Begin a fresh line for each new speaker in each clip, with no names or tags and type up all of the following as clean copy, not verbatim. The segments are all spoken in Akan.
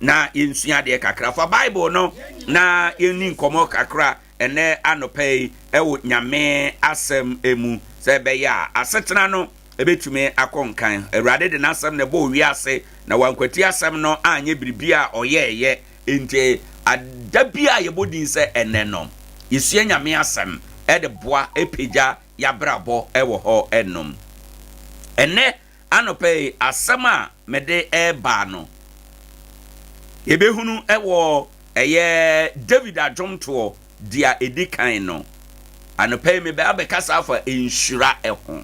na yɛnsua adeɛ kakra. Fa Bible no na yɛnni nkɔmmɔ kakra ɛnɛ anɔpa yi ɛwɔ Nyame asɛm mu, sɛ ɛbɛyɛ a asetena no ɛbɛtumi akɔ nkan. Awurade de n'asɛm na ɛbɔɔ wiase, na wankwati asɛm no anyɛ biribi a ɔyɛɛyɛ. Nti ada bi a yɛbɔ din sɛ ɛnɛ no, yɛsua Nyame asɛm ɛde boa ɛpagya yɛabrabɔ ɛwɔ hɔ ɛnom. Ɛnɛ anɔpa yi, asɛm a mede ɛreba no, yɛbɛhunu ɛwɔ ɛyɛ David adwomtoɔ deɛ ɛdi kan no. Anɔpa yi mebɛ abɛkasa afa nhyira ɛho,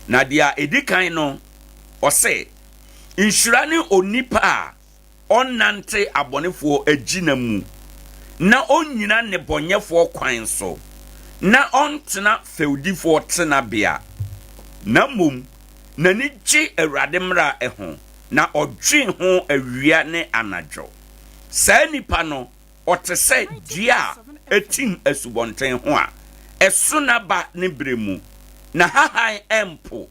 na deɛ ɛdi kan no, ɔse, "Nhyira ne onipa a ɔnnante abɔnefoɔ agyina mu, na ɔnnyina nnebɔnyɛfoɔ kwan so, na ɔntena fɛwdifoɔ tenabea, na mmom n'ani gye Awurade mmara ho, na ɔdwen ho awia ne anadwo. Saa nipa no, ɔte sɛ dua a ɛtim asubɔnten ho a ɛso n'aba ne berɛ mu, na hahan ɛmpo.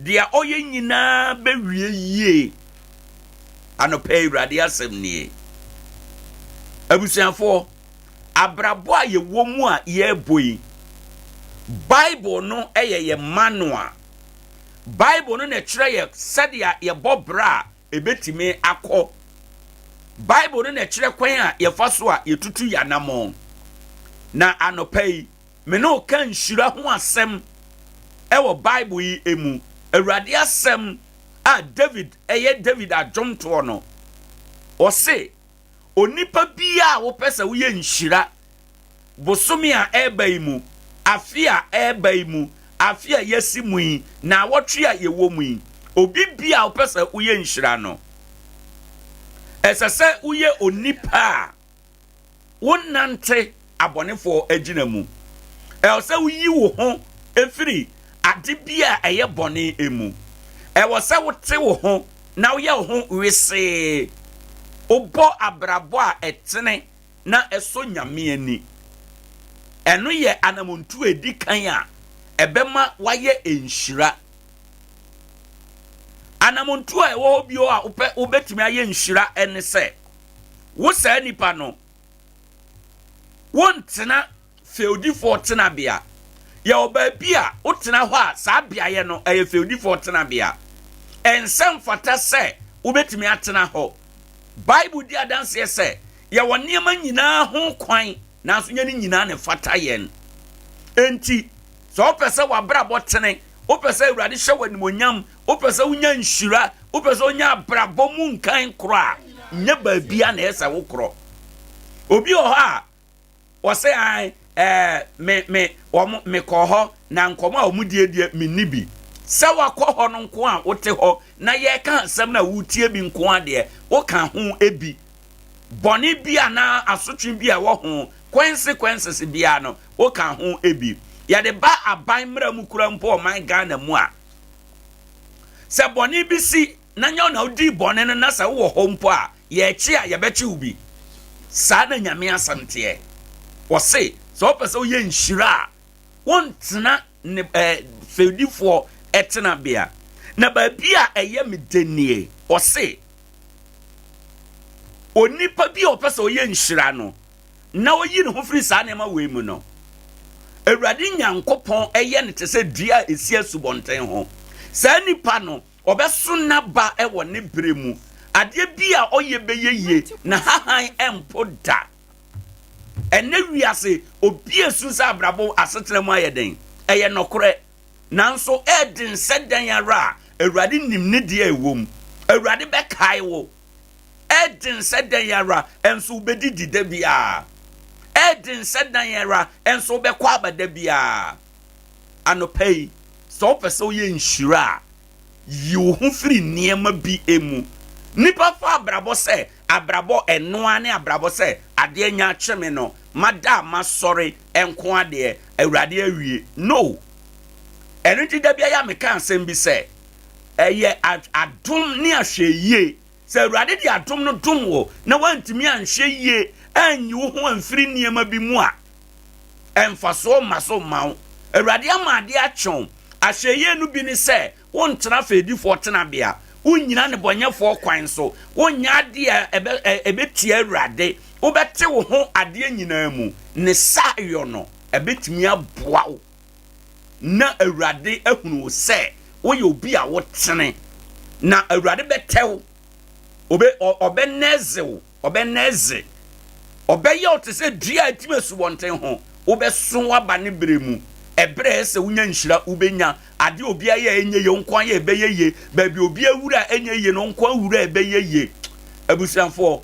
Deɛ ɔyɛ nyinaa bɛwie yie." Anɔpɛ, Awurade asɛm nie. Abusuafoɔ, abrabɔ a yɛwɔ mu a yɛrebɔ yi, Bible no yɛ yɛ manual. Bible no na ɛkyerɛ yɛ sɛdeɛ yɛbɔ bra a ɛbɛtumi akɔ. Bible no na ɛkyerɛ kwan a yɛfa so a yɛtutu yɛ anammɔn. Na anɔpa yi, me ne wo ka nhyira ho asɛm ɛwɔ Bible yi mu. Awurade asɛm a David, ɛyɛ David adwomtoɔ no, ɔse onipa biara a wopɛ sɛ woyɛ nhyira bosome a ɛreba yi mu, afe a ɛreba yi mu, afe a yɛasi mu yi, na awɔtwe a yɛwɔ mu yi, obi bi a wopɛ sɛ woyɛ nhyira no, ɛsɛ sɛ woyɛ onipa a wonante abɔnefoɔ agyina mu. Ɛwɔ sɛ woyi wo ho efiri ade bi a ɛyɛ bɔne mu. Ɛwɔ sɛ wote wo ho na woyɛ wo ho wesee, wobɔ abrabɔ a ɛtene na ɛsɔ Nyame ani. Ɛno yɛ anamontu a ɛdi kan a ɛbɛma wayɛ nhyira. Anamontu a ɛwɔ hɔ bio a wopɛ wobɛtumi ayɛ nhyira ɛne sɛ wo saa nipa no wontena fɛwdifoɔ tenabea. Yɛwɔ baabi a wotena hɔ a, saa beaeɛ no ɛyɛ fɛwdifoɔ tenabea. Ɛnsɛ mfata sɛ wobɛtumi atena hɔ. Bible di adanseɛ sɛ yɛwɔ nneɛma nyinaa ho kwan, nanso nyɛ ne nyinaa ne fata yɛn. Enti sɛ wopɛ sɛ w'abrabɔ tene, wopɛ sɛ Awurade hyɛ wɔ animonyam, wopɛ sɛ wonya nhyira, wopɛ sɛ wonya abrabɔ mu nkan korɔ a, nyɛ baabi a na ɛyɛ sɛ wokorɔ. Obi wɔ hɔ a wɔsɛ an me wɔn mekɔ hɔ na nkɔmɔ a wɔn die deɛ, me ni bi. Sɛ wakɔ hɔ no nko a, wote hɔ na yɛreka asɛm na wotie bi nko adeɛ, woka ho ebi. Bɔne bi anaa asotwe bi a ɛwɔ ho, consequences biara no, woka ho ebi. Yɛde ba aban mmara mu kura mpo, ɔman Ghana mu a, sɛ bɔne bi si na nyɛ na wodi bɔne no na sɛ wowɔ hɔ mpo a, yɛkye a, yɛbɛkye wo bi. Saa na Nyame asɛm teɛ. Wɔse sɛ wopɛ sɛ woyɛ nhyira a, wontena ne fɛdifoɔ ɛtenabea. Na baabi a ɛyɛ me denie, ɔse onipa bi a ɔpɛ sɛ ɔyɛ nhyira no na ɔyi ne ho firi saa nneɛma wei mu no, Awurade Nyankopɔn ɛyɛ no te sɛ dua a ɛsi asubɔnten ho. Saa nipa no, ɔbɛso n'aba ɛwɔ ne berɛ mu. Adeɛ bi a ɔyɛ bɛyɛ yie, na hahan ɛmpo da. Ɛnɛ wiase obi esu sɛ abrabɔ asetena mu ayɛ den. Ɛyɛ nɔkorɛ, nanso ɛɛden sɛ dan ara a, Awurade nim ne deɛ ɛwɔ mu. Awurade bɛkae wo. Ɛɛden sɛ dan ara, ɛnso wobɛdidi da biara. Ɛɛden sɛ dan ara, ɛnso wobɛkɔ aba da biara. Anɔpa yi, sɛ wopɛ sɛ woyɛ nhyira a, yi wo ho firi nneɛma bi mu. Nipa fa abrabɔ sɛ abrabɔ ɛnoa ne abrabɔ sɛ adeɛ nya akye me no, mada a masɔre nko adeɛ, Awurade awie no. Ɛno nti da bi ayɛ a meka asɛm bi sɛ ɛyɛ adom ne ahwɛ yie. Sɛ Awurade de adom no dom wo na woantumi anhwɛ yie anyi wo ho amfiri nneɛma bi mu a, ɛmfasoɔ mma so mma wo. Awurade ama adeɛ akyew. Ahwɛ yie no bi ne sɛ wontena fɛdifoɔ tenabea. Wonnyina nnebɔnyɛfoɔ kwan so. Wonyɛ adeɛ a ɛbɛ, ɛ, ɛbɛtia Awurade. Wobɛte wo ho adeɛ nyinaa mu. Ne saayɔ no, ɛbɛtumi aboa wo na Awurade ahunu wo sɛ woyɛ obi a wotene. Na Awurade bɛtɛ wo. Obe, ɔbɛnɛɛze wo. Ɔbɛnɛɛze. Ɔbɛyɛ wo te sɛ dua a ɛtim asubɔnten ho. Wobɛso w'aba ne berɛ mu. Ɛberɛ a ɛsɛ sɛ wonya nhyira, wobɛnya. Adeɛ a obiara yɛ a ɛnyɛ yie, wo nko ara yɛ a ɛbɛyɛ yie. Baabi a obiara wura a ɛnyɛ yie no, wo nko ara wura a ɛbɛyɛ yie. Abusuafoɔ,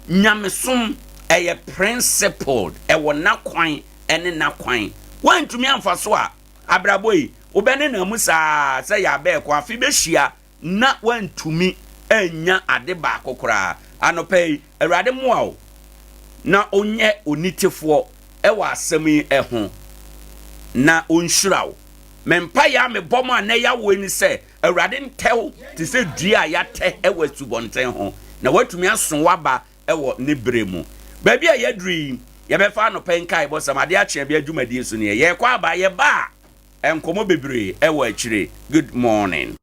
nyamesom ɛyɛ principled, ɛwɔ n'akwan ne n'akwan. Woantumi amfa so a, abrabɔ yi, wobɛnenam mu saa sɛ yɛ abɛɛko, afe bɛhyia na woantumi annya ade baako koraa. Anɔpa yi, Awurade mmoa wo na ɔnyɛ onitefoɔ wɔ asɛm yi ho na ɔnhyira wo. Me mpaeɛ a mebɔ mo a nnɛ yɛawoe ne sɛ, Awurade ntɛ wo te sɛ dua a yɛatɛ wɔ asubɔnten ho, na woatumi aso w'aba wɔ ne berɛ mu. Baabi a yɛaduru yi, yɛbɛfa anɔpa yi nkaebɔsɛm, adeɛ akye abia dwumadie so nie. Yɛrekɔ aba, yɛba a, nkɔmmɔ bebree wɔ akyire. Good morning.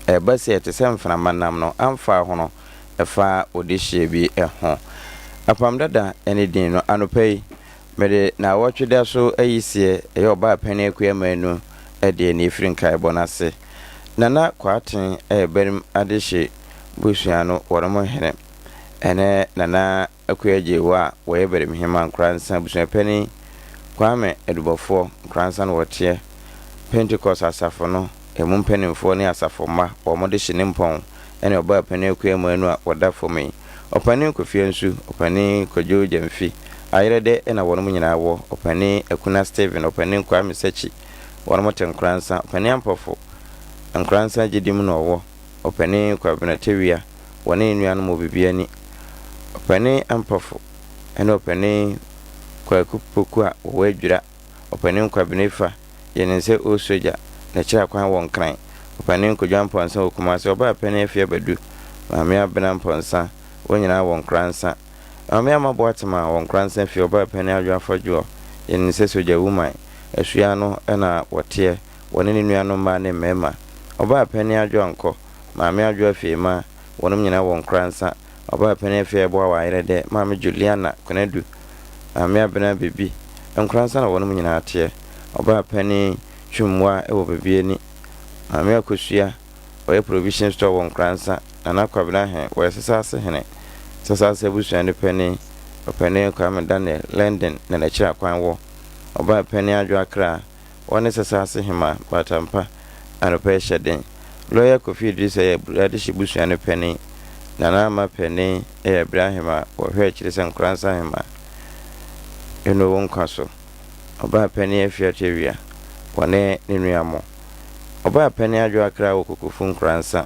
Ɛba sɛ ɛte sɛ mframa nam no amfa ahono ɛfa odehyeɛ bi ho. Apam Dada ne din no. Anɔpa yi, mede naawɔtwe da so ayiseɛ, ɛyɛ Ɔbaa Panin Akua Manu deɛ na ɛfiri nkaebɔ no ase. Nana Kwarteng yɛ Barim adehye busua no wɔnom hene. Ɛne Nana Akua Gyewaa a wɔyɛ Barimhema Nkoransa abusuapanin Kwame Adubɔfoɔ Nkoransa na wɔteɛ Pentecost asafo no ɛmu mpaninfoɔ ne asafo mma wɔn de hye ne mpɔn ne Ɔbaa Panin Akua Manu a wɔda fam yi Ɔpanin Kofi Ansu Ɔpanin Kwadwo Gyamfi Ayerɛdɛ na wɔnom nyinaa wɔ Ɔpanin Akuna Stephen Ɔpanin Kwame Sakyi wɔnom te Nkoransa Ɔpanin Ampɔfo Nkoransa gyedi mu na ɔwɔ Ɔpanin Kwabena Tawia wɔne ne nuanom wɔ biribi ani. Ɔpanin Ampofo ne Ɔpanin Kwaku Poku a wɔwɔ Adwira, Ɔpanin Kwabena Efa yɛ ne sɛ ɔresɔ gya na kyerɛ akwan wɔ Nkran, Ɔpanin Kwadwo Amponsah wɔ Kumasi, Ɔbaa Panin Afia Badu, Maame Abena Amponsah, wɔn nyinaa wɔ Nkoransa. Maame Ama Boatema wɔ Nkoransa fie, Ɔbaa Panin Adwo Afɔdwoɔ yɛ ne sɛ sogya woman, Asua ano na wɔteɛ, wɔne ne nuanom mmaa ne mmarima. Ɔbaa Panin Adwo Ankɔ, Maame Adwo Afeema, wɔnom nyinaa wɔ Nkoransa. Ɔbaa panin Afia Yeboah wɔ Ayerɛdɛ, Maame Juliana Konadu, Maame Abena Bebi, Nkoransa na wɔnom nyinaa teɛ. Ɔbaa panin Twumwa wɔ Bebiani, Maame Akosua ɔyɛ provision store wɔ Nkoransa, Nana Kwabena Ahen wɔyɛ Sesase hene, Sesase abusua no panin, Ɔpanin Kwame Daniel, London na n'akyiri akwan wɔ. Ɔbaa panin Adwo Akra Wɔne Sɛsɛase Hema Batampa anɔpa yi hyɛ den. Lɔya Kofi Idrisa yɛ Adehye busua no panin. Nana Ama Panin yɛ Abira Hema a wɔhwɛ akyiri sɛ Nkoransa Hema nnɔ wo nkwa so. Ɔbaa panin Afia Tawia, wɔne ne nua mo. Ɔbaa panin Adwo Akra wɔ Kokofu Nkoransa.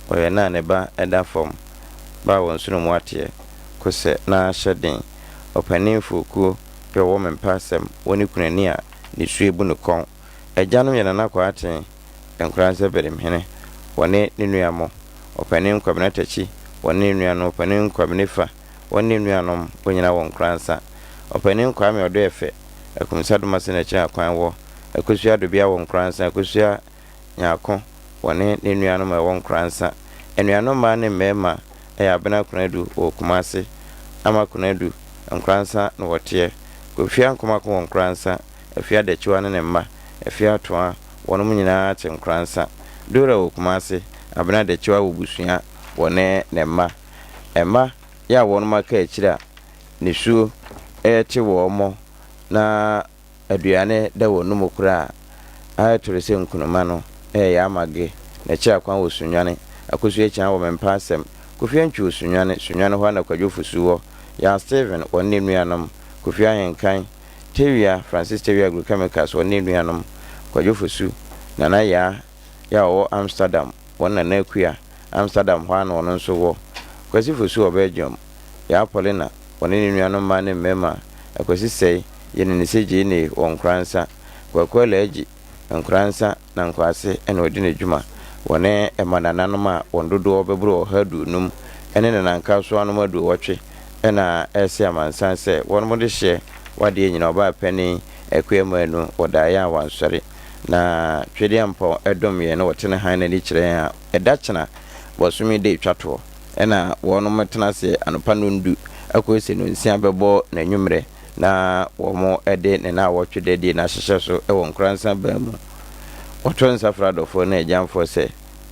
Ɔyɛ na ne ba da fam ba a wɔn nsono mu ateɛ. Kosɛ na hyɛ den. Ɔpanin Fokuo yɛ ɔwɔ mempɛ asɛm wɔ ne kunani a ne su ebu no kɔn. Agyanom yɛ Nana Kwaaten, Nkoranza Berimhene, wɔne ne nua mo, Ɔpanin Kwabena Takyi, wɔne ne nuanom, Ɔpanin Kwabena Efa, wɔne ne nuanom, wɔn nyinaa wɔ Nkoranza. Ɔpanin Kwame Ɔdɔɛfɛ, Akumsa Domase na Akyiri Akwan wɔ, Akosua Adobea wɔ Nkoranza, Akosua Nyarko, wɔne ne nuanom a ɛwɔ Nkoranza. Anuanom mmaa ne mmarima yɛ Abena Konadu wɔ Kumase, Ama Konadu, Nkoranza na wɔteɛ. Kofi Ankomako wɔ Nkoranza, Afia Dakyiwa ne ne mma, Afia Atoa, wɔnom nyinaa te Nkoranza. Dora wɔ Kumase, Abena Dakyiwa wɔ Busua, wɔne ne mma. Mma yɛ a wɔnom aka akyire a nisuo rete wɔn na aduane da wɔn mu koraa a, ayɛ toro sɛ nkunuma no yɛ yɛ ama ge na kyerɛ akwan wɔ Sunyani, Akosua Kyan wɔ Mempɛ Asɛm, Kofi Antwi wɔ Sunyani, Sunyani hɔ ara na Kwadwo Fosu wɔ, Yaa Stephen wɔne ne nuanom, Kofi Ahenkan, Tawia, Francis Tawia Agrochemicals wɔne ne nuanom, Kwadwo Fosu, Nana Yaa yɛ a ɔwɔ Amsterdam, wɔne Nana Akua, Amsterdam hɔ ara na ɔno nso wɔ. Kwasi Fosu wɔ Belgium, Yaa Paulina, wɔne ne nuanom mmaa ne mmarima, Akwasi Sɛe, Yɛne Gyeene wɔ Nkoransa, Kwaku Alhaji, Nkoransa na Nkoase na ɔdi ne dwuma. Wɔne mma nananom a wɔn dodoɔ bɛboro 150 ne nanankasoanom 80 na ɛrese amansan sɛ wɔnom de hyeɛ wadeɛ nyina ɔbaa panin Akua Manu wɔ daeɛ a wansɔre na Twedeampɔn dom yɛn na wɔte ne hann no ani kyerɛ yɛn a ɛda kyena bɔsome da ɛtwa toɔ na wɔnom tena ase anɔpa nondu akɔsi nonsia bɛbɔ n'anwummerɛ na wɔde ne naawɔtwe da die no ahyehyɛ so wɔ Nkoransa baa mu. Wɔto nsa frɛ adɔfoɔ ne agyamfoɔ sɛ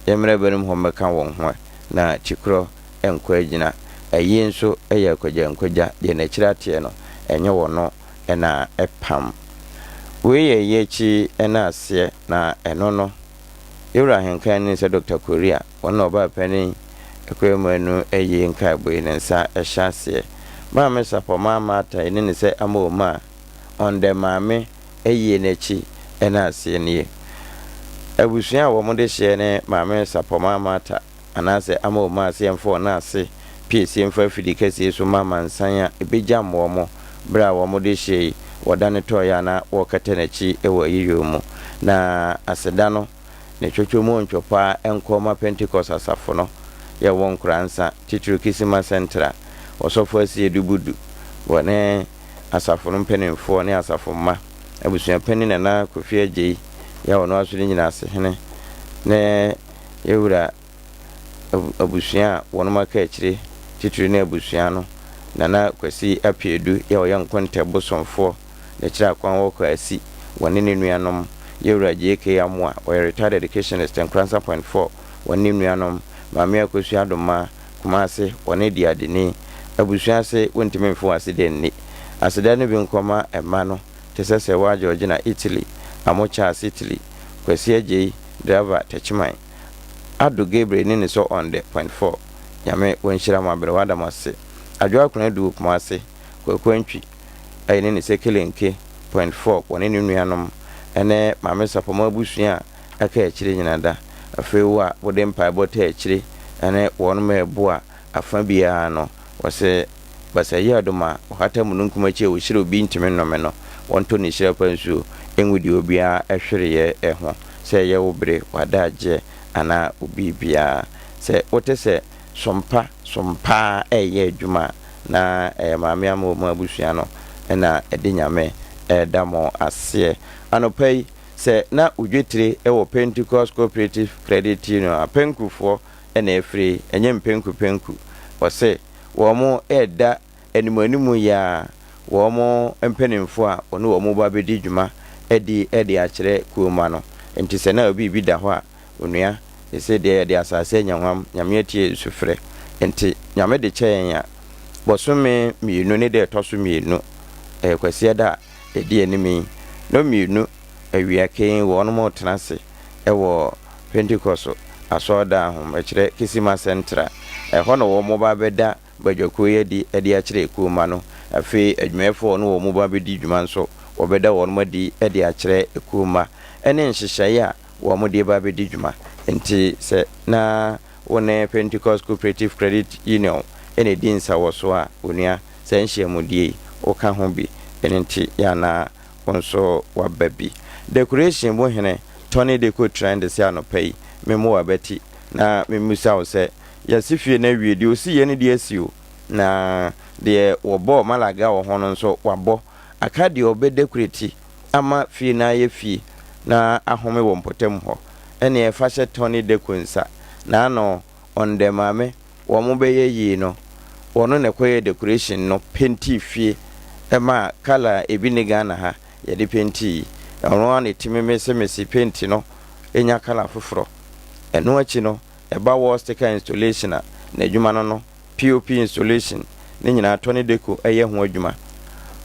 yɛmmra binom hɔ mmɛka wɔn ho na kyikorɔ nkɔ agyina. Ayie nso yɛ akwagyankwagya, deɛ n'akyiri ateɛ no, ɛnyɛ wɔno na ɛpam. Wei yɛ ayie akyi ne aseɛ, na ɛno no, Yɛwura Ahenkan ni sɛ Dɔkta Korea, wɔn na ɔbaa panin Akua Manu ayie nkaebɔ yi ne nsa hyɛ aseɛ. Maame Sapɔmaa Martha yi ne ne sɛ ama Omaa on the Maame ayie no akyi ne aseɛ nie. Abusua a wɔn de hyeɛ ne Maame Sapɔmaa Martha anaasɛ ama Omaa sɛ yɛmfa wɔn ase piesie mfa afidi kɛseɛ so ma amansan a ɛbɛgyam wɔn berɛ a wɔn de hyeɛ yi wɔdane tɔeɛ a na wɔrekata n'akyi wɔ ayiyɔ mu. Na aseda no ne twɔtwɔ mu ntwo paa nkɔ ma Pentekoste asafo no yɛ wɔ Nkoransa, titiriw Kisima Central, Ɔsɔfo Asiedu Budu wɔ ne asafo no mpanimfoɔ ne asafo mma, abusua panin Nana Kofi Agyei yɛ ɔno ara nso ne nyinasehene ne yɛwura abusua a wɔnom aka akyire, titiriw ne abusua no Nana Kwasi Apiedu yɛ ɔyɛ Nkontɛ bosomfoɔ. N'akyiri akwan wɔ Kwasi, wɔne ne nuanom, Yɛwura JK Amoah, ɔyɛ retired educationist, Nkoransa Point 4, wɔne ne nuanom, Maame Akosua Adomah, Kumase, wɔne Diadeni. Abusua ase, wontumi mfe wɔn aseda nni. Aseda no bi nkɔma mma no, te sɛ Serwaa Georgina, Italy, Amo Charles, Italy, Kwasi Agyei, Driver, Techiman, Ado Gabriel ne ne sɔ on the Point 4. Nyame wɔnhyira mo aberewa da mo ase. Adwoa Konadu, Kumase, Kwaku Antwi. ɛyɛ ne ne sɛ Kelenke, Point Fork, wɔne ne nuanom ne Maame Sapɔmɔ abusua a aka akyire nyina da. Afei wo a wode mpaebɔ taa akyire ne wɔnom reboa afa biara no, wɔse Basayi adom a ɔhata mununkum akyi a ɔhyira obi ntumi nnome no, wɔntɔ ne hyira pa nsuo ngu deɛ obiara hwereɛ ho, sɛ ɛyɛ wo bere, w'adagyeɛ anaa wo biribiara. Sɛ wote sɛ sompa sompa ara reyɛ adwuma a, na ɛyɛ Maame ama wɔn abusua no na ɛde Nyame reda mo aseɛ. Anɔpa yi, sɛ na wo dwetire wɔ Pentecost Cooperative Credit Union a, Penkufoɔ na ɛfiri, ɛnyɛ Mpenku Penku. Wɔse wɔn reda animuanimu yi ara wɔn mpanimfoɔ a wɔne wɔn ba bɛdi dwuma adi de akyerɛ kuo mma no. Nti sɛ na biribi da hɔ a, Onua, sesei deɛ yɛde asase anya hwam, Nyame atie yɛn sufrɛ. Nti, Nyame de kyɛ yɛn a, bɔsome mienu ne da ɛtɔ so mienu, ɛyɛ Kwasiada a ɛdi anim yi, nɔ mienu awia kein wɔnom retena ase wɔ Pentecost asɔredan ho, mekyerɛ Kisima Central, ɛhɔ na wɔn ba bɛda badwakuo yi adi de akyerɛ ekuo mma no. Afei adwumayɛfoɔ a wɔne wɔn ba bɛdi dwuma nso, wɔbɛda wɔnom adi de akyerɛ ekuo mma, ɛne nhyehyɛeɛ a wɔde reba abɛdi dwuma. Enti sɛ na wo ne Pentecost Cooperative Credit Union na ɛdi nsawɔsoɔ a, onua, saa nhyiamudie yi, woka ho bi. Ɛno nti, yɛ a na wo nso woaba bi. Decoration bo hene Tony Deco Trend sɛ anɔpa yi, memmɔ w'abati na memmisa wo sɛ, yɛasi fie no awie? Deɛ ɔsiiɛ no deɛ asi o, na deɛ wɔbɔɔ Malaga wɔ ho no nso, wabɔ. Aka deɛ ɔbɛdekoreti ama fie no ayɛ fie na ahome wɔ mpɔtam hɔ. Ɛneɛ fa hyɛ Tony Deko nsa. Naano ɔndɛ maame wɔn bɛyɛ yie no wɔno na ɛkɔyɛɛ decoration no pentii fie ɛmaa colour a ebi nni Ghana ha yɛde pentii yi. Ɔno ara na ɛtumi mese mese penti no nya colour foforɔ. Ɛno akyi no ɛba wall sticker installation a n'adwuma no no POP installation ne nyinaa Tony Deco yɛ ho adwuma.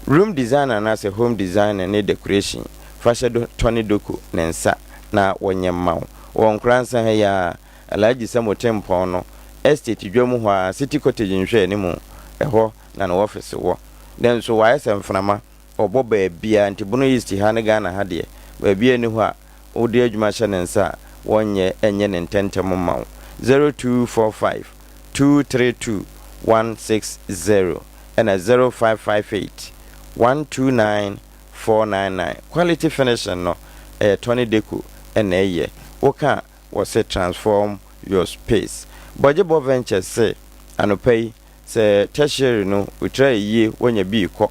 Room design anaasɛ home design ne decoration, fa hyɛ do Tony Doku ne nsa na wɔnyɛ mma wo. Wɔ Nkoransa ha yi ara, Alhaji Samo Tempɔn no estate dwa mu hɔ ara, City Cottage nhwɛanimu, ɛhɔ na ne wɔfese wɔ. Dɛ nso wayɛ sɛ mframa, ɔbɔ baabiara nti Bono East ha ne Ghana ha deɛ, baabiara nni hɔ a wode adwuma hyɛ ne nsa a wɔnyɛ nyɛ no ntɛntɛm mma wo. 0245. 232 160 ɛna 0558 129 499. Quality finishing no ɛyɛ Tony Deco ɛna ɛyɛ. Woka a wɔse transform your space. Bɔgyebɔ Ventures se anɔpa yi sɛ tertiary no wotra yie woanya bi kɔ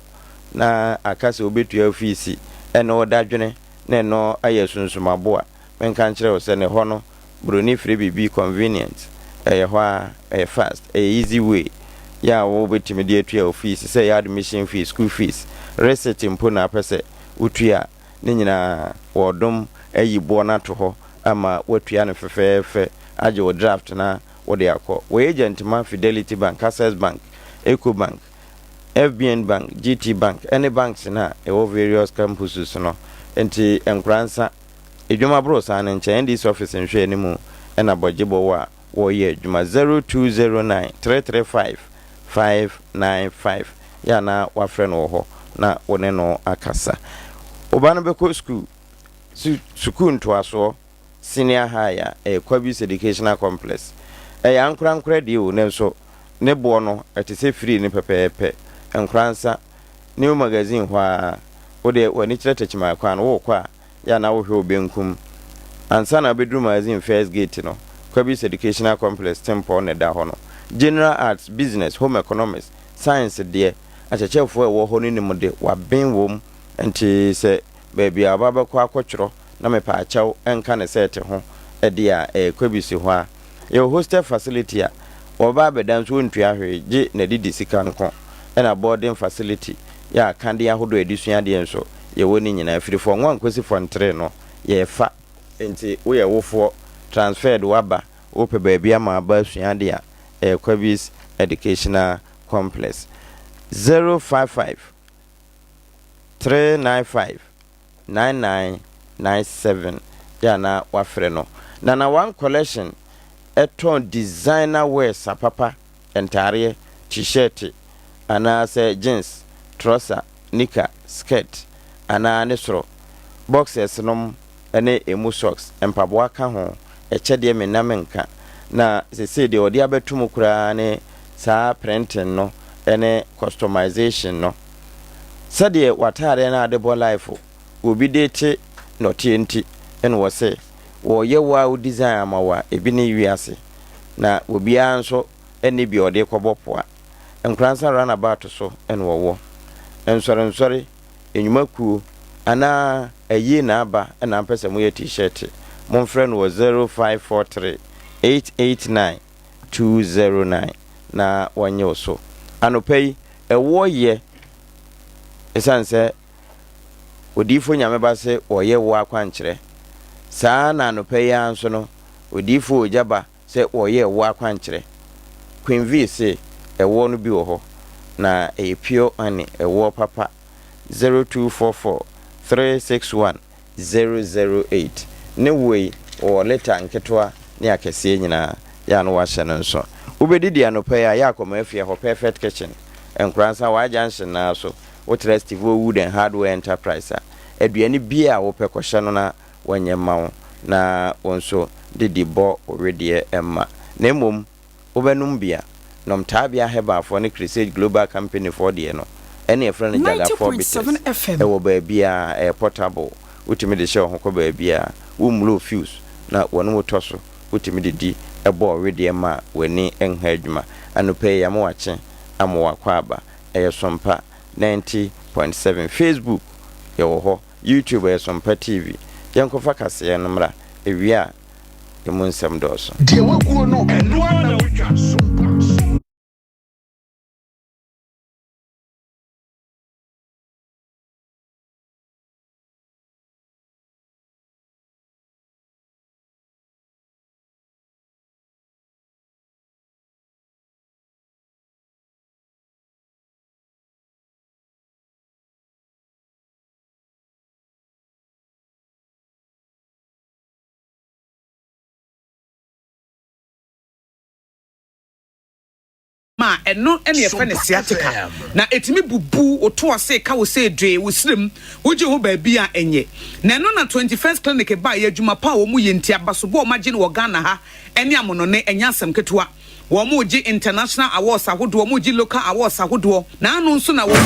na aka sɛ wobɛtua wo fees ɛna wodadwene na ɛno ayɛ asunsum a, menka nkyerɛ wo sɛ ne hɔ no Broni frɛ biribi convenient, ɛyɛ hɔ ara, ɛyɛ fast, ɛyɛ easy way yɛ a wobɛtumi de atua wo fees, sɛ ɛyɛ admission fees, school fees, receipt mpo na apɛ sɛ wotua a, ne nyinaa wɔdom ayi boɔ no ato hɔ ama woatua no fɛfɛɛfɛ agye wo draft na wode akɔ. Wɔ agent ma Fidelity Bank, Access Bank, Ecobank, FBN Bank, GT Bank ɛne banks no a ɛwɔ various campuses no nti nkora nsa Edwuma boro saa no nkyɛ NDC office nhwɛanimu na bɔgyebɔ wɔ a wɔreyɛ adwuma 0209 335 595 yɛ a na wafrɛ no wɔ hɔ na wo ne no akasa. Wo ba no bɛkɔ sukuu, su sukuu ntoasoɔ, senior high a ɛyɛ Kwabis Educational Complex. Ɛyɛ ankorankorɛ deɛ o, nanso ne boɔ no ɛte sɛ free no pɛpɛɛpɛ. Nkoransa, New Magazine hɔ ara, wo deɛ w'ani kyerɛ Techiman kwan no, worekɔ a, yɛ a na wohwɛ wo benkum. Ansa na wobɛduru Magazine First Gate no, Kwabis Educational Complex tempɔn na ɛda hɔ no. General Arts, Business, Home Economics, Science deɛ, akyerɛkyerɛfoɔ a ɛwɔ hɔ no nim de, wɔaben wɔ mu. Nti sɛ baabi a ɔba bɛkɔ akɔtwerɛ na mepaakyɛw nka ne sɛɛte ho deɛ a, ɛyɛ Kwabis hɔ ara. Yɛwɔ hostel facility a wɔba abɛda nso wontua hwee gye n'adidi sika nko, ɛna boarding facility yɛ akadeɛ ahodoɔ a yɛde sua adeɛ nso yɛwɔ ne nyinaa. Firi fɔn one kɔsi fɔn three no yɛfa. Nti woyɛ wofoɔ, transferred woaba, wopɛ baabi ama aba asua adeɛ a, ɛyɛ Kwabis Educational Complex. 055 395 9997 yɛ a na wafrɛ no. Nana One Collection tɔn designer wears apapa, ntaareɛ, t-shirt anaasɛ jeans, trɔsa, nika, skirt anaa ne soro, boxers nom ne emu socks, mpaboa ka ho, ɛkyɛ deɛ menna menka. Na sesei deɛ wɔde abɛto mu koraa ne saa printing no ne customization no. Sɛdeɛ w'ataadeɛ no a wode bɔ life obi de te nɔteɛ nti na wɔse wɔyɛ wo a wo design ama wo a ebi ne wiase na obiara nso nni bi a ɔde rekɔbɔ poa. Nkoransa run about so na wɔwɔ. Nsɔrensɔre, nnwuma kuo anaa ayie na aba na ampɛ sɛ moyɛ t-shirt momfrɛ no wɔ 0543 889 209 na wɔnnye wo so. Anɔpa yi, ɛwoɔ yɛ ɛsiane sɛ Odiyifoɔ Nyameba se wɔyɛ wo akwankyerɛ. Saa ara na anɔpa yi ara nso no, Odiyifoɔ Ogya Ba sɛ wɔyɛ wo akwankyerɛ. Queen V se ɛwoɔ no bi wɔ hɔ, na ɛyɛ pure honey, ɛwoɔ papa. 0244 361 008 ne woi wɔwɔ lita nketewa ne akɛseɛ nyinaa yɛ a na wahyɛ no nso. Wobɛdidi anɔpa yi a yɛ a kɔ Mafia hɔ Perfect Kitchen Nkoransa Y Junction no ara so wotra Stivo Wood and Hardware Enterprise a aduane biara a wopɛ kɔhyɛ no na wɔnyɛ mma wo na wo nso didi bɔ wo wedeɛ mma na mmom Wobɛnom bi a, nom Taabea Herbalfoɔ ne Crusade Global Companyfoɔ deɛ no, ɛne yɛfrɛ no Jagafoɔ Bitters.
90.7 FM.
Ɛwɔ baabiara, ɛyɛ portable, wotumi de hyɛ wo ho kɔ baabiara, wommloo fuse na w'anom tɔ so, wotumi de di bɔ wo wedeɛ ma w'ani nha adwuma. Anɔpa yi, ama wakye, ama wakɔ aba. Ɛyɛ Sompa 90.7. Facebook, yɛwɔ hɔ. YouTube, ɛyɛ Sompa TV. Yɛnkɔfa kaseɛ no mmra, ɛwie a, emu nsɛm dɔɔso.
Deɛ waguo no, ɛno ara na wotwa.
Ma ɛno na yɛfrɛ no sciatica, na ɛtumi bubu wo to ase, ka wo sɛ dwee, wo serem, wogye ho baabi a ɛnyɛ. Na ɛno na 21st Clinic baeɛ, adwuma pa a wɔn yɛ nti, abasobɔ a wɔagye no wɔ Ghana ha ne amonɔne, ɛnyɛ asɛm ketewa. Wɔregye international awards ahodoɔ, wɔregye local awards ahodoɔ. Na ano nso na wɔn.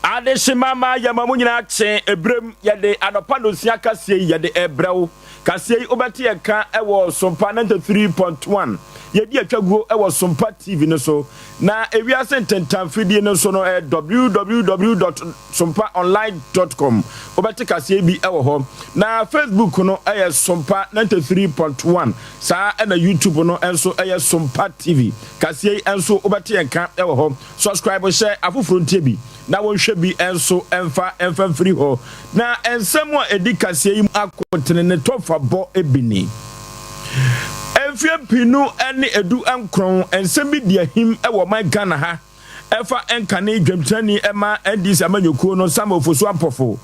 Adehyema ma yɛma mo nyinaa kye ebirem yɛde anɔpa nonsia kaseɛ yi yɛde ɛbrɛ wo. Kaseɛ yi wobɛte yɛn ka wɔ Sompa 93.1 yɛdi atwaguo wɔ Sompa TV no so na ewiase ntentan fidie no so no ɛyɛ www.sompaonline.com wobɛte kaseɛ bi wɔ hɔ na Facebook no ɛyɛ Sompa 93.1 saa ɛna YouTube no nso ɛyɛ Sompa TV kaseɛ yi nso wobɛte yɛn ka wɔ hɔ. Subscribe hyɛ afoforo ntie bi na wɔnhwɛ bi nso mfa mfa mfiri hɔ. Na nsɛm a ɛdi kaseɛ yi mu akotene ne tɔfabɔ bi ni. Mfeɛ mpenu ne 19 nsɛm bi di ahim wɔ ɔman Ghana ha ɛfa nkane dwamtirani ma NDC amanyɔkuo no Samuel Fosu Ampofo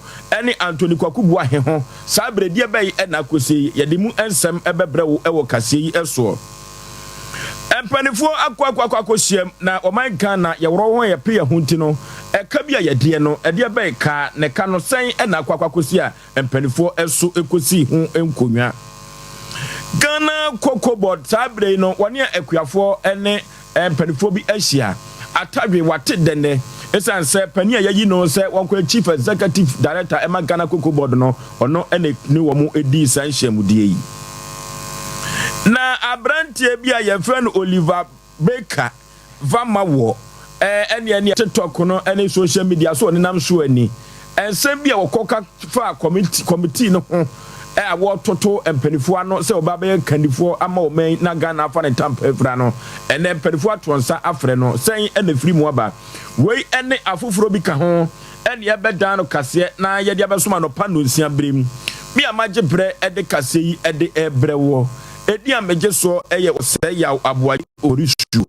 ne Anthony Kwaku Boahe ho. Saa berɛ deɛ bɛn na akɔsie? Yɛde mu nsɛm bɛbrɛ wo wɔ kaseɛ yi soɔ. Mpaninfoɔ akɔ akɔ akɔ akɔhyiam na ɔman Ghana yɛworɔ ho a yɛpe yɛn ho nti no ɛka bi a yɛdeɛ no ɛdeɛ bɛn ka na ɛka no sɛn na akɔ akɔ akɔsi a mpaninfoɔ ɛso ɛkɔsi ho nkonnwa. Ghana Cocoa Board saa berɛ yi no wɔne akuafoɔ ɛne mpaninfoɔ bi ahyia atadwe wate dɛnɛ ɛsiane sɛ panin a yɛayi no sɛ wɔnkɔyɛ Chief Executive Director ɛma Ghana Cocoa Board no Ɔno na ne wɔn dii saa nhyiamudie yi. Na aberanteɛ bi a yɛfrɛ no Oliver Baker Vama wɔ ɛne ɛne TikTok no ne social media so ɔnenam so ani. Nsɛm bi a wɔkɔka faa kɔmitii no ho a wɔretoto mpanimfoɔ ano sɛ wɔba bɛyɛ nkandifoɔ ama ɔman yi na Ghana afa ne ntampa afira no, ɛnɛ mpanimfoɔ ato nsa afrɛ no. Sɛn na ɛfiri mu aba? Wei ne afoforɔ bi ka ho. Ɛne ɛbɛdan no kaseɛ na yɛde abɛsom anɔpa nnɔnsia berɛ mu. Me a magye berɛ de kaseɛ yi de rebrɛ woɔ. Edin a megye soɔ yɛ Osei Yaw Aboagye Orisuo.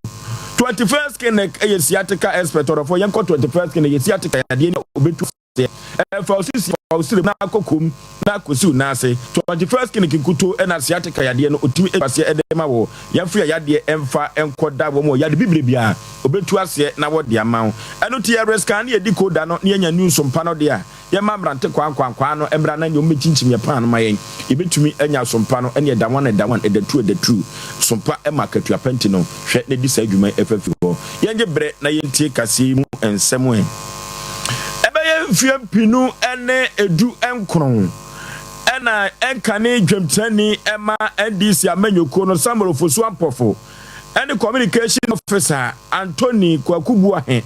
21st Clinic yɛ sciatica expert ɔdɔfoɔ yɛnkɔ 21st Clinic yɛ sciatica yadeɛ ni a ɔbɛtu aseɛ. Ɛfa wo sisi, fa wo srem na akɔ kom na akɔsi wo nan ase. 21st Clinic nkutoo na sciatica yadeɛ no ɔtumi tu aseɛ de ma wo. Yɛmfa yɛn yadeɛ mfa nkɔda wɔn wɔ yade bibire biara. Obetu aseɛ na wɔde ama wo. Ɛno nti yɛ rescan ne yɛdi koda no na yɛnya news mpa no deɛ a, yɛmma mmerante kwankwankwaa no mmra na neɛ wɔmmɛkyinkyim yɛ paano ma yɛn. Yɛbɛtumi anya asompa no ɛne ɛda one ɛda one, ɛda two ɛda two. Sompa ma akatua pa nti no, hwɛ na di saa dwuma yi fa firi hɔ. Yɛngye berɛ na yɛntie kaseɛ yi mu nsɛm ɛ. Ɛbɛyɛ mfeɛ mpenu ne 19 ɛna ɛnkane dwamtirani ma NDC amanyɔkuo no Samuel Ofosu Ampofo ne Communication Officer Anthony Kwaku Boahe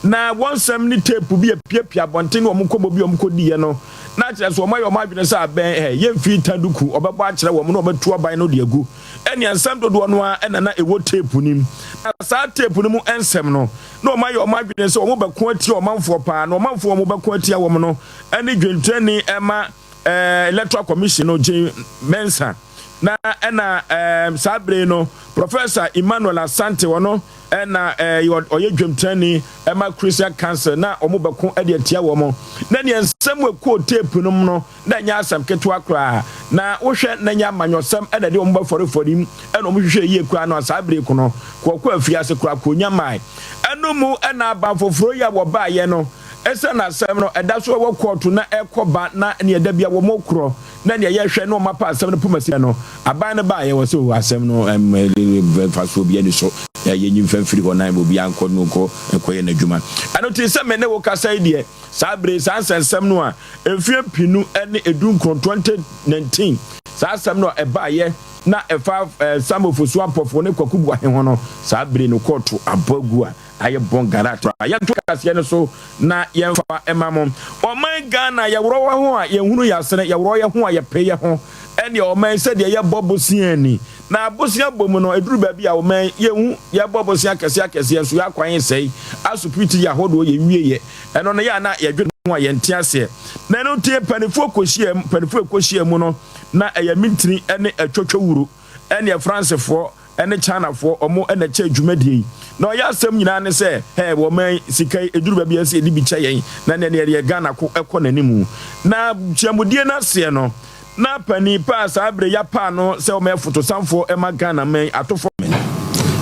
na wɔn nsɛm ne tape bi apiapia abɔnten ne wɔn nkɔmmɔ bi a wɔkɔdiiɛ no na kyerɛ sɛ wɔayɛ wɔn adwene sɛ abɛn ɛ yɛmfii Taduku wɔbɛbɔ akyerɛ wɔn na wɔbɛtu aban no de agu. Ɛnea nsɛm dodoɔ no ara na na ɛwɔ tape no mu. Na saa tape no mu nsɛm no na wɔayɛ wɔn adwene sɛ wɔbɛko atia ɔmanfoɔ paa na ɔmanfoɔ a wɔbɛko atia wɔn no ne dwentrani ma Electoral Commission no Jane Mensah. Na ɛna ɛɛm saa bere yi no Professor Emmanuel Asante ɔno ɛna ɛɛ ɔyɛ dwamtirani ɛma Christian Council na wɔn bɛko ɛde atia wɔn. Na nea nsɛm wɔ ɛkɔɔ tape no mu no na ɛnyɛ asɛm ketewa koraa. Na wohwɛ na ɛnyɛ amanyɔsɛm ɛna ɛde wɔn bɛfɔrefɔre mu ɛna wɔn hwehwɛ yie koraa no a saa bere ko no kɔɔkɔ afiase koraa kɔnya mae. Ɛno mu ɛna aban foforɔ yi a wɔbaeɛ no ɛsɛ na asɛm no ɛda so ɛwɔ kɔɔto na ɛkɔ ba na nea da bia wɔn korɔ Na nea yɛhwɛ na wɔapa asɛm no poma si no, aban no baeɛ wɔ sɛ oh asɛm no mfasoɔ biara nni so, yɛnyi mfa mfiri hɔ na obiara nkɔ no nkɔ nkɔyɛ n'adwuma. Ɛno nti sɛ me ne wo kasa yi deɛ, saa bere yi saa nsɛnsɛm no a mfeɛ 2019, 2019, saa asɛm no a ɛbaeɛ na ɛfa Sam Ofosu Ampofo ne Kwaku Boahe ho no, saa bere no kɔɔto abɔ agu a Ayɛ bɔn Ghana tra. Yɛnto kaseɛ no so na yɛnfa ma mo. Ɔman Ghana yɛworɔ yɛ ho a yɛnhunu yɛ asene, yɛworɔ yɛ ho a yɛpe yɛ ho. Ɛneɛ ɔman sɛdeɛ yɛbɔ bosea ni. Na bosea bɔ mu no ɛduru baabi a ɔman yɛnhu yɛbɔ bosea akɛseɛ akɛseɛ nso yɛ akwan sɛe, asopiti yɛ ahodoɔ yɛnwie yɛ. Ɛno no yɛ a na yɛdwene ho a yɛnte aseɛ. Na ɛno nti mpanifoɔ kɔhyia mu, mpanifoɔ ɛkɔhyia mu no na ɛyɛ mintini ne ɛtwɔtwɔwuro. Ɛneɛ Fransefoɔ.
ne Chinafoɔ wɔn na ɛkyɛ dwumadie yi. Na ɔyɛ asɛm nyinaa ne sɛ hɛ wɔ man yi sika yi ɛduru baabi a ɛsɛ yɛde bi kyɛ yɛn na neɛ yɛde Ghana ko kɔ n'animu. Na nhyiamudie no aseɛ no na panin pa a saa berɛ yɛapaa no sɛ ɔmɛyɛ fotosanfoɔ ma Ghana man yi atofoɔ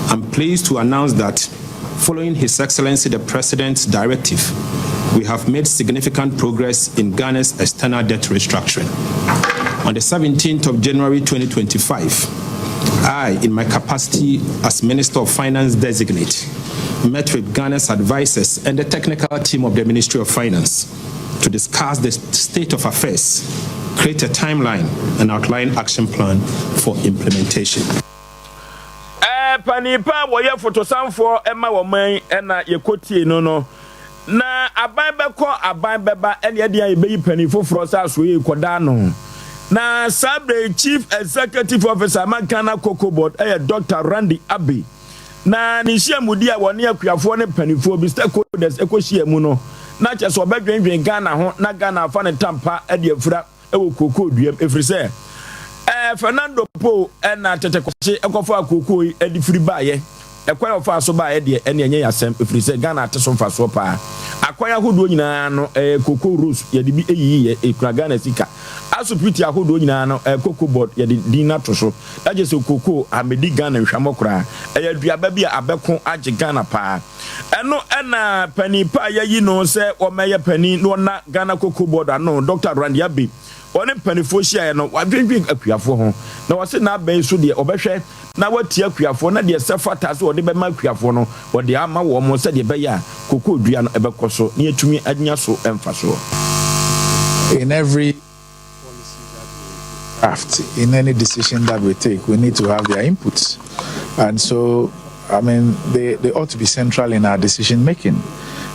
I'm pleased to announce that following His Excellency the President's directive, we have made significant progress in Ghana's external debt restructuring. On the 17th of January 2025, I, in my capacity as Minister of Finance designate, met with Ghana's advisors and the technical team of the Ministry of Finance to discuss the state of affairs, create a timeline, and outline action plan for implementation.
Panin pa a wɔyɛ fotosanfoɔ ma wɔn yi na yɛkɔtiee no no. Na aban bɛkɔ aban bɛba ɛne ɛdeɛ a yɛbɛyi panin foforɔ sɛ asoɛ yi kɔda ano. Na saa berɛ yi Chief Executive Officer ma Ghana Cocoa Board ɛyɛ Dr. Randy Abbey. Na ne nhyiamudi a wɔne akuafoɔ ne mpanimfoɔ bi stakeholders ɛkɔhyia mu no na kyerɛ sɛ ɔbɛdwendwen Ghana ho na Ghana afa ne tampa de afura wɔ kookoo duam ɛfiri sɛ ɛɛ Fernando Po na Tete Kwakye kɔfaa kookoo yi de firi baeɛ. Ɛkwan a ɔfaa so baeɛ deɛ ɛne ɛnyɛ yɛn asɛm ɛfiri sɛ Ghana ate so mfasoɔ paa. Akwan ahodoɔ nyinaa no ɛɛ cocoa roads yɛde bi yiyi yɛ ɛkura Ghana sika. Asopiti ahodoɔ nyinaa no ɛɛ cocoa board yɛde din no ato so. Na kyerɛ sɛ kookoo ammɛdi Ghana nhwammɔ koraa. Ɛyɛ aduaba bi a abɛko agye Ghana paa. Ɛno na panin pa a yɛayi no sɛ ɔmmɛyɛ panin na ɔnna Ghana Cocoa Board ano, Dɔkta Randy Abbey. Ɔne mpanimfoɔ hyiaeɛ no, wadwendwen akuafoɔ ho, na ɔse n'abɛn so deɛ ɔbɛhwɛ na watie akuafoɔ na deɛ ɛsɛ fata sɛ ɔde bɛma akuafoɔ no, ɔde ama wɔn sɛdeɛ ɛbɛyɛ a kokoo dua no bɛkɔ so na yɛatumi anya so mfasoɔ.
In every policy that we craft, in any decision that we take, we need to have their inputs. And so, I mean, they, they ought to be central in our decision making.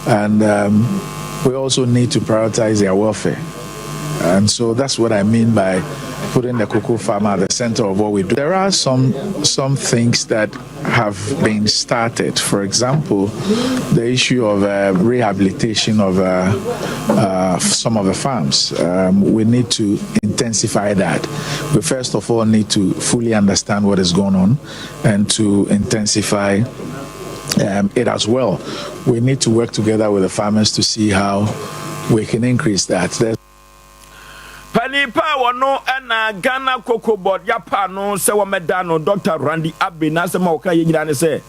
And um, we also need to prioritize their welfare. And so that's what I mean by putting the cocoa farmer at the center of what we do. There are some some things that have been started. For example, the issue of uh, rehabilitation of uh, uh, some of the farms. Um, we need to intensify that. We first of all need to fully understand what is going on and to intensify um, it as well. We need to work together with the farmers to see how we can increase that. There's
Panin pa a wɔno na Ghana Cocoa Board yɛapa no sɛ wɔmmɛda no Dɔkta Randy Abbey n'asɛm a ɔka yɛ nyinaa ne sɛ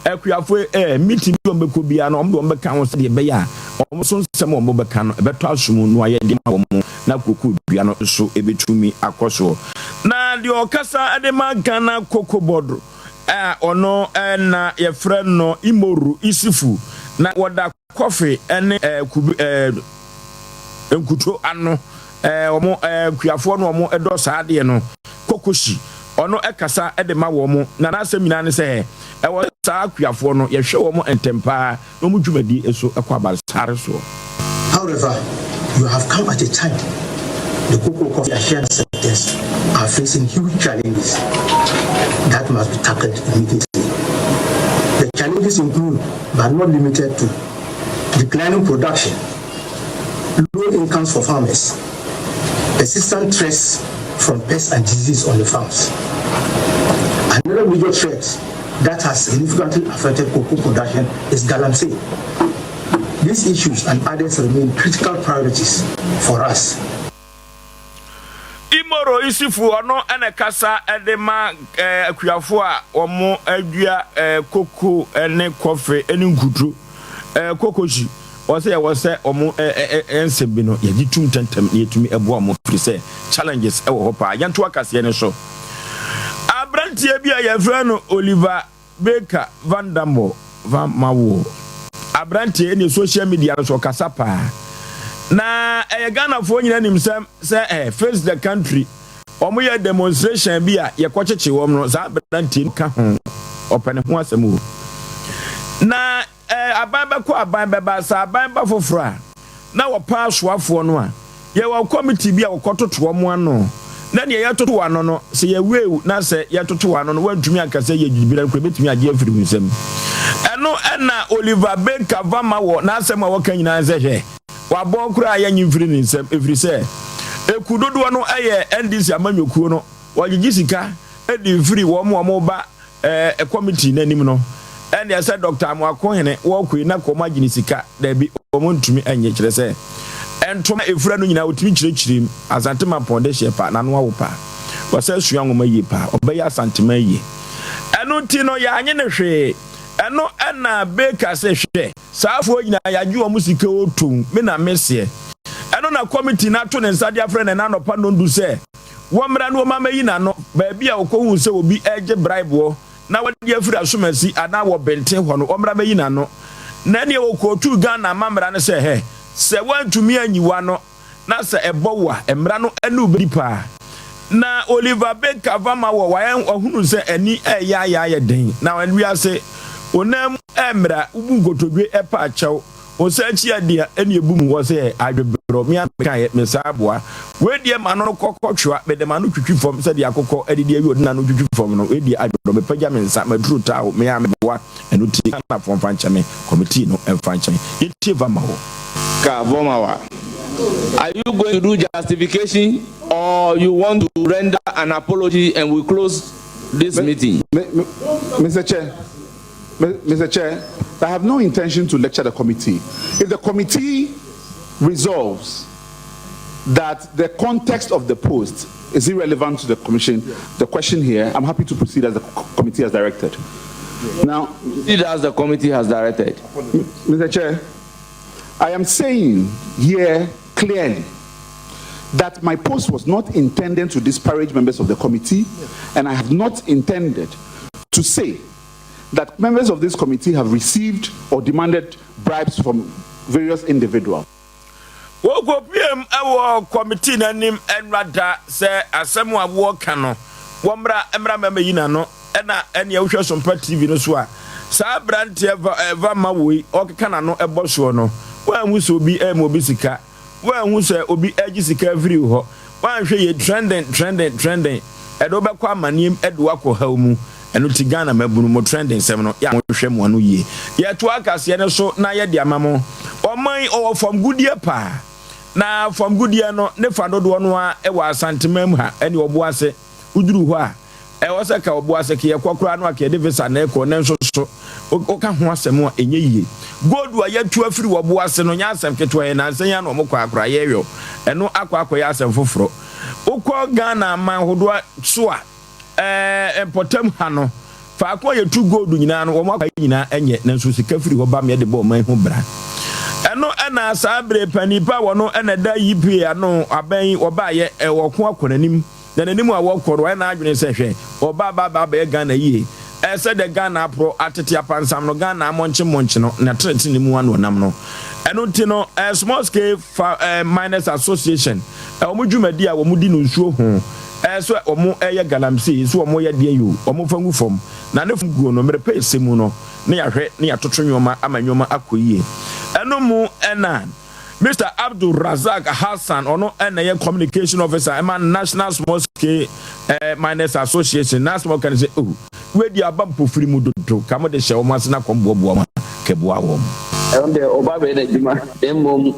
akuafoɔ eh, meeting bi a wɔbɛkɔ biara no wɔn de wɔn bɛka ho sɛdeɛ ɛbɛyɛ a wɔn so nsɛm a wɔbɛka no ɛbɛtɔ asom no ayɛ de ma wɔn na cocoa dua no nso ɛbɛtumi akɔ soɔ. Na deɛ ɔkasa de ma Ghana Cocoa Board a ɔno na yɛfrɛ no Imoru Isifu na wɔda kɔfe ne kube nkuto ano wɔn kuafoɔ no wɔn dɔ saa adeɛ no kokosi ɔno kasa de ma wɔn na n'asɛm nyinaa ne sɛ ɛwɔ saa kuafoɔ no yɛhwɛ wɔn ntɛm paa na wɔn dwumadie so kɔ abansare soɔ.
However, you have come at a time the cocoa coffee assurance sectors are facing huge challenges that must be tackled immediately. The challenges include, but not limited to, declining production, low incomes for farmers, persistent threats from pests and diseases on the farms. Another major threat that has significantly affected cocoa production is galamsey. These issues and others remain critical priorities for us.
Imoro Isifu ɔno na ɛkasa de ma akuafoɔ a wɔadua koko ne kɔfe ne nkuturo kokosi. Wɔsɛ yɛwɔ sɛ wɔn nsɛm bi no yɛgye tum ntɛntɛm na yɛtumi boa wɔn firi sɛ challenges wɔ hɔ paa. Yɛnto akaseɛ no so. Aberanteɛ bi a yɛfrɛ no Oliver Baker Vandermoor Van Mawoɔ. Aberanteɛ ne social media no so ɔkasa paa. Na ɛyɛ Ghanafoɔ nyina nim sɛ sɛ eh, face the country wɔn yɛ demonstration bi a yɛkɔkyekye wɔn no saa aberanteɛ no ka ho ɔpɛ ne ho asɛm o. Na eh, aban bɛkɔ aban bɛba sɛ aban ba foforɔ a na wɔpa asoafoɔ no a yɛwɔ kɔmiti bi a wɔkɔtoto wɔn ano na deɛ yɛtoto ano no sɛ yɛwew na sɛ yɛtoto ano no wɔantumi anka sɛ yɛ gyibira no kora bɛtumi agye afiri wo nsam ɛno ɛna Oliver Baker Vama wɔ n'asɛm a wɔka nyinaa sɛ hwɛ wabɔn koraa yɛnye mfiri ne nsam ɛfiri sɛ eku dodoɔ no yɛ NDC amanyɔkuo no wɔgyegye sika de mfiri wɔn a wɔba Ɛɛ committee no anim no, ɛnneɛ sɛ Doctor Amoakohene wɔɔkɔ yi na kɔm agye ne sika, daabi, wɔn ntumi nnye, kyerɛ sɛ ntoma a ɛfira no nyinaa wɔtumi kyerɛkyerɛ mu. Asante Mampɔn dehyeɛ paa, n'ano awo paa, wasan sua nwoma yie paa, ɔbɛyɛ Asanteman yie. Ɛno nti no yɛanye no hwee. Ɛno na Baker se hwɛ, saa afoɔ nyinaa yɛagye wɔn sika o toom, me na meseɛ. Ɛno na committee no ato ne nsa de afrɛ no ɛnnɛ anɔpa nnɔndu sɛ, Wɔmmra na wɔmma mɛyi n'ano baabi a ɔkɔhuu sɛ obi regye braeboɔ na wɔde afiri asomasi anaa wɔ benten hɔ no, wɔmmra mɛyi n'ano. Na ɛneɛ wɔkɔɔtuu Ghana amammra no sɛ, hɛ, sɛ woantumi anyi w'ano na sɛ ɛbɔ wo a, mmara no ne wo bɛdi paa. Na Oliver Baker Vama wɔ wayɛ wahunu sɛ ani reyɛ ayɛ ayɛ den, na wiase, wo nan mu ɛmmra, wobu nkotodwe ɛpa akyɛw, Wo nsa akyi adeɛ a ɛne ɛbu mu wɔ sɛ adweberɛ me ara mekaeɛ me saa aboa wei deɛ m'ano no kɔ kɔtwewa mede m'ano twitwi fam sɛdeɛ akokɔ adidi awie ɔde n'ano twitwi fam no wei deɛ adweberɛ mepagya me nsa maduru taaho me ara meboa ɛno nti Ghanafoɔ mfa nkyɛ me committee no mfa nkyɛ me yɛntie va ma hɔ.
Ka Vormawah, are you going to do justification or you want to render an apology and we close this meeting?
Mr. Chair, Mr. Chair, I have no intention to lecture the committee. If the committee resolves that the context of the post is irrelevant to the commission, the question here, I'm happy to proceed as the committee has directed. Now,
proceed as the committee has directed.
Mr. Chair, I am saying here clearly that my post was not intended to disparage members of the committee, and I have not intended to say that members of this committee have received or demanded bribes from various individuals.
Wɔkɔpueem wɔ kɔmitii no anim nnora da sɛ asɛm a wɔreka no wɔmmra mmra mmɛyi n'ano. Ɛna ɛneɛ wohwɛ Sompa TV no so a saa abranteɛ va ma woi ɔkeka n'ano bɔ soɔ no woanhu sɛ obi rema obi sika. Woanhu sɛ obi regye sika afiri wo hɔ. Woanhwɛ yie, trending, trending, trending, ɛde wo bɛkɔ amaneɛm, ɛde wo akɔ haw mu. Ɛno nti Ghana mmabunu, mo trending nsɛm no, yɛ a monhwɛ mo ano yie. Yɛtoa kaseɛ no so na yɛde ama mo. Ɔman yi, ɔwɔ fam gudeɛ paa. Na fam gudeɛ no, ne fa dodoɔ no ara wɔ Asanteman mu ha, ɛne Ɔboase. Woduru hɔ a, ɛwɔ sɛ ka ɔbo ase ka yɛkɔ koraa no a ka yɛde visa na ɛkɔ nanso so woka ho asɛm a ɛnyɛ yie. Gold a yɛatu afiri wɔ bo ase no nyɛ asɛm ketewa yɛ nansa yi ara na wɔkɔ akora yɛyɔ ɛno akɔ akɔyɛ asɛm foforɔ. Wokɔ Ghana aman hodoɔ so a ɛɛ mpɔtam ha no faako a yɛtu gold nyinaa no wɔn akwae nyinaa ɛnyɛ nanso sika firi hɔ ba ma yɛde bɔ ɔman ho bra. Ɛno ɛna saa bere panin pa wɔ no ɛna ɛda EPA ano abɛn yi wɔbaayɛ ɛwɔ ɔko akɔ n'anim. Na n'anim a wɔkɔ no, wayɛ n'adwene sɛ, hwɛ, ɔba aba aba abɛyɛ Ghana yie. Ɛɛ sɛdeɛ Ghana aporɔ atete apansam no, Ghana amɔnkye-mmɔnkye no, n'atenetene mu ano ɔnam no. Ɛno nti no, ɛɛ Small Scale Fa ɛɛ Miners Association, ɛɛ wɔn dwumadi a wɔdi no nsuo ho, ɛɛ sɛ wɔn ɛyɛ galamsey, sɛ wɔn yɛ deɛn yi o, wɔn fa ngu fam. Na ne fam guo no, mmerɛ pɛ ɛsɛ mu no, na yɛahwɛ na yɛatoto nneɛma ama nneɛma akɔ yie. Ɛno mu na. Mister Abdul Razak Hassan, ɔno na ɛyɛ Communication Officer ɛma National Small Scale eh, Miners Association, n'asɛm a ɔka ne sɛ, oh, wei deɛ aba mpofiri mu dodo, ka mo de hyɛ wɔn ase na kɔm boaboa wɔn a, kɛboa wɔn.
Ɛno deɛ ɔba bɛyɛ n'adwuma na mmom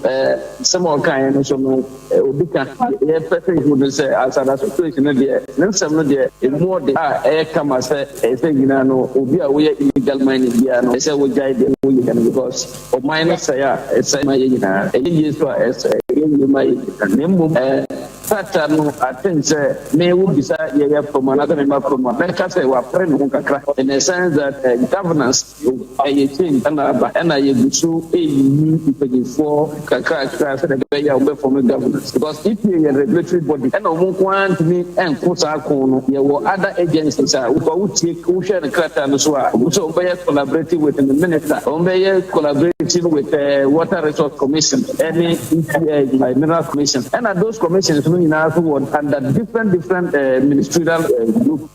nsɛm a ɔkaeɛ no nso no obi ka. Deɛ yɛpɛ sɛ yɛhu ne sɛ as an association no deɛ ne nsɛm no deɛ ɛmu ɔde a ɛyɛ kama sɛ ɛsɛ sɛ nyinaa no obi a woyɛ illegal mining biara no ɛsɛ sɛ wogyae deɛ woyɛ no because Ɔman no sɛe a, ɛsɛe ma yɛn nyinaa. Ɛyɛ yie nso a, ɛsɛe yie ma yɛn nyinaa. Na mmom krataa no, I think sɛ me wo bisa yɛyɛ kurom anaasɛ me mma kurom a, mɛka sɛ wapere ne ho kakra in a sense that governance ɛyɛ change ɛna aba ɛna yɛgu so ɛreyiyi mpanyinfoɔ kakrakra sɛdeɛ ɛbɛyɛ a wɔbɛfɔm governance because EPA yɛ regulatory body ɛna wɔn nko ara ntumi nko saa ko no. Yɛwɔ other agencies a wotie Wohwɛ no krataa no so a, wohu sɛ wɔbɛyɛ collaborative with the minister, wɔbɛyɛ collaborative with Water Resource Commission ɛne EPA, Mineral Commission, ɛna those commissions no nyinaa nso wɔ under different different ministerial group.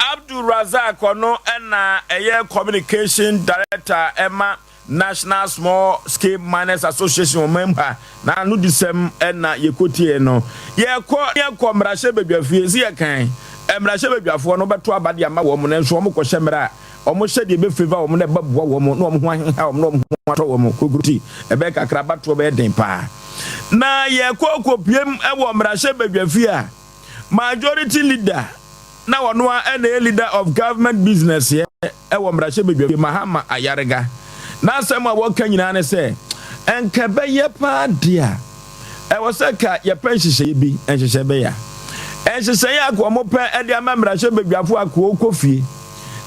Abdul Razak ɔno na ɛyɛ Communication Director ɛma National Small Scale Miners Association ɔman mu ha na anodisɛm na yɛkɔtiee no. Yɛkɔ na yɛkɔ mmarahyɛbadwafie sɛ yɛkan mmarahyɛbadwafoɔ no bɛto aba de ama wɔn nanso wɔn kɔhyɛ mmara a wɔn hyɛ deɛ ɛbɛ favour wɔn na ɛbɛboa wɔn na wɔn ho aheha wɔn na wɔn ho atɔ wɔn kokoro ti ɛbɛyɛ kakra abatoɔ bɛyɛ den paa na yɛkɔ kɔpiem wɔ mmarahyɛbadwafie a majority leader. na ɔno ara na ɛyɛ Leader of Government Business yɛ wɔ mmarahyɛbadwafie, Mahama Ayariga. N'asɛm a wɔka nyinaa ne sɛ, nka ɛbɛyɛ paa deɛ a, ɛwɔ sɛ ka yɛpɛ nhyehyɛeɛ bi, nhyehyɛeɛ bɛyɛ a. Nhyehyɛeɛ a ka wɔpɛ de ama mmarahyɛbadwafoɔ a ka wɔkɔ fie,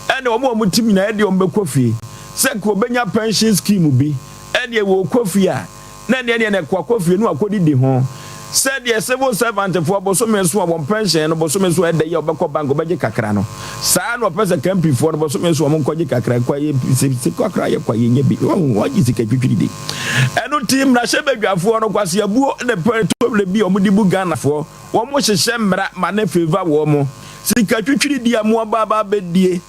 ɛne wɔn a wɔtim nyinaa ɛdeɛ wɔbɛkɔ fie, sɛ ka wɔbɛnya pension scheme bi, ɛdeɛ wɔkɔ fie a, na ɛneɛ deɛ na ɛkɔ akɔ fie no akɔdidi ho. Sɛdeɛ civil servant foɔ bosome so a wɔn pension no bosome so a ɛda yi a wɔbɛkɔ bank wɔbɛgye kakra no, saa na wɔpɛ sɛ KMP foɔ no bosome so wɔn nkɔgye kakra, kwa yɛ sika koraa yɛ kwa yɛnya bi, wahu, wɔagye sika twitwiri di. Ɛno nti mmarahyɛbadwafoɔ no kwaseabuo ne pɛtɔwerɛ bi a wɔde bu Ghanafoɔ, wɔn hyehyɛ mmara ma ne favour wɔn, sika twitwiri di a mo aba aba abɛdie.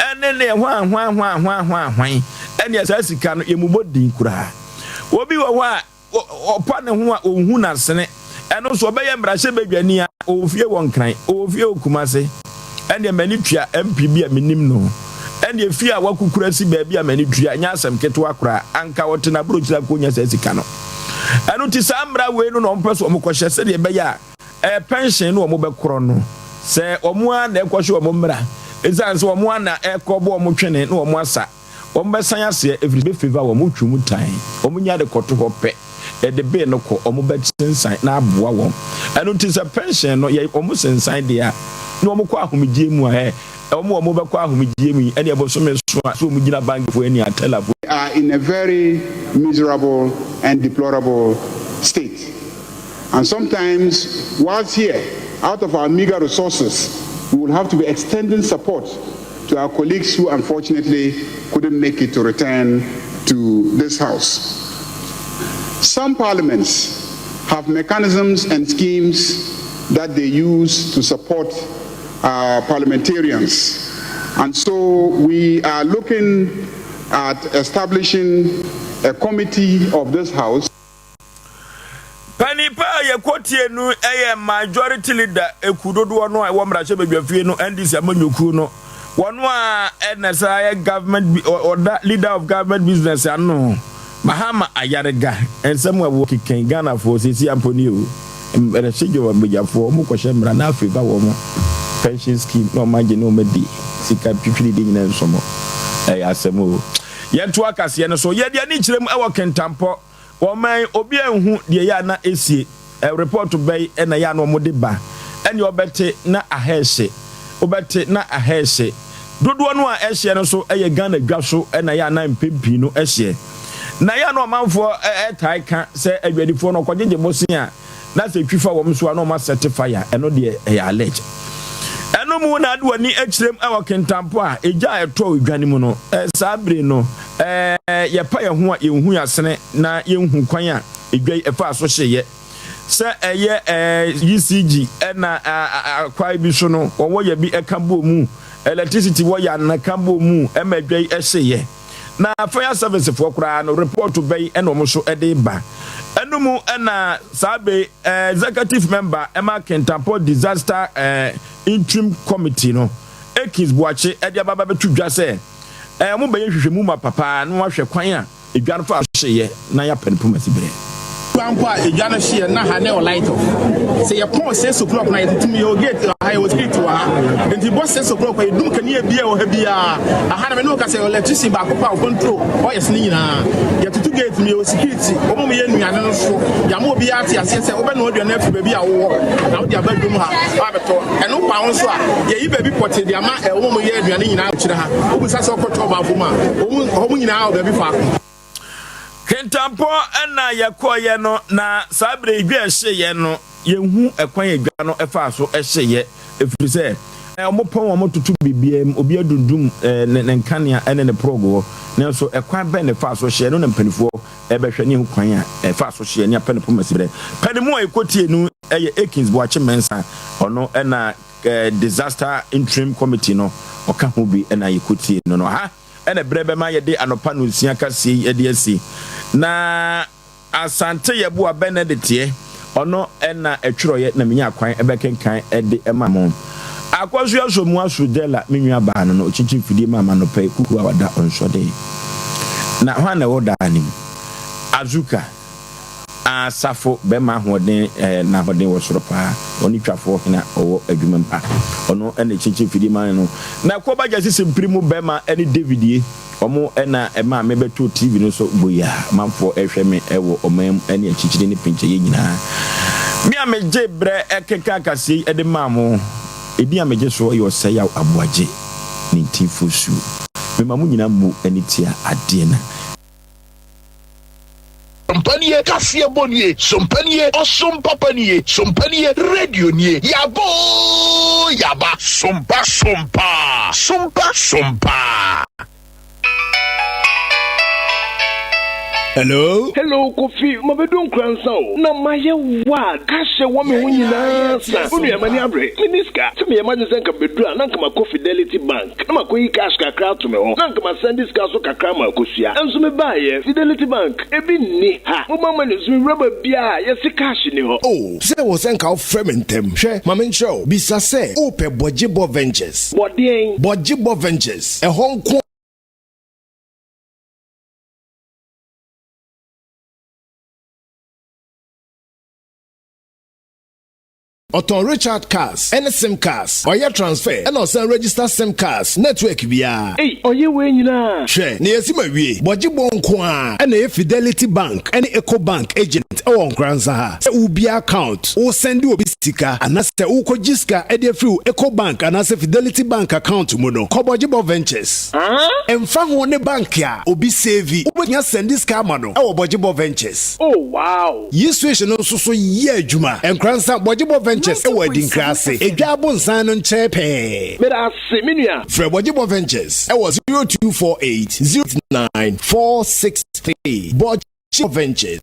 Ɛne neɛ hwan hwan hwan hwan hwan hwan ɛneɛ saa sika no yɛmubɔ din koraa. Obi wɔ hɔ a ɔpa ne ho a ɔnhu n'asene ɛno nso ɔbɛyɛ mmarahyɛbadwani a ɔwɔ fie wɔ Nkran ɔwɔ fie wɔ Kumase ɛneɛ m'ani tua MP bi a menim no ɛneɛ fie a wakukura si baabi a m'ani tua nyɛ asɛm ketewa koraa anka ɔte n'aburokyire akɔnya saa sika no. Ɛno nti saa mmara wei no na wɔpɛ sɛ wɔkɔhyɛ sɛdeɛ ɛbɛyɛ a Ɛyɛ pɛnhyen no wɔn bɛkorɔ no sɛ wɔn ara na ɛkɔhye wɔn mmra ɛsiane sɛ wɔn ara na ɛkɔ bɔ wɔn twene na wɔn asa wɔn bɛsan aseɛ ɛfiri bɛ favor wɔn wotwi wɔn tan wɔn nya de kɔto hɔ pɛ ɛde bee no kɔ wɔn bɛ sensan na aboa wɔn ɛno nti sɛ pɛnhyen no yɛ wɔn sensan deɛ a na wɔn kɔ ahomegyeɛ mu a ɛ wɔn wɔn bɛkɔ ahomegyeɛ mu yi ɛne ɛbosome so a so wɔn gyina bankfoɔ ani atɛlafoɔ
are in a very miserable and deplorable state. And sometimes, whilst here, out of our meager resources, we will have to be extending support to our colleagues who unfortunately couldn't make it to return to this house. Some parliaments have mechanisms and schemes that they use to support our parliamentarians. And so we are looking at establishing a committee of this house.
Panin pa a yɛkɔtie no yɛ Majority Leader ekuo dodoɔ no a ɛwɔ mmarahyɛbadwafie no, NDC amanyɔkuo no. Wɔn a ɛna saa yɛ government ɔda leader of government business ano, Mahama Ayariga. Nsɛm a wɔkeka yi, Ghanafoɔ seesei ampo nie o. Mmarahyɛbadwafoɔ wɔn kɔhyɛ mmara na afei ba wɔn pension scheme na wɔn agye na wɔn adi sika twitwiri de nyinaa nso no. Ɛyɛ asɛm o. Yɛntoa kaseɛ no so. Yɛde ani kyerɛ mu wɔ Kintampo. Wɔman obi anhu deɛ ɛyɛ a na ɛsie. Report bɛn na ɛyɛ a na wɔde ba? Ɛnneɛ wobɛte na aha ɛhye. Wobɛte na aha ɛhye. Dodoɔ no a ɛhyeɛ no nso yɛ Ghana dwa so na ɛyɛ a na mpɛn pii no ɛhyeɛ. Na ɛyɛ a na ɔmanfoɔ tae ka sɛ adwadifoɔ no wɔkɔgyegye bosea na sɛ ɛtwi fa wɔn so a na wɔn asɛte fire. Ɛno deɛ ɛyɛ allege. Ɛno mu na ade w'ani kyerɛm wɔ Kintampo a egya a ɛtɔɔ edwa no mu no. Saa bere no, yɛpa yɛn ho a yenhu yɛn asene na yenhu kwan a edwa yi faa so hyeeɛ. Sɛ ɛyɛ ECG na akwae bi so no, wɔn wɔya bi ka bɔɔ mu, electricity wɔya no ka bɔɔ mu ma edwa yi hyeeɛ. Na fire service foɔ koraa no report bɛn na wɔn nso de ba. Ɛno mu na saa bɛ executive member ma Kintampo disaster interim committee no, Akins Boakye de aba bɛto dwa sɛ wɔn bɛyɛ nhwehwɛmu ma papa na wɔahwɛ kwan a edwa no faa so hyeeɛ na yɛapɛ no poma siberɛ.
Kura mpo a edwa no hyeɛ na ha ne wɔ light off. Sɛ yɛpɔn 6 o'clock na yɛtutum yɛwɔ gate wɔ ha yɛwɔ street wɔ ha. Nti bɔ 6 o'clock a yɛdum kanea biara wɔ ha biara. Aha no me ne wo kasa yɛwɔ electrician baako pɛ a ɔcontrol wires no nyinaa. Yɛtoto gate no yɛwɔ security wɔn a wɔyɛ nnuane no so. Yɛama obiara ate aseɛ sɛ wobɛnoa aduane afiri baabi a wowɔ na wode aba dwom ha abɛtɔ. Ɛno pa ho nso a yɛyi baabi pɔtee de ama wɔn a wɔyɛ aduane nyinaa wɔ akyire ha. Wobisa sɛ wokɔtɔ baako mu a wɔn nyinaa wɔ baabi faako.
Kintampo na yɛkɔeɛ no, na saa berɛ yi dwa a ɛhyeeɛ no, yɛnhu ɛkwan a dwa no faa so hyeeɛ, ɛfiri sɛ wɔpɔn wɔn toto biribiara mu, obiara dundum ne nkanea ne ne prɔgoɔ, nanso ɛkwan bɛn na ɛfaa so hyeeɛ no na mpanimfoɔ bɛhwɛ ne ɛhu kwan a ɛfaa so hyeeɛ ne apɛ ne poma siberɛ. Panimu a yɛkɔtiee no yɛ Akins Boakye Mensah, ɔno na Disaster Interim Committee no ɔka ho bi na yɛkɔtiee no no. Ha na berɛ bɛma yɛde anɔpa nonsia kaseɛ yi de asi. Na Asante Yeboah Benedicteɛ, ɔno na ɛtwerɛeɛ na menyaa kwan bɛkenkan de maa mo. Akwasu Asomu Asu Della, me nua baa no no, ɔkyinkyin fidie maa me anɔpa yi, kuku a wada ɔnsɔ den. Na hwan na ɛwɔ daa no mu? Azuka. Asafo bɛma ahoɔden eh, n'ahoɔden wɔ soro paa. Ɔne twafoɔ hene a ɔwɔ adwuma mu ha. Ɔno na ɛkyinkyin fidie ma no. Na ɛkɔ ba gyasi simpiri mu bɛma ne David ye. Ɔmo na ɛmaa me bɛtoo TV no so boyi a manfoɔ ɛhwɛ me wɔ ɔman mu ne akyikyiri ne pinkyɛyɛ nyinaa. Me a megye berɛ kenkan kaseɛ yi de maa mo, edin a megye soɔ yɛ Ɔsɛeyaw Aboagye ne Ntinfoɔ Suo. Mema mo nyinaa mmu ani tia adeɛ no.
Sompa nie, kaseɛbɔ nie, sompa nie, ɔsom papa nie, sompa nie, radio nie, yaba oo yaba. Sompa sompa, sompa sompa.
Hello.
Hello Kofi, mabedu Nkoransa o, na mayɛ wild, cash a ɛwɔ me ho nyinaa sa. Wo nua m'ani abere, menni sika. Sɛ meyɛ m'adwene sɛ nka mebedu a na nka makɔ Fidelity Bank. Na makɔyi cash kakra ato me hɔ, na anka masɛnde sika nso kakra ama Akosua. Nso mebaeɛ, Fidelity Bank, ebi nni ha. Mobile money nso mewura baabiara a, yɛse cash nni hɔ.
Oh, sɛ ɛwɔ sɛ nka wofrɛ me ntɛm. Hwɛ, ma menkyerɛ wo. Bisa sɛ wopɛ Bɔgyebɔ Ventures.
Bɔ deɛn?
Bɔgyebɔ Ventures. Ɛhɔ nko. Ɔtɔn Richard cars ɛne sim cars, ɔyɛ transfer ɛna ɔsan register sim cars network biara.
Ei ɔyɛ wei nyinaa?
Hwɛ na yɛasi ma wie. Bɔgye bɔ nko ara ɛna ɛyɛ Fidelity Bank ɛne Eco Bank agent ɛwɔ Nkoranza ha. Sɛ wobue account, wo sɛnde obi sika anasɛ wokɔ gye sika ɛde afiri wo Eco Bank anaasɛ Fidelity Bank account mu no, kɔ Bɔgyebɔ Ventures. Ɛmfa ho ne bank a obi save, wobɛtumi asɛnde sika ama no ɛwɔ Bɔgyebɔ Ventures.
Oh wow!
Yi switch no nso so yɛ adwuma. Nkoransa Bɔgyebɔ Ventures wɔ Adinkra ase, Edwa Abonsan no nkyɛn pɛɛ.
Meda ase, me nua.
Frɛ Bɔgyebɔ Ventures wɔ 0248 09 463. Bɔgyebɔ Ventures.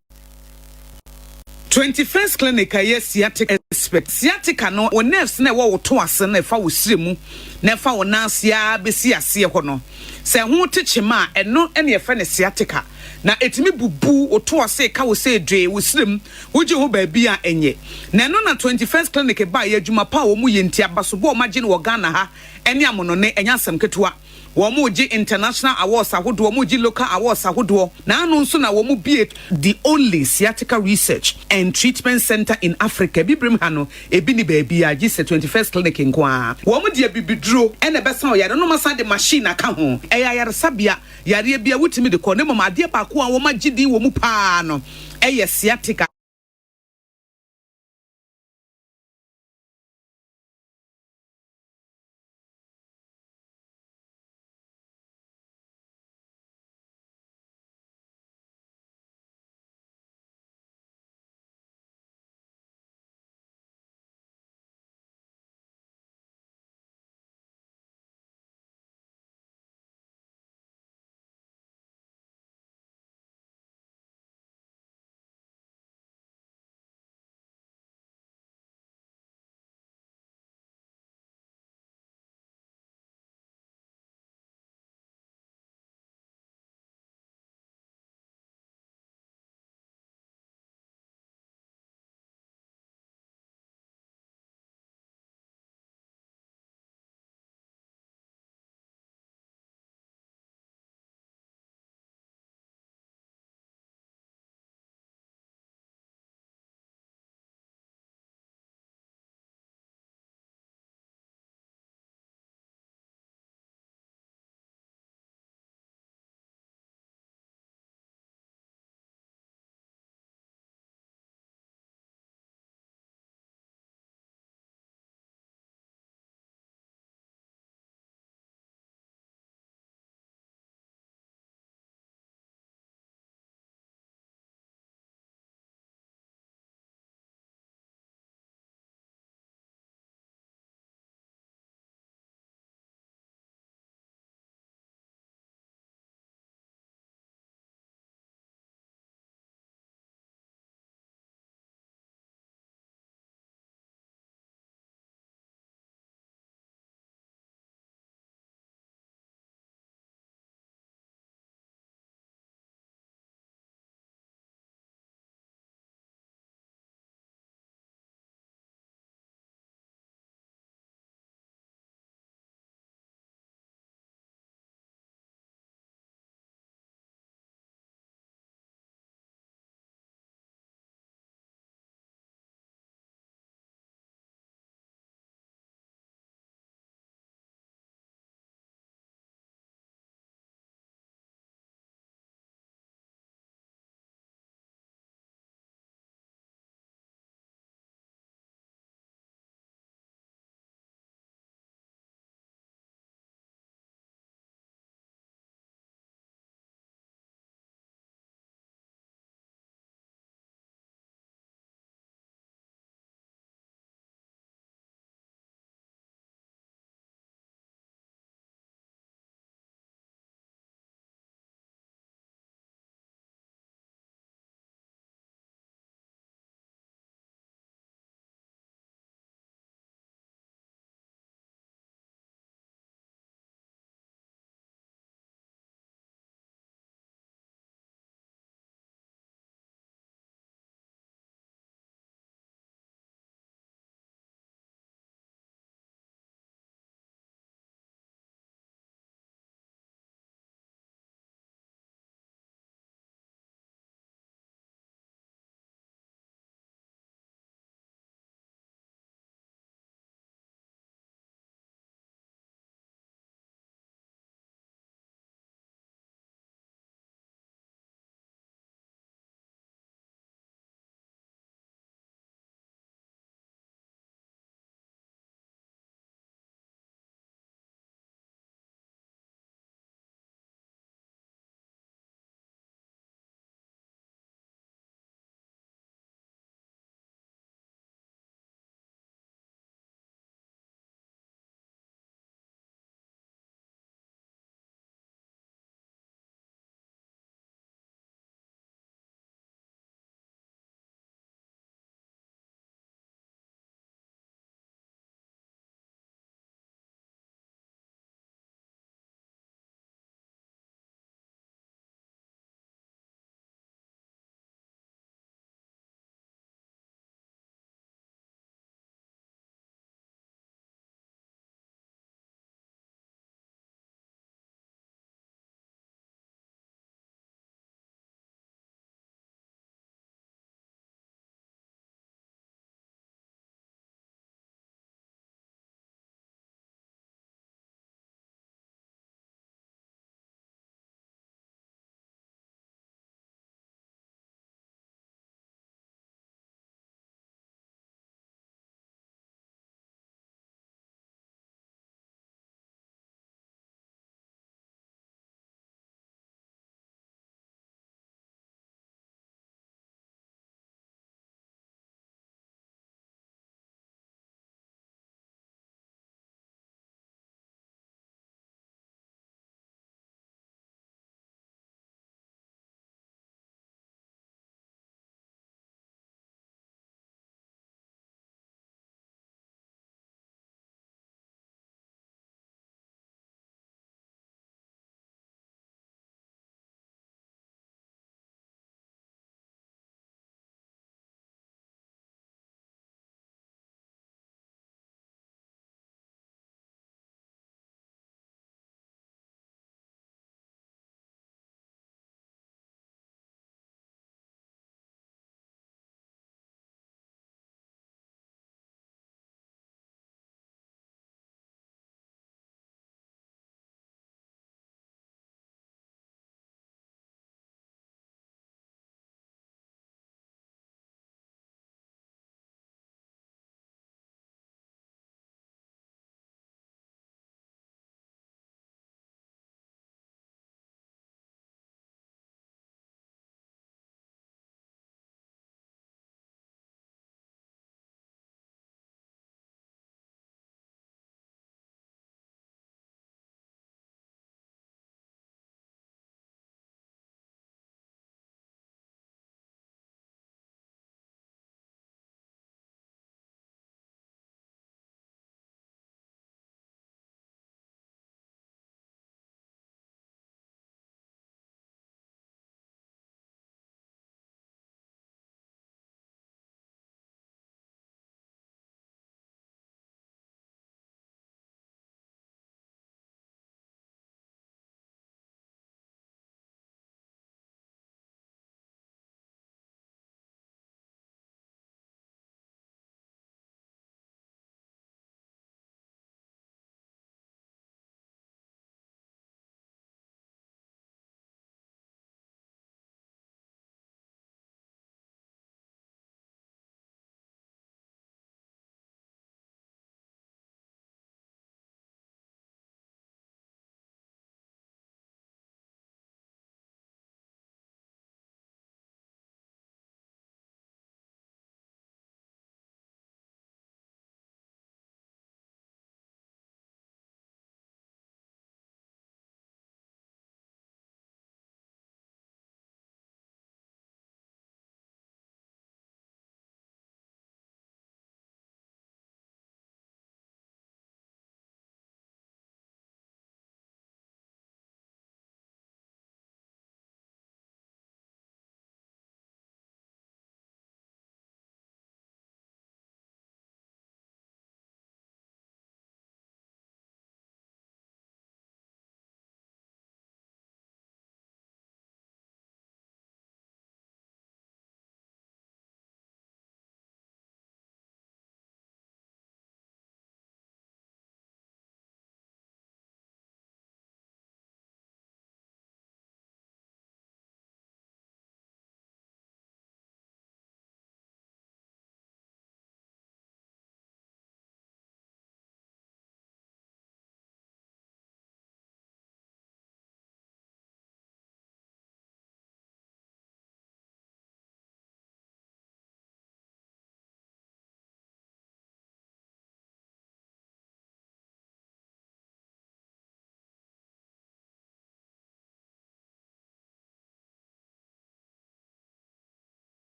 21st Clinic a ɛyɛ sciatic expert. Sciatica no, wo nerves no a ɛwɔ wo to ase no a ɛfa wo srɛ mu na ɛfa wo nan ase ara bɛsi aseɛ hɔ no, sɛ ɛho te kyema a, ɛno na yɛfrɛ no sciatica. Na ɛtumi bubu wo to ase, ka wo sɛ dwee, wo srɛ mu, wogye ho baabi a ɛnyɛ. Na ɛno na 21st Clinic baeɛ, adwuma pa a wɔyɛ nti, abasobɔ a wɔagye no wɔ Ghana ha ne amonone, ɛnyɛ asɛm ketewa. Wɔregye international awards ahodoɔ, wɔregye local awards ahodoɔ. Na ano nso na wɔbue the only sciatica research and treatment centre in Africa. Abibirem ha no, ebi nni baabiara gye sɛ 21st Clinic nko ara. Wɔde abibiduro na ɛbɛsa ɔyare no, na wɔasan de machine aka ho. Ɛyɛ ayaresabea, yareɛ biara wotumi de kɔ, na mmom adeɛ baako a wɔagye din wɔ mu pa ara no yɛ sciatica.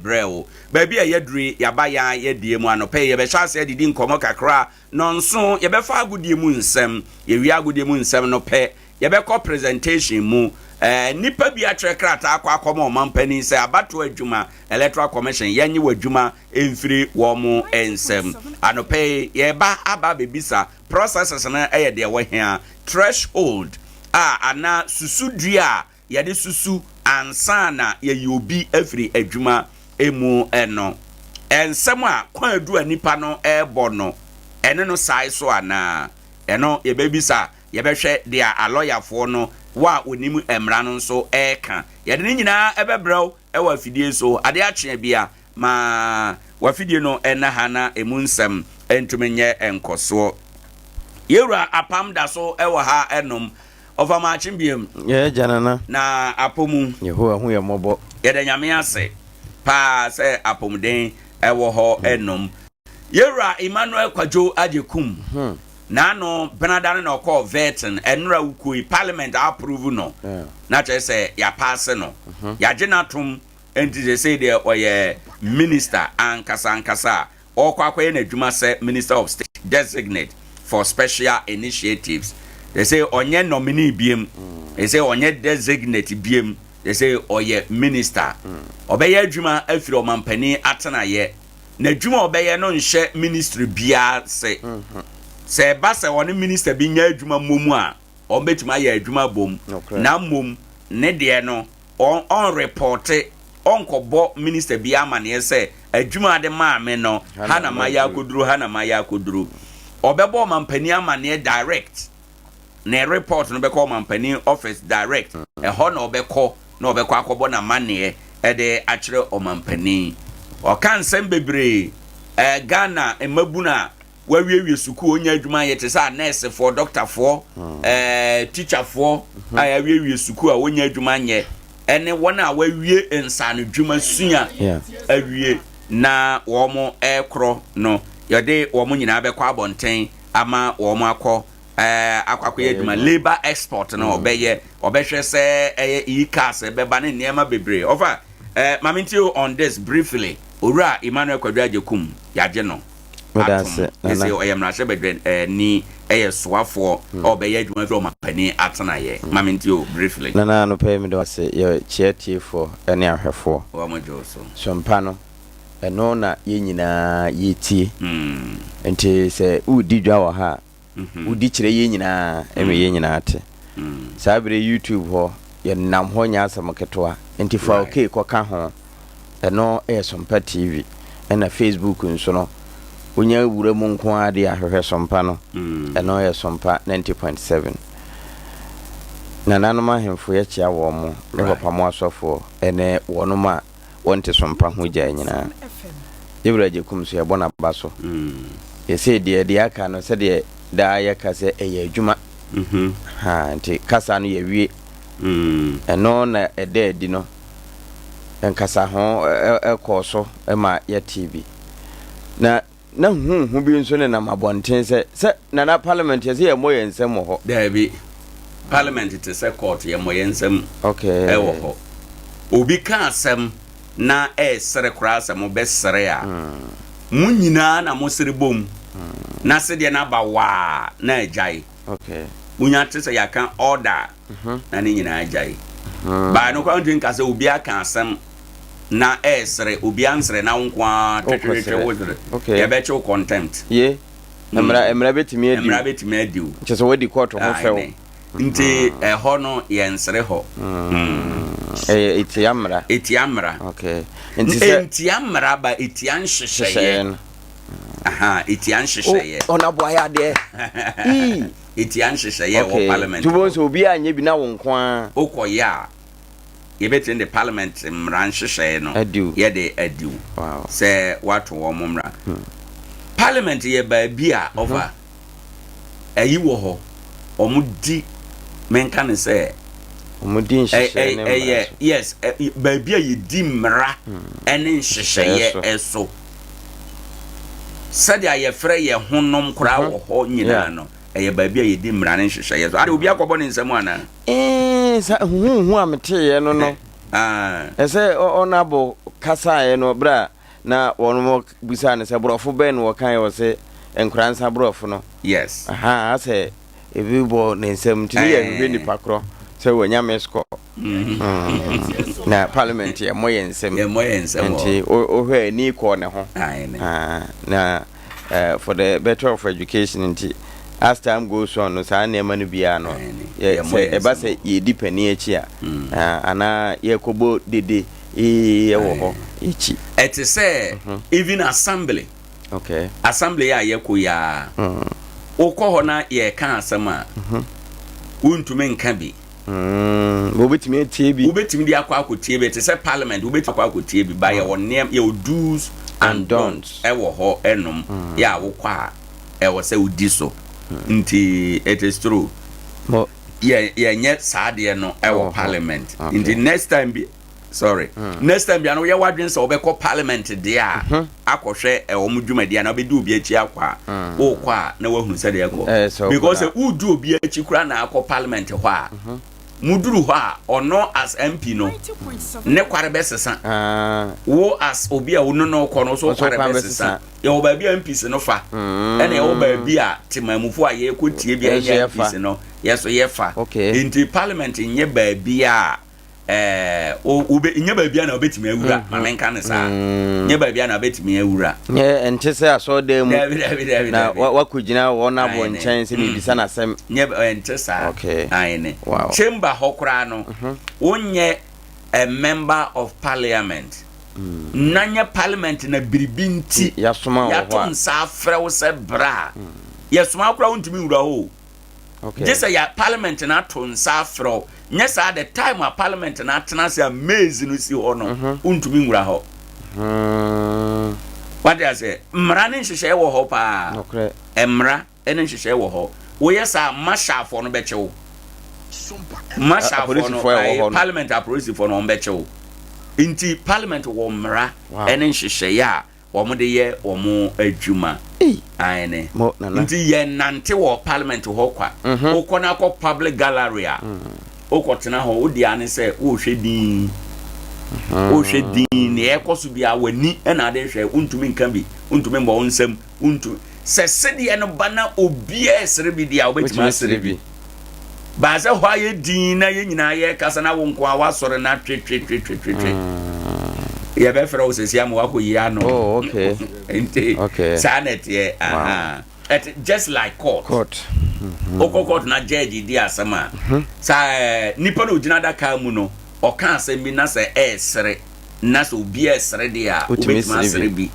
brɛɛ wo. Baabi a yɛaduru yi, yɛaba yɛn ara yɛn mu. Anɔpa yi, yɛbɛhyɛ aseɛ adidi nkɔmmɔ kakra. Nnɔnson, yɛbɛfa agodie mu nsɛm. Yɛwie agodie mu nsɛm no pɛ, yɛbɛkɔ presentation mu. Ɛɛ, nnipa bi atwerɛ krataa akɔ akɔma ɔmampanin sɛ abatoɔ adwuma, Electoral Commission, yɛnnye w'adwuma mfiri wɔn nsam. Anɔpa yi, yɛreba aba abɛbisa processes no yɛ deɛ wɔhia, threshold a anaa susudua a yɛde susu ansa na yɛayi obi afiri adwuma mu no. Nsɛm a kwaadu a nipa no rebɔ no, ɛne no sae so anaa? Ɛno yɛbɛbisa, yɛbɛhwɛ deɛ alɔyafoɔ no, wɔ a wɔnim mmara no nso reka. Yɛde ne nyinaa bɛbrɛ wo wɔ afidie so. Adeɛ akye bia, ma w'afidie no nna ha na ɛmu nsɛm ntumi nyɛ nkɔsoɔ. Yɛwura Apam da so wɔ ha nom. Ɔfa maakye biam.
Yɛ agya nana.
Na apɔ mu.
Yehowa hu yɛ mmɔbɔ.
Yɛda Nyame ase paa sɛ apɔmuden wɔ hɔ nom. Yɛwura Emmanuel Kwadwo Agyekum n'ano benada no na ɔkɔɔ vetting ɛnora wukuo yi parliament approve no na kyerɛ sɛ yɛapaase no yɛagye no atom nti sesei deɛ ɔyɛ minister ankasa ankasa a ɔrekɔ akɔyɛ n'adwuma sɛ Minister of State Designate for Special Initiatives. They say ɔnyɛ nominee biem. They say ɔnyɛ designate biem. They say ɔyɛ minister. Ɔbɛyɛ adwuma afiri ɔmampanin atenaeɛ. N'adwuma a ɔbɛyɛ no nhyɛ ministry biara ase. Sɛ ɛba sɛ ɔne minister bi nyɛ adwuma mmom a, wɔbɛtumi ayɛ adwuma abom. Na mmom ne deɛ no, ɔnrepɔte, ɔnkɔbɔ minister biara amaneɛ sɛ adwuma a de maa me no, ha na mayɛ akɔduru, ha na mayɛ akɔduru. Ɔbɛbɔ ɔmampanin amaneɛ direct. Ne report no bɛkɔ ɔmampanin office direct. Ɛhɔ na ɔbɛkɔ na ɔbɛkɔ akɔbɔ n'amaneɛ de akyerɛ ɔmampanin. Ɔka nsɛm bebree. Ɛɛ Ghana mmabunu a wɔawiewie sukuu wɔnya adwuma ayɛ te sɛ anɛɛsefoɔ, dɔktafoɔ, ɛɛ tikyafoɔ a yɛawiewie sukuu a wɔnya adwuma nyɛ ɛne wɔn a wɔawie nsaanodwuma sua awie na wɔn ɛrekorɔ no yɛde wɔn nyinaa bɛkɔ abɔnten ama wɔn akɔ ɛɛ akɔ akɔyɛ adwuma labour export no ɔbɛyɛ ɔbɛhwɛ sɛ ɛyɛ e-cars ɛbɛba ne nneɛma bebree ɔfa ɛɛ maame nti on this briefly owura Emmanuel Kwadwo Agyekum yagye no.
Meda
atom
ase,
ne
Nana.
sɛ ɔyɛ mmarahyɛbadwani, ɛyɛ soafoɔ a ɔbɛyɛ adwuma firi ɔmampanin atenaeɛ. Ma mentie o, briefly.
Nana, anɔpa yi meda wo ase. Yɛkyea atiefoɔ ne ahwɛfoɔ.
Wɔn gye wo so.
Sompa no, ɛno na yɛn nyinaa yɛtie. Nti sɛ woredi dwa wɔ ha a, Wodi kyerɛ yɛn nyinaa ma yɛn nyinaa te. Saa bere yi YouTube hɔ, yɛnam hɔ nyɛ asɛm ketewa. Nti fa okay kɔka ho. Ɛno yɛ Sompa TV. Ɛna Facebook nso no, wonya wura mu nko ara de ahwehwɛ Sompa no. Ɛno yɛ Sompa 90.7. Nananom ahemfo yɛkyea wɔn mo, ne papa mo asɔfoɔ, ɛne wɔnom a wɔnte so mpa ho gyae nyinaa. Yɛ Wura Agyekum nso yɛbɔ n'aba so. Yɛsei deɛ deɛ aka no sɛdeɛ daa yɛka sɛ ɛyɛ adwuma. Ha nti kasa no yɛwie. Ɛno na ɛda adi no. Nkasaho ɛkɔɔ so ma yɛtee bi. Na Na huhu bi nso nenam abɔnten sɛ, sɛ Nana parliament yɛsɛ yɛmmɔ yɛn nsam wɔ hɔ.
Daabi, parliament te sɛ court, yɛmmɔ yɛn nsam
Okay.
wɔ hɔ. Obi ka asɛm na ɛresere koraa sɛ mobɛsere a, mo nyinaa na mosere bom, na sedeɛ no aba waa na agyae.
Okay.
Monya te sɛ yɛaka order a, na ne nyinaa agyae. Baa no koraa wontumi nka sɛ obi aka asɛm na ɛresere, obi ansere na wo nko ara twetwetwe wo sere. Yɛbɛkye wo contempt.
Ye, mmara mmara bɛtumi adi wo.
Mmara bɛtumi adi wo.
Kyɛ sɛ woadi kɔɔto ho fɛw.
Nti ɛhɔ no yɛnsere hɔ.
Ɛyɛ etia mmara.
Etia mmara.
Okay. Nti sɛ.
Entia mmara ba etia nhyehyɛeɛ. Aha, etia nhyehyɛeɛ.
Ɔna boa yɛ adeɛ. Ii.
Etia nhyehyɛeɛ ɛwɔ parliament
hɔ. Nti wobɛhu sɛ obiara nyɛ bi na wo nko ara.
Wokɔyɛ a, yɛbɛtumi de parliament mmara nhyehyɛeɛ no yɛde adi wo sɛ woato wɔn mmara. Parliament yɛ baabi a ɔfa ayi wɔ hɔ, wɔn di menka ne sɛ
wɔn di nhyehyɛeɛ ne mmara so.
Yes, baabi a yɛdi mmara ne nhyehyɛeɛ so. Sɛdeɛ yɛfrɛ yɛn ho nom koraa wɔ hɔ nyinaa no, ɛyɛ baabi a yɛdi mmara ne nhyehyɛeɛ so. Ade obi akɔbɔ ne nsam anaa?
Ee, sa huhuhu a meteeɛ no no.
Ah.
Ɛsɛ ɔnabo kasaeɛ no berɛ a na wɔn bisaa no sɛ borɔfo bɛn na wɔkaeɛ ɔse Nkoransa borɔfo no.
Yes.
Aha asɛ ebi bɔ ne nsam nti ne yɛ hwehwɛ nipa korɔ sɛ wanya miss call. Mm. Na parliament yɛ mmɔ yɛn nsam.
Yɛ mmɔ yɛn nsam.
Nti wohwɛ ani kɔɔ ne ho. Ah, na uh, for the better of education nti as time goes on no saa nneɛma no biara no sɛ ɛba sɛ yɛdi panin akyi a mm. ah, anaa yɛkɔbɔ dede ee ɛwɔ hɔ akyi.
Ɛte sɛ mhm. even assembly.
Okay.
Assembly a yɛkɔ yi ara. Mm. Wokɔ hɔ na yɛka asɛm a, mhm. wontumi nka bi.
Mm. Wobɛtumi atie bi.
Wobɛtumi de akɔ akɔtie bi. Ɛte sɛ parliament wobɛtumi akɔ akɔtie bi. Ba yɛwɔ nneɛma yɛwɔ do's and don'ts ɛwɔ hɔ ɛnom mm. yɛ a wokɔ a ɛwɔ sɛ wodi so. Mm. Nti it is true. Yɛ yɛnyɛ saa adeɛ no ɛwɔ parliament. Nti next time bi sorry mm. next time bia no woyɛ w'adwene sɛ wobɛkɔ parliament deɛ a mhm. akɔhwɛ ɛwɔ dwumadi anaa wobɛdi obi akyi akɔ a mm. wokɔ a na woahunu sɛdeɛ ɛkɔ eh, because sɛ wodi obi akyi koraa na akɔ parliament hɔ a mhm. muduru hɔ a ɔno as mp no ne kware bɛsesa ah. wo as obi a wo no no kɔ no so kware bɛsesa yɛwɔ baabi a mps no fa mm. ɛna yɛwɔ baabi a temamufo a yɛkɔ tie bi a ɛnyɛ mps no yɛso yɛfa nti parliament nyɛ baabi a ɛɛ wobɛ nyɛ baabi a na wobɛtumi awura mm-hmm. ma menka ne saa mm. nyɛ baabi a na wobɛtumi awura.
Nyɛ ɛnte sɛ asɔɔdan mu
dabi dabi dabi
na wakɔgyina wɔn abo nkyɛn sɛ mebisa mm-hmm. n'asɛm.
Nyɛ ɛnte saa.
Okay.
Ayene.
Wow.
Chamber hɔ koraa no mm-hmm. wonyɛ a member of parliament. Mm. Na nyɛ parliament na biribi nti
yɛasoma wɔ hɔ a
yɛato nsa afrɛ wo sɛ bra. Mm. Yɛsoma koraa wontumi nwura hɔ o.
Okay.
Gye sɛ ya parliament no ato nsa afrɛ wo. Nyɛ saa the time a parliament no atena ase a maze no si hɔ no, mhm. wontumi nwura hɔ.
Hmm.
Wate ase, mmara ne nhyehyɛe wɔ hɔ paa. Mmara ne nhyehyɛe wɔ hɔ. Woyɛ saa marshalfoɔ no bɛkye wo. Marshalfoɔ no, parliament apolisifoɔ no wɔn bɛkye wo. Nti parliament wɔ mmara ne nhyehyɛe a wɔn de yɛ wɔn adwuma. Aane. Nti yɛ nante wɔ parliament hɔ kwa. Mhm. Wokɔ na akɔ public gallery a, mm. wokɔ tena hɔ, wodi ane sɛ wohwɛ din. Mhm. Wohwɛ din, nea ɛkɔ so biara w'ani na ade hwɛ, wontumi nka bi, wontumi mbɔ wo nsam, wontumi. Sɛ sedeɛ no ba na obiara ɛsere bi deɛ a, wobɛtumi asere bi. Baa sɛ hɔ ayɛ dinn na yɛn nyinaa yɛrekasa na wo nko ara woasɔre na twetwetwetwetwe. Mm. Yɛbɛfrɛ wo sɛsi ama woakɔyi ano.
Oh, okay.
Nti
okay.
saa na ɛteɛ. Aha. Ɛte just like court.
Court.
Mm-hmm. Wokɔ court na judge di asɛm a. Mm-hmm. Saa eh, nipa na ogyina adaka mu no, ɔka asɛm bi na sɛ ɛresere. na sɛ obi resere deɛ a, wobɛtumi asere bi.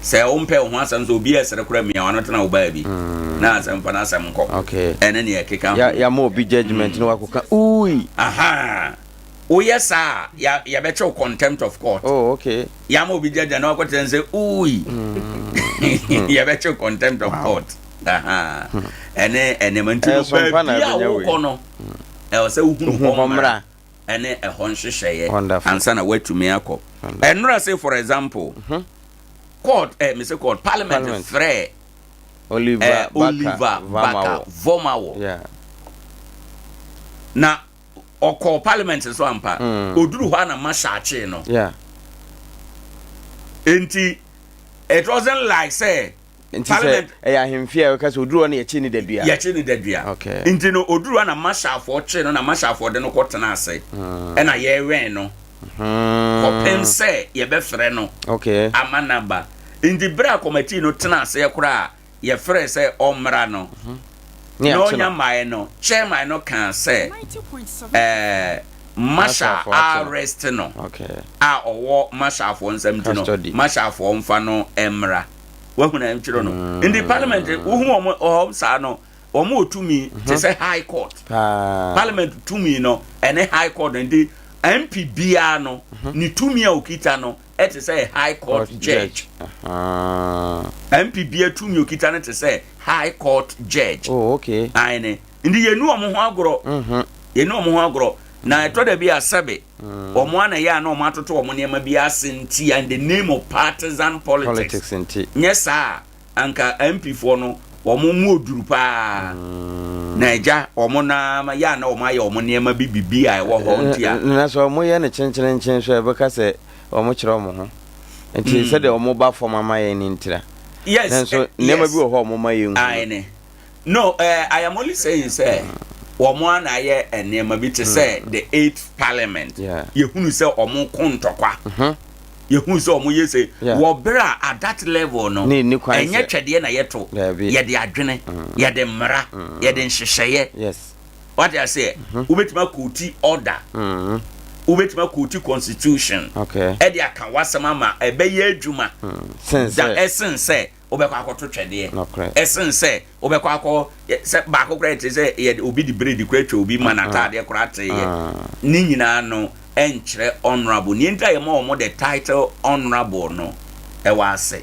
Sɛ wompɛ wo ho asɛm sɛ obi resere koraa mia w'ano tena wo baabi mm. na asɛm fa n'asɛm nkɔ. Ɛne neɛ ɛkeka ho.
Yɛama obi judgment mm. na wakɔka ui.
Aha. Woyɛ saa a yɛbɛkyɛ wo contempt of court.
Oh, okay.
Yɛama obi judgment na wakɔtena sɛ ui. Mm. Yɛbɛkyɛ wo contempt of court. Aha. Hmm. Ɛne ɛnɛma nti no baabi a wokɔ no ɛwɔ sɛ wohunu hɔ mmara. ne ɛhɔ nhyehyɛeɛ ansa na woatumi akɔ. Ɛnora se for example, mhm. court eh, mese court, parliament, parliament. frɛ
Oliver,
eh, Oliver Baka Vormawor.
Yeah.
Na ɔkɔɔ parliament nso ampa. Mm. Oduru hɔ a na mahyɛ no.
Yeah.
Enti it wasn't like say
Nti sɛ ɛyɛ ahemfie a wɔka sɛ oduru hɔ no yɛkye ne dadua.
Yɛkye ne dadua.
Okay.
Nti no oduru hɔ na mashalfoɔ kye no na mashalfoɔ de no kɔ tena ase. Mm. Ɛna yɛwɛn no.
Mm.
Kɔpem sɛ yɛbɛfrɛ no.
Okay.
Ama naba. Nti berɛ a kɔmatii no tena aseɛ koraa yɛfrɛ sɛ ɔmmra no.
Mm -hmm.
Na ɔnya mmaeɛ no, chairman no kaa sɛ ɛɛ Marshal arrest no a ɔwɔ Marshalfoɔ nsam nti no, Marshalfoɔ mfa no mmra. Wahu na nkyerɛ no. Mm. Nti parliament wohu wɔn wɔn saa no, wɔn wɔ tumi te mhm. sɛ high court. Parliament tumi no ɛne high court nti MP biara no mhm. ne tumi a okita no ɛte sɛ high court judge. MP bia tumi okita no te sɛ high court judge.
Oh, okay.
Aane. Nti yɛnu wɔn ho agorɔ.
Mhm.
Yɛnu wɔn ho agorɔ. Na ɛtɔ da bi a sɛbe mm. wɔn ana yɛ a na wɔn atoto wɔn nneɛma bi ase nti in the name of partisan politics.
Politics nti.
Nyɛ saa anka MP foɔ no. Wɔn mu oduru paa. Na agya, wɔn na yɛ a na wɔn ayɛ wɔn nneɛma bi bibi a ɛwɔ hɔ nti a.
Na sɛ wɔn yɛ no kyenkyerenkyen nso a, ɛbɛka sɛ wɔn kyerɛ wɔn ho. Nti sɛdeɛ wɔn ba fam ama yɛn no ntira.
Yes.
Nanso nneɛma bi wɔ hɔ a wɔn ma yɛn hu.
Aane. No, uh, I am only saying sɛ wɔn a na ayɛ nneɛma bi te sɛ the eighth parliament. Yɛhunu sɛ wɔn ko ntɔkwa. Yɛhunu sɛ wɔn yɛ sɛ wɔ bere a at that level no ɛnyɛ twɛdeɛ na yɛto yɛde adwene yɛde mmara yɛde nhyehyɛeɛ. Wate aseɛ? Wobɛtumi akɔti order. Wobɛtumi akɔti constitution. Ɛde aka w'asɛm ama ɛbɛyɛ adwuma. Da ɛsen sɛ wobɛkɔ akɔto twɛdeɛ. Ɛsen sɛ wobɛkɔ akɔ sɛ baako koraa ɛte sɛ yɛde obi de bredi koraa atwa obi ma n'ataadeɛ koraa teeɛ. Ne nyinaa no ɛnkyerɛ honourable. Nea nti a yɛma wɔn the title honourable no ɛwɔ ase.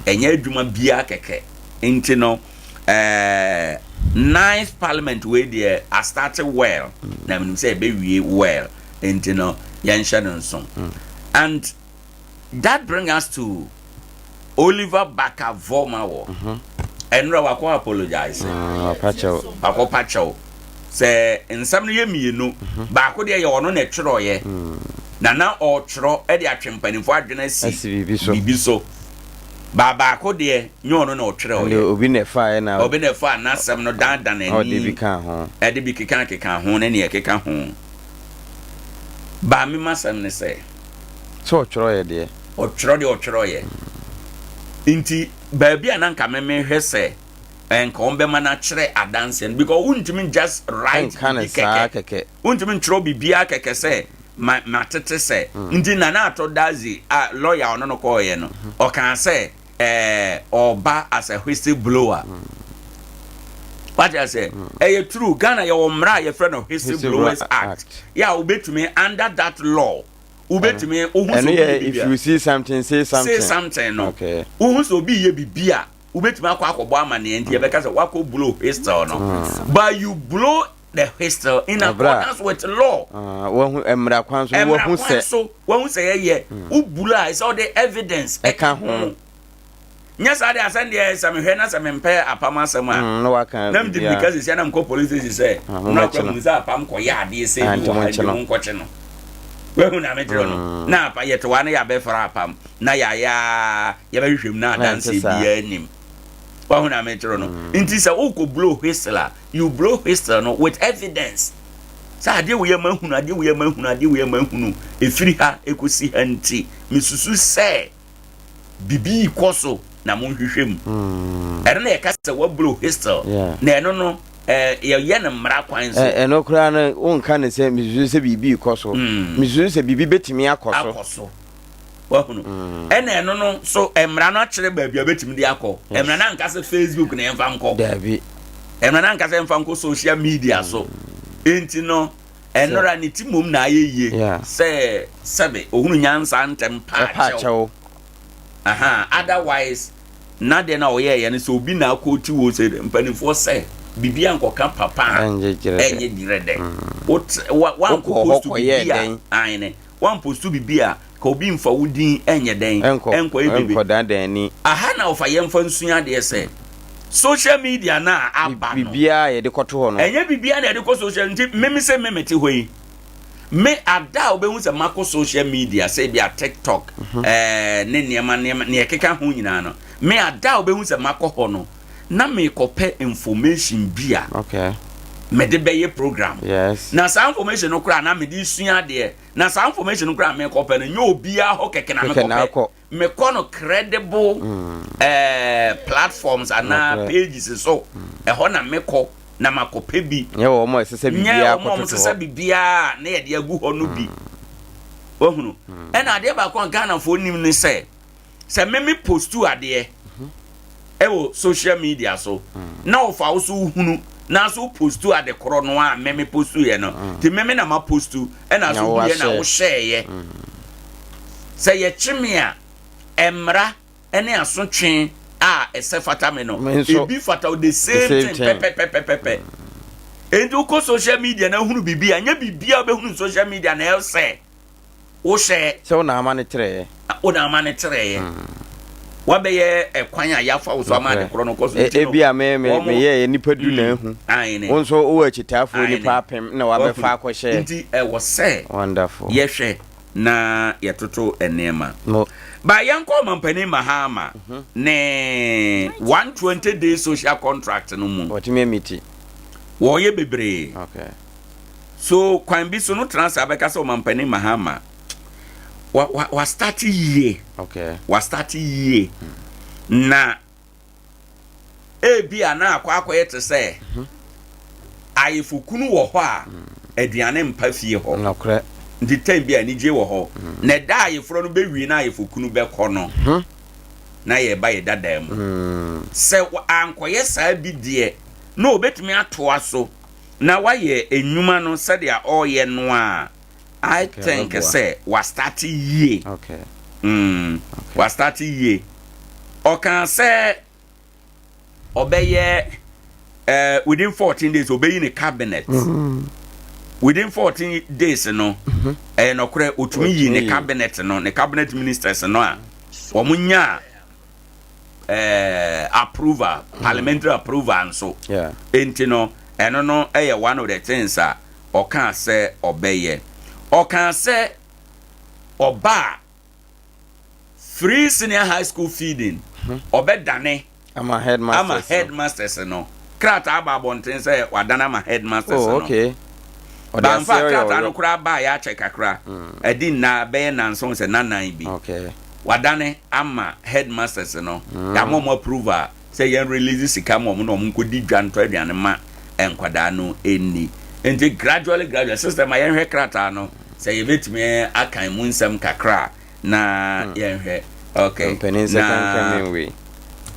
Ɛnyɛ adwuma biara kɛkɛ. Nti no ɛɛ ninth parliament wei deɛ astarte well na menim sɛ ɛbɛwie well. Nti no yɛnhyɛ no nso. And That bring us to Oliver Barker Vormawor. Ɛnora wakɔ apologize.
Wapakyɛw.
Wakɔ pakyɛw. Sɛ nsɛm no yɛ mmienu, baako deɛ yɛ ɔno na ɛtwerɛeɛ. Na na ɔretwerɛ de atwe mpanimfoɔ adwene asi
biribi so.
Biribi so. Ba baako deɛ nyɛ ɔno na ɔtwerɛeɛ.
Obi na ɛfaeɛ na.
Obi na ɛfaa n'asɛm no dandan ani.
Ɔde bi ka ho.
Ɛde bi keka keka ho ne nea ɛkeka ho. Ba me masɛm ne sɛ.
Sɛ ɔtwerɛeɛ deɛ.
Ɔtwerɛ deɛ ɔtwerɛeɛ. Nti baabi a na nka me mehwɛ sɛ nka wɔn bɛma no akyerɛ adanseɛ no because wontumi just write
Nka no
biribi
saa
kɛkɛ.
kɛkɛ.
Wontumi ntwerɛ biribiara kɛkɛ sɛ ma matete sɛ. Nti Nana Ato Dadzie a lawyer a ɔno no kɔɔeɛ no ɔkaa sɛ ɛɛ ɔba as a whistle blower. Wate aseɛ? Ɛyɛ true. Ghana yɛwɔ mmara a yɛfrɛ no whistle blowers act. Yɛ a wobɛtumi under that law wobɛtumi wohu sɛ
Ɛno
obi yɛ
yɛ
biribi
if
a
you see something say something.
Say something no.
Okay.
Wohu sɛ obi yɛ biribi a wobɛtumi akɔ akɔbɔ amanneɛ nti yɛbɛka sɛ wakɔ blow whistle no. But you blow the whistle in accordance with law.
Ah, wahu mmara kwan so wahu
Mmara kwan
sɛ
so wahu sɛ yɛyɛ. Wobulu a ɛsɛ wode evidence
ɛka ho.
Nyɛ saa deɛ asɛm deɛ sɛ mehwɛ na sɛ mempɛ apam asɛm a
mm, na waka
na mede mirika sisi na mekɔ police station sɛ
ah,
na akora mu sɛ apam kɔyɛ adeɛ sɛ
ah,
bi wɔ ha nti monkɔkye no. Wahu na mekyerɛ no mm. na apa yɛte hɔ a na yɛabɛfra apam na yɛayɛ a yɛbɛhwehwɛ mu na adanseɛ biara nim. Wahu na mekyerɛ no mm. nti sɛ wokɔ blow whistle a you blow whistle no with evidence sɛ adeɛ wei ama hunu adeɛ wei ama hunu adeɛ wei ama hunu ɛfiri ha ɛkɔsi ha nti mesusu sɛ biribi rekɔ so na monhwehwɛ mu mm. ɛno na yɛka sɛ wablow whistle na ɛno no yɛyɛ no mmara kwan so
ɛno koraa no wonka ne sɛ mesusu sɛ biribi rekɔ so mm. mesusu sɛ biribi bɛtumi akɔ so
akɔ so wahunu mm. ɛna ɛno no so mmara no akyerɛ baabi a bɛtumi de akɔ mmara no anka sɛ facebook na ɛmfa nkɔ
daabi
mmara no anka sɛ ɛmfa nkɔ social media so enti no ɛnora ne ti mmom na ayɛ yie sɛ sɛbe ohunu nyansa ntɛm paa kyɛw aha otherwise na deɛ na ɔyɛɛyɛ no sɛ obi na akɔti wo sɛ mpanimfoɔ sɛ biribi ankɔka papa a ɛnyɛ gyerɛ dɛ wankɔ post biribi a aene Woampostu biribi a, ka obi mfa wo din nyɛ dɛn?
Ɛnkɔ,
Ɛnkɔyɛ biribi.
ɛnkɔdandan ani.
Aha na wɔfa yɛmfa nsua adeɛ sɛ, social media no a aba no.
Biribiara a yɛde kɔto hɔ no.
Ɛnyɛ biribiara na yɛde kɔ social, nti me me sɛ me mete hɔ yi, me ada a wobɛhu sɛ makɔ social media sɛ ebi a TikTok ɛɛ ne nneɛma nneɛma nea ɛkeka ho nyinaa no, me ada a wobɛhu sɛ makɔ hɔ no, na mekɔpɛ information bi a
okay.
mede bɛyɛ program.
Yes.
Na saa information no koraa na mede sua adeɛ. Na saa information no koraa mekɔpɛ no nyɛ obiara hɔ kɛkɛ na mekɔpɛ. Mekɔ no credible mm. eh, platforms anaa okay. pages so. Ɛhɔ na mekɔ na makɔpɛ bi.
Nyɛ wɔn a ɛsɛ sɛ biribiara
kɔtoto hɔ. Nyɛ wɔn a ɛsɛ sɛ biribiara na yɛde agu hɔ no bi. Wahunu. Ɛna adeɛ baako a Ghanafoɔ nim ne sɛ sɛ me me postu adeɛ ɛwɔ social media so na ɔfa wo so hunu na so postu ade korɔ no a me me postu yɛ no ti me me na ma postu ɛna so hu yɛ na wo hyɛɛyɛ sɛ yɛkye me a mmara ɛne asotwe a ɛsɛ fata me no ebi fata o the same thing pɛpɛpɛpɛpɛ enti wokɔ social media na hunu biribi a nyɛ biribi a wobɛhunu social media na ɛsɛ wohyɛ.
Sɛ wo na ama no trɛɛ.
Wo na ama no trɛɛ. Wabɛyɛ ɛkwan a yɛafa wo so ama ade korɔ no kɔ so nti no.
Ebi a me me meyɛɛ nnipa du na ahu. Wo nso wowɔ akyitaafoɔ nnipa apem na wabɛfa akɔhyɛ.
Nti ɛwɔ sɛ
Wonderful.
yɛhwɛ na yɛtoto nneɛma. Ba yɛnkɔ Ɔmampanin Mahama ne 120 day social contract no mu.
Wɔtumi amiti.
Wɔyɛ bebree.
Okay.
So kwan bi so no tena ase abɛka sɛ Ɔmampanin Mahama wa wa wa start yie.
Okay.
Wa start yie. Na ebi a na akɔ akɔyɛ te sɛ mhm. ayefokunu wɔ hɔ a mm. aduane mpa fie hɔ.
Nokorɛ.
Nti tɛn bi a anigye wɔ hɔ. Mm. Na ɛda ayeforɔ no bɛwie na ayefokunu bɛkɔ no.
Mhm.
Na yɛba yɛ dadaa mu.
Mm.
Sɛ ankɔyɛ saa bi deɛ na obetumi atoa so na wayɛ nnwuma no sɛdeɛ ɔreyɛ no a I think sɛ wastarte yie. Mm, wastarte yie. Ɔkaa sɛ ɔbɛyɛ uh, within 14 days ɔbɛyi ne cabinet. Mm -hmm. Within 14 days no, mm-hmm. ɛyɛ nɔkorɛ ɔtumi yi ne cabinet no, ne cabinet ministers no a wɔn nyaa eh, approval, mm. parliamentary approval nso.
Yeah.
Enti no, ɛno no ɛyɛ one of the things a ɔkaa sɛ ɔbɛyɛ. Ɔkaa sɛ ɔba a free senior high school feeding mhm. ɔbɛdane
ama headmasters
ama headmasters no krataa ba abɔnten sɛ wadane ama headmasters
oh,
no.
Okay.
Bamfa krataa no koraa baa yɛ akyɛ kakra mm. ɛdi nna bɛyɛ nanson sɛ nanan bi
okay.
wadane ama headmasters no mm. yɛama ɔmo approval sɛ yɛn release sika ma wɔn na wɔn nkɔdi dwa ntɔ aduane ma nkwadaa no nni. Nti gradually gradually system a yɛnhwɛ krataa no sɛ yɛbɛtumi akan mu nsɛm kakra na hmm. yɛnhwɛ okay
na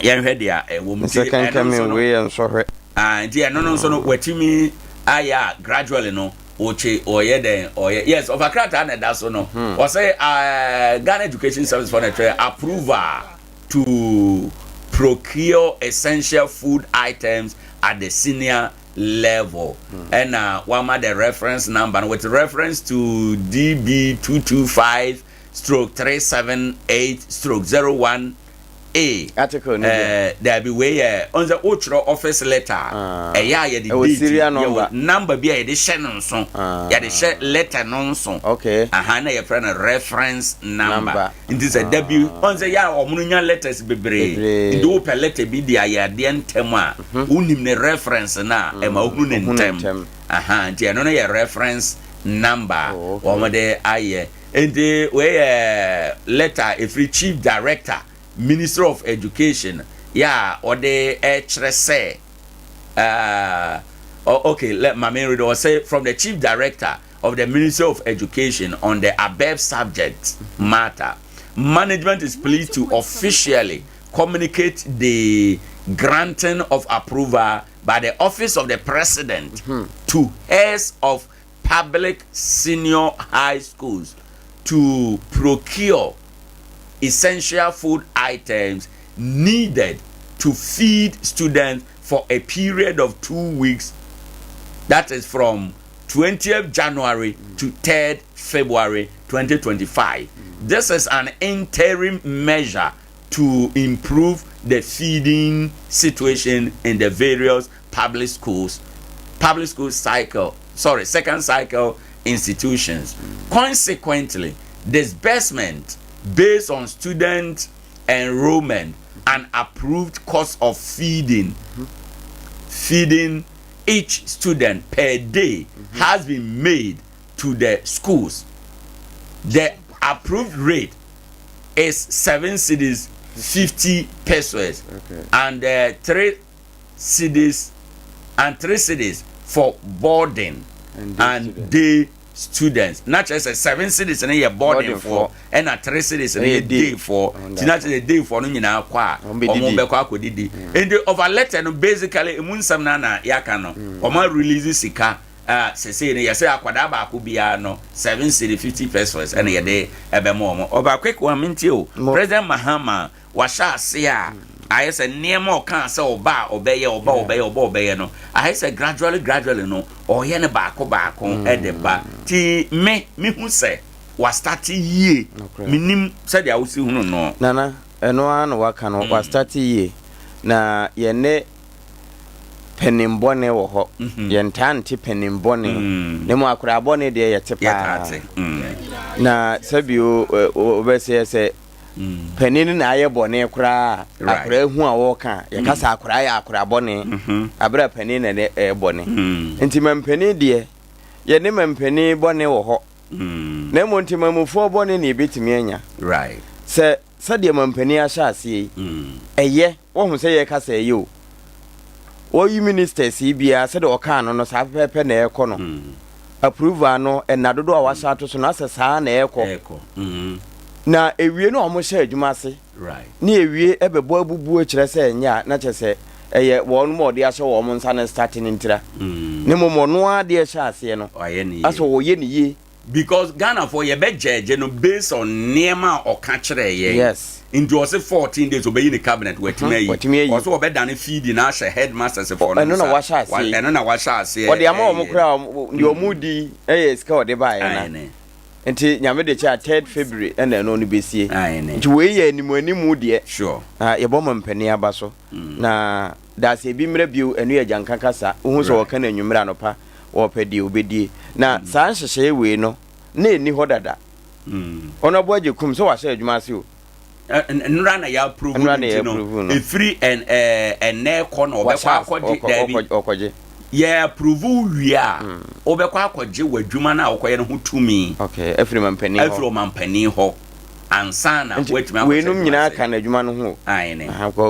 yɛnhwɛ deɛ ɛwɔ mu nti ɛno nso no
ah,
nti ɛno no nso no hmm. watumi ayɛ a gradually no ɔkye ɔyɛ dɛn ɔyɛ yes ɔfa krataa na ɛda so no hmm. ɔsɛ ah, Ghana Education Service for na ɛtwerɛ approval to procure essential food items at the senior level ɛna wama the reference number no with reference to DB 225 stroke 378 stroke 01 A.
Article no
eh, daabi wei yɛ ɔn sɛ wotwerɛ office letter a
ah.
ɛyɛ a yɛde date yɛwɔ number bi a yɛde hyɛ no nso
ah.
yɛde hyɛ letter no nso
okay.
aha na yɛfrɛ no reference number. Nti sɛ da bi ɔn sɛ yɛ a wɔn no nya letters bebree nti wopɛ letter bi de ayɛ adeɛ ntɛm a mhm. wonim ne reference no a ɛma wohunu ne ntɛm aha nti ɛno no yɛ reference number
oh,
wɔn de ayɛ nti wei yɛ letter efiri chief director ministry of education yɛ a ɔde ɛkyerɛ sɛ uh, okay let maame read ɔsɛ from the chief director of the Ministry of Education on the above subject matter. Management is pleased to officially communicate the granting of approval by the Office of the President mm -hmm. to heads of public senior high schools to procure essential food items needed to feed students for a period of two weeks that is from 20th January to 3rd February 2025. This is an interim measure to improve the feeding situation in the various public schools, public school cycle, sorry, second cycle institutions. Consequently, disbursement based on student enrollment and approved cost of feeding, feeding each student per day mm-hmm. has been made to the schools. The approved rate is 7 cedis 50 pesos
okay.
and uh, 3 cedis and 3 cedis for boarding
and
day,
and
students. day students na kyerɛ sɛ 7 cedis no yɛ boarding foɔ ɛna 3 cedis no yɛ day foɔ nti na kyerɛ sɛ day foɔ no nyinaa kɔ a wɔn bɛkɔ akɔdidi
mm.
nti ɔfa letter no basically emu nsɛm na na yɛaka no mm. wɔn release sika uh, sese no yɛsɛ akwadaa baako biara no 7 cedi 50 pesos ɛna yɛde ɛbɛma wɔn ɔba quick one minti o President Mahama Wahyɛ ase a, ayɛ sɛ nneɛma a ɔkaa sɛ ɔba a ɔbɛyɛ, ɔba a ɔbɛyɛ, ɔba a ɔbɛyɛ no, ayɛ sɛ gradually gradually no, ɔreyɛ no baako baako de ba. Nti me, mehu sɛ wastate yie. Mennim sɛdeɛ wosi hunu no.
Nana, Ɛno ara na waka no, wastarte yie. Na yɛne panin bɔne wɔ hɔ. Yɛntaa nte panin bɔne. Na mmom akwadaa bɔne deɛ yɛte paa. Na sɛbio wobɛsɛ sɛ panin no na ayɛ bɔne koraa a, akwadaa hu a wɔka a, yɛka sɛ akwadaa yɛ akwadaa bɔne, aberɛ a panin na ɛyɛ bɔne. Nti mampanin deɛ, yɛne mampanin bɔne wɔ hɔ. Na mmom ntemamufoɔ bɔne na yɛbɛtumi anya. Sɛ sɛdeɛ mampanin ahyɛ aseɛ yi, ɛyɛ, woahu sɛ yɛreka sɛ ɛyɛ o. Wɔyi ministers yi biara sɛdeɛ ɔkaa no no saa pɛpɛɛpɛ na ɛrekɔ no. Approval no, ɛna dodoɔ a wɔahyɛ ato so no, asɛ saa na ɛrekɔ. Na ɛwie no a wɔhyɛ adwuma ase, ne ɛwie ɛbɛbɔ abubuo kyerɛ sɛ ɛnyɛ a, na kyerɛ sɛ ɛyɛ wɔn a ɔde ahyɛ wɔn nsa no start no ntira. Na mmom ɔno ara deɛ ɛhyɛ aseɛ no, asɛ ɔyɛ ne yie.
Because Ghana foɔ yɛbɛ judge no based on nneɛma a ɔka kyerɛɛ yɛn.
Yes.
Nti ɔse 14 days ɔbɛyi ne cabinet watumi ayi.
Watumi ayi.
Ɔse ɔbɛdane feeding no ahyɛ headmasters foɔ no
Ɛno na
nsa.
wahyɛ aseɛ yi.
Ɛno na wahyɛ aseɛ
Ɔde ama wɔn
ɛyɛ.
koraa a deɛ wɔn di yɛ sika a ɔde baeɛ no.
Aane.
Nti Nyame de kyɛ a third February ɛna ɛno no bɛsie.
Aane.
Nti wei yɛ animuanimu deɛ.
Sure.
Na yɛbɔ ma mpanin aba so. Na daase ebi mmra bio ɛno yɛ agyanka kasa. Wohu sɛ wɔka no anwummerɛ anɔpa. wɔpɛ deɛ wɔbɛdie. Na saa nhyehyɛeɛ wei no, na ɛnni hɔ dada. Honourable Agyekum, sɛ wahyɛ adwuma ase o.
Nnora na yɛaprovu no nti no, ɛfiri ɛnnɛ kɔ na ɔbɛkɔ akɔgye, daabi.
Ɔkɔgye.
Yɛaprovu wie a, wobɛkɔ akɔgye w'adwuma no a wokɔyɛ no ho tumi.
Okay, afiri ɔmampanin hɔ.
Afiri ɔmampanin hɔ ansa na woatumi akɔhyɛ adwuma ase.
Weinom nyinaa ka n'adwuma no ho o.
Aane.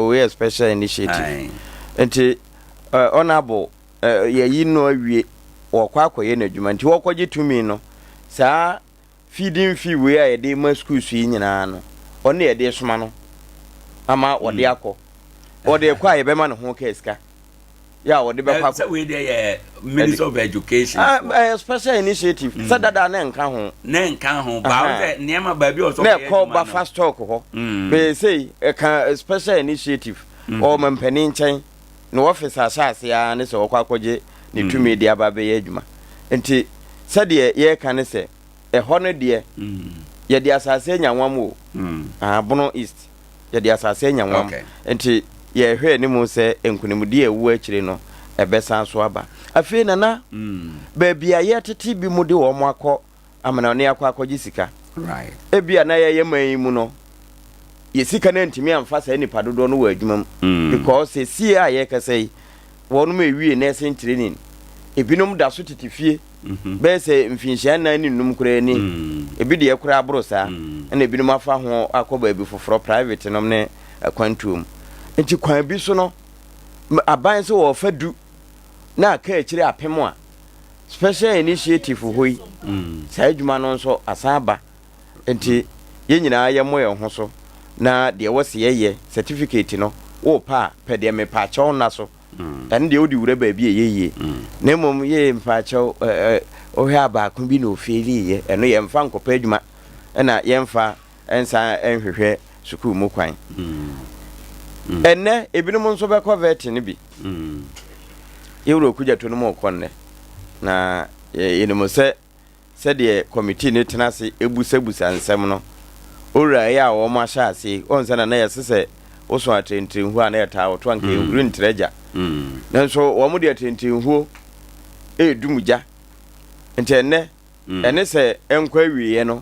Wei yɛ special initiative. Nti, Honourable, yɛayi no awie, wɔkɔ akɔyɛ n'adwuma nti wɔkɔgye tumi no, saa feeding fee wei a yɛde ma schools yi nyinaa no, ɔno na yɛde soma no ama wɔde hmm. akɔ. Wɔde kɔ a yɛbɛma ne ho kaa sika. Yɛ a wɔde bɛkɔ akɔ.
Sɛ wei deɛ yɛ Minister of Education.
Ah, eh, special initiative. Mm. Sɛ dada ne nka ho.
Ne nka ho. Baa sɛ nneɛma baabi a ɔsɔ
Na ɛkɔ bafa stock hɔ. Mm. Bɛyɛ sei ɛka special initiative. Mm. Ɔwɔ mampanin nkyɛn. Ne office ahyɛase ara ne sɛ ɔkɔ akɔgye ne tumi de aba abɛyɛ adwuma. Nti sɛdeɛ yɛreka ne sɛ, ɛhɔ no deɛ, yɛde asase anya nwam o, ah, Bono East, yɛde asase anya nwam. Nti yɛrehwɛ anim sɛ nkunimdie a ɛwɔ akyire no, ɛbɛsan so aba. Afei Nana, baabi a yɛretete binom de wɔn akɔ amena akɔ akɔgye sika. Ebia na yɛyɛ man yi mu no, yɛ sika no antumi amfa saa nipa dodoɔ no wɔ adwuma mu. Mm. Because sesie a yɛkasa yi, wɔnom ewie nursing training, ebinom da so tete fie mm-hmm. bɛyɛ sɛ mfinhyia nnan ne nnum koraa ni. Mm. Ebi deɛ koraa aboro saa. Mm. Ɛna ebinom afa ho akɔ baabi foforɔ private nom ne akwantuo mu. Nti kwan bi so no, aban sɛ wɔfa du na aka akyire apem a, Special initiative hɔ yi, saa adwuma no nso asan aba. Nti yɛn nyinaa yɛmmɔ yɛn ho so na deɛ ɛwɔ sɛ yɛyɛ, certificate no, wopɛ a, pɛ deɛ mepaakyɛw nna so. Ɛno deɛ wode wura baabi a ɛyɛ yie. Na mmom yee mpaakyɛw, wohwɛ a baako bi na ɔfeeliiɛ, ɛno yɛmfa nkɔpɛ adwuma ɛna yɛmfa nsan nhwehwɛ sukuu mu kwan. Ɛnnɛ, ebinom nso bɛkɔ vɛte no bi. Yɛwura Okudzeto no mu rekɔ nnɛ, na yɛnim sɛ sɛdeɛ kɔmitii no tena ase busabusa nsɛm no, owura yi a wɔn ahyɛ ase yi, wɔn sɛ na na yɛse sɛ woso atrɛntrɛnhuo a na yɛtaa woto anka ɛhuri ntrɛ gya. Nanso wɔn de atrɛntrɛnhuo ɛredum gya. Nti ɛnnɛ, Ɛne sɛ ɛnkɔ awieɛ no,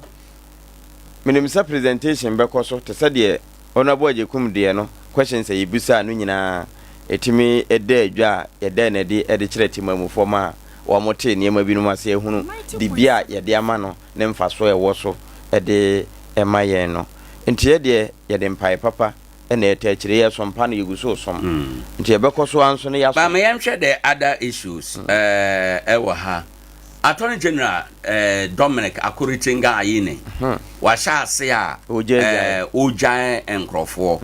menim sɛ presentation bɛkɔ so te sɛ deɛ Honourable Agyekum deɛ no questions a yɛbisaa no nyinaa ɛtumi daa dwa a yɛdaa no adi de kyerɛ temamufoɔ ma wɔn tee nneɛma binom ase ahunu dibea a yɛde ama no ne mfasoɔ a ɛwɔ so de ma yɛn no. Nti yɛ deɛ yɛde mpaeɛ papa na ɛtaa akyire, yɛsom pa no yɛgu so resom nti yɛbɛkɔ so ara nso na yɛasom.
But ma yɛnhwɛ the other issues ɛwɔ ha. Attorney General Dominic Akuritinga Ayine wahyɛ ase a ɔregyae nkurɔfoɔ.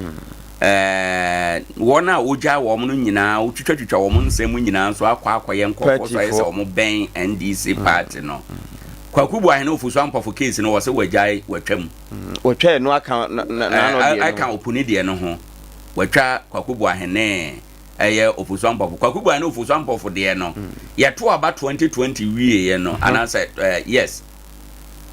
Wɔn a ɔgyae wɔn no nyinaa, ɔtwitwatwitwa wɔn nsɛm mu nyinaa nso akɔ akɔyɛ nkurɔfoɔ so ayɛ sɛ wɔn bɛn NDC party no. Kwaku Boahene Ofosu Ampofo case no wɔ sɛ wɔagyae watwam.
Wɔtwa ɛno aka n'ano deɛ no.
Ɛka Opuni deɛ no ho. Wɔatwa Kwaku Boahene. ɛyɛ Ofosu Ampofo. Kwaku Buah ne Ofosu Ampofo deɛ no, yɛto aba 2020 wieɛ no, anaasɛ uh, yes,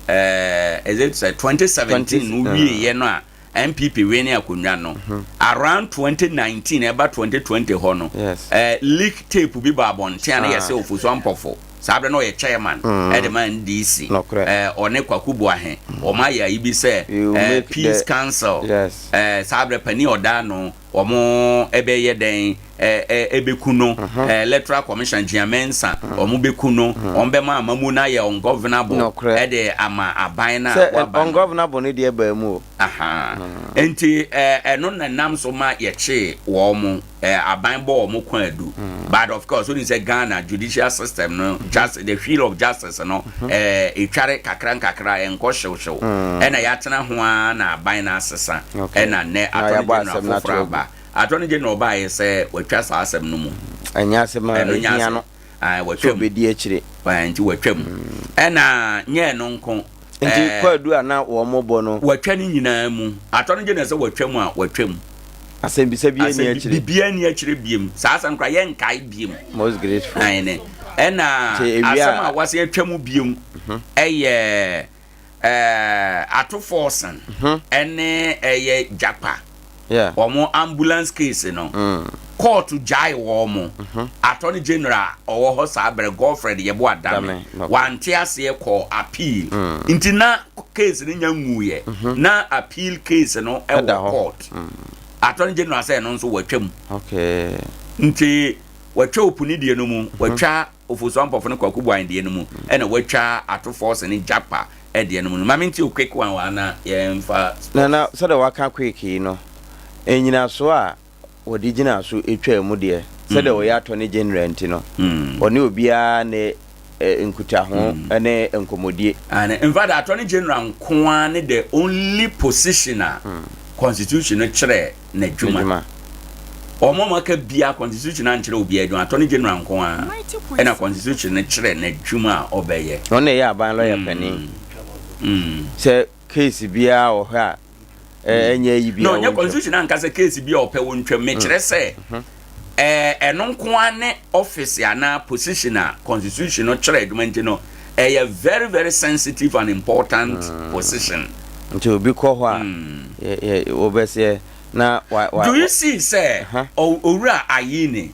uh, is it sɛ 2017 no wieɛ no a, NPP wene akonnwa no, around 2019 ɛba 2020 hɔ no, leak tape bi ba abɔnten a na yɛsɛ Ofosu Ampofo, saa berɛ na ɔyɛ chairman ɛde ma NDC, ɔne Kwaku Boahe, wɔn ayɛ ayi bi sɛ Peace Council, saa berɛ panin ɔda ano, wɔn ɛbɛyɛ dɛn ɛbɛku no, Electoral Commission Jean Mensa, wɔn bɛku no, wɔn bɛma amamu no ayɛ ungovernable ɛde ama aban no a waba no.
Ungovernable no deɛ baa mu o.
Aha. Nti ɛno na nam so ma yɛkyee wɔn, aban bɔ wɔn kwaadu. But of course, wonim sɛ Ghana judicial system no, just the wheel of justice no, ɛtware kakra nkakra, ɛnkɔ hyewhyew. Ɛna yɛatena ho ara na aban no asesa. Ɛna nnɛ Attorney General foforɔ aba. Attorney General baeɛ sɛ watwa saa asɛm no mu.
Ɛnyɛ asɛm a ɛhia no sɛ ɔbɛdi akyire.
Nti watwam. Ɛna nyɛ ɛno nko.
Nti kwaadu a na wɔbɔ no.
Watwa ne nyinaa mu. Attorney General sɛ watwa mu a, watwa mu.
Asɛmbisa biara nni akyire.
Biribiara nni akyire biem. Saa asɛm koraa yɛnkae biem.
Most grateful.
Aane. Ɛna asɛm a wasan atwa mu biem ɛyɛ Ato Forson ɛne ɛyɛ Jakpa. Wɔn ambulance case no. Court gyae wɔn. Attorney General ɔwɔ hɔ saa berɛ Godfred Yeboah Dame wante aseɛ kɔɔ appeal. Nti na case no nya nwuiɛ. Na appeal case no ɛwɔ court. Attorney General sɛ ɛno nso watwam. Nti watwa Opuni deɛ no mu, watwa Ofosu Ampofo ne Kwaku Boahen deɛ no mu, ɛna watwa Ato Forson ne Jakpa deɛ no mu no. Ma mente o quick one wɔ ha na yɛmfa sports.
Nana, sɛdeɛ waka quick yi no, nnyinasoɔ a wɔde gyinaa so twaa mu deɛ, sɛdeɛ ɔyɛ Attorney General nti no, ɔne obiara nni nkutaho ne nkɔmmɔdie.
And in fact, Attorney General nko ara ne the only position a constitution no kyerɛ n'adwuma. Wɔn a wɔaka biara constitution ankyerɛ obiara adwuma. Attorney General nko ara ɛna constitution no kyerɛ n'adwuma a ɔbɛyɛ.
Ɔno na ɛyɛ aban lɔya panin. Sɛ case biara wɔ hɔ a ɛnyɛ ayi biara
No, nyɛ constitution anka sɛ case bi a ɔpɛ wɔ ntwam. Mekyerɛ sɛ ɛno nko ara ne office anaa position a constitution no kyerɛ adwuma nti no ɛyɛ very very sensitive and important position.
Nti obi kɔ hɔ a wɔbɛseɛ na wa wa.
Do you see sɛ owura Ayine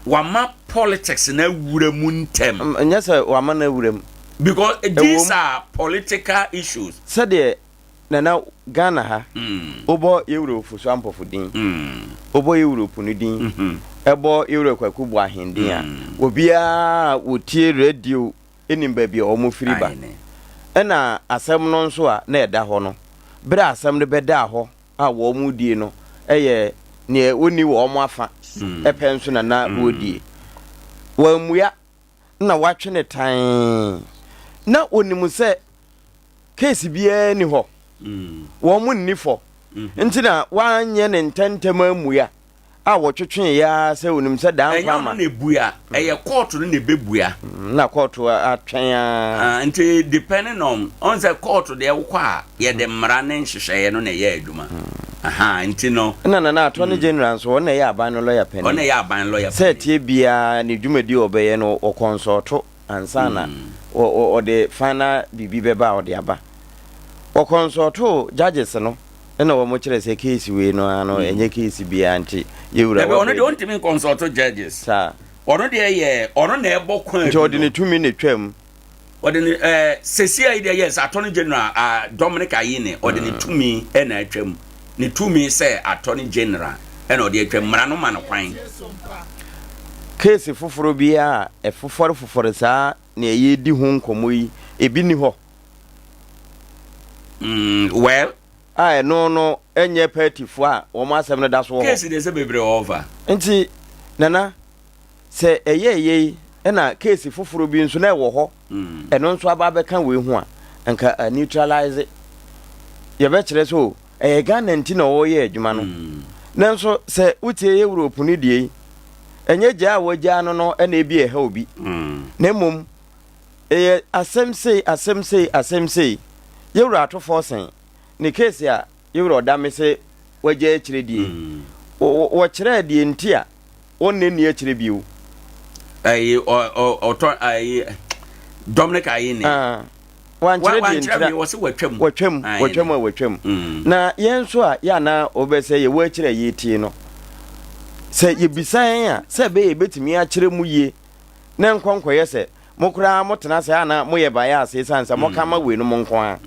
wama politics no awura mu ntɛm?
Nyɛ sɛ wama no awura mu.
Because these are political issues.
Sɛdeɛ Nana Ghana ha, wobɔ Yewura Ofosu Ampofo din, wobɔ Yewura Opunu din, ɛbɔ Yewura Kwaku Boahen din a, obiara a wɔtie radio nim baabi a wɔn firi ba. Ɛna asɛm no nso a na ɛda hɔ no, berɛ a asɛm no bɛdaa hɔ a wɔn redie no yɛ neɛ wɔnni wɔn afa pɛ nso na na wɔredie. Wɔammua na watwe no tann. Na onim sɛ case biara nni hɔ, wɔn nni fɔ, nti na wanyɛ ne ntɛntɛm ammua a wɔtwetweeɛ ara sɛ onim sɛ daa
Ɛnyɛ
nkwa
ɔno
ama.
na ebua, ɛyɛ kɔɔto no na ebebua.
Na kɔɔto atwɛn ara.
Ah, nti depending on, ɔn sɛ kɔɔto deɛ wokɔ a, yɛde mmara ne nhyehyɛeɛ no na ɛyɛ adwuma. Aha, nti no.
Ɛna Nana Attorney General nso, ɔno na ɛyɛ aban no lɔya panin.
Ɔno na ɛyɛ aban lɔya panin.
Sɛ ɛteɛ biara, ne dwumadi a ɔbɛyɛ no, ɔkɔnsɔɔto ansa na ɔde final biribi bɛba a ɔde aba. Ɔkɔnsɔɔtoo judges no, ɛna wɔn kyerɛ sɛ case wei no ara no, ɛnyɛ case biara nti, yɛwura
Dabi, ɔno
wabɛ.
deɛ ɔntumi nkɔnsɔɔto judges.
Saa.
Ɔno deɛ yɛ, ɔno na ɛbɔ kwan
Nti ɔde ne tumi na ɛtwam.
Ɔde ne ɛɛ sɛsi ayi deɛ yes attorney general ah Dominic Ayine ɔde ne tumi ɛna atwam ne tumi sɛ attorney general ɛna ɔde atwam mmara no ma no kwan.
Case foforɔ biara a ɛfofɔre fofɔre saa nea yɛredi ho nkɔmmɔ yi ebi nni hɔ.
Mm, well.
A ɛno no ɛnyɛ partyfoɔ a wɔn asɛm no da so wɔ hɔ.
Case deɛ sɛ bebree wɔ hɔ fa.
Nti Nana Sɛ ɛyɛɛ yei na case foforɔ bi nso na ɛwɔ hɔ, ɛno nso aba abɛka wei ho a, nka a neutralize. Yɛbɛkyerɛ sɛ o, ɛyɛ Ghana nti na ɔreyɛ adwuma no. Nanso sɛ wotie Europe no deɛ yi, ɛnyɛ gyaa a wɔagyaa no no na ebi ɛha obi, na mmom ɛyɛ asɛm sei, asɛm sei, asɛm sei. Yɛwura Ato Forson, ne case a Yɛwura Ɔdame sɛ wagyaa akyire deɛ yi, wɔkyerɛɛ deɛ nti a Ɔnna nni akyire bio.
Ɛyi ɔ ɔ ɔtɔ ɛyi Dominic Ayine.
Ah. Wankyerɛ deɛ
Wankyerɛ
ntira.
me, wɔse watwam.
Watwam,
Ae.
watwam a watwam. Na yɛn nso a yɛ a na wɔbɛ sɛ yɛwɔ akyiri a yɛretie no, sɛ yɛbisa yɛn a, sɛ ɛbɛyɛ yɛbɛtumi akyerɛ mu yie na nkɔ nkɔyɛ sɛ mo koraa motena ase a na moyɛ bias ɛsiane sɛ moka ma weinom nko ara.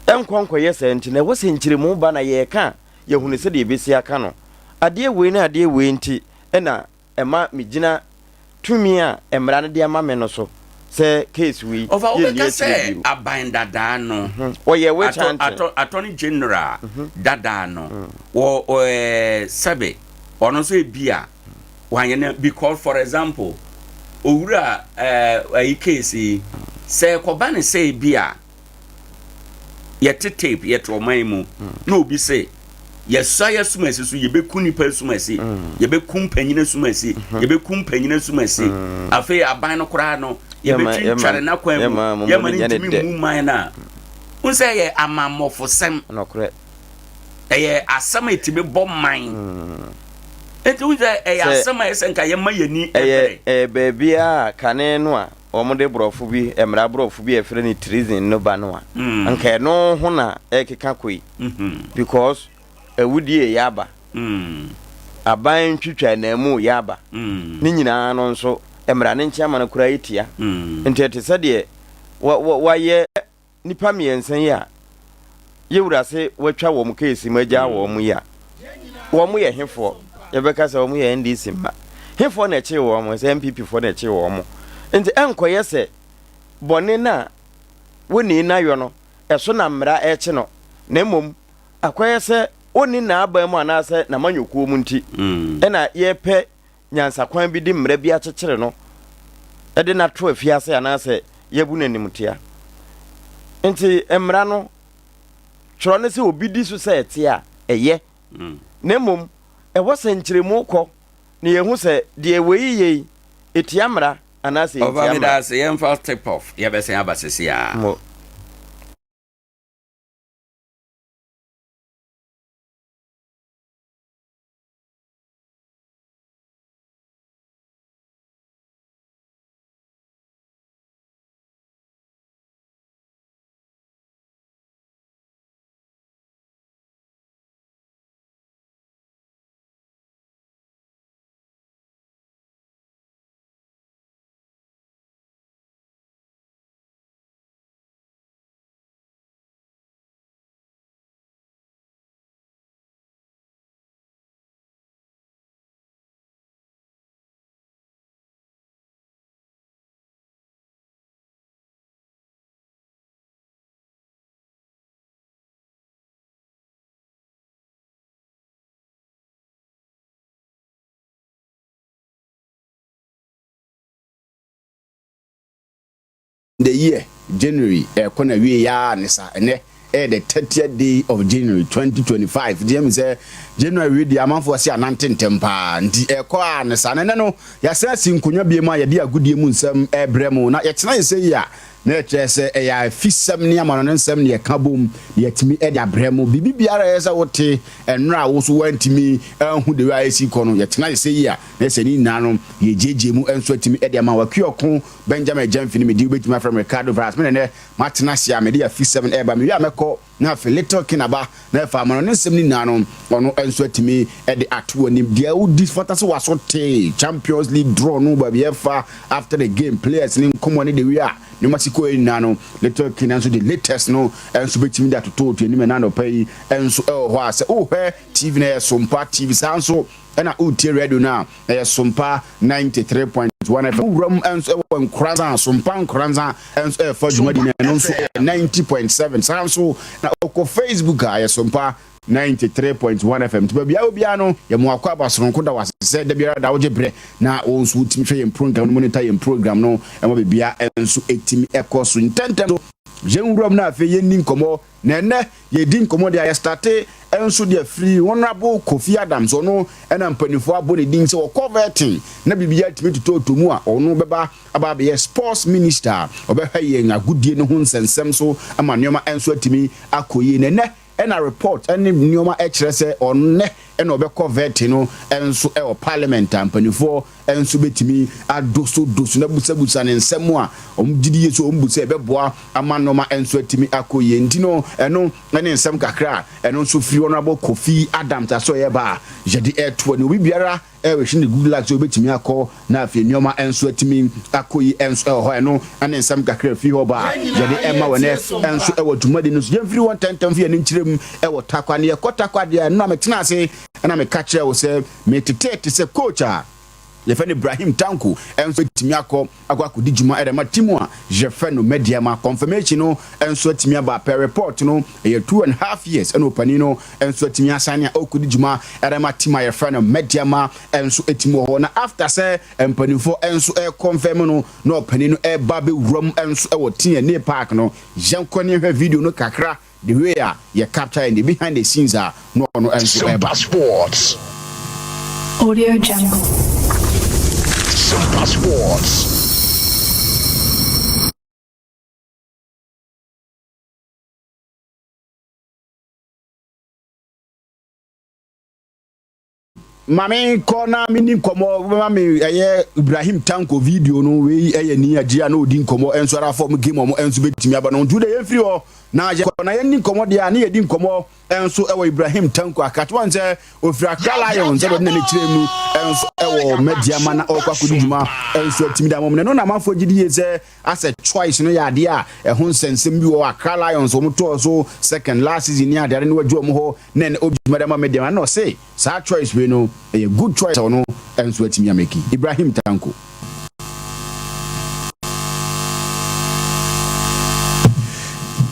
Ɛnkɔ nkɔyɛ saa nti na ɛwɔ sɛ nkyerɛmu ba na yɛreka a yɛhunu sɛdeɛ yɛbɛsi aka no. Adeɛ wei ne adeɛ wei nti na ɛma megyina tumi a mmara no de ama me no so sɛ case wei
Ɔfa
yɛnni
wobɛka
akyire
sɛ
bio.
aban dadaa no,
Wɔyɛ witch
atɔ,
hunting.
atɔ, attorney general dadaa no, wɔ ɛɛ sɛbe ɔno nso ebi a wanyɛ no because for example, owura ɛɛ ayi case yi, sɛ ɛkɔba ne sɛ ebi a yɛte tape yɛte ɔman mu na obi se yɛsua yɛ sumasi so yɛbɛku nipa sumasi mm. yɛbɛku mpanyin sumasi mm-hmm. yɛbɛku mpanyin sumasi mm. afei aban no koraa no yɛbɛtwintware n'akwan mu yɛma no ntumi mmu man no a n sɛ ɛyɛ amammɔfosɛm ɛyɛ asɛm a ɛtumi bɔ man mm. nti wo sɛ ɛyɛ asɛm a ɛsɛ nka yɛma yɛni
ɛyɛ baabiaa kane no a wɔde borɔfo bi, mmara borɔfo bi a yɛfrɛ no treason no ba no a, anka ɛno ho na ɛrekeka kɔ yi. Because awudie yɛ aba, aban ntwitwa ananmu yɛ aba, ne nyinaa no nso mmara no nkyɛn ama no koraa ɛtia. Nti ɛte sɛ deɛ wɔayɛ Nnipa mmiɛnsa yi a yɛwura se watwa wɔn case mu agyaa wɔn yi a, wɔn yɛ hefoɔ? Yɛbɛka sɛ wɔn yɛ NDC mma. Hefoɔ na ɛkyee wɔn? Sɛ NPP foɔ na ɛkyee wɔn. Nti ɛnkɔyɛ sɛ bɔne no a wonii no ayɔ no, ɛso na mmara ɛrekye no, na mmom akɔyɛ sɛ ɔnni n'aban mu anaasɛ n'amanyɔkuo mu nti ɛna yɛrepɛ nyansakwan bi de mmara bi akyekyere no de no ato afiase anaasɛ yɛabu no animtia. Nti mmara no twerɛ no sɛ obi di so sɛ ɛte a, ɛyɛ. Mm. Na mmom ɛwɔ sɛ nkyerɛmu kɔ na yɛhu sɛ deɛ wei yɛ yi, ɛtia mmara anaasɛ ɛntia
mmara. Ɔfa ase yɛmfa tip off yɛbɛsɛn aba sese a. Mo.
The year January ɛrekɔ n'awieɛ ara ne saa. Ɛnnɛ ɛyɛ the thirtieth day of January 2025. Nti ɛmi sɛ January wei deɛ amanfoɔ se anante ntɛm paa nti ɛrekɔ ara ne saa. Na ɛnnɛ no yɛasan asi nkonnwa biom a yɛde agodie mu nsɛm rebrɛ mo. Na yɛtena yɛ sɛ yi a na ɛkyerɛ sɛ ɛyɛ afisɛm ne amanɔne nsɛm na yɛka bom na yɛatumi de abrɛ mo. Biribi biara a ɛyɛ sɛ wote nnora a wo nso woantumi anhu the way a ɛsi kɔ no yɛtena yɛ sɛ yi a na ɛsɛ ne nyinaa no yɛgyeegyee mu nso atumi de ama wo. Akuoko Benjamin Gyamfi ne me din, wobɛtumi afrɛ me Ricardo Vaz. Me na nnɛ matena ase a mede afi 7 reba. Mewie a mɛkɔ na afei Little King aba na ɛfa ama no ne nsɛm no nyinaa no, ɔno nso atumi de ato w'anim. Deɛ wodi fata sɛ w'aso te Champions League draw no baabi ɛfa after the game, players ne nkɔmmɔ ne the way a nneɛma si kɔɛ nyinaa no, Little King nso de latest no nso bɛtumi de atoto anim ɛna anɔpa yi nso ɛwɔ hɔ a sɛ wohwɛ TV no ɛyɛ Sompa TV saa nso ɛna woretie radio no a, ɛyɛ Sompa 93.1 FM. Wo wuram nso wɔ Nkoranza, Sompa Nkoranza nso ɛrefa dwumadi no, ɛno nso ɛyɛ 90.7. Saa nso na wokɔ Facebook a, ɛyɛ Sompa 93.1 FM. Nti baabi a obiara no, yɛ mo akɔ aba soronko da wase sɛ da biara da wogye berɛ na wo nso wotumi hwɛ yɛn program no, monitor yɛn program no, ɛma biribiara nso ɛtumi ɛkɔ so ntɛntɛm. So yɛn wuram no afei yɛnni nkɔmmɔ Na ɛnɛ yɛredi nkɔmmɔ deɛ a yɛstate nso deɛ firi Honourable Kofi Adams, ɔno na mpanimfoɔ abɔ ne din sɛ ɔkɔ vetting na biribiara tumi totɔtɔ mu a ɔno bɛba aba abɛyɛ sports minister a ɔbɛhwɛ yɛn agodie no ho nsɛnsɛm so ama nneɛma nso atumi akɔ yie. Na ɛnɛ ɛna report ne nneɛma kyerɛ sɛ ɔnnɛ
ɛna ɔbɛkɔ vetting no nso wɔ parliament a mpanimfoɔ nso bɛtumi adosodoso na busabusa ne nsɛm a wɔn gye di yie sɛ wɔn bu sɛ ɛbɛboa ama nneɛma nso atumi akɔ yie. Nti no ɛno ne nsɛm kakra a ɛno nso firi Honourable Kofi Adams asɔeɛ ba a yɛde ɛretoa ne obi biara ɛrehwɛ ne good luck sɛ obɛtumi akɔ na afei nneɛma nso atumi akɔ yi nso ɛwɔ hɔ. Ɛno ne nsɛm kakra firi hɔ ba a yɛde ɛma wɔ nɛ nso ɛwɔ dwumadi no so. Yɛmfiri hɔ ntɛntɛm fi yɛn nkyerɛ mu ɛwɔ Tarkwa ne yɛkɔ Tarkwa deɛ ɛno na metena ase ɛna meka kyerɛ wo sɛ metetee te sɛ coach a yɛfɛ no Ibrahim Tanko nso atumi akɔ akɔ akɔdi dwuma ɛde ma team a yɛfɛ no Medeama. Confirmation no nso atumi aba per report no, ɛyɛ 2½ years ɛna ɔpanin no nso atumi asane a ɔkɔdi dwuma ɛde ma team a yɛfɛ no Medeama nso atumi wɔ hɔ. Na after sɛ mpanimfoɔ nso ɛconfirm no na ɔpanin no ɛba bɛwuram nso ɛwɔ TNA Park no, yɛnkɔ ne yɛhwɛ video no kakra, the way a yɛ capture and the behind the scenes a na ɔno nso ɛba.
Sports.
Audio Jungle.
Simpa Sports.
Maame nkɔ na meni nkɔmmɔ ma me ɛyɛ Ibrahim Tanko video no. Wei ɛyɛ ni agye a na ɔdi nkɔmmɔ ɛnso ara fam game ɔmo ɛnso bɛtumi aba no. Nti wode yɛmfiri hɔ na yɛkɔ na yɛni nkɔmmɔ deɛ a ne yɛdi nkɔmmɔ ɛnso ɛwɔ Ibrahim Tanko akakye wɔn sɛ ofiri Accra Lions ɛna ɔde n'ani kyerɛ mu ɛnso ɛwɔ Medeama na ɔrekɔ akɔdi dwuma ɛnso atumi da mɔm na ɛno na amanfoɔ gye di yie sɛ asɛ choice no yɛ adeɛ a ɛho nsɛnsɛm bi wɔ Accra Lions. Wɔn tɔɔ so second last season ne adeade no wagye wɔn hɔ na ɛna ɔdi dwuma de ama Medeama na ɔse saa choice wei no ɛyɛ good choice a ɔno nso atumi amake. Ibrahim Tanko.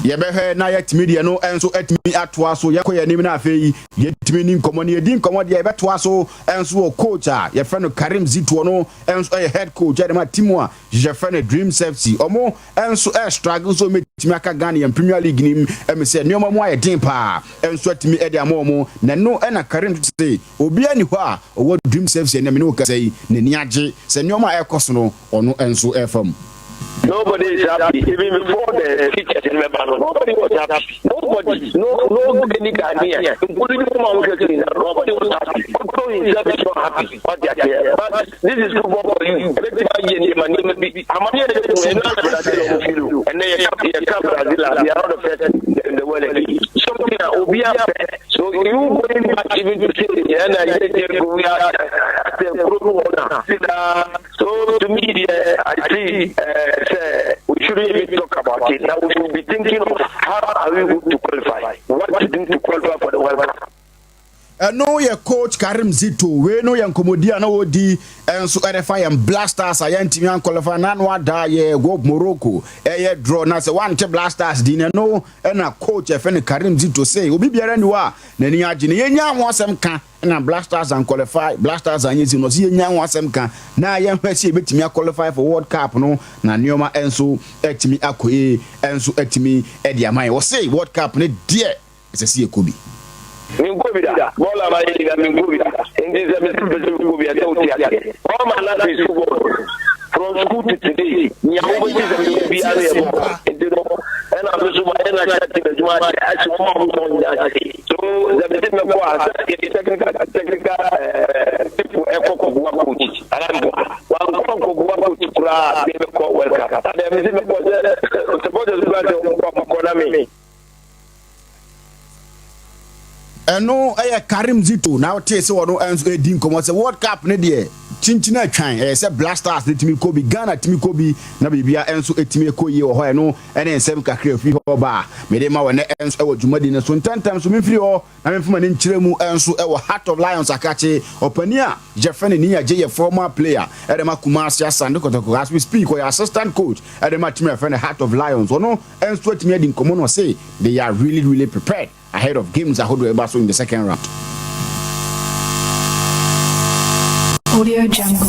Yɛbɛhwɛ na yɛatumi deɛ no nso atumi atoa so. Yɛkɔ yɛn anim na afei yɛtumi ni nkɔmmɔ no. Yɛdi nkɔmmɔ deɛ yɛbɛtoa so nso wɔ coach a yɛfrɛ no Karim Zito no nso ɛyɛ head coach ɛde ma team a yɛfrɛ no Dreams FC. Ɔmo nso ɛ struggle nso mɛtumi aka Ghana yɛn Premier League nim ɛmi sɛ nneɛma mu ayɛ den paa nso atumi ɛde ama ɔmo na ɛno ɛna Karim sɛ obiara ni hɔ a ɔwɔ Dreams FC ɛnna mene wo kasa yi n'ani agye sɛ nneɛma a ɛkɔ so no ɔno nso ɛfa mu.
Nobody is happy. Even before the teachers in Lebanon, nobody was happy. Nobody, no, no any Ghanaian, including Mama nobody was happy. Otto himself is not happy. What they are here. But this is football for you. And then you come Brazil, they are not the first in the world. Something that will be So you going back even to say, yeah, we are so to me, I see, say, we shouldn't even talk about it. Now we should be thinking of how are we going to qualify, what to do to qualify for the World Cup.
Ɛno yɛ coach Karim Zito. Wei no yɛ nkɔmmɔdi a na wɔdi nso ɛde yɛn Black Stars a yɛntumi anqualify na ano ada yɛ go Morocco ɛyɛ draw na sɛ wante Black Stars di no ɛno ɛna coach ɛfɛ no Karim Zito sɛ obi biara ni hɔ a n'ani agye ne yɛnya ho asɛm ka na Black Stars anqualify, Black Stars anyɛ si no ɔsɛ yɛnya ho asɛm ka na yɛnhwɛ sɛ yɛbɛtumi aqualify for World Cup no na nneɛma nso atumi akɔ yie nso atumi ɛde ama yɛn. Wɔse World Cup no deɛ ɛsɛ sɛ yɛkɔ bi.
Menkɔ bi da. Bɔɔl a mayɛ nyina menkɔ bi da, nti sɛ mese mepɛ sɛ mekɔ bi a sɛ wote aseɛ. All my life is football, from school to today. Nea wobɛgye sɛ mewɔ biara no yɛ bɔɔl, nti no ɛna me so mayɛ national team adwuma akyɛ ahye wɔn a wɔbɔ nyinaa ase. So sɛ mese mɛkɔ a sɛ yɛde technical people ɛkɔ kɔboa coach anaa mboa wankɔ nkɔboa coach koraa mebɛkɔ World Cup adeɛ mese mɛkɔ sɛ supporters bi ba sɛ wɔkɔ na me.
Ɛno ɛyɛ Karim Zito na wotee sɛ wɔno nso ɛdi nkɔmmɔ sɛ World Cup ne deɛ kyinkyin atwan ɛyɛ sɛ Black Stars ne tumi kɔ bi, Ghana tumi kɔ bi na biribia nso ɛtumi ɛkɔ yie wɔ hɔ. Ɛno ɛne nsɛm kakra firi hɔ ba a mede ma wɔ nɛ nso ɛwɔ dwumadi no so. Ntɛntɛm so memfiri hɔ na memfoma ne nkyerɛ mu nso ɛwɔ Heart of Lions akakye ɔpani a yɛfrɛ no Nii Agye yɛ former player ɛde ma Kumasi Asante Kotoko. As we speak ɔyɛ assistant coach ɛde ma team a yɛfrɛ no Heart of Lions. Ɔno nso atumi adi nkɔmmɔ no ɔse they are really really prepared ahead of games ahodoɔ ɛba so in the second round.
Audio Jungle.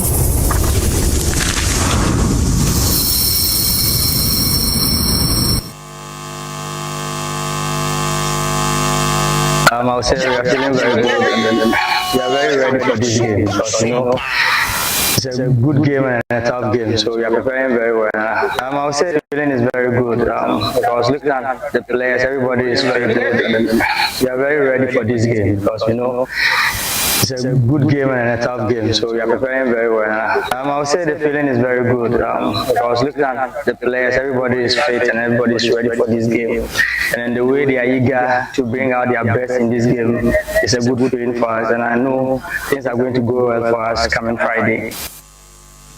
I would say we are feeling very good and we are very ready for this game because it's It's a good game and a tough game, so we are preparing very well. I would say the feeling is very good. Because looking at the players, everybody is very good. We are very ready for this game because we know it's a good game and a tough game, so we are preparing very well. I would say the feeling is very good. Because looking at the players, everybody is fit and everybody is ready for this game. And then the way they are eager to bring out their best in this game is a good feeling for us. And I know things are going to go well for us coming Friday.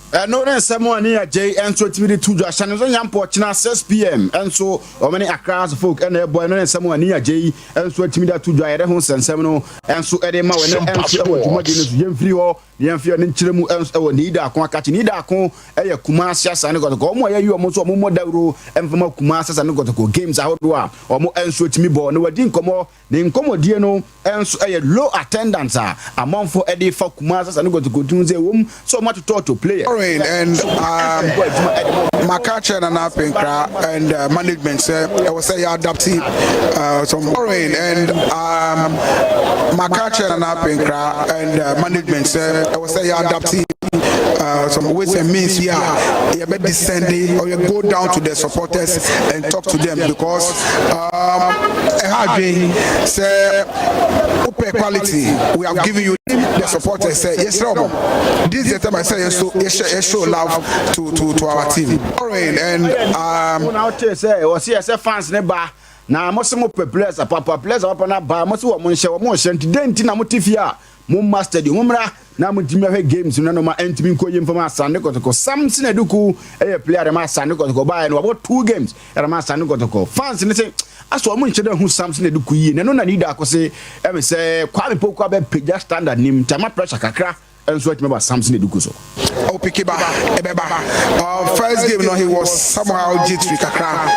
Ɛno ne nsɛm a ne agyei nso atumi de to dwa. Hyɛ no nso nya mpɔ kyena 6pm nso wɔn ne Accra House folk ɛna ɛbɔ. Ɛno ne nsɛm a ne agyei nso atumi de ato dwa. Yɛde ho nsɛnsɛm no nso ɛde ma wɔn nso ɛwɔ dwumadi no so. Yɛmfiri hɔ na yɛmfi ɛno nkyerɛ mu nso ɛwɔ Niidaako akakye. Niidaako ɛyɛ Kumasi Asante Kɔtɔkɔ. Wɔn a yɛyi wɔn nso wɔn mmɔ dawuro mfama Kumasi Asante Kɔtɔkɔ games ahodoɔ a wɔn nso atumi bɔ na wɔadi nkɔmmɔ. Ne nkɔmmɔdie no nso yɛ low attendance a amanfoɔ de fa Kumasi Asante Kotoko ho sɛ ɛwom sɛ wɔn atotɔɔtɔ players
Foreign and um,
bɔ adwuma de ma wɔn.
Maka kyerɛ Nana Apenkra and management sɛ ɛwɔ sɛ yɛ adapt some foreign and um, maka kyerɛ Nana Apenkra and management sɛ ɛwɔ sɛ yɛ adapt some ways and means bi a yɛbɛ descend or yɛ go down to the supporters and talk to them because ɛha adwen sɛ wopɛ quality, we have given you the supporters sɛ yɛsrɛ wɔn, this is the time I say yɛ so yɛ show love to our team foreign and
Mo na wote sɛ wɔsi ɛsɛ fans ne ba na mo se mo pɛ players apapa, players apapa na ba mo se wɔn nhyɛ, wɔn nhyɛ. Nti den nti na mo te fie a mo mma stadium? Mo mmra na mo ntumi ahwɛ games no na ntumi nkɔ yie mfam Asante Kɔtɔkɔ. Samson Aduku ɛyɛ player de ma Asante Kɔtɔkɔ baayɛ no, wabɔ two games ɛde ma Asante Kɔtɔkɔ. Fans ne sɛ asɔ ɔmo nhyɛ dɛ hu Samson Aduku yie na ɛno na ne da akɔ se ɛmi sɛ Kwame Poku abɛpagya standard nim tama pressure kakra nso atumi aba Samson Aduku so.
Opiki ba ebeba first game no, he was somehow jittery kakra.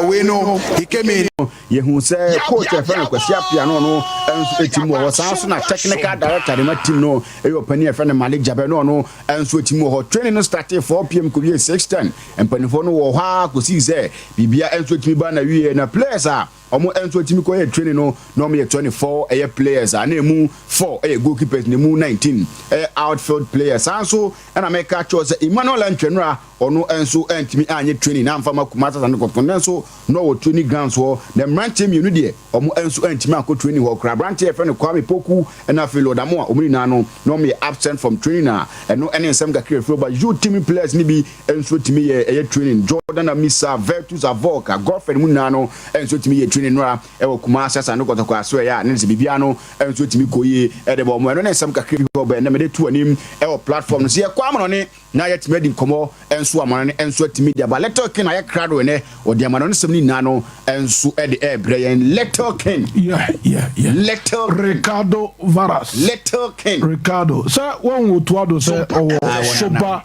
We know he came in.
Yɛhu sɛ coach ɛfɛ no Kwasi Apia no, ɔno nso ɛtim wɔ hɔ. Saa nso na technical director de ma team no ɛyɛ ɔpanin ɛfɛ no Malik Jabɛ no, ɔno nso ɛtim wɔ hɔ. Training no start 4 pm kɔwie 6:10. Mpanimfoɔ no wɔ hɔ a kɔsii sɛ biribia nso ɛtumi ba na wie. Na players a ɔmo nso ɛtumi kɔyɛ training no na ɔmo yɛ 24 ɛyɛ players a na emu 4 ɛyɛ goalkeepers na emu 19 ɛyɛ outfield players. Saa nso ɛna mɛka kyerɛ sɛ Emmanuel Antwenura, ɔno nso ɛntumi anyɛ training na anfa ma Kumasi Asante Kɔtɔkɔ, ne nso na ɔwɔ training grounds hɔ. Na mmeranteɛ mmienu deɛ, ɔmo nso ɛntumi akɔ training hɔ koraa. Aberanteɛ yɛfrɛ no Kwame Poku ɛna afei Lɔdamo a ɔmo nyinaa no na ɔmo yɛ absent from training a ɛno ɛne nsɛm kakra efiri ba. Youth team players ni bi nso tumi yɛ ɛyɛ training. Jordan Amisa, Virtus Avoka, Godfrey mu nyinaa no nso tumi yɛ training nora ɛwɔ Kumasi Asante Kɔtɔkɔ aso ɛyɛ a ne sɛ biribiara no nso tumi kɔ yie ɛde bɔ ɔmo. Ɛno ne nsɛm kakra bi hɔ bɛn na mɛde tu anim ɛwɔ platform no so. Yɛkɔ amanɔne na yɛtumi adi nkɔmmɔ nso. Amanɔne nso atumi de aba. Little King ayɛ krado ɛnɛ, ɔde amanɔne nsɛm no nyinaa no nso ɛde ɛɛbrɛ yɛn. Little King.
Yeah.
Little
Ricardo Varas.
Little King.
Ricardo sɛ wɔn wo toado sɛ ɔwɔ Soba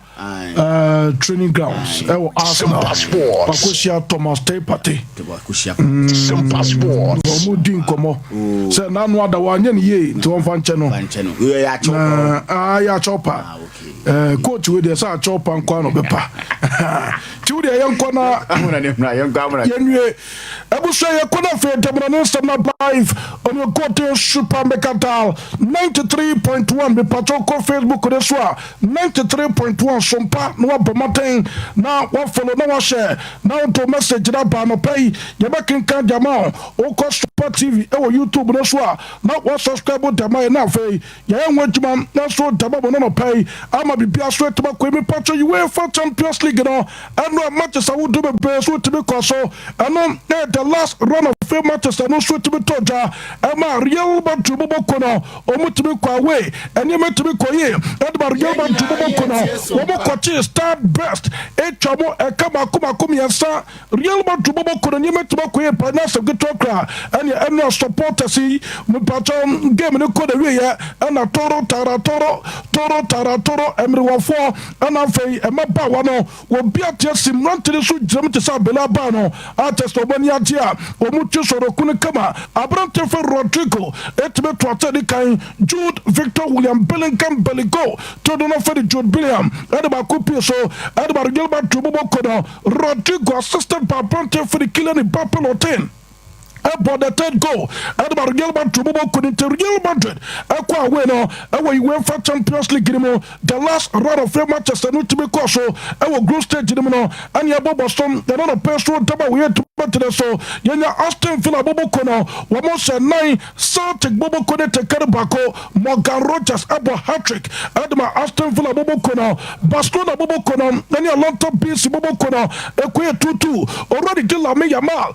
training grounds ɛwɔ Arsenal wakosia Thomas Teye Partey. Wɔn di nkɔmɔ sɛ n'ano ada wanyɛ ne yie nti wɔn fa nkyɛn no na ayɛ akyɛw pa. Coach wei deɛ sɛ akyɛw pa nkɔ ano bɛpa nti wo deɛ yɛnkɔ na yɛnwie. Abusua, yɛkɔ no afei dɛmina ne nsɛm na live on your gote super mega 93.1. Mepatɔ kɔ Facebook ne so a, 93.1 Sompa na wabɔ mmɔden na wafollow na wahyɛ na woto message na ba anɔpa yi yɛbɛkenkan gyama wo. Wokɔ Super TV ɛwɔ YouTube no so a, na wasubscribe dama yɛ na afei yɛyɛ ho adwuma na so dama bɔ no nɔpa yi ama biribia so atumi akɔ. Mepatɔ UEFA Champions League no, ɛno a matches ahodoɔ bebree so wotumi kɔ so. Ɛno ɛyɛ the last run of fame matches. Ɛno nso tumi tɔ dwa ɛma Real Madrid bɔbɔ kɔ no, ɔmo tumi kɔ away, ɛnneɛma tumi kɔ yie ɛde ma Real Madrid bɔbɔ kɔ no. Wɔn kɔkye Stade Brest atwa mo ɛka mako mako mmiɛnsa. Real Madrid bɔbɔ kɔ no, nneɛma tumi kɔ yie pa na asɛm ketewa kora ɛne ɛno supporters yi mpatɔ game no kɔ na wie yɛ ɛna toro tara toro toro tara toro mmerewɔfoɔ ɛna afei mmabaawa no wɔbi ate asi mmerante no so gyina mu te sɛ abele aba no ate sɛ ɔmo ani agye a wɔn ti sɔrɔ kunu kama. Aberante fɛ Rodrigo etumi to ate di kan. Jude Victor William Bellingham Beligo to do no fɛ de Jude Bellingham ɛde baako pie so ɛde ba Real Madrid bɔbɔ kɔ no. Rodrigo assisted by aberante fɛ de Kylian Mbappe Lottin. Ɛbɔ the third goal ɛde ma Real Madrid bɔbɔ kɔ ne nti Real Madrid ɛkɔ away no ɛwɔ UEFA Champions League no mu the last round of matches no tumi kɔ so ɛwɔ group stage no mu no ɛne ɛbɔ bɔ so ɛna no pɛ so daba wɔyɛ tumi tene so yɛnya Aston Villa bɔbɔ kɔ no wɔn hyɛ nan Celtic bɔbɔ kɔ ne tekere baako Morgan Rogers ɛbɔ hat-trick ɛde ma Aston Villa bɔbɔ kɔ no Barcelona bɔbɔ kɔ no ɛne Atlanta BC bɔbɔ kɔ no ɛkɔ yɛ 2-2 already de Lamine Yamal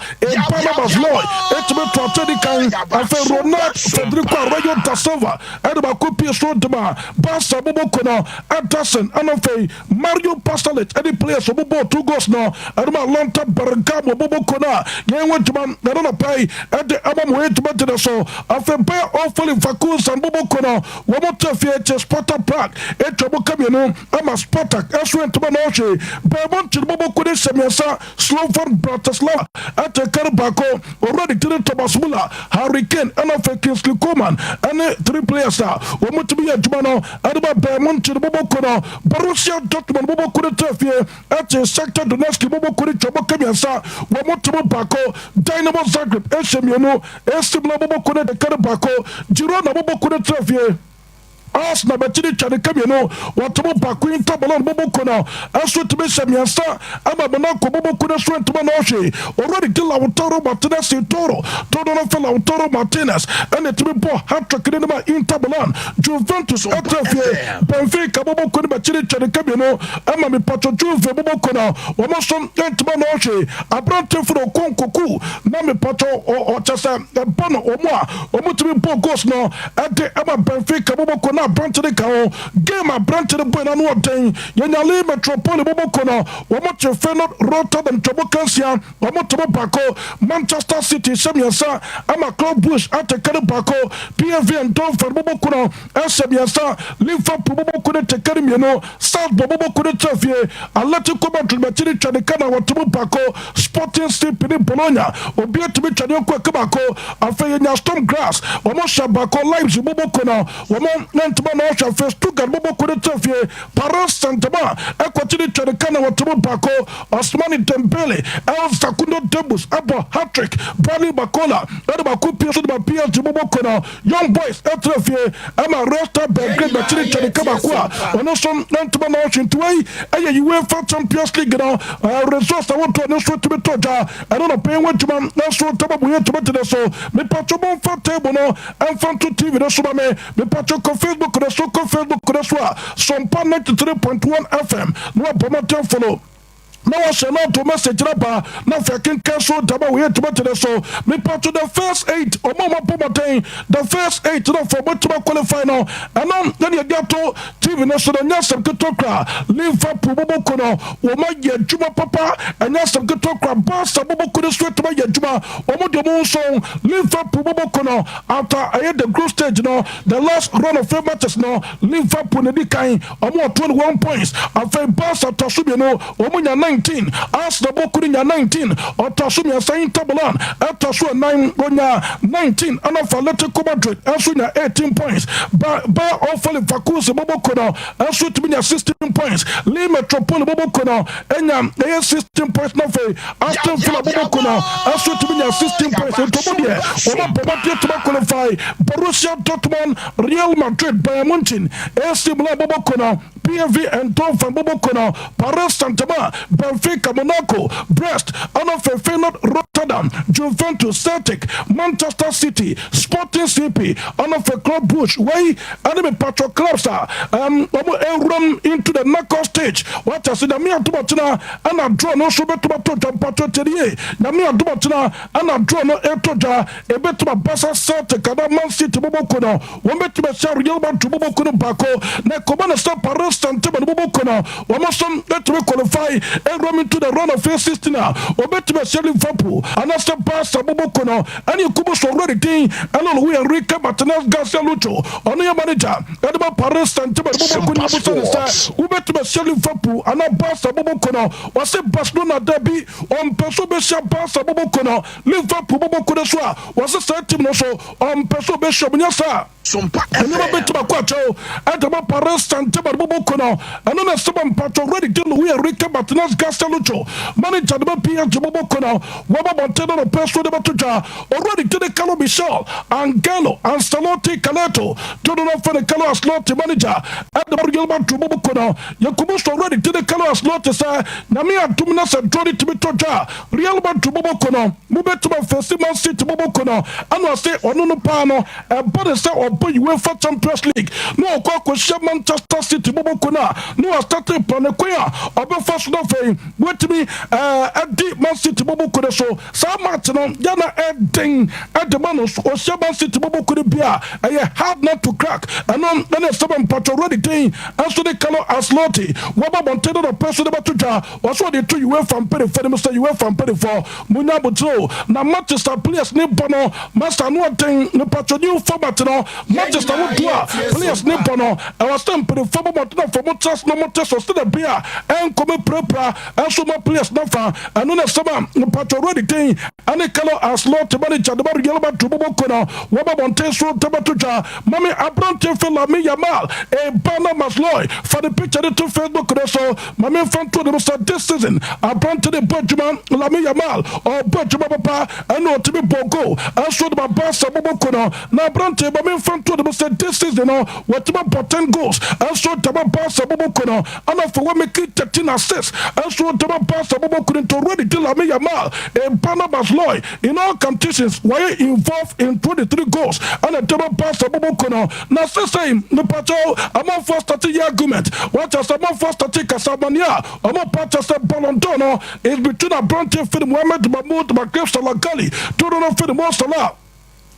Barnabas Lloyd ɛtumi to akyɛ di kan afei Ronald Federico Arroyo da Silva ɛde baako pie so de ma Barca bɔbɔ kɔ no Ederson ɛna afei Mario Pasalic ɛde players ɔbɔbɔ two goals no ɛde ma Atlanta Bergamo bɔbɔ kɔ no a yɛn wɔ adwuma ɛno na pɛi ɛde ɛma mo ɛtumi gyina so afei Bayer 04 Leverkusen bɔbɔ kɔ no wɔn te fie kyɛ Sparta Prague atwa mu ka mmienu ama Spartak ɛso ntoma na ɔhwɛ Bayern Munich bɔbɔ kɔ ne hyɛ mmiɛnsa Slovan Bratislava ɛte kari baako owura de tiri Thomas Muller Harry Kane ɛna afei Kingsley Coman ɛne three players a wɔn tumi yɛ adwuma no ɛde ba Bayern Munich bɔbɔ kɔ no Borussia Dortmund bɔbɔ kɔ ne te fie ɛte Shakhtar Donetsk bɔbɔ kɔ ne twa bɔ ka mmiɛnsa wɔn tumi baako Dynamo Zagreb ɛhyɛ mmienu AC Milan bɔbɔ kɔ ne de kari baako Girona bɔbɔ kɔ ne te fie Arsenal bɛkyiri twa ne ka mmienu wɔtomo baako Inter Milan bɔbɔ ko no ɛso tumi hyɛ mmiɛnsa ama Monaco bɔbɔ ko no so ntoma na ɔhwe already de Lautaro Martinez Toro todo no fɛ Lautaro Martinez ɛna tumi bɔ hat-trick ne ma Inter Milan. Juventus ɛtɛ fie Benfica bɔbɔ ko no bɛkyiri twa ne ka mmienu ama mepatɔ Juve bɔbɔ ko no wɔn nso ntoma na ɔhwe aberante foro konkoku na mepatɔ ɔkyɛ sɛ ɛbɔ no wɔn a wɔn tumi bɔ goals no ɛde ɛma Benfica bɔbɔ ko na aberante no ka ho game aberante no bɔ no ɔden yɛnyale Metropole bɔbɔ ko no wɔn te Feyenoord Rotterdam twɛbɔ kansia wɔn te mo baako Manchester City hyɛ mmiɛnsa ama Club Brugge atekere baako PSV Eindhoven bɔbɔ ko no ɛhyɛ mmiɛnsa Liverpool bɔbɔ ko no tekere mmienu Salzburg bɔbɔ ko no kyɛ fie Atletico Madrid bɛkyiri twa ne ka na wɔte mo baako Sporting CP ne Bologna obi atumi twa ne nko ɛka baako afei yɛnya Sturm Graz wɔn hyɛ baako Leipzig bɔbɔ ko no wɔn ntoma na ɔhwɛ afei Stuttgart bɔbɔ ko no kyɛ fie Paris Saint-Germain ɛkɔkyiri twa ne ka na wɔte mo baako Ousmane Dembele El Facundo Debus ɛbɔ hat-trick Bradley Barcola ɛde baako pie so de ma PSG bɔbɔ ko no Young Boys ɛtena fie ɛma Red Star Belgrade bɛkyiri twa ne ka baako a ɔno nso ntoma na ɔhwe nti wei ɛyɛ UEFA Champions League no results a wɔtoɔ ne nso tumi tɔ dwa ɛno na pɛn wɔ adwuma nso taba bu yɛ tumi tene so mepatwo momfa table no ɛmfa nto TV no so ma me mepatwo kɔ Facebook no so kɔ Facebook no so a Sompa 93.1 FM na wabɔ mmɔden follow na wɔhyɛ no ato message na ba na afei akenkan so dama wɔyɛ ntoma tene so mepatwo the first eight ɔmo a ɔmabɔ mmɔden the first eight na afei ɔmɔtuma qualify no ɛno ɛne yɛde ato TV no so no ɛnyɛ asɛm ketewa kora Liverpool bɔbɔ ko no wɔn ayɛ adwuma papa ɛnyɛ asɛm ketewa kora Barca bɔbɔ ko no so atuma yɛ adwuma wɔn de wɔn nso Liverpool bɔbɔ ko no after ɛyɛ the group stage no the last round of matches no Liverpool na di kan wɔn wɔ 21 points afei Barca tɔ so mmienu wɔn nya 19 Arsenal bɔ ko no nya 19 ɔtɔ so mmiɛnsa Inter Milan ɛtɔ so ɛnan wɔnya 19 ɛna fa Atletico Madrid ɛnso nya 18 points Bayer 04 Leverkusen bɔbɔ ko no ɛnso tumi nya 16 points Lille Metropole bɔbɔ ko no ɛnya ɛyɛ 16 points na afei Aston Villa bɔbɔ ko no ɛnso tumi nya 16 points ntomo deɛ wɔn bɔ bɔdeɛ tumi qualify Borussia Dortmund, Real Madrid, Bayern Munich, AC Milan bɔbɔ ko no PSV Eindhoven bɔbɔ ko no Paris Saint-Germain, Benfica, Monaco, Brest ɛna afei Feyenoord Rotterdam, Juventus, Celtic, Manchester City, Sporting CP ɛna afei Club Brugge wei ɛne mepatwɔ clubs a wɔn ewuram into the knockout stage wata se Nyame adom ɔkyena ɛna draw no nso bɛtuma to dwa mpatwɔ kyɛnie Nyame adom ɔkyena ɛna draw no ɛto dwa ebɛtuma basa Celtic ana Man City bɔbɔ ko no wɔn bɛtuma hyɛ Real Madrid bɔbɔ ko no baako na kɔba na sɛ Paris Saint-Germain bɔbɔ ko no wɔn nso ɛtumi qualify ewuram into the round of 16 a wɔbɛtumi ahyɛ Liverpool anaasɛ Barca bɔbɔ ko no ɛne kubu so already din ɛna Luis Enrique Martinez Garcia Lucho ɔno yɛ manager ɛde ma Paris Saint-Germain bɔbɔ ko no abusa ne sɛ wobɛtumi ahyɛ Liverpool anaa Barca bɔbɔ ko no wɔse Barcelona dabi ɔmpɛ so bɛhyia Barca bɔbɔ ko no Liverpool bɔbɔ ko no so a wɔse saa team no so ɔmpɛ so bɛhyia ɔmo nyɛ saa nneɛma bɛtumi akɔ akyɛw ɛde ma Paris Saint-Germain bɔbɔ ko no ɛno na sɛbɛ mpatwɔ already de Luis Enrique Martinez Garcia Lucho manager de ma PSG bɔbɔ ko no wɔbɔ Wɔba abɔnten na nɔpɛ so de bɛto dwa. Owura ne din Carlo Michel Angelo Ancelotti Carletto dodo no frɛ no Carlo Ancelotti manager ɛde ma Real Madrid bɔbɔ kuo no. Yɛkɔbu so owura ne din Carlo Ancelotti sɛ Nyame adom na sɛ draw no tumi tɔ dwa a Real Madrid bɔbɔ kuo no mobɛtumi afeesi Man City bɔbɔ kuo no. Ɛna ɔse ɔno no paa no ɛba ne sɛ ɔbɔ UEFA Champions League na ɔkɔ akɔhyia Manchester City bɔbɔ kuo no a na wastate plan kwan a ɔbɛfa so na afei watumi adi Man City bɔbɔ kuo no so. Saa match no yɛ na ɛden de ma no. Ɔhyia Man City bɔbɔ kuo no bi a ɛyɛ hard nut to crack. Ɛno ɛne sɛbɛ mpatwɔ ready den nso de Carlo Ancelotti wɔba abɔnten de nɔpɛ so de bɛto dwa. Wɔso wɔde to UEFA mpanimfoɔ anim sɛ UEFA mpanimfoɔ munya abotire o, na Manchester players ne bɔ no masa ano ɔden. Mpatwɔ new format no Manchester wo do a players ne bɔ no ɛwɔ sɛ mpanimfoɔ bɔ mmɔden afɔ mo trust no mo te so sɛdeɛ bi a ɛnkɔmɛ pirapira ɛnso ma players no fa. Ɛno na sɛm a mpatwɔ ready den ɛne Carlo Ancelotti manager de ma Real Madrid bɔbɔ ko no wɔba abɔnten so de bɛto dwa. Mame aberante fɛ Lamine Yamal eba na Masloy fa ne picture de to Facebook no so. Mame mfa nto ne mu sɛ this season aberante de bɔ adwuma. Lamine Yamal ɔbɔ adwuma papa ɛna ɔtumi bɔ goal ɛnso de ma Barca bɔbɔ ko no. Na aberante, mame mfa nto ne mu sɛ this season no wɔtumi bɔ 10 goals ɛnso de ma Barca bɔbɔ ko no, ɛna afei wɔ make 13 assists ɛnso de ma Barca bɔbɔ ko no. Nti already de Lamine Yamal eba na Masloy in all competitions wɔyɛ involved in 23 goals ɛna de ma Barca bɔbɔ ko no. Na sɛsɛi nipakyɛw amanfoɔ start yɛ argument wɔkyɛ sɛ amanfoɔ start kasamani a ɔmo pa kyɛ sɛ Ballon d'Or no is between aberante firi Mohamed Mahmoud Maghreb Salah Gali dodo no firi Mo Salah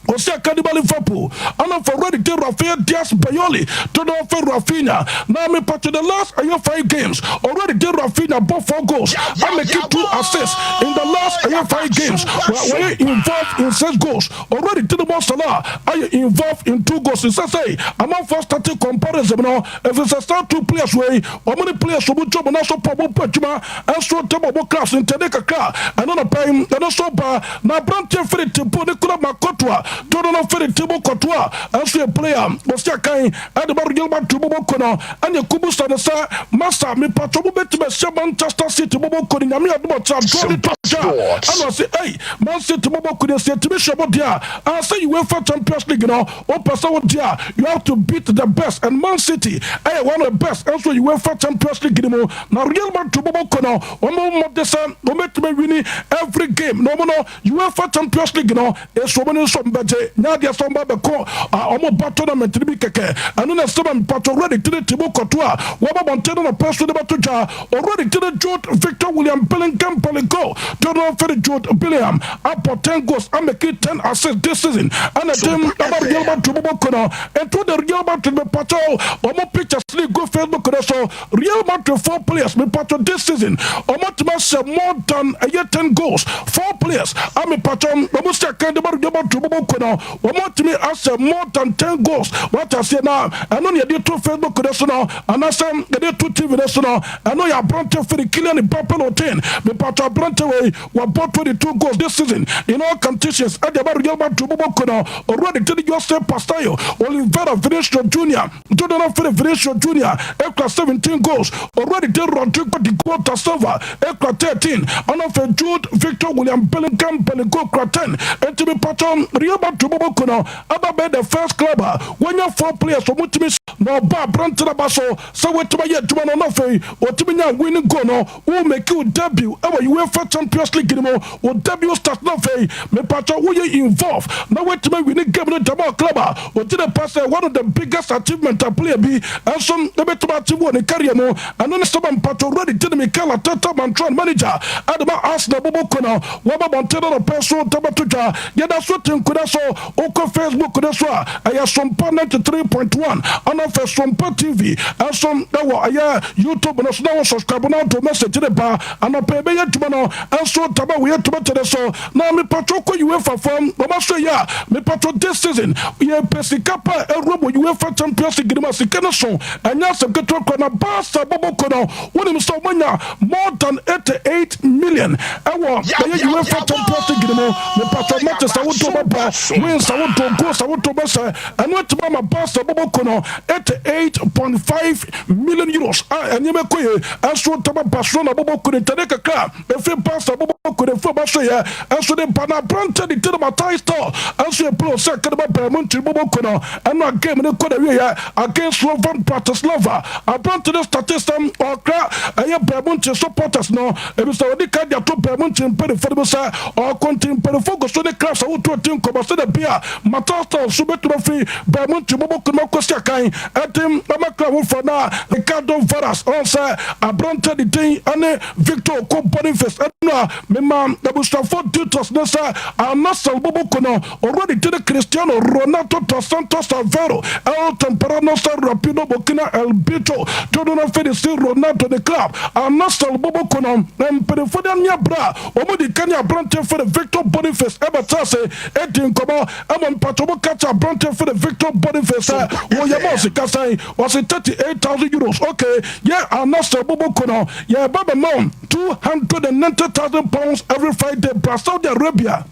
ɔsi akadima Liverpool ana for ready de Rafael Diaz Bayoli to no for Rafinha. Na me part the last ɛyɛ five games already de Rafinha bɔ four goals and make it two assists. In the last ɛyɛ five games wɔyɛ involved in six goals already. De Mo Salah ayɛ involved in two goals. Nsɛ sɛ amanfoɔ starting comparison no ɛfiri sɛ star two players wei wɔn ne players wɔn jɔ wɔn naso pɔ wɔn bɔ adwuma ɛnso tɛm wɔn class ntɛne kakra. Ɛno na pɛn ɛno so ba na aberanteɛ firi Tibo ne kura Makoto a dodo no firi Tibo kɔto a ɛnso yɛ player wɔsi akan ɛde ba Real Madrid bɔbɔ kɔ no. Ɛne kubu sa ne sɛ masa mipatɔ mo bɛtumi ɛhyɛ Manchester City bɔbɔ kɔ no Nyame adom ɔkyerɛ adɔ ne tɔgya. Ɛna ɔsi ɛy Man City bɔbɔ kɔ no ɛsɛ ɛtumi hyɛ mo deɛ a asɛ UEFA Champions League no wopɛ sɛ wo deɛ a you have to beat the best, and Man City ɛyɛ one of the best ɛnso UEFA Champions League no mu. Na Real Madrid bɔbɔ kɔ no wɔn mmɔde sɛ wɔn bɛtumi win every game na wɔn no UEFA Champions League no esu wɔn nso mbɛgye nyɛ adeɛ sɛ wɔn ba bɛkɔ wɔn ba tournament no bi kɛkɛ. Ɛno na sɛbɛn mpatɔ ready tene Tibo kɔto a wɔbɔ bɔnten no na pɛ so de bɛto dwa. Already tene Jude Victor William Bellingham Bellingo dodo fɛrɛ Jude Bellingham abɔ 10 goals a make 10 assists this season. Ɛna dem ɛba Real Madrid bɔbɔ kɔ no nto de Real Madrid mepatɔ wɔn pictures ne go Facebook no so. Real Madrid four players mepatɔ this season wɔn tuma hyɛ more than ɛyɛ 10 goals. Four players a mepatɔ wɔn sɛ kan de ba Real Madrid bɔbɔ kɔ no wɔn tumi ahyɛ more than 10 goals. Wɔte aseɛ na ɛno ne yɛde to Facebook no so no anaasɛ yɛde to TV no so no. Ɛno yɛ aberante firi Kylian Mbappe no ten. Mepatɔ aberante wei wɔbɔ 22 goals this season in all competitions ɛde ba Real Madrid bɔbɔ kɔ no. Already tene Jose Pastayo Oliveira Vinicius Junior dodo no firi Vinicius Junior ekura 17 goals. Already de Rodrigo de Goes da Silva ekura 13. Ɔno fɛ Jude Victor William Bellingham Bellingo kura 10. Enti mepatɔ Real Madrid bɔbɔ kɔ no aba bɛyɛ the first club a wɔnya four players wɔn tumi na ɔba aberante no ba so sɛ wɔtumi ayɛ adwuma no na afei wɔtumi nya winning goal no. Wo make wo debut ɛwɔ UEFA Champions League no mu, wo debut start na afei mepatɔ woyɛ involve na wɔtumi winning game no dɛm a club a wɔgyina pa sɛ one of the biggest achievement a player bi ɛnso ɛbɛtumi achieve wɔ ne career mu. Ɛno ne sɛbɛ mpatɔ ready gyina Mikel Arteta Mantran manager ɛde ma Arsenal bɔbɔ ko no wɔbɔ bɔnten no pɛ so tɛbɛto dwa. Yɛda so te nkonnwa so. Wokɔ Facebook no so a ɛyɛ Sompa 93.1 ɛna fɛ Sompa TV ɛnso ɛwɔ ɛyɛ YouTube no so na wɔ subscribe na woto message ne ba. Anɔpɛ ɛbɛyɛ adwuma no ɛnso taba woyɛ tomato so na mepatɔ kɔ UEFA fam wɔma so yɛ a mepatɔ this season yɛpɛ sika pa ɛwura wɔ UEFA Champions League no mu a sika no so ɛnyɛ asɛm ketewa kɔ. Na Barca bɔbɔ kɔ no wonim sɛ wɔmanya more than 88 million ɛwɔ ɛyɛ UEFA Champions League no mu. Mepatɔ matches a wodɔ bɛbɔ, wins a wodɔ, goals a wodɔ bɛsɛ ɛno atumi ama Barca bɔbɔ kɔ no €88.5 million a ɛnneɛma kɔ yie ɛnso taba Barcelona bɔbɔ kɔ no ntɛne kakra ɛfiri Barca. bɔbɔ kɔnɛfo ba so yɛ ɛnso de ba na aberante de tiri Matthijs Tel ɛnso yɛ play sɛ kɛde ba Bayern Munich bɔbɔ kɔ no ɛno a game ne kɔ na wie yɛ against Slovan Bratislava. Aberante ne statistɛm ɔkra ɛyɛ Bayern Munich supporters no ebi sɛ wɔde ka de ato Bayern Munich mpanimfoɔ no bi sɛ ɔkɔnti mpanimfoɔ gu so ne clubs a wotu ati nkɔmɔ sɛ de bia Matthijs Tel so bɛtumi afiri Bayern Munich bɔbɔ kɔ no akɔsi akan ɛde ama club foforɔ na Ricardo Varas ɔn sɛ aberante de din ɛne Victor Oko Boniface ɛno a mema abusuafoɔ details ne sɛ Al Nassr bɔbɔ kɔ no already de Cristiano Ronaldo dos Santos Aveiro El Temperano sɛ Rapido Burkina El Bito dodo no afei de si Ronaldo ne club Al Nassr bɔbɔ kɔ no mpanimfoɔ de anya berɛ a wɔn de ka ne aberante fɛ Victor Boniface ɛbɛtɛ ase ɛdi nkɔmɔ ɛma mpatwɔmo ka kyɛ aberante fɛ Victor Boniface sɛ wɔyɛ ma ɔsi kasan wɔsi €38,000. Okay, yɛ Al Nassr bɔbɔ kɔ no yɛ bɛ bɛ ma £290,000 every Friday bra Saudi Arabia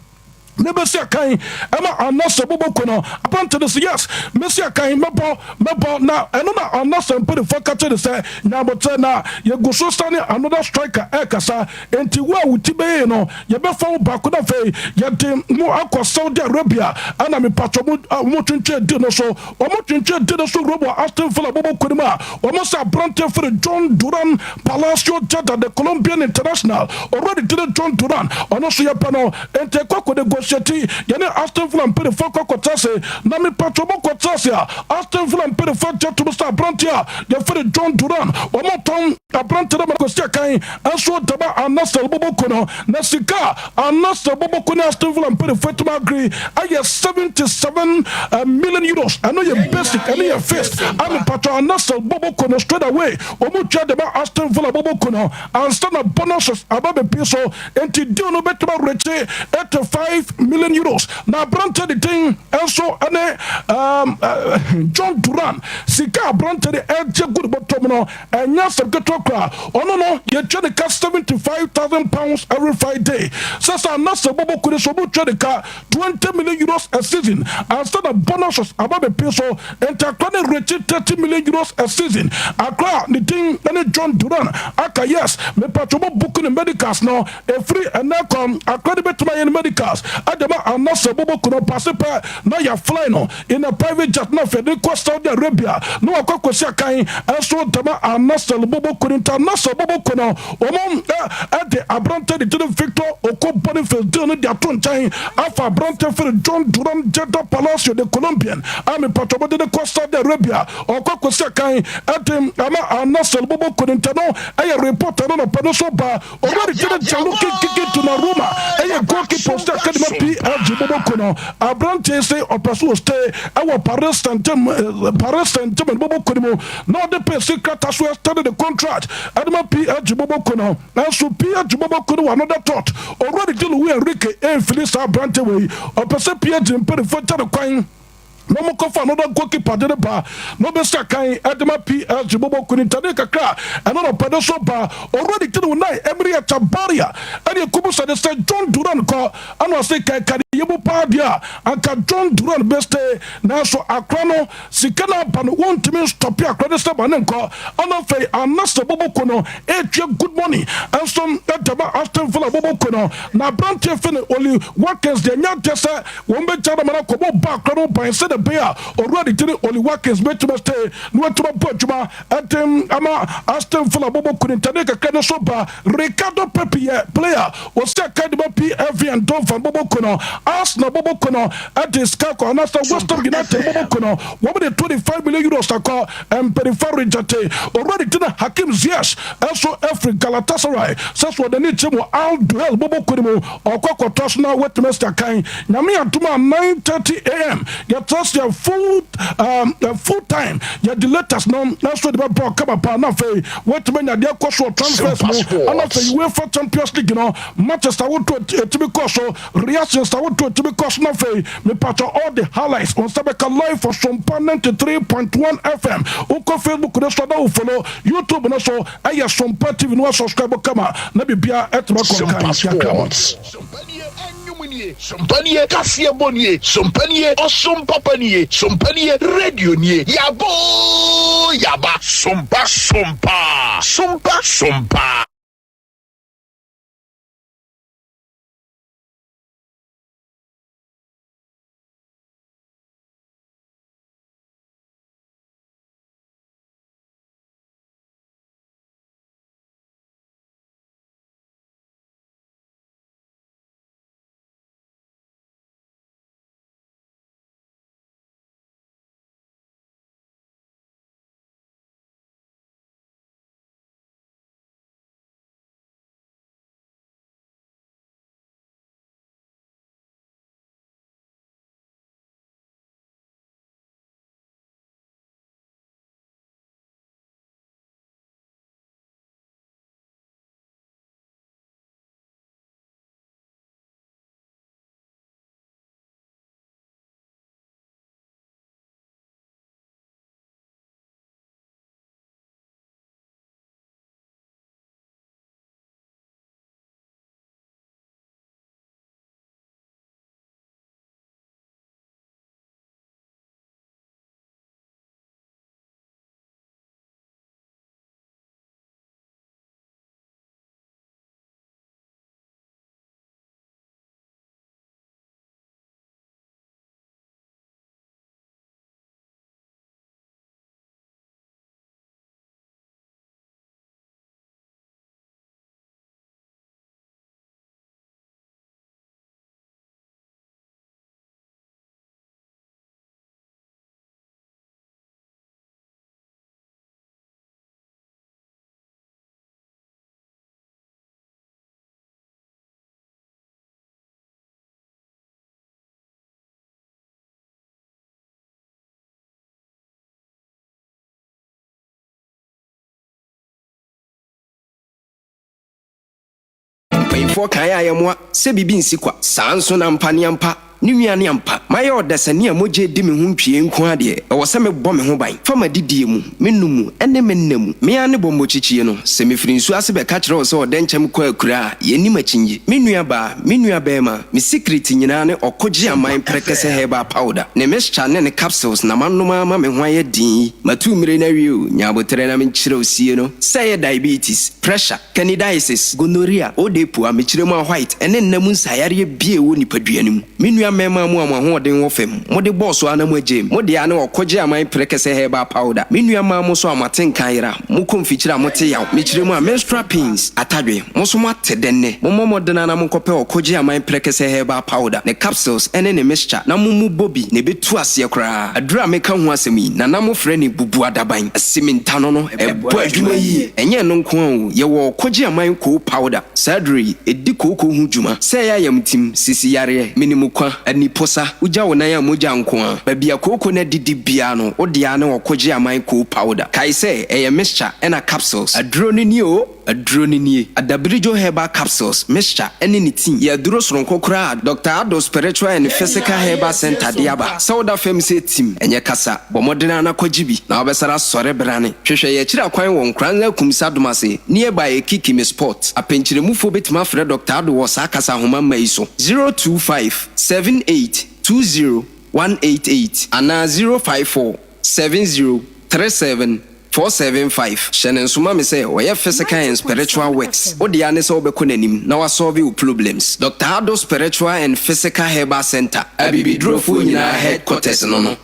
ne bɛsi akan ɛma Al Nassr bɔbɔ ko no. Aberante no sɛ yes, mɛsi akan, mɛbɔ mɛbɔ. Na ɛno na Al Nassr mpanimfoɔ ka kyerɛ ne sɛ nyabotrɛ na yɛgu so sane another striker ɛrekasa, enti wo a wo ti bɛyɛ no yɛbɛfa wo baako na afei yɛde mo akɔ Saudi Arabia. Ɛna mepatwɔ mo twentwɛn di no so, wɔn twentwɛn di no so robo Aston Villa bɔbɔ ko no mu a wɔn sɛ aberante firi John Duran Palacio Jada, the Colombian international, already did John Duran ɔno nso yɛpɛ no, enti ɛkɔ negotiate yɛne Aston Villa mpanimfoɔ kɔ kɔtɛ ase. Na mepatwɔ mo kɔtɛ ase a Aston Villa mpanimfoɔ gye tom sɛ aberante a yɛfrɛ John Duran, wɔn tɔn aberante no ma kɔsi akan ɛnso dama Al Nassr bɔbɔ ko no. Na sika Al Nassr bɔbɔ ko ne Aston Villa mpanimfoɔ tumi agree ayɛ €77 million. Ɛno yɛ basic, ɛno yɛ fixed. A mepatwɔ Al Nassr bɔbɔ ko no straight away wɔn tua dama Aston Villa bɔbɔ ko no ansa na bonuses aba bɛpie so, nti deal no bɛtumi arekye €85 million. Na aberante de din nso ne John Duran, sika aberante de ɛgye gu ne bɔtɔm no ɛnyɛ asɛm ketewa koraa. Ɔno no yɛtwa ne ka £75,000 every Friday sɛ sɛ anasɛ bɔbɔ kuri so ɔbɛtwa ne ka €20 million a season ansa na bonuses aba bɛpie so, nti akora ne rekye €30 million a season. Akora ne din ne John Duran aka yes, mepatwo mo book ne medicals no ɛfiri ɛnɛ kɔm. Akora ne bɛtumi ayɛ ne medicals adama anasɛ bɔbɔ kuro paase pɛ na yɛfly no in a private jet na afei de kɔ Saudi Arabia na wakɔ akɔsi akan ɛso dama Al Nassr bɔbɔ kuro. Nti Al Nassr bɔbɔ kuro no wɔn ɛde aberante de gyina Victor Oko Boniface deal no de ato nkyɛn afa aberante firi John Duran Jeda Palacio de Colombian a mepatwɔbɔ de ne kɔ Saudi Arabia ɔkɔ akɔsi akan ɛde ama Al Nassr bɔbɔ kuro. Nti no ɛyɛ report no nɔpɛ no so ba ɔwɔde gyina Gianluigi Gigi Donnarumma, ɛyɛ goalkeeper sɛ akadema PSG bɔbɔ ko no. Aberante sɛ ɔpɛ so stay ɛwɔ Paris Saint Germain bɔbɔ ko no mu na ɔde pɛsi krata so extend the contract ɛde PSG bɔbɔ ko no. Nanso PSG bɔbɔ ko no wɔ another thought. Ɔwɔde gye Luis Enrique ɛmfili saa aberante wei, ɔpɛ sɛ PSG mpanimfoɔ gya ne kwan na ɔmo kɔfa another goalkeeper de ne ba na ɔbɛsi akan ɛde ma PSG bɔbɔ kuni ntade kakra. Ɛno na ɔpɛ de so ba already tene Unai Emery Echavarria ɛne ekubu sɛ de sɛ John Duran kɔ ɛna ɔse kɛkɛ de yɛ mu paa deɛ a anka John Duran bɛ stay, nanso akora no sika no aba no wɔntumi stop akora de sɛ ba ne nkɔ. Ɛna afei anasɛ bɔbɔ ko no ɛtua good money ɛnso ɛdɛma Aston Villa bɔbɔ ko no. Na aberanteɛ fɛ no Oli Watkins deɛ nya nkyɛ sɛ wɔn bɛgya no mana kɔbɔ ba akora no ban sɛ de bɛyɛ a owura de tiri Oli Watkins bɛtumi stay na watumi abɔ adwuma ɛde ama Aston Villa bɔbɔ ko no. Ntade kakra no so ba Ricardo Pepi yɛ player wɔsi aka de ma PSV Eindhoven bɔbɔ ko no. Arsenal bɔbɔ ko no ɛde sika kɔ anaasɛ West Ham United bɔbɔ ko no, wɔn de €25 million akɔ, mpanyinfoɔ reject. Owura de tiri Hakim Ziyech ɛnso ɛfiri Galatasaray sɛ so ɔde ne kyɛ mu Al Duhail bɔbɔ ko no mu ɔkɔ kɔtɔ so na watumi asi akan. Nyame adom a 9:30 a.m. yɛtena se full time yɛde latest no nso de bɛbɔ kama paa na afei watumi anya deɛ kɔ so transfers mu, ɛna afei UEFA Champions League no matches awoto ɛtumi kɔ so, reactions awoto ɛtumi kɔ so, na afei mepatɔ all the highlights wɔn nsa bɛka live for Sompa 93.1 FM. Wokɔ Facebook no so na wo follow, YouTube no so ɛyɛ Sompa TV no wa subscribe kama na biribia ɛtumi akɔ nkan yɛakra.
Sompanie kaseɛ bɔ nie, sompanie ɔsom papa nie, sompanie radio nie, yabɔ yaba sompa sompa sompa sompa.
Mpanimfoɔ kaeɛ a yɛmmoa sɛ biribi nsi kwa. Saa nso na ampa ne ampa ne nua ne ampa. Mayɛ ɔdasani a mogya redi me ho ntwie nko ara deɛ, ɛwɔ sɛ mebɔ me ho ban fa m'adidie mu, me nom mu, ne me nna mu. Me ara ne bɔmmɔkyikyie no, sɛ mefiri nsuo ase bɛka kyerɛ wo sɛ ɔdɛnkyɛm kɔ akuraa a, yɛnnim akyinnye. Me nua baa, me nua barima, me sikiriti nyinaa ne ɔkogye aman prɛkɛsɛ herbal powder, ne mixture ne ne capsules na manom ara ma me ho ayɛ den yi. Matu mmire no awie o, nya aboterɛ na menkyerɛ wo sie no. Sɛ ɛyɛ diabetes, pressure, Candidiasis, gonorrhea, odepu, amekyerɛ mu a white, ne nna mu nsaeyareɛ biara ɛwɔ nipadua no mu. Me nua mmarima mo a mo ahoɔden wɔ fam, mode bɔɔ so ara na mo agyae mu. Mo dea ne ɔkogye aman prɛkɛsɛ herbal powder. Me nua mmaa mo nso a mo atenka ayera, mo kɔ mfikyire a mote yaw, mekyerɛ mu a menstrual pains, atadwe, mo nso moate dɛ nnɛ. Mommɔ mmɔden ara na monkɔpɛ ɔkogye aman prɛkɛsɛ herbal powder, ne capsules ne ne mixture na mo mu bɔ bi na ɛbɛtu aseɛ koraa. Aduro a meka ho asɛm yi, Nana mofrɛ no bubuadaban, asimintano no, Ɛbɔ adwuma yie. Ɛnyɛ ɛno nko ara o, yɛwɔ Ɔkɔgye Aman Koo Powder. Saa aduro yi, ɛdi kooko ho dwuma. Sɛ ɛyɛ ayamtim, sisi yareɛ, menimukwa, aniposa, wogya wo nan a mogya nko ara. Baabi a kooko no adidi biara no, wo deɛ ara ne Ɔkɔgye Aman Koo Powder. Kae sɛ, ɛyɛ mixture ɛna capsules. Aduro no nie o! Aduro no nie, Adabirijo Herbal Capsules, Mixture, ne ne tea yɛ aduro soronko koraa a Dɔkta Addo Spiritual and Physical Herbal Centre de aba. Sɛ woda fam sɛ tim, ɛnyɛ kasa, bɔ mmɔden ara na kɔgye bi na wobɛsare asɔre brane. Hwehwɛ yɛn akyiri akwan wɔ Nkoranza Akumsa Adomase, nearby Ekikimi Spot. Apɛnkyerɛmufoɔ bɛtumi afrɛ Dɔkta Addo wɔ saa kasa ahoma mma yi so, 025 78 20 188 anaa 054 70 37 475, Hyɛ no nso ma me sɛ ɔyɛ physical and spiritual works, wo dea ne sɛ wobɛkɔ n'anim na wasɔlve wo problems. Doctor Addo Spiritual and Physical Herbal Centre, Abibidurofoɔ nyinaa headquarters no no.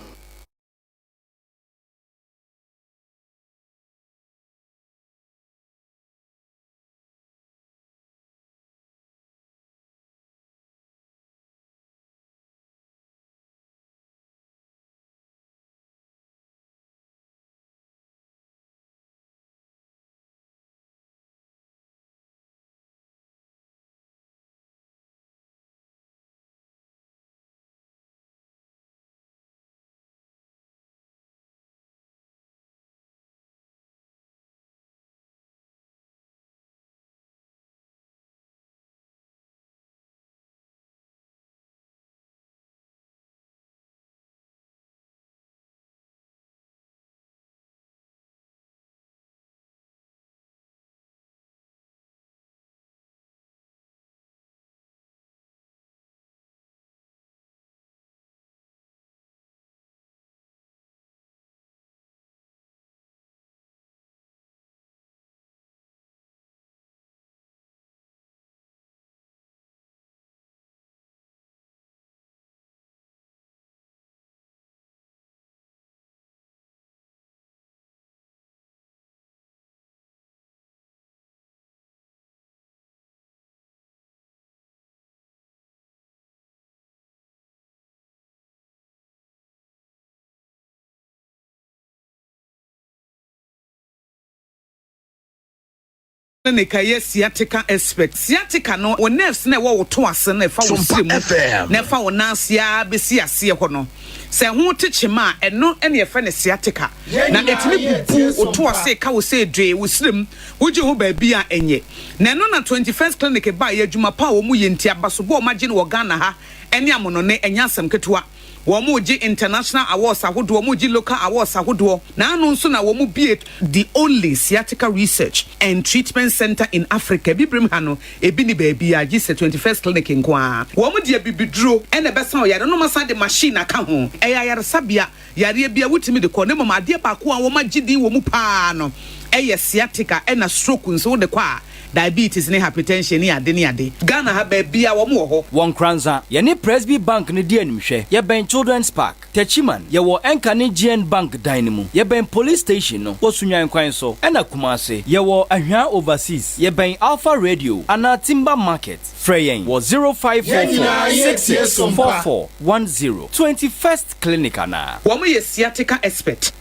Ne ne ka yɛ sciatica expert. Sciatica no, wo nerves no a ɛwɔ wo to ase no a ɛfa wo
Sompa
srɛ mu
FM.
na ɛfa wo nan ase ara bɛsi aseɛ hɔ no, sɛ ɛho te kyema a, ɛno na yɛfrɛ no sciatica.
Yɛn
Na
nyinaa
ɛtumi
yɛ
bubu
tie
wo to
Sompa.
ase ka wo sɛ dwee, wo srɛ mu, wogye ho baabi a ɛnyɛ. Na ɛno na 21st Clinic baeɛ, adwuma pa a wɔyɛ nti, abasobɔ a wɔagye no wɔ Ghana ha ne amonɔne, ɛnyɛ asɛm ketewa. Wɔregye international awards ahodoɔ, wɔregye local awards ahodoɔ. N'ano nso na wɔbue the only sciatica research and treatment centre in Africa. Abibirem ha no, ebi nni baabiara gye sɛ 21st Clinic nko ara. Wɔde abibiduro na ɛbɛsa ɔyare no na wɔasan de machine aka ho. Ɛyɛ ayaresabea, yareɛ biara wotumi de kɔ na mmom adeɛ baako a wɔagye din wɔ mu pa ara no yɛ sciatica ɛna stroke nso wode kɔ a, diabetes ne hypertension ne ade ne ade. Ghana ha baabiara wɔn wɔ hɔ.
Wɔ Nkoranza, yɛne Presby Bank no di animhwɛ. Yɛbɛn Children's Park. Techiman, yɛwɔ Ɛnka ne GN Bank dan no mu. Yɛbɛn Police Station no wɔ Sunyani kwan so. Ɛna Kumasi, yɛwɔ Ahwea Overseas. Yɛbɛn Alpha Radio anaa Timber Market. Frɛ yɛn wɔ 0544 66 44 10. 21st Clinic anaa.
Wɔn yɛ sciatica expert.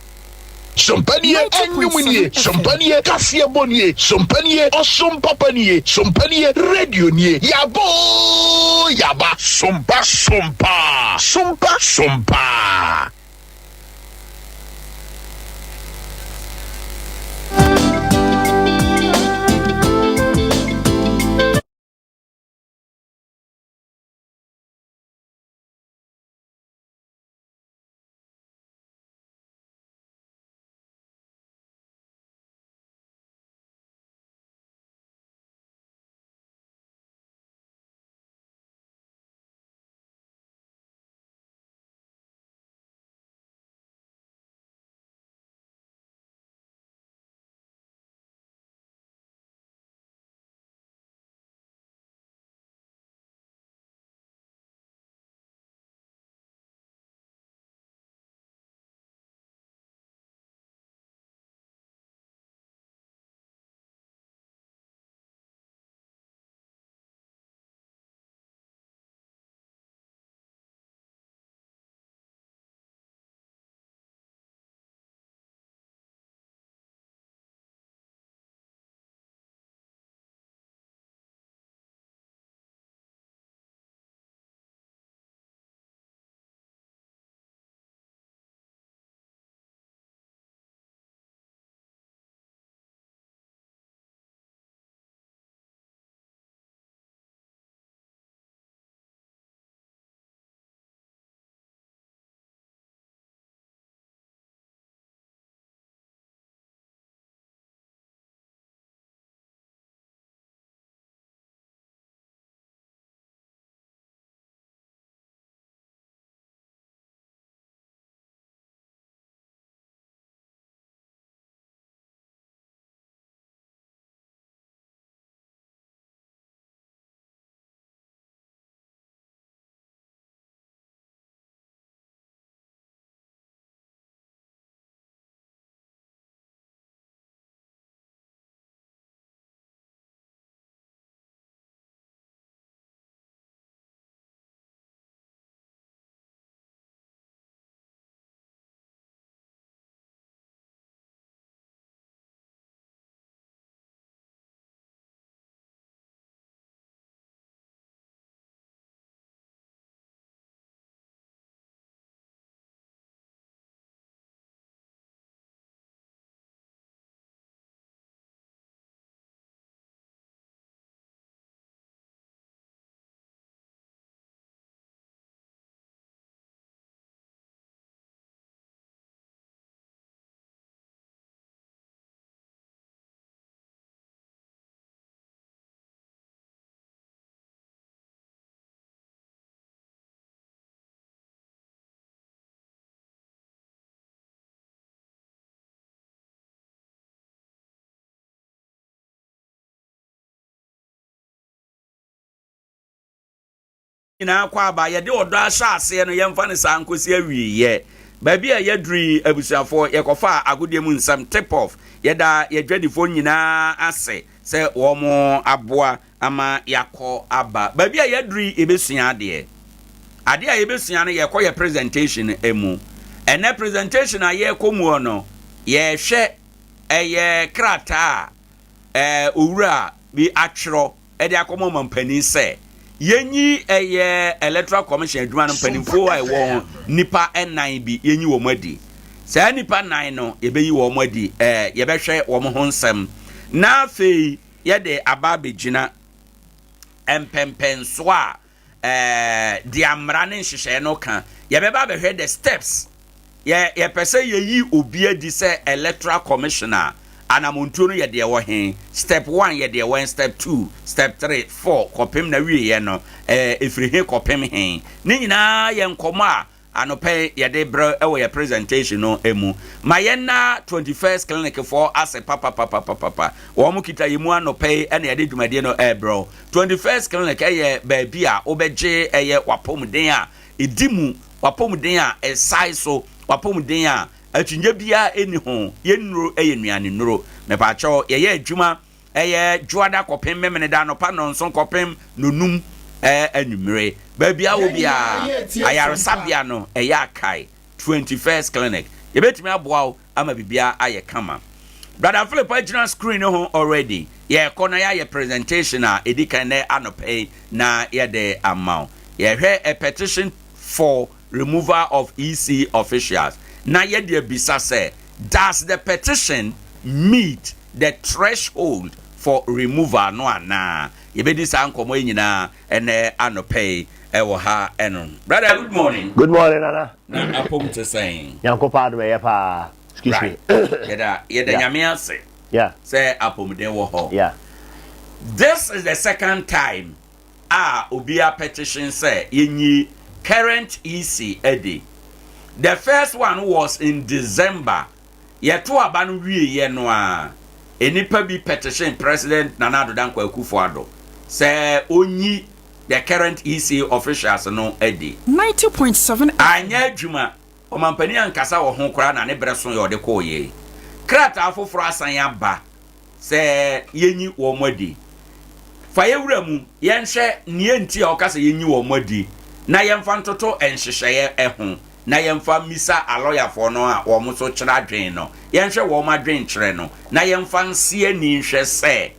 Sompa nie, ɛnwom nie, sompa nie, kaseɛbɔ nie, sompa nie, ɔsom papa nie, sompa nie, radio nie, yaba oo yaba. Sompa sompa, sompa sompa.
Nyinaa kɔ aba. Yɛde ɔdɔ ahyɛ aseɛ no, yɛmfa no saa nkɔsi awieɛ. Baabi a yɛaduru yi, abusuafoɔ, yɛkɔfaa agodie mu nsɛm, tip off. Yɛda yɛn adwadifoɔ nyinaa ase sɛ wɔaboa ama yɛakɔ aba. Baabi a yɛaduru yi, yɛbɛsua adeɛ. Adeɛ a yɛbɛsua no, yɛkɔ yɛ presentation mu. Ɛnnɛ presentation a yɛrekɔ muo no, yɛrehwɛ ɛyɛ krataa a owura bi atwerɛ de akɔma ɔmampanin sɛ yɛnyi ɛyɛ Electoral Commission adwuma no mpanimfoɔ a ɛwɔ ho nnipa nnan bi yɛnyi wɔn adi. Saa nnipa nnan no yɛbɛyi wɔn adi, ɛɛ yɛbɛhwɛ wɔn ho nsɛm na afei yɛde aba abɛgyina mpɛmpɛnsoɔ a ɛɛ deɛ mmara ne nhyehyɛeɛ no ka. Yɛbɛba abɛhwɛ the steps. Yɛ yɛpɛ sɛ yɛyi obi adi sɛ electoral commission a, anamontuo no yɛ deɛ ɛwɔ he? Step one yɛ deɛ ɛwɔ he? Step two, step three, four kɔpem n'awieɛ no, ɛɛ ɛfiri he kɔpem he? Ne nyinaa yɛ nkɔmmɔ a Anɔpa yi yɛde brɛ wɔ yɛ presentation no mu. Ma yɛn na 21st clinic foɔ ase papapapapapa. Wɔn kita yɛ mu anɔpa yi ɛna yɛde dwumadie no ɛrebrɛ wo. 21st clinic ɛyɛ baabi a wobɛgye ɛyɛ wapɔmuden a ɛdi mu, wapɔmuden a ɛsae so, wapɔmuden a akyinnye biara ɛnni ho. Yɛn nnuro ɛyɛ nnuane nnuro. Mepaakyɛw yɛyɛ adwuma Ɛyɛ Dwoada kɔpem Memeneda anɔpa nnɔnson kɔpem nnɔnum anwummere. Baabi a wɔ biara, ayaresabea no, ɛyɛ Akae 21st Clinic. Yɛbɛtumi aboa wo ama biribiara ayɛ kama. Brother Philip agyina screen no ho already. Yɛrekɔ na yɛayɛ presentation a ɛdi kan nnɛ anɔpa yi na yɛde ama wo. Yɛhwɛ a petition for removal of EC officials na yɛde abisa sɛ, does the petition meet the threshold for removal no anaa? Yɛbɛdi saa nkɔmmɔ yi nyinaa ɛnɛ anɔpa yi ɛwɔ ha ɛno. Brother, good morning.
Good morning, Nana.
Na apom te sɛn?
Nyankopɔn adom ɛyɛ paa. Excuse me.
Right. Yɛda yɛda Nyame ase.
Yeah.
Sɛ apomuden wɔ hɔ.
Yeah.
This is the second time a obi a petition sɛ yɛnyi current EC adi. The first one was in December Yɛtoo aba no wieeɛ no ara, nnipa bi petition President Nana Addo Dankwa Akufo-Addo sɛ ɔnyi the current EC officials no adi.
90.7 FM.
Anyɛ adwuma, ɔmampanin ankasa wɔ ho koraa na ne berɛ soeɛ a ɔde kɔeɛ yi. Krataa foforɔ asan aba sɛ yɛnyi wɔn adi. Fa yɛn wura mu, yɛnhwɛ nea enti a ɔka sɛ yɛnyi wɔn adi, na yɛmfa ntoto nhyehyɛeɛ ho, na yɛmfa mmisa alɔyafoɔ no a wɔn nso kyerɛ adwene no. Yɛnhwɛ wɔn adwenkyerɛ no, na yɛmfa nsi ani nhwɛ sɛ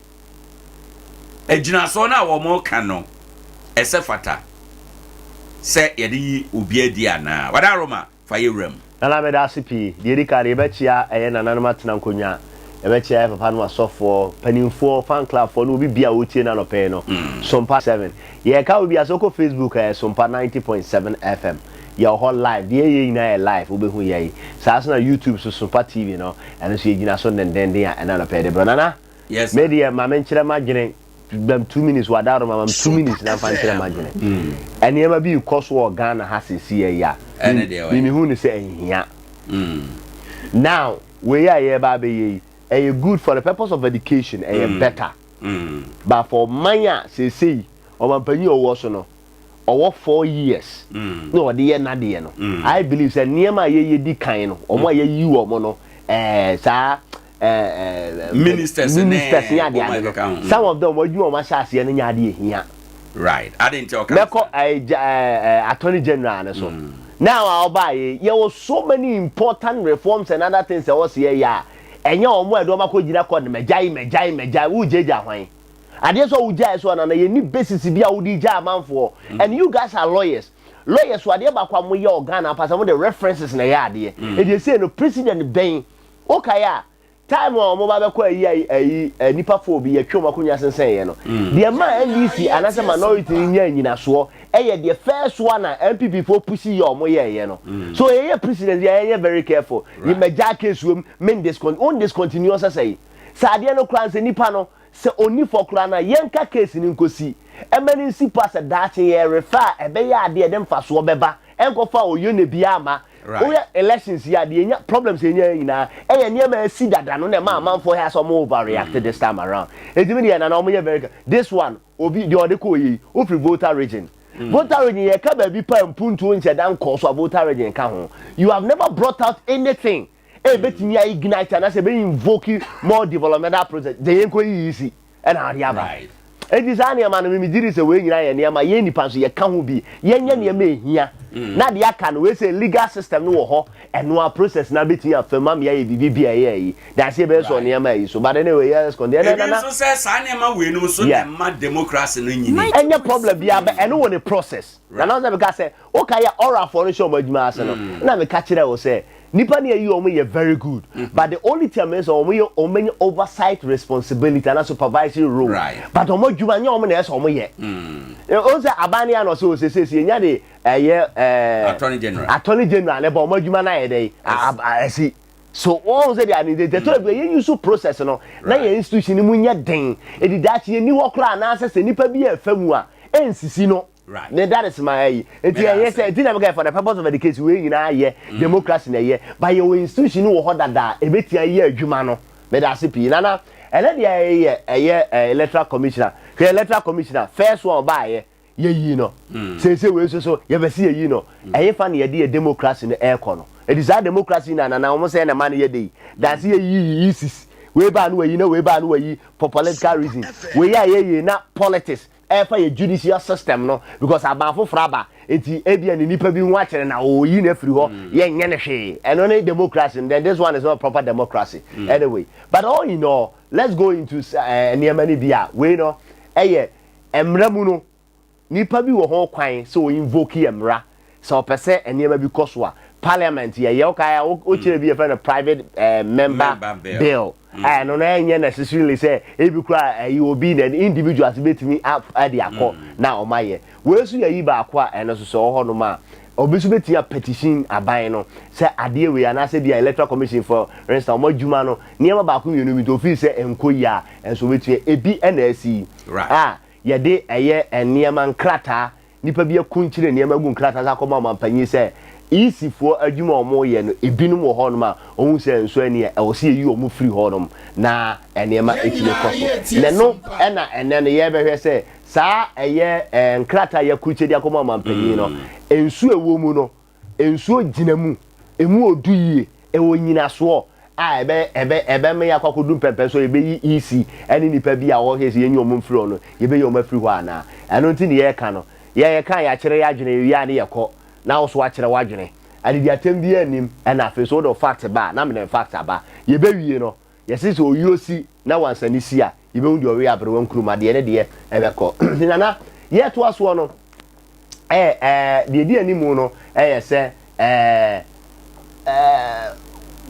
agyinasoɔ no a wɔreka no, ɛsɛ fata sɛ yɛde yi obi adi anaa. Wadaroma. Fa yɛ wuram.
Nana meda ase pii. Deɛ ɛdi kan no yɛbɛkyea ɛyɛ nananom atena nkonwa, yɛbɛkyea yɛ papa nom asɔfoɔ, panimfoɔ, fan club foɔ ne obi biaa a ɔretie no anɔpa yi no. Sompa 7. Yɛreka obi a sɛ wokɔ Facebook a ɛyɛ Sompa 90.7 FM. Yɛwɔ hɔ live, deɛ yɛyɛ nyinaa yɛ live wobɛhu yɛn. Saa nso na YouTube so Sompa TV no ɛno nso yɛgyina so dendenden a ɛna anɔpa yi yɛde brɛ wo. Nana,
Yes
me
sir.
deɛ ma menkyerɛ m'adwene Bam 2 minutes wadaro ma mam 2 minutes na nfa nkyerɛ m'adwene. Nneɛma bi rekɔ so wɔ Ghana ha seesei yi a
Ɛne deɛ
me
wɔyɛ.
mehu no sɛ ɛnhia. Now wei a yɛreba abɛyɛ yi ɛyɛ good for the purpose of education ɛyɛ better but for ɔman a seesei ɔmanpanyin a ɔwɔ so no ɔwɔ 4 years na ɔde yɛ n'adeɛ no, I believe sɛ nneɛma a yɛyɛ di kan no, wɔn a yɛyi wɔn no, saa
Ministers ne
ministers ne adeɛ
wɔn a
ade
ɛkeka ho.
no, some of them wɔn adwuma a wɔn ahyɛ aseɛ no nyɛ adeɛ ehia.
Right. Ade nti ɔka
Mɛkɔ attorney general no so now a ɔbaa yɛ, yɛwɔ so many important reforms and other things ɛwɔ sɛ yɛyɛ a ɛnyɛ wɔn a ɛde wɔn akɔ gyina court no. Mɛgyae, mɛgyae, mɛgyae, wogyagya hwan adeɛ sɛ wogyae so anana yɛni basis bi a wode gya amanfoɔ. And you guys are lawyers, lawyers so adeɛ baako a moyɛ wɔ Ghana apa sɛ mode references na ɛyɛ adeɛ. Ɛdeɛ sei no, president bɛn wokae a time a wɔn ba bɛkɔ ayi ayi ayi nipa fo bi yɛtwe wɔn akonnwa sensɛn yɛ no, deɛ maa NDC anaasɛ minority no nya nyinasoɔ ɛyɛ deɛ first one a NPP fo push yɛ wɔn yɛɛyɛ no. So yɛyɛ president yɛ yɛnyɛ very careful. Yɛmɛgya case wom men discontinue on discontinue ɔsɛsɛ yi sɛ adeɛ no koraa nsɛ nipa no sɛ onni fɔ koraa no a, yɛnka case no nkosi. Ɛma no nsi pa sɛ daakye yɛrefa a ɛbɛyɛ adeɛ a ɛde mfasoɔ bɛba, ɛnkɔfa oyone biara mma. Wohwɛ elections yi a, deɛ yɛnya, problems a yɛnya nyinaa, ɛyɛ nneɛma a asi dada no na ɛma amanfoɔ yɛ asɛ wɔn overreact this time around. Enti me deɛ Nana wɔn yɛ very careful. This one, obi, deɛ ɔde kɔɔ yɛ yi, wofiri Volta region. Volta region yɛka baabi pa mpuntuo nhyɛ da nkɔɔ so a Volta region ka ho. You have never brought out anything a ɛbɛtumi a ignite anaasɛ ɛbɛ invoke more developmental process. Gye yɛnkɔ yiyi si ɛna ɔde aba. Enti saa nneɛma no, me megye di sɛ wei nyinaa yɛ nneɛma yɛn nnipa nso yɛka ho bi. Yɛnyɛ nneɛma a ɛhia. Na deɛ aka no, wei sɛ legal system no wɔ hɔ, ɛno ara process no ara bɛtumi afa mu ama yɛayɛ biribi bi a ɛyɛ ayi. Danse yɛbɛyɛ sɔ nneɛma ayi so. But anyway, yes, kɔn deɛ
Ebi
nana.
nso sɛ saa nneɛma wei no nso na
Yeah.
ɛma democracy no nyini.
Ɛnyɛ problem biara, but ɛno wɔ ne process. Nana sɛ meka sɛ, woka yɛ ɔrafoɔ no hyɛ wɔn adwuma ase no, na meka kyerɛ wo sɛ, Nipa no yɛyi wɔn yɛ very good but the only thing a meyɛ sɛ wɔn yɛ wɔn bɛnya oversight responsibility ana supervisory role but wɔn adwuma nyɛ wɔn na ɛsɛ wɔn yɛ. Wɔn sɛ aban no yɛ na ɔsɛ osiesie yɛnya de ɛyɛ ɛɛ
attorney general
attorney general ne ba wɔn adwuma no ayɛ dɛ ɛsi so wɔn sɛ deɛ ade tɛtɛ ebi yɛn use process no na yɛn institution no mu nyɛ den edi daakye yɛn ni hɔ koraa anaasɛ sɛ nipa bi yɛ fɛ mu a ɛnsisi no. Ne that is my ayi. Nti ɛyɛ sɛ nti na meka for the purpose of education wei nyinaa yɛ mm. democracy na ɛyɛ but yɛwɔ institution wɔ hɔ dada a ɛbɛtia yɛ adwuma no meda ase pii nana ɛnɛ deɛ ɛyɛ ɛyɛ eh, electoral commissioner hwɛ electoral commissioner first one ɔbaayɛ yɛyi no mm. seesei wei nso so yɛbɛsi yɛyi no mm. ɛyɛ fa na yɛde yɛ democracy no ɛrekɔ no ɛdi saa democracy na nana wɔn sɛ na ma no yɛ de yi dansi yɛyi yi isis wei baa no wɔyi na wei baa no wɔyi for political reason wei a yɛyi na politics ɛfa yɛ judicial system no because aban foforɔ aba nti ebia ne nipa bi ho akyerɛ na ɔyi no afiri hɔ mm. yɛnyɛ no hwee ɛno ne democracy then this one is not proper democracy mm. anyway but all in all let's go into eh, nneɛma no bi a wei no ɛyɛ mmara mu no nipa bi wɔ ho kwan sɛ wɔ invoke yɛ mmara Sɛ ɔpɛ sɛ nneɛma bi kɔ so a, parliament yɛ yɛ wokae a wokyerɛ bi yɛfrɛ no private eh, member bill mm. a ɛno no ɛnyɛ necessarily sɛ ebi kora ɛyi obi na individuals betumi ɛde akɔ mm. na ɔma yɛ wei nso yɛ yi baako a ɛno nso sɛ ɔwɔ hɔnom a obi nso betumi a petition aban no sɛ adeɛ wei anaasɛ bi a electoral commission for instance wɔn adwuma no nneɛma baako mmienu bi nti ofii sɛ nkɔ yi a nso obetumi ebi ɛna asi a yɛde ɛyɛ nneɛma nkrataa Nnipa bi akunkyire nneɛma agu nkrataa so akɔma ɔmanpanyin sɛ EC foɔ adwuma a wɔreyɛ no ebinom wɔ hɔnom a wɔhu sɛ nso ɛneɛ ɛwɔ sɛ yɛyi wɔn firi hɔnom na nneɛma ɛtumi kɔ so. Na ɛno na ɛnɛ no yɛrebɛhwɛ sɛ saa ɛyɛ nkrataa a yɛakurukyire de akɔma ɔmanpanyin no nsuo a ɛwɔ mu no Nsuo gyina mu, ɛmu ɔdu yie, ɛwɔ nyinasoɔ a ɛbɛ ɛbɛ ɛbɛma yɛakɔ akɔdu mpɛmpɛn so yɛbɛyi EC ɛne nnipa bi a wɔhwɛ sɛ yɛnyi wɔn mfiri hɔ no, yɛbɛyi wɔn afiri hɔ anaa? Ɛno nti ne yɛreka no. Yɛn yɛka a yɛakyerɛ yɛn adwene, yɛwie a ne yɛkɔ, na wo nso woakyerɛ w'adwene. Adidiatɛm biara nnim, ɛna afei nso wode wo fact ba a, na mede me fact aba. Yɛbɛwie no, Yɛse sɛ oyuo si na wansane si a, yɛbɛhu deɛ ɔwe aberewa nkruma deɛ ne deɛ ɛbɛkɔ. Nti Nana, yɛtoa soɔ no, ɛɛ ɛɛ deɛ ɛdi animu no ɛyɛ sɛ ɛɛ ɛɛ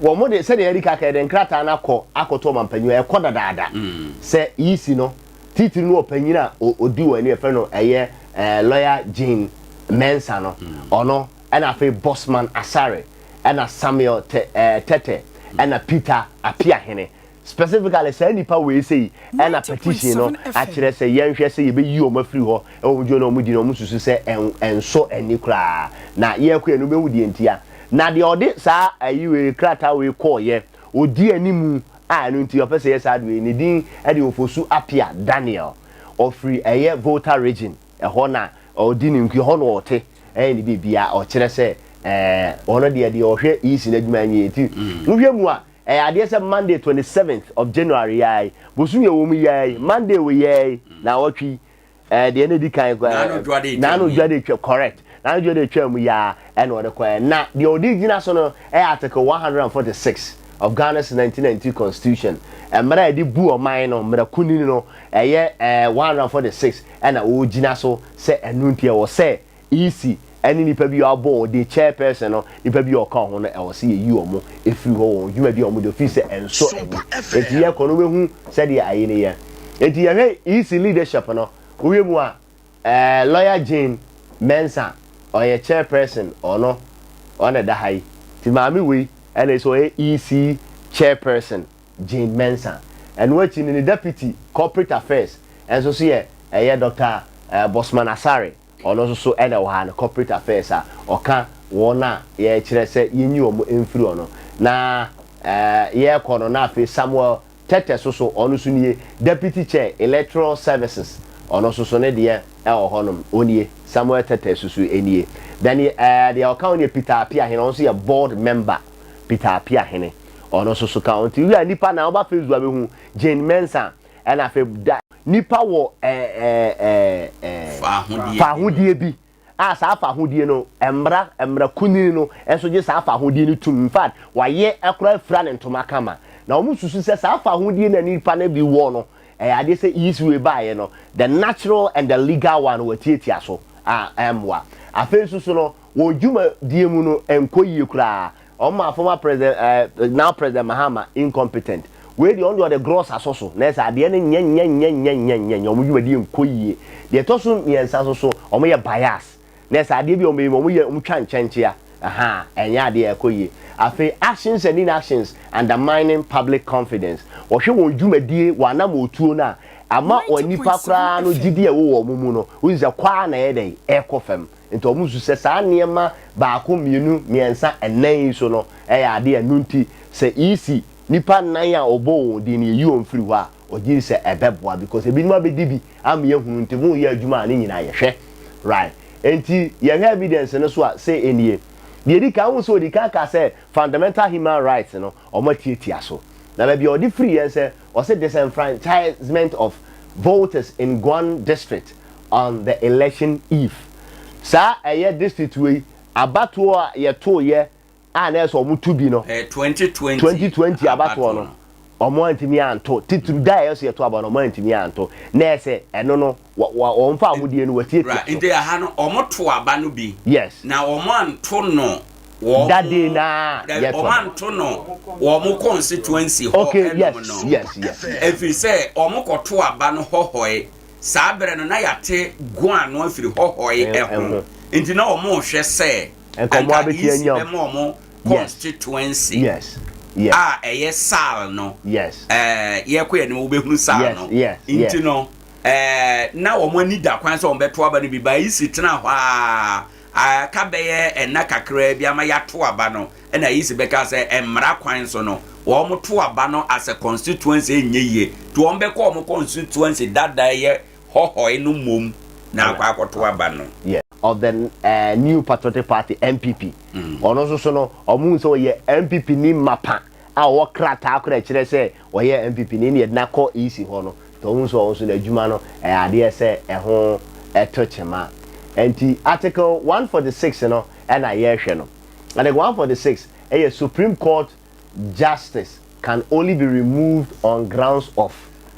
wɔn de sɛdeɛ yɛde kaka yɛde nkrataa no akɔ akɔto ɔmampanyin ɛkɔ dadaada mm. sɛ EC no titiri no ɔpanyin a ɔdi wɔn ani ɛfɛ no ɛyɛ ɛɛ lawyer Jean Mensa no mm. ɔno ɛna afei Bosman Asare ɛna Samuel Tɛ ɛɛ Tɛtɛ ɛna Peter Apiahene. Specifically saa nnipa wei sei ɛna petition no akyerɛ sɛ yɛnhwɛ sɛ yɛbɛyi wɔn afiri hɔ ɛwɔ wɔn dwuma no a wɔdi no wɔn susu sɛ ɛn ɛnsɔ ani koraa na yɛkɔ yɛn no wobɛhu deɛ ntia. Na deɛ ɔde saa ayi wei krataa wei kɔɔyɛ ɔdi animu a ɛno nti ɔpɛ sɛ yɛ saa adeɛ wei ne din ɛde Ofosu Apia Daniel ɔfiri ɛyɛ Volta region ɛhɔ na ɔdi ne nku ɛhɔ na ɔte ɛyɛ ne biribiara ɔkyerɛ sɛ ɛɛ ɔno deɛ deɛ ɔhwɛ EC n'adwuma nyɛ nti wohwɛ mu a ɛyɛ adeɛ sɛ Monday 27th of January yɛ yi bosom yɛ wɔ mu yɛ yi Monday wɔ yɛ yi na ɔtwe ɛɛ deɛ na edi kan kɔ ɛɛ n'ano dwa de twa correct n'ano dwa de twa mu yɛ ɛna ɔde kɔ ɛ na deɛ ɔde gyina so no ɛyɛ article 146 of Ghana's 1992 constitution mmerɛ a yɛde bu ɔman no mmerɛ kunini no ɛyɛ ɛɛ 146 ɛna ɔregyina so sɛ ɛno nti ɛwɔ sɛ EC ɛne nipa bi a ɔbɔ wɔn din chairperson no nipa bi a ɔka ho no ɛwɔ sɛ yɛyi wɔn ɛfiri hɔ wɔn dwumadi a wɔn di ofiri sɛ ɛnsɔ ani enti yɛkɔ no wobɛhu sɛdeɛ ayi no yɛ enti yɛhwɛ EC leadership no wohwɛ mu a ɛɛ lawyer Jane Mensah ɔyɛ chairperson ɔno ɔna ɛda ha yi ti maame wei ɛna ɛsɛ ɔyɛ EC chairperson Jane Mensah. Ɛno akyi no ne deputy corporate affairs nso so yɛ ɛyɛ Doctor Bosman Asare, ɔno nso so na ɛwɔ ha no, corporate affairs a ɔka wɔn a yɛrekyerɛ sɛ yɛnyi wɔn mfiri hɔ no. Na yɛrekɔ no na afei Samuel Tetteh so so ɔno nso nie, deputy chair electoral services, Ɔno nso so ne deɛ ɛwɔ hɔnom. Ɔnie. Samuel Tetteh nso so nie. Then ɛɛ deɛ ɔka ho no yɛ Peter Appiahene. Ɔno nso yɛ board member. Peter Appiahene. Ɔno nso so ka ho. Nti wia nipa na woba Facebook a bɛhu Jane Mensah ɛna afei da nipa wɔ ɛɛ ɛɛ ɛɛ fahodie bi a saa fahodie no mmra mmra kunini no nso gye saa fahodie no tum. In fact wayɛ akora afira ne ntoma kama. Na wɔn susu sɛ saa fahodie na nipa no bi wɔ no ɛyɛ adeɛ sɛ easy way baeɛ no the natural and the legal one wɔatiatia so a ɛmmoa. Afei nso so no wɔn dwumadie mu no ɛnkɔ yie koraa. Wɔn maa former president eh, now president Mahama incompetent. Wei deɛ ɔno deɛ ɔde gross asɔ so na ɛsɛ adeɛ no nyɛ nyɛ nyɛ nyɛ nyɛ nyɛ nyɛ wɔn dwumadie nkɔ yie. Deɛ ɛtɔ so mmiɛnsa nso so wɔn yɛ bias na ɛsɛ adeɛ bi a wɔn bɛyɛ mu wɔn yɛ wɔn twa nkyɛnkyea ahaa ɛnyɛ adeɛ a ɛkɔ yie. Afei actions and inactions undermining public confidence. Wɔhwɛ wɔn dwumadie wɔn anamɔtuo no a ama wɔn nipa koraa no gyidie a ɛwɔ wɔn mu no wohu sɛ kɔ ara na ɛyɛ dɛn ɛrekɔ fam. Nti wɔn nso sɛ saa nneɛma baako, mmienu, mmiɛnsa, nnan yi so no yɛ adeɛ a ɛno nti sɛ EC nnipa nnan a wɔbɔ wɔn din no yɛyi wɔn firi hɔ a ɔgye di sɛ ɛbɛboa because ebinom abɛdi bi ama yɛahunu nti moreyɛ adwuma a ne nyinaa yɛhwɛ right nti yɛhwɛ evidence no so a sɛ ɛnie. Deɛ ɛdi kan wohu sɛ ɔdi kan kaa sɛ fundamental human rights no wɔn atiatia so na baabi a ɔde firi yɛn sɛ ɔse disenfranchisement of voters in Guan district on the election eve. Saa ɛyɛ district wei abatoɔ a yɛtooyɛ a na ɛsɛ wɔn to bi no.
Ɛyɛ 2020
2020 abatoɔ no wɔn antumi anto titiri da a ɛyɛ sɛ yɛto aba no wɔn antumi anto na ɛsɛ ɛno no wɔn fa ahodie no wɔtiatia
Right,
so.
nti ɛha no wɔn to aba no bi.
Yes.
Na wɔn anto no wɔn.
That day naa yɛto
Wɔn anto no wɔn constituency hɔ
Okay,
ɛnom
yes,
no.
yes, yes.
Ɛfiri sɛ wɔn kɔto aba no hɔhɔe. Saa berɛ no na yɛate Guan no afiri hɔhɔe ho, nti na wɔrehwɛ sɛ anka EC bɛma wɔn constituency a ɛyɛ SAL no, yɛkɔ yɛn anim wobɛhunu SAL no, nti no na wɔn ani da kwan sɛ wɔbɛto aba no bi, ba EC tena hɔ a aka bɛyɛ nna kakraa bi ama yɛato aba no, ɛna EC bɛka sɛ mmara kwan so no wɔn to aba no as a constituency ɛnyɛ yie nti wɔn bɛkɔ wɔn constituency dada ɛyɛ hɔhɔe no mmom na akɔ akɔto aba no.
Yeah. Of the uh, New Patriotic Party NPP mm. ɔno nso so no ɔmo hu sɛ ɔyɛ NPP ni mapa a ɔwɔ krataa koraa ɛkyerɛ sɛ ɔyɛ NPP ni ne yɛde no akɔ EC hɔ no nti ɔmo hu sɛ ɔno nso n'adwuma no ɛyɛ adeɛ sɛ ɛho ɛto kyema nti Article 146 no ɛna yɛrehwɛ no. Article 146 ɛyɛ Supreme Court justice can only be removed on grounds of.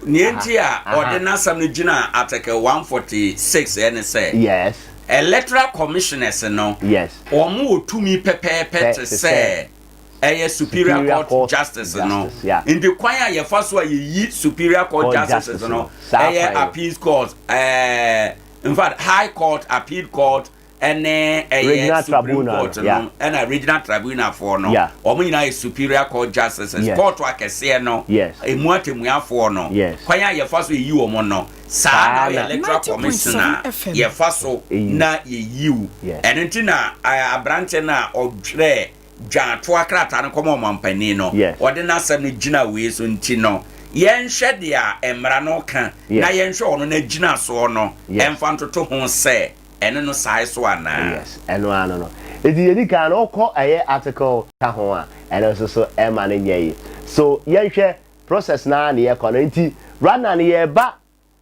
Nea enti a ɔde n'asɛm no gyinaa Article 146 ne sɛ,
Yes.
Electoral Commissioners no,
Yes.
wɔn wɔ tumi pɛpɛɛpɛ
Pɛ
te
te
sɛ
sɛ
ɛyɛ Superior
Superior
Court
Court
Justice no.
Justice, yeah.
Nti kwan a yɛfa so a yɛyi Superior Court
Court
Justices
Justice
no,
no, saa
ɛyɛ
kwan no.
Appeals Court, ɛɛ, in fact, High Court, Appeal Court, ɛne ɛyɛ
Regional
Supreme
Tribunal
Court
no, yeah.
no ɛna Regional Tribunal foɔ no
Yeah.
wɔn nyinaa yɛ Superior Court Justices
Yes.
court akɛseɛ no
Yes.
emu atemmuafoɔ no
Yes.
kwan a yɛfa so yɛyi wɔn no saa
Saa
na
na-
ɔyɛ Electoral Commission a
90.7 FM.
yɛfa so
Eyi.
na yɛyi wo
Yes.
ɛno nti na eh, aberanteɛ no a ɔtwerɛ dwaatoa krataa no kɔma ɔmampanin no
Yes.
ɔde n'asɛm no gyina wei so nti no yɛnhwɛ deɛ mmara no ka
Yes.
na yɛnhwɛ ɔno n'agyina soɔ no
Yes.
ɛmfa ntoto ho sɛ ɛne no sae so anaa?
Yes, ɛno ara no no. Nti yɛdi kan no, wokɔ ɛyɛ article ka ho a, ɛno nso so ɛma no nyɛ yi. So yɛnhwɛ process no ara na yɛkɔ no. Nti right now no yɛreba,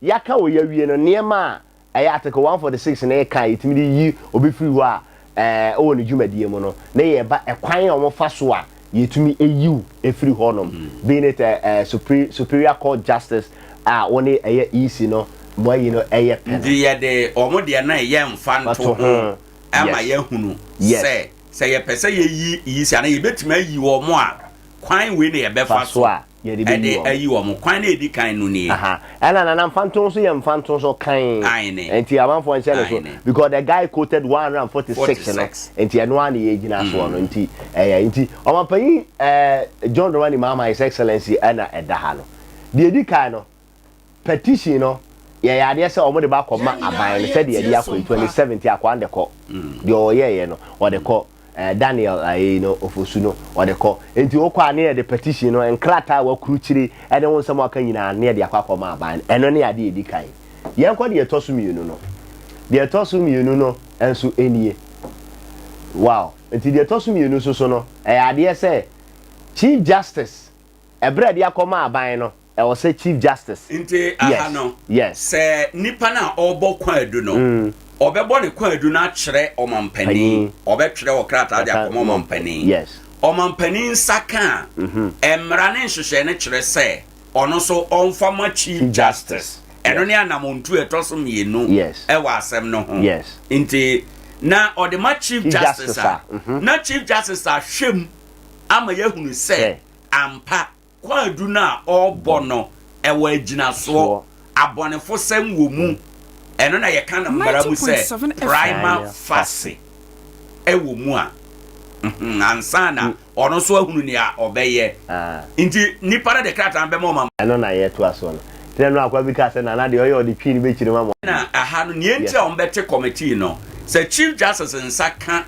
yɛaka wɔ yɛawie no, nneɛma a ɛyɛ article 146 no reka a yɛtumi de yi obi firi hɔ a ɛɛ wɔ ne dwumadie mu no, na yɛreba ɛkwan a wɔfa so a yɛtumi yi wo firi hɔ nom, being it a, a superior court justice a wo ne ɛyɛ EC no mo ayi no ɛyɛ pɛ no.
Nti yɛde wɔn deɛ no yɛ mfa nto ho ama yɛahunu sɛ sɛ yɛpɛ sɛ yɛyi EC anaa yɛbɛtumi ayi wɔn a, kwan wei na yɛbɛfa
so a yɛde bɛyi
ɛde
wɔn.
ayi wɔn. Kwan no a ɛdi kan no nie.
Aha. Ɛna Nana Mfanto nso yɛ Mfanto nso kann.
Aane.
Nti amanfoɔ nhyɛ no so.
Aane.
Because the guy quoted 146 no.
46.
Nti ɛno ara na yɛgyina soɔ no. Nti ɛyɛ nti Ɔmanpanyin eh, John Dramani Mahama His Excellency ɛna ɛda ha no. Deɛ ɛdi kan no, petition no yɛyɛ adeɛ sɛ wɔn de ba akɔma aban no sɛdeɛ yɛde akɔ yi 2017 akoa no de kɔ. Deɛ ɔyɛɛyɛ no ɔde kɔ. Eh, Daniel ayi no Ofosu no ɔde kɔ. Nti wokɔ a ne yɛde petition no nkrataa a wakurukyire ne ho nsɛm a waka nyinaa ne yɛde akɔ akɔma aban no. Ɛno ne adeɛ a ɛdi kan. Yɛnkɔ deɛ ɛtɔ so mmienu no. Deɛ ɛtɔ so mmienu no nso nie. Wow. Nti deɛ ɛtɔ so mmienu nso so no, ɛyɛ adeɛ sɛ Chief Justice, ɛberɛ a ɛde akɔma aban no, ɛwɔ sɛ Chief Justice.
Nti aha no, sɛ nipa no a ɔrebɔ kwaadu no, ɔbɛbɔ ne kwaadu no akyerɛ ɔmampanin, ɔbɛtwerɛ wɔ krataa de akɔma ɔmampanin. Ɔmampanin nsa ka a, mmara ne nhyehyɛe no kyerɛ sɛ ɔno nso ɔmfa ma Chief Justice. Ɛno ne anamontu a ɛtɔ so mmienu wɔ asɛm no ho. Nti na ɔde ma Chief Justice a, na Chief Justice ahwɛ mu ama yɛahunu sɛ ampa kwaadu no a ɔrebɔ no ɛwɔ agyinasoɔ, abɔnefosɛm wɔ mu. Ɛno na yɛka no mmara mu sɛ prima facie ɛwɔ mu a, ansa na ɔno nso ahunu nea ɔbɛyɛ. Nti nipa no de krataa no bɛma ɔma.
Ɛno na yɛtoa soɔ no. Nti na ɛno akoa bi kaa sɛ Nana deɛ ɔyɛ ɔde twi no bɛkyiri mu ama.
Na ɛha no nea nti a wɔbɛte committee no, sɛ Chief Justice nsa ka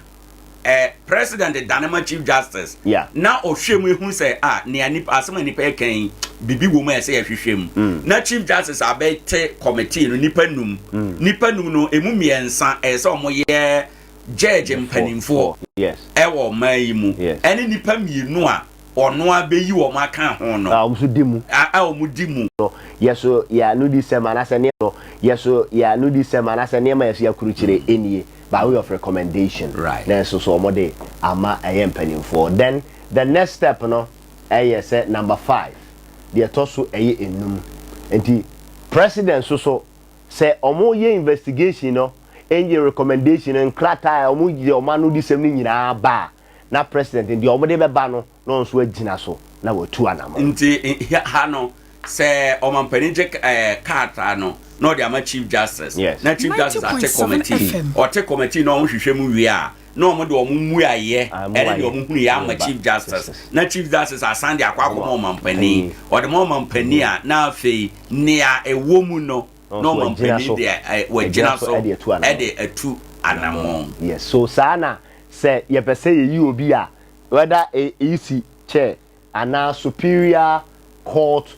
eh, President dane ma Chief Justice na ɔhwɛ mu ehu sɛ ah nea nipa asɛm a nipa ɛka yi bibi wɔ mu a ɛsɛ yɛhwehwɛ mu mm. na Chief Justice abɛte committee no nipa num mm. nipa num no emu mmiɛnsa ɛyɛ sɛ wɔyɛ judge mpanimfoɔ ɛwɔ ɔman yi mu ɛne nipa mmienu a ɔno abɛyi wɔn aka ho no
a wɔn nso di mu
a wɔn di mu.
No yɛ so yɛ anodisɛm anaasɛ nneɛma no yɛ so yɛ anodisɛm anaasɛ nneɛma yɛ so yɛ akurukyire nie by way of recommendation nanso so wɔn de ama ɛyɛ mpanimfoɔ then the next step no ɛyɛ sɛ number five deɛ ɛtɔ so ɛyɛ enum nti president so so sɛ wɔn yɛ investigation no ɛnyɛ recommendation no nkrataa a wɔn yɛ wɔn anodisɛm no nyinaa ba a na president deɛ wɔn de bɛba no na ɔno nso agyina so na watu anamɔn.
Nti ha no sɛ ɔmampanin gye ɛɛ krataa no na ɔde ama chief justice
yes.
na chief justice ate committee ɔte committee na wɔn hwehwɛ mu wie a na wɔn de wɔn mmuayɛ ɛne deɛ wɔn hunu yɛ ama chief justice na chief justice asan de akɔ akɔma ɔmampanin ɔde ma ɔmampanin a na afei nea ɛwɔ mu no na ɔmampanin deɛ wagyina so ɛde atu anamɔn.
Yes, so saa na sɛ yɛpɛ sɛ yɛyi obi a whether EC chair anaa superior court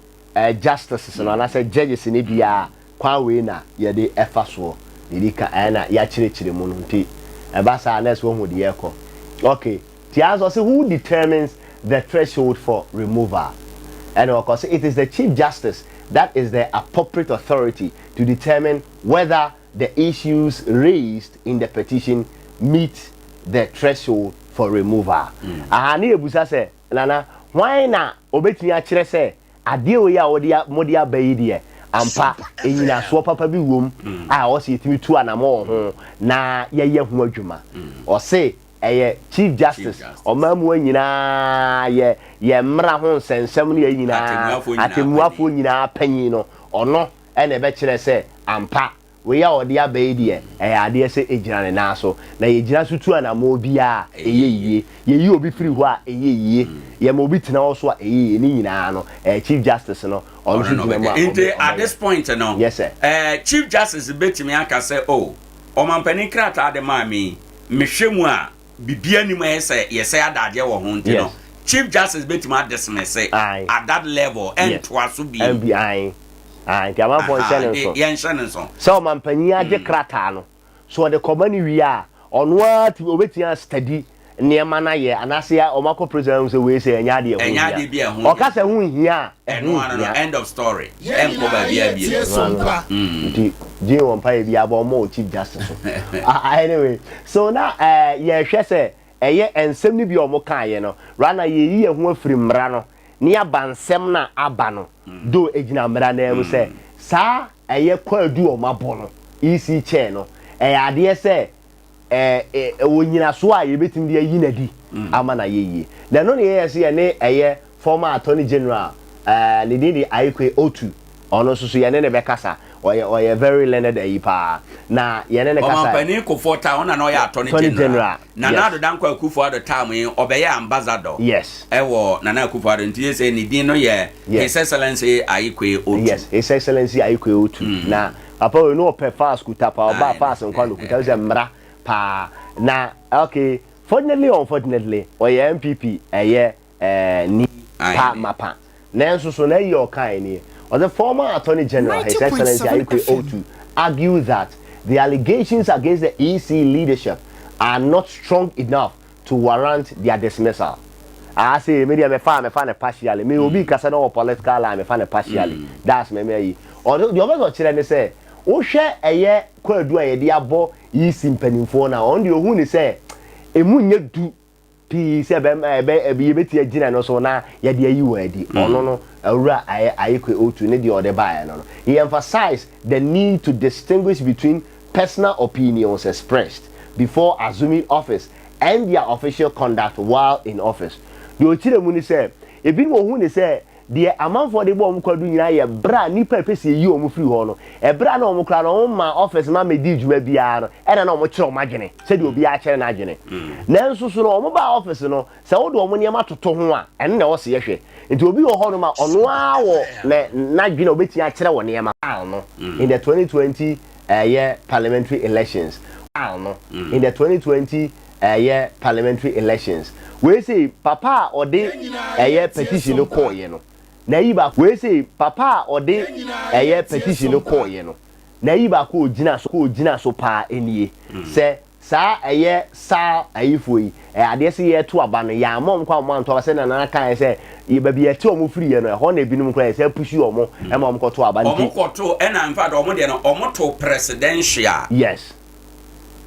justices no anaasɛ judges no biara kwan wei na yɛde ɛfa soɔ yɛdi ka ɛna yɛakyerɛkyerɛ mu no nti ɛba saa na ɛsɛ wɔhu deɛ ɛkɔ okay nti ara ɔsɛ who determines the threshold for removal ɛna ɔkɔ sɛ it is the chief justice that is the appropriate authority to determine whether the issues raised in the petition meet the threshold for removal. Aha ne yɛbusa sɛ, Nana, hwan na ɔbɛtumi akyerɛ sɛ adeɛ wei a wɔde mode aba yi deɛ, ampa, nnyinasoɔ papa bi wom a ɛwɔ sɛ yɛtumi tu anamɔ wɔ ho na yɛyɛ ho adwuma? Ɔse ɛyɛ Chief Justice, ɔman nyinaa yɛ yɛn mmara ho nsɛnsɛm no yɛn nyinaa, atemmuafoɔ nyinaa panyin no, ɔno na ɛbɛkyerɛ sɛ ampa wei a ɔde aba yi deɛ, ɛyɛ adeɛ sɛ ɛgyina ne nan so, na yɛgyina so tu anammɔn biara a, ɛyɛ yie. Yɛyi obi firi hɔ a, ɛyɛ yie. Yɛma obi tena hɔ nso a, ɛyɛ yie. Ne nyinaa no, ɛyɛ Chief Justice no, ɔno nso gyina mu a,
Nti
ɔbɛ,
at this
ɔbɛyɛ.
point no,
Yes sir.
eh, Chief Justice bɛtumi aka sɛ, oh, ɔmampanin krataa de maa me yi, mehwɛ mu a, biribiara nni mu a ɛyɛ sɛ yɛsɛe adagyeɛ wɔ ho nti no,
Yes.
Chief Justice bɛtumi adismisse
Aye.
at that level,
Yes.
ɛntoa so bio.
Ɛmbi, aye. Ah, nti amanfoɔ nhyɛ ne nso.
Yɛnhyɛ ne nso.
Sɛ ɔmampanyin agye krataa no, so ɔde kɔma no wie a, ɔno ara tumi ɔbɛtumi astadi nneɛma no ayɛ anaasɛ ya wɔn akɔ prison ahu sɛ wei sɛ ɛnyɛ adeɛ ɛho
Ɛnyɛ
hia.
adeɛ bi a ɛho hia.
Ɔka sɛ ɛho nhia a, ɛho
Ɛno ano no,
nhia.
end of story. Ɛnkɔ baabi a bio.
Ɛno ano no. Nti Jane wɔ mpaeɛ bi abɔ ɔmmɔ wɔ Chief Justice so. Ah, anyway, so na eh, yɛhwɛ sɛ ɛyɛ nsɛm no bi a wɔn kaeɛ no, rather yɛyi yɛn ho afiri mmara no ne aba nsɛm no a aba no, though ɛgyina mmara no ara mu sɛ saa ɛyɛ kwaadu a wɔabɔ no, EC chair no, ɛyɛ adeɛ sɛ ɛwɔ nyinasoɔ a yɛbɛtumi de ayi no adi ama no ayɛ yie. Na ɛno na yɛyɛ sɛ yɛne ɛyɛ former Attorney General, ne din de Aikwe Otu, ɔno nso so yɛne no bɛkasa, ɔyɛ ɔyɛ very learned ayi paa, na yɛne no kasa.
Ɔmanpanin Kufuor time ɔno na na ɔyɛ Attorney
Attorney
General.
General,
Nana
yes.
Addo Dankwa Akufo Addo time yi ɔbɛyɛ Ambassador
Yes.
ɛwɔ Nana Akufo Addo nti yɛ sɛ ne din no yɛ
Yes.
His Excellency Ayikwe Otu.
Yes, His Excellency Ayikwe Otu. Na papa wei no ɔpɛ fast kuta paa, ɔbaa
Aye.
fast nkwa na okuta, sɛ mmara paa. Na okay, fortunately or unfortunately, ɔyɛ NPP ɛyɛ eh, ni pa mapa. Nanso so na eyi a ɔkae nie? Ɔsɛ former Attorney General His Excellency Ayikoi Otu argued that the allegations against the EC leadership are not strong enough to warrant their dismissal. Ah sei me deɛ mefa a mefa no partially me obi kasa na ɔwɔ political line mefa no partially that's me me ayi ɔno deɛ ɔpɛ sɛ ɔkyerɛ ne sɛ wohwɛ ɛyɛ kwaadu a yɛde abɔ EC mpanimfoɔ no a ɔno deɛ ɔhu ne sɛ emu nyɛ du pii sɛ ɛbɛ ɛbɛ yɛbɛti agyina no so na yɛde ayi wɔn adi ɔno no awura ayɛ Ayekwe Otu ne deɛ ɔde baeɛ no no he emphasized the need to distinguish between personal opinions expressed before assuming office and their official conduct while in office. Deɛ ɔkyerɛ mu ne sɛ, ebinom ɔhu ne sɛ deɛ amanfoɔ de bɔ wɔn kwadu nyinaa yɛ berɛ a nnipa a ɛpɛ sɛ yɛyi wɔn firi hɔ no, ɛberɛ a na wɔn koraa no wɔn mmaa office ma mmɛdii dwuma biara no, ɛna na wɔkyerɛ wɔn adwene sɛdeɛ obiara kyerɛ n'adwene. Nanso so no wɔn baa office no, sɛ wode wɔn nneɛma toto ho a, ɛno na ɛwɔ sɛ yɛhwɛ. Nti obi wɔ hɔnom a ɔno ara wɔ ne n'adwene a ɔbɛtumi akyerɛ wɔ nneɛma no in the 2020 ɛyɛ parliamentary elections no in the 2020 ɛyɛ parliamentary elections. Wei sei papa a ɔde ɛyɛ petition no kɔɔyɛ no na ayi baako. Wei sei papa a ɔde ɛyɛ petition no kɔɔyɛ no na ayi baako ogyina so ogyina so paa nie sɛ Saa ɛyɛ saa ayifoɔ yi, ɛyɛ adeɛ sɛ yɛreto aba no, yɛamma wɔn kwan wɔn anto aba sɛdeɛ Nana kaeɛ sɛ yɛ baabi yɛte wɔn firiiɛ no, ɛhɔ na ebinom koraa yɛsan pushi wɔn ma wɔn kɔtoo aba nti.
Wɔn kɔtoo, ɛna in fact wɔn deɛ no wɔn too presidential.
Yes.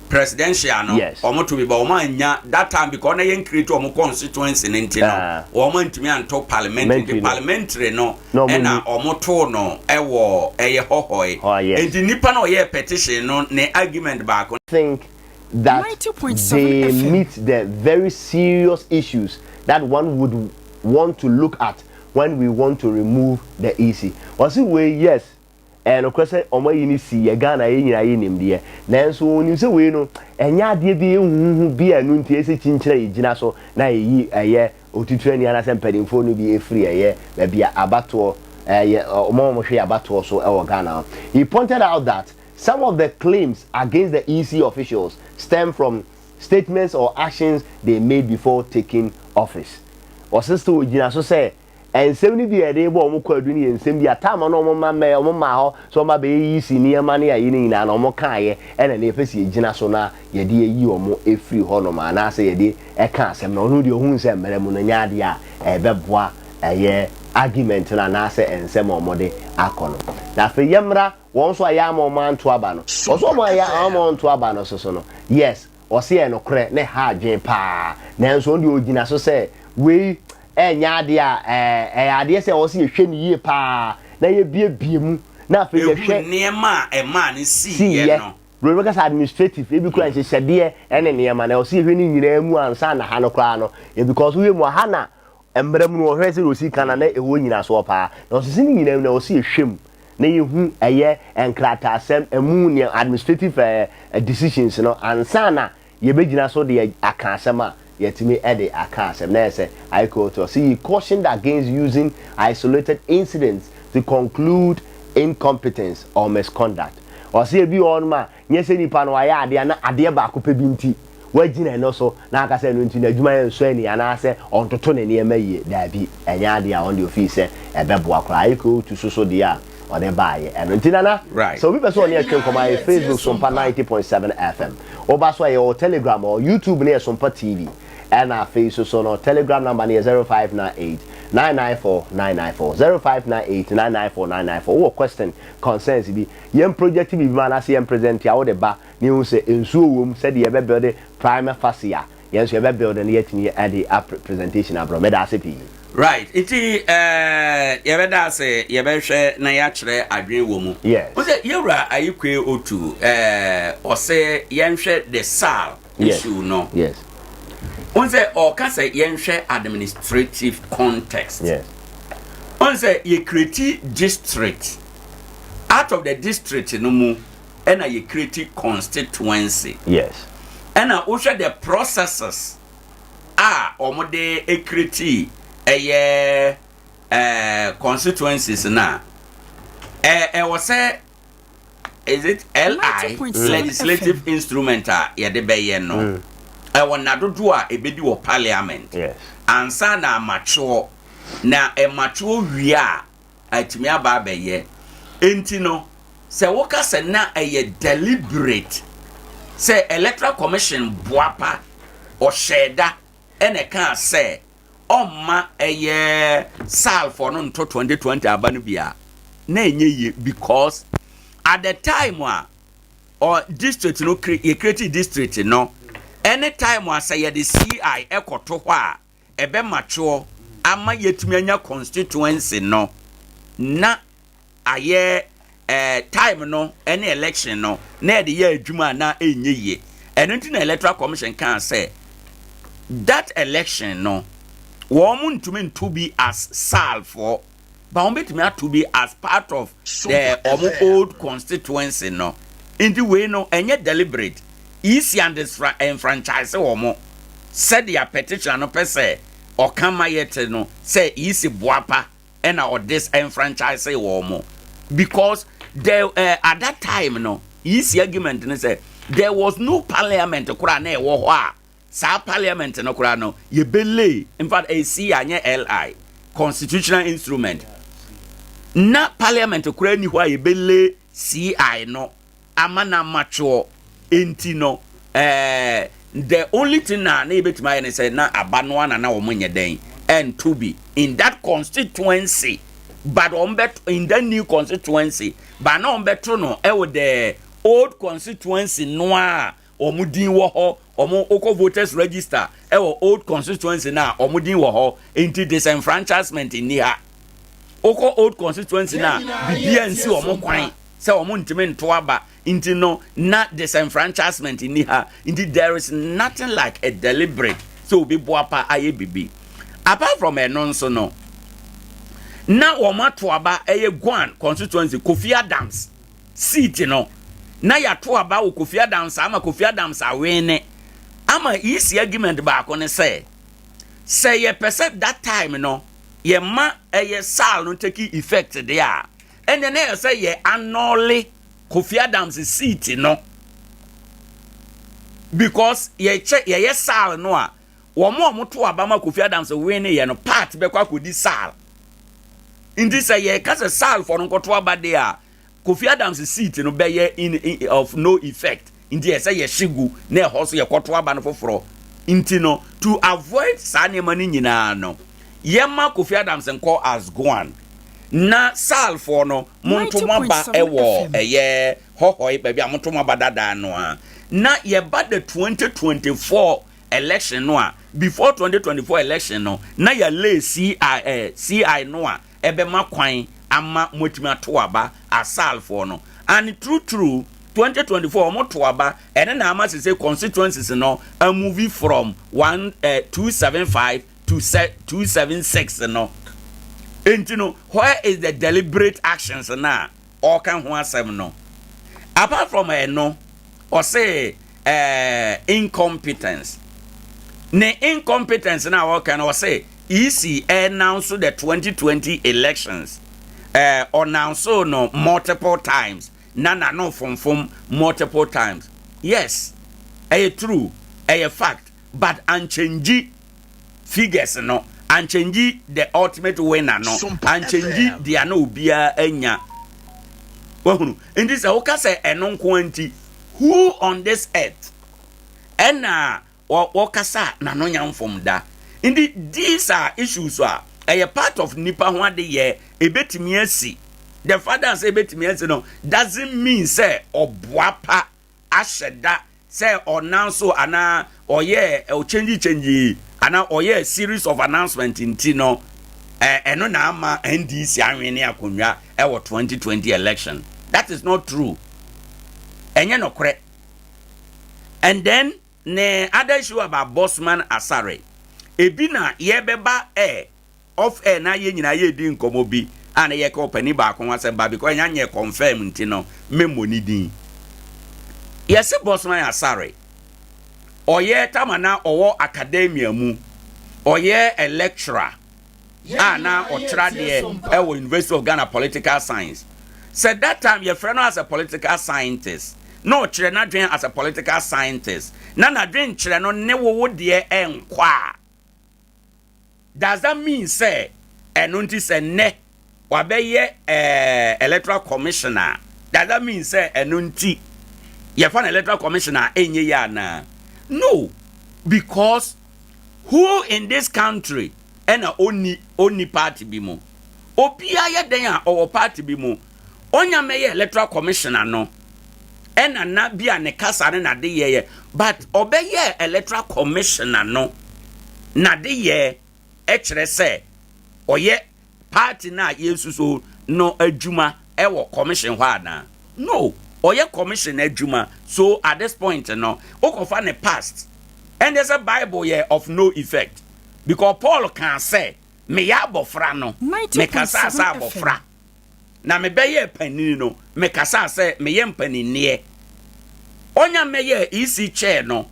Presidential no,
Yes.
wɔn to bi but wɔn annya that time because na yɛn create wɔn constituency no nti no,
Ah.
wɔn antumi anto parliamentary nti
Parliamentary no.
parliamentary no
Na wɔn
ɛna
nni.
wɔn too no ɛwɔ ɛyɛ hɔhɔe.
Hɔ, yes.
Nti nipa na ɔyɛɛ petition no ne argument baako.
Think that
90.7
they
FM.
meet the very serious issues that one would want to look at when we want to remove the EC. Ɔse wei yes ɛyɛ nokorɛ sɛ wɔn ayi no sii yɛ Ghana yɛn nyinaa yɛ nim deɛ nanso wɔn nim sɛ wei no ɛnyɛ adeɛ bi ɛhuhuhu bi a ɛno nti ɛsɛ kyinkyini a yɛgyina so na yɛyi ɛyɛ otitirani anaasɛ mpanimfoɔ no bi ɛfiri ɛyɛ baabi a abatoɔ ɛyɛ wɔn a wɔhwɛ abatoɔ so ɛwɔ Ghana ho. He pointed out that some of the claims against the EC officials stem from statements or actions they made before taking office. Ɔse still ɔgyina so sɛ Nsɛm no bi a yɛde rebɔ wɔn kwaadu no yɛ nsɛm bi a time a na wɔn mma mmɛyɛ, wɔn mmaa hɔ sɛ wɔn ba bɛyɛ EC nneɛma ne ayi no nyinaa no wɔn kaeɛ ɛna na yɛpɛ sɛ yɛgyina so na yɛde ayi wɔn afiri hɔnom anaasɛ yɛde ɛka asɛm no. Ɔno deɛ ɔhunu sɛ mmara mu no nyɛ adeɛ a ɛbɛboa ɛyɛ argument no anaasɛ nsɛm a wɔde akɔ no. Na afei yɛmmra wɔn nso a yɛama wɔn anto aba no. Wɔn nso wɔn a yɛama wɔn anto aba no nso so no, yes, Ɔse ɛyɛ nokorɛ na ɛha adwene paa nanso ɔno deɛ ɔgyina so sɛ wei ɛnyɛ adeɛ a ɛyɛ adeɛ sɛ ɛwɔ sɛ yɛhwɛ no yie paa na yɛbiebie mu na afei yɛhwɛ
nneɛma a ɛmaa no siiɛ no.
Buroni bɛka sɛ administrative ebi kura nhyehyɛdeɛ ɛne nneɛma na ɛwɔ sɛ yɛhwɛ ne nyinaa mu ansa na ha no koraa no because wohwɛ mu a ha na mmara mu no wɔhwɛ sɛ ɔsi kan na na ɛwɔ nyinasoɔ paa na ɔsɛ sɛ ne nyinaa mu na ɛwɔ sɛ yɛhwɛ mu na yɛhu ɛyɛ nkrataasɛm ɛmu nea administrative eh, decisions no ansa na yɛbɛgyina so de aka asɛm a yɛtumi de aka asɛm na yɛ sɛ High Court ɔsɛ he cautioned against using isolated incidents to conclude incompetence or misconduct. Ɔsɛ ebi wɔ hɔnom a nyɛ sɛ nipa no wayɛ adeɛ na adeɛ baako pɛ bi nti wagyina ɛno so na aka sɛ ɛno nti n'adwuma yɛ nsɔ ani anaasɛ ɔntoto ne nneɛma yie. Daabi, ɛnyɛ adeɛ a ɔno deɛ ɔfii sɛ ɛbɛboa koraa. Ayɛ kootu so so deɛ a ɔde baeɛ. Ɛno nti Nana,
Right.
sɛ obi pɛ sɛ ɔne yɛtwe nkɔmmɔ a, yɛ Facebook Sompa 90.7 FM. Woba so a, yɛwɔ Telegram hɔ, YouTube no yɛ Sompa TV. Ɛna afei so so no, Telegram number no yɛ 0598 994 994, 0598 994 994. Wowɔ question, concerns bi, yɛn project biribi ma anaasɛ yɛn present a, wode ba na yɛhu sɛ nsuo wɔ mu sɛdeɛ yɛbɛ build prima facie a yɛn nso yɛbɛ build no yɛatumi de a presentation abrɛ. Meda ase pii.
Right, nti eh, yɛbɛda ase, yɛbɛhwɛ na yɛakyerɛ adwene wɔ mu.
Yes.
Wo sɛ yɛwura Ayikwe Otu eh, ɔsɛ yɛnhwɛ the SAL
Yes.
issue no.
Yes.
Wo sɛ ɔka sɛ yɛnhwɛ administrative context.
Yes.
Wo sɛ yɛ create district out of the district no mu ɛna yɛ create constituency.
Yes.
Ɛna wohwɛ the processes a wɔn de create ɛyɛ ɛɛ constituencies na ɛɛ ɛwɔ sɛ is it LI
90.7
legislative
FM.
instrument a yɛde bɛyɛ no ɛwɔ nna dodoɔ a ebedi wɔ parliament
Yes.
ansa na amatwoɔ na ɛmatwoɔ wie a. atumi aba abɛyɛ. Enti no, sɛ woka sɛ na ɛyɛ deliberate sɛ Electoral Commission boapa, ɔhyɛɛ da na ɛkaa sɛ ɔmma ɛyɛ SALfoɔ no nto 2020 aba no bi a, na ɛnyɛ yie because at the time a ɔ district no yɛ create district no ɛne time a sɛ yɛde CI ɛkɔto hɔ a ɛbɛ mature ama yɛtumi anya constituency no na ayɛ eh, time no ɛne election no na yɛde yɛ adwuma a na ɛnyɛ yie. Ɛno nti na Electoral Commission kaa sɛ that election no wɔn ntumi nto bi as SALL foɔ but wɔn bɛtumi ato bi as part of the wɔn old constituency no. Nti wei no ɛnyɛ deliberate. EC and enfranchise wɔn sɛdeɛ petitioner no pɛ sɛ ɔka ma yɛte no sɛ EC boapa ɛna ɔdisenfranchise wɔn because there uh, at that time no EC argument no sɛ there was no parliament koraa na ɛwɔ hɔ a saa parliament no koraa no yɛbɛlay, in fact ɛyɛ C anyɛ LI, constitutional instrument, na parliament koraa ni hɔ a yɛbɛlay CI no ama no amatwoɔ. Nti no eh, the only thing na na yɛbɛtumi ayɛ ne sɛ na aba no ana na wɔn nyɛ dɛn ɛnto bi in that constituency, but wɔn bɛ in that new constituency, but na wɔn bɛto no ɛwɔ the old constituency no a wɔn din wɔ hɔ. Wɔn okɔ voters register ɛwɔ old constituency na wɔn din wɔ hɔ, nti disenfranchisement nni ha. Okɔ old constituency na biribiara nsi wɔn kwan sɛ wɔn ntumi nto aba, nti no na disenfranchisement nni ha. Nti there is nothing like a deliberate sɛ obi boapa ayɛ bibi. Apart from ɛno nso no, na wɔn ato aba ɛyɛ Guan constituency, Kofi Adams seat no, na yɛato aba wɔ Kofi Adams ama Kofi Adams awene ama. EC argument baako ne sɛ sɛ yɛpɛ sɛ that time no yɛma ɛyɛ SALL no take effect deɛ a, ɛnna na yɛ sɛ yɛ annul Kofi Adams seat no because yɛkyɛ yɛyɛ SALL no a, wɔn a wɔto aba ma Kofi Adams win yɛ no part bɛkɔ akɔdi SALL. Nti sɛ yɛka sɛ SALL fɔ no nkɔto aba deɛ a, Kofi Adams seat no bɛyɛ in of no effect, nti yɛ sɛ yɛhye gu na ɛhɔ so yɛkɔto aba no foforɔ. Nti no, to avoid saa nneɛma no nyinaa no, yɛma Kofi Adams nkɔ as Guan na SALL foɔ no monto mo aba ɛwɔ ɛyɛ Hɔhɔe baabi a moto mo aba dadaa no a, na yɛba the 2024 election no a, before 2024 election no na yɛlay CI, CI no a ɛbɛma kwan ama moatumi ato aba as SALL foɔ no. And true true, 2024 wɔn to aba, ɛne na ama sese constituencies no a move from 1 275 to 276 no. Nti no, where is the deliberate actions na ɔka ho asɛm no? Apart from ɛno, ɔse incompetence, ne incompetence na ɔka no, ɔse EC announce the 2020 elections, announce no multiple times na n'ano fomfom multiple times. Yes, ɛyɛ true, ɛyɛ fact, but anchange figures no, anchange the ultimate winner no, anchange deɛ na obiara anya wahunu. Nti sɛ woka sɛ ɛno nko nti, who on this earth ɛna wɔkasa n'ano nya mfom da? Nti these are issues a ɛyɛ part of nipa ho ade yɛ ebetumi asi. The fact that sɛ ebetumi asi no doesn't mean sɛ ɔboa pa ahyɛ da sɛ ɔnan so anaa ɔyɛ ɔkyɛngyi kyɛngyi anaa ɔyɛ series of announcement. Nti no ɛno na ama NDC anwene akonnwa ɛwɔ 2020 election. That is not true, ɛnyɛ nokorɛ. And then ne other issue about Bossman Asare, ebi na yɛbɛba off air na yɛn nyinaa yɛdi nkɔmɔ bi a na yɛka ɔpanin baako ho asɛm ba because ɛnya nyɛ confirm, nti no memmɔ ne din. Yɛsɛ Bossman Asare ɔyɛ tama na ɔwɔ academia mu, ɔyɛ a lecturer a na ɔkyerɛ adeɛ ɛwɔ University of Ghana, political science. Sɛ that time yɛfrɛ no as a political scientist na ɔkyerɛ n'adwene as a political scientist na n'adwene kyerɛ no ne wowo deɛ ɛnkɔ a, does that mean sɛ ɛno nti sɛ nnɛ wabɛyɛ eh, electoral commissioner does that mean sɛ ɛno nti yɛfa no electoral commissioner ɛnyɛ yɛ anaa? No, because who in this country ɛna ɔnni ɔnni party bi mu? Obiara yɛ dɛn a ɔwɔ party bi mu. Ɔnya mɛyɛ electoral commissioner no ɛna na bi a ne kasa ne n'ade yɛyɛ, but ɔbɛyɛ electoral commissioner no n'ade yɛ ɛkyerɛ sɛ ɔyɛ party no a yɛsusu no adwuma ɛwɔ commission hɔ anaa? No, ɔyɛ commission adwuma. So at this point no, wokɔfa ne past ɛnde sɛ Bible yɛ of no effect, because Paul kaa sɛ meyɛ abɔfra no, mekasaa sɛ abɔfra, na mebɛyɛɛ panini no, mekasaa sɛ meyɛ mpaninneɛ. Ɔnya mɛyɛɛ EC chair no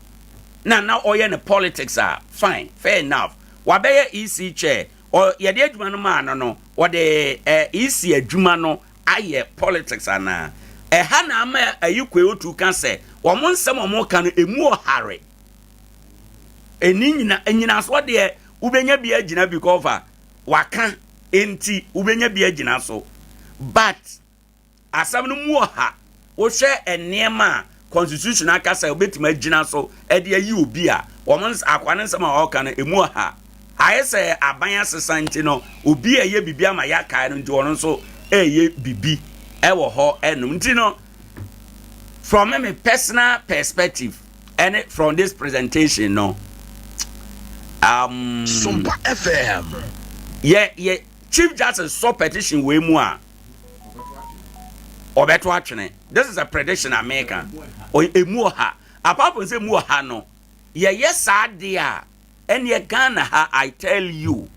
na na ɔyɛ ne politics a, fine, fair enough. Wabɛyɛ EC chair, ɔ yɛde adwuma no maa no no, wɔde ɛ EC adwuma no ayɛ politics anaa? Ɛha na ama ayi Kweotu ka sɛ wɔn nsɛm a wɔka no emu ɔhare. Ɛni nyina nyinasoɔ deɛ wobɛnya bi agyina because a waka nti wobɛnya bi agyina so, but asɛm no mu ɔha. Wohwɛ nneɛma a constitution aka sɛ wobɛtumi agyina so de ayi obi a, wɔn akoa no nsɛm a ɔka no emu ɔha. Ayɛ sɛ aban asesa nti no, obi a ɛyɛ biribi ama yɛakae no nti ɔno nso ɛyɛ biribi ɛwɔ hɔ ɛnom nti no, from me personal perspective ɛne from this presentation no,
Sompa FM.
Yɛ Chief Justice sɔ petition wei mu a, ɔbɛto atwene. This is a prediction a meka. Emu ɔha. Apart from sɛ emu ɔha no, yɛyɛ saa deɛ a, ɛneɛ Ghana ha, I tell you,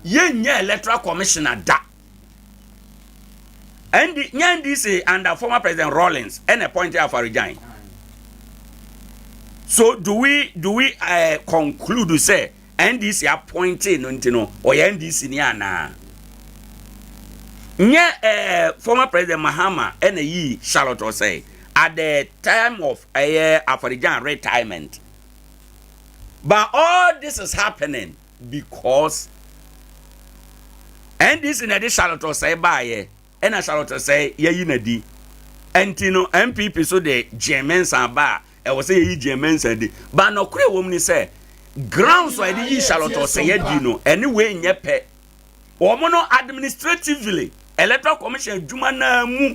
yɛnyɛ electoral commissioner da. ND, nyɛ NDC under former President Rawlings ɛna appointed Afari-Gyan. So do we conclude sɛ NDC appointed no nti no ɔyɛ NDC ni anaa? Nyɛ former President Mahama ɛna yi Charlotte Osei at the time of ɛyɛ Afari-Gyan retirement. But all this is happening because NDC na ɛde Charlotte Osei baayɛ, ɛna Charlotte Osei yɛyi n'adi. Ɛnti no NPP so de Jean Mensa ba a, ɛwɔ sɛ yɛyi Jean Mensa di. But nɔkorɛ wɔ mu ni sɛ grounds a yɛde yi Charlotte Osei adi no, ɛne wei nyɛ pɛ. Wɔn no administratively Electoral Commission adwuma naa mu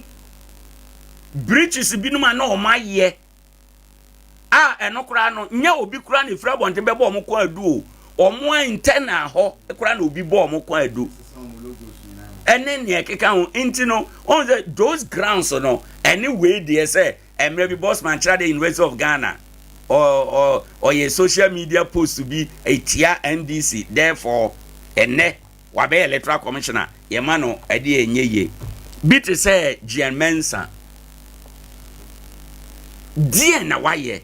breaches binom a na wɔn ayɛ a, ɛno koraa no nyɛ obi koraa na efiri abɔnten bɛbɔ wɔn kɔn adu o, wɔn a internal hɔ koraa na obi bɔ wɔn kɔn adu ɛne nea ɛkeka ho. Nti no wɔn sɛ those grounds no ɛne wei deɛ sɛ mmerɛ bi Bosman kyerɛ de University of Ghana ɔ ɔ ɔyɛ social media post bi etia NDC, therefore ɛnɛ wabɛyɛ electoral commissioner, yɛma no ɛde ɛnyɛ yie. Bi te sɛ Jean Mensa deɛ na wayɛ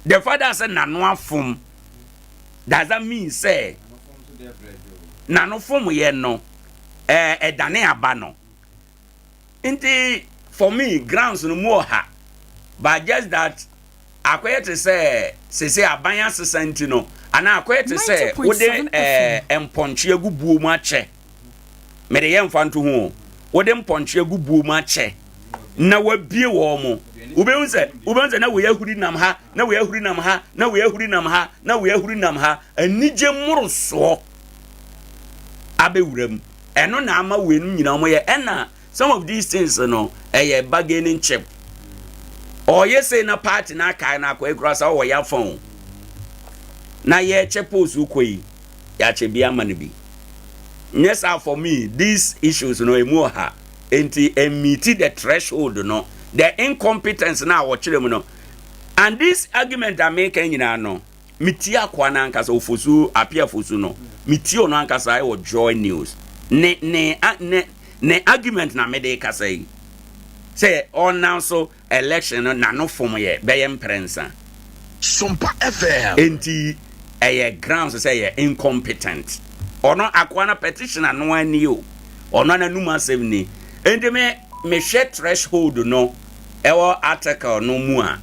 the father sɛ n'ano afom, does that mean sɛ n'ano fom yɛ no ɛɛ ɛdane aba no? Nti for me, grounds no mu ɔha, but just that akɔyɛ te sɛ sese aban asesa nti no, anaa akɔyɛ te sɛ wode mpɔnkye agu buo mu akyɛ. Mede yɛ mfa nto ho o, wode mpɔnkye agu buo mu akyɛ na wabie wɔn mo, wobɛhu sɛ na wei ahuri nam ha, na wei ahuri nam ha, na wei ahuri nam ha, na wei ahuri nam ha. Anigye mmorosoɔ abɛwura mu, ɛno na ama weinom nyinaa wɔyɛ. Ɛna some of these things no ɛyɛ bargaining chip. Ɔyɛ sei na party na akae na akɔ ekura sa ɔwɔ yafa o, na yɛkyɛ post kɔ yi, yɛakyɛ bi ama no bi nyɛ saa. For me, these issues no emu ɔha nti ɛmeet the threshold no, the incompetence na a wɔkyerɛ mu no. And this argument a meka nyinaa no, metie akoa no ankasa, Ofosu Apia Fosu no, metie ɔno ankasa ɛwɔ Joy News ne argument na mede kasa yi sɛ ɔnam so election no n'ano fom yɛ bɛyɛ mprɛnsa.
Sompa FM.
Enti ɛyɛ grounds sɛ ɛyɛ incompetent. Ɔno akoa no petition ano ani o, ɔno ananum asɛm ni. Enti me mehwɛ threshold no ɛwɔ article no mu a,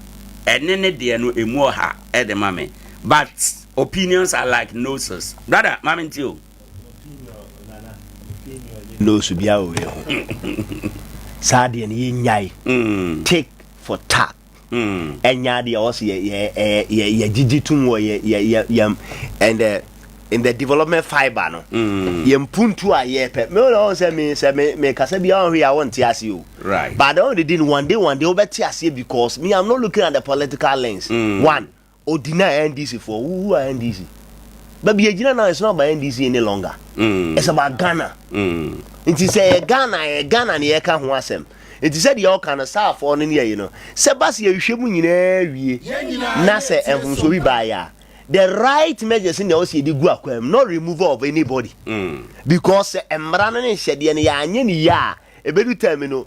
ɛne ne deɛ no emu ɔha ɛde ma me, but opinions are like noses, brother. Maame nti o.
Opinion, Nana, opinion.
Nose biara wɔ wei ho. Saa deɛ no yɛnyae. Tick for tack. Ɛnyɛ adeɛ a ɔsɛ yɛ yɛ yɛ yɛgyegye tom wɔ yɛ yɛ yɛ yɛn and the in the development fibre no. Yɛn mpuntu a yɛpɛ. Me wɔn sɛ me sɛ me me kasa bi a wɔn hwɛ a wɔn te ase o.
Right.
But the only thing one day one day wɔbɛte aseɛ because me I'm not looking at the political lens. One. O deny NDC foɔ who who are NDC? Baabi yɛgyina now it's not about NDC any longer. Mm. It's about Ghana. Mm. Nti sɛ yɛ Ghana yɛ Ghana ne yɛka ho asɛm. Nti sɛ deɛ ɔka no saafoɔ no ne yɛyi no sɛ ba sɛ yɛhwehwɛ mu nyinaa wie na sɛ mfomsoɔ bi baeɛ a the right measures na ɛwɔ sɛ yɛde gu akwan mu not removal of anybody. Mm. Because sɛ mmara no ne nhyɛdeɛ no yɛanyɛ ne yie a ɛbɛdu time no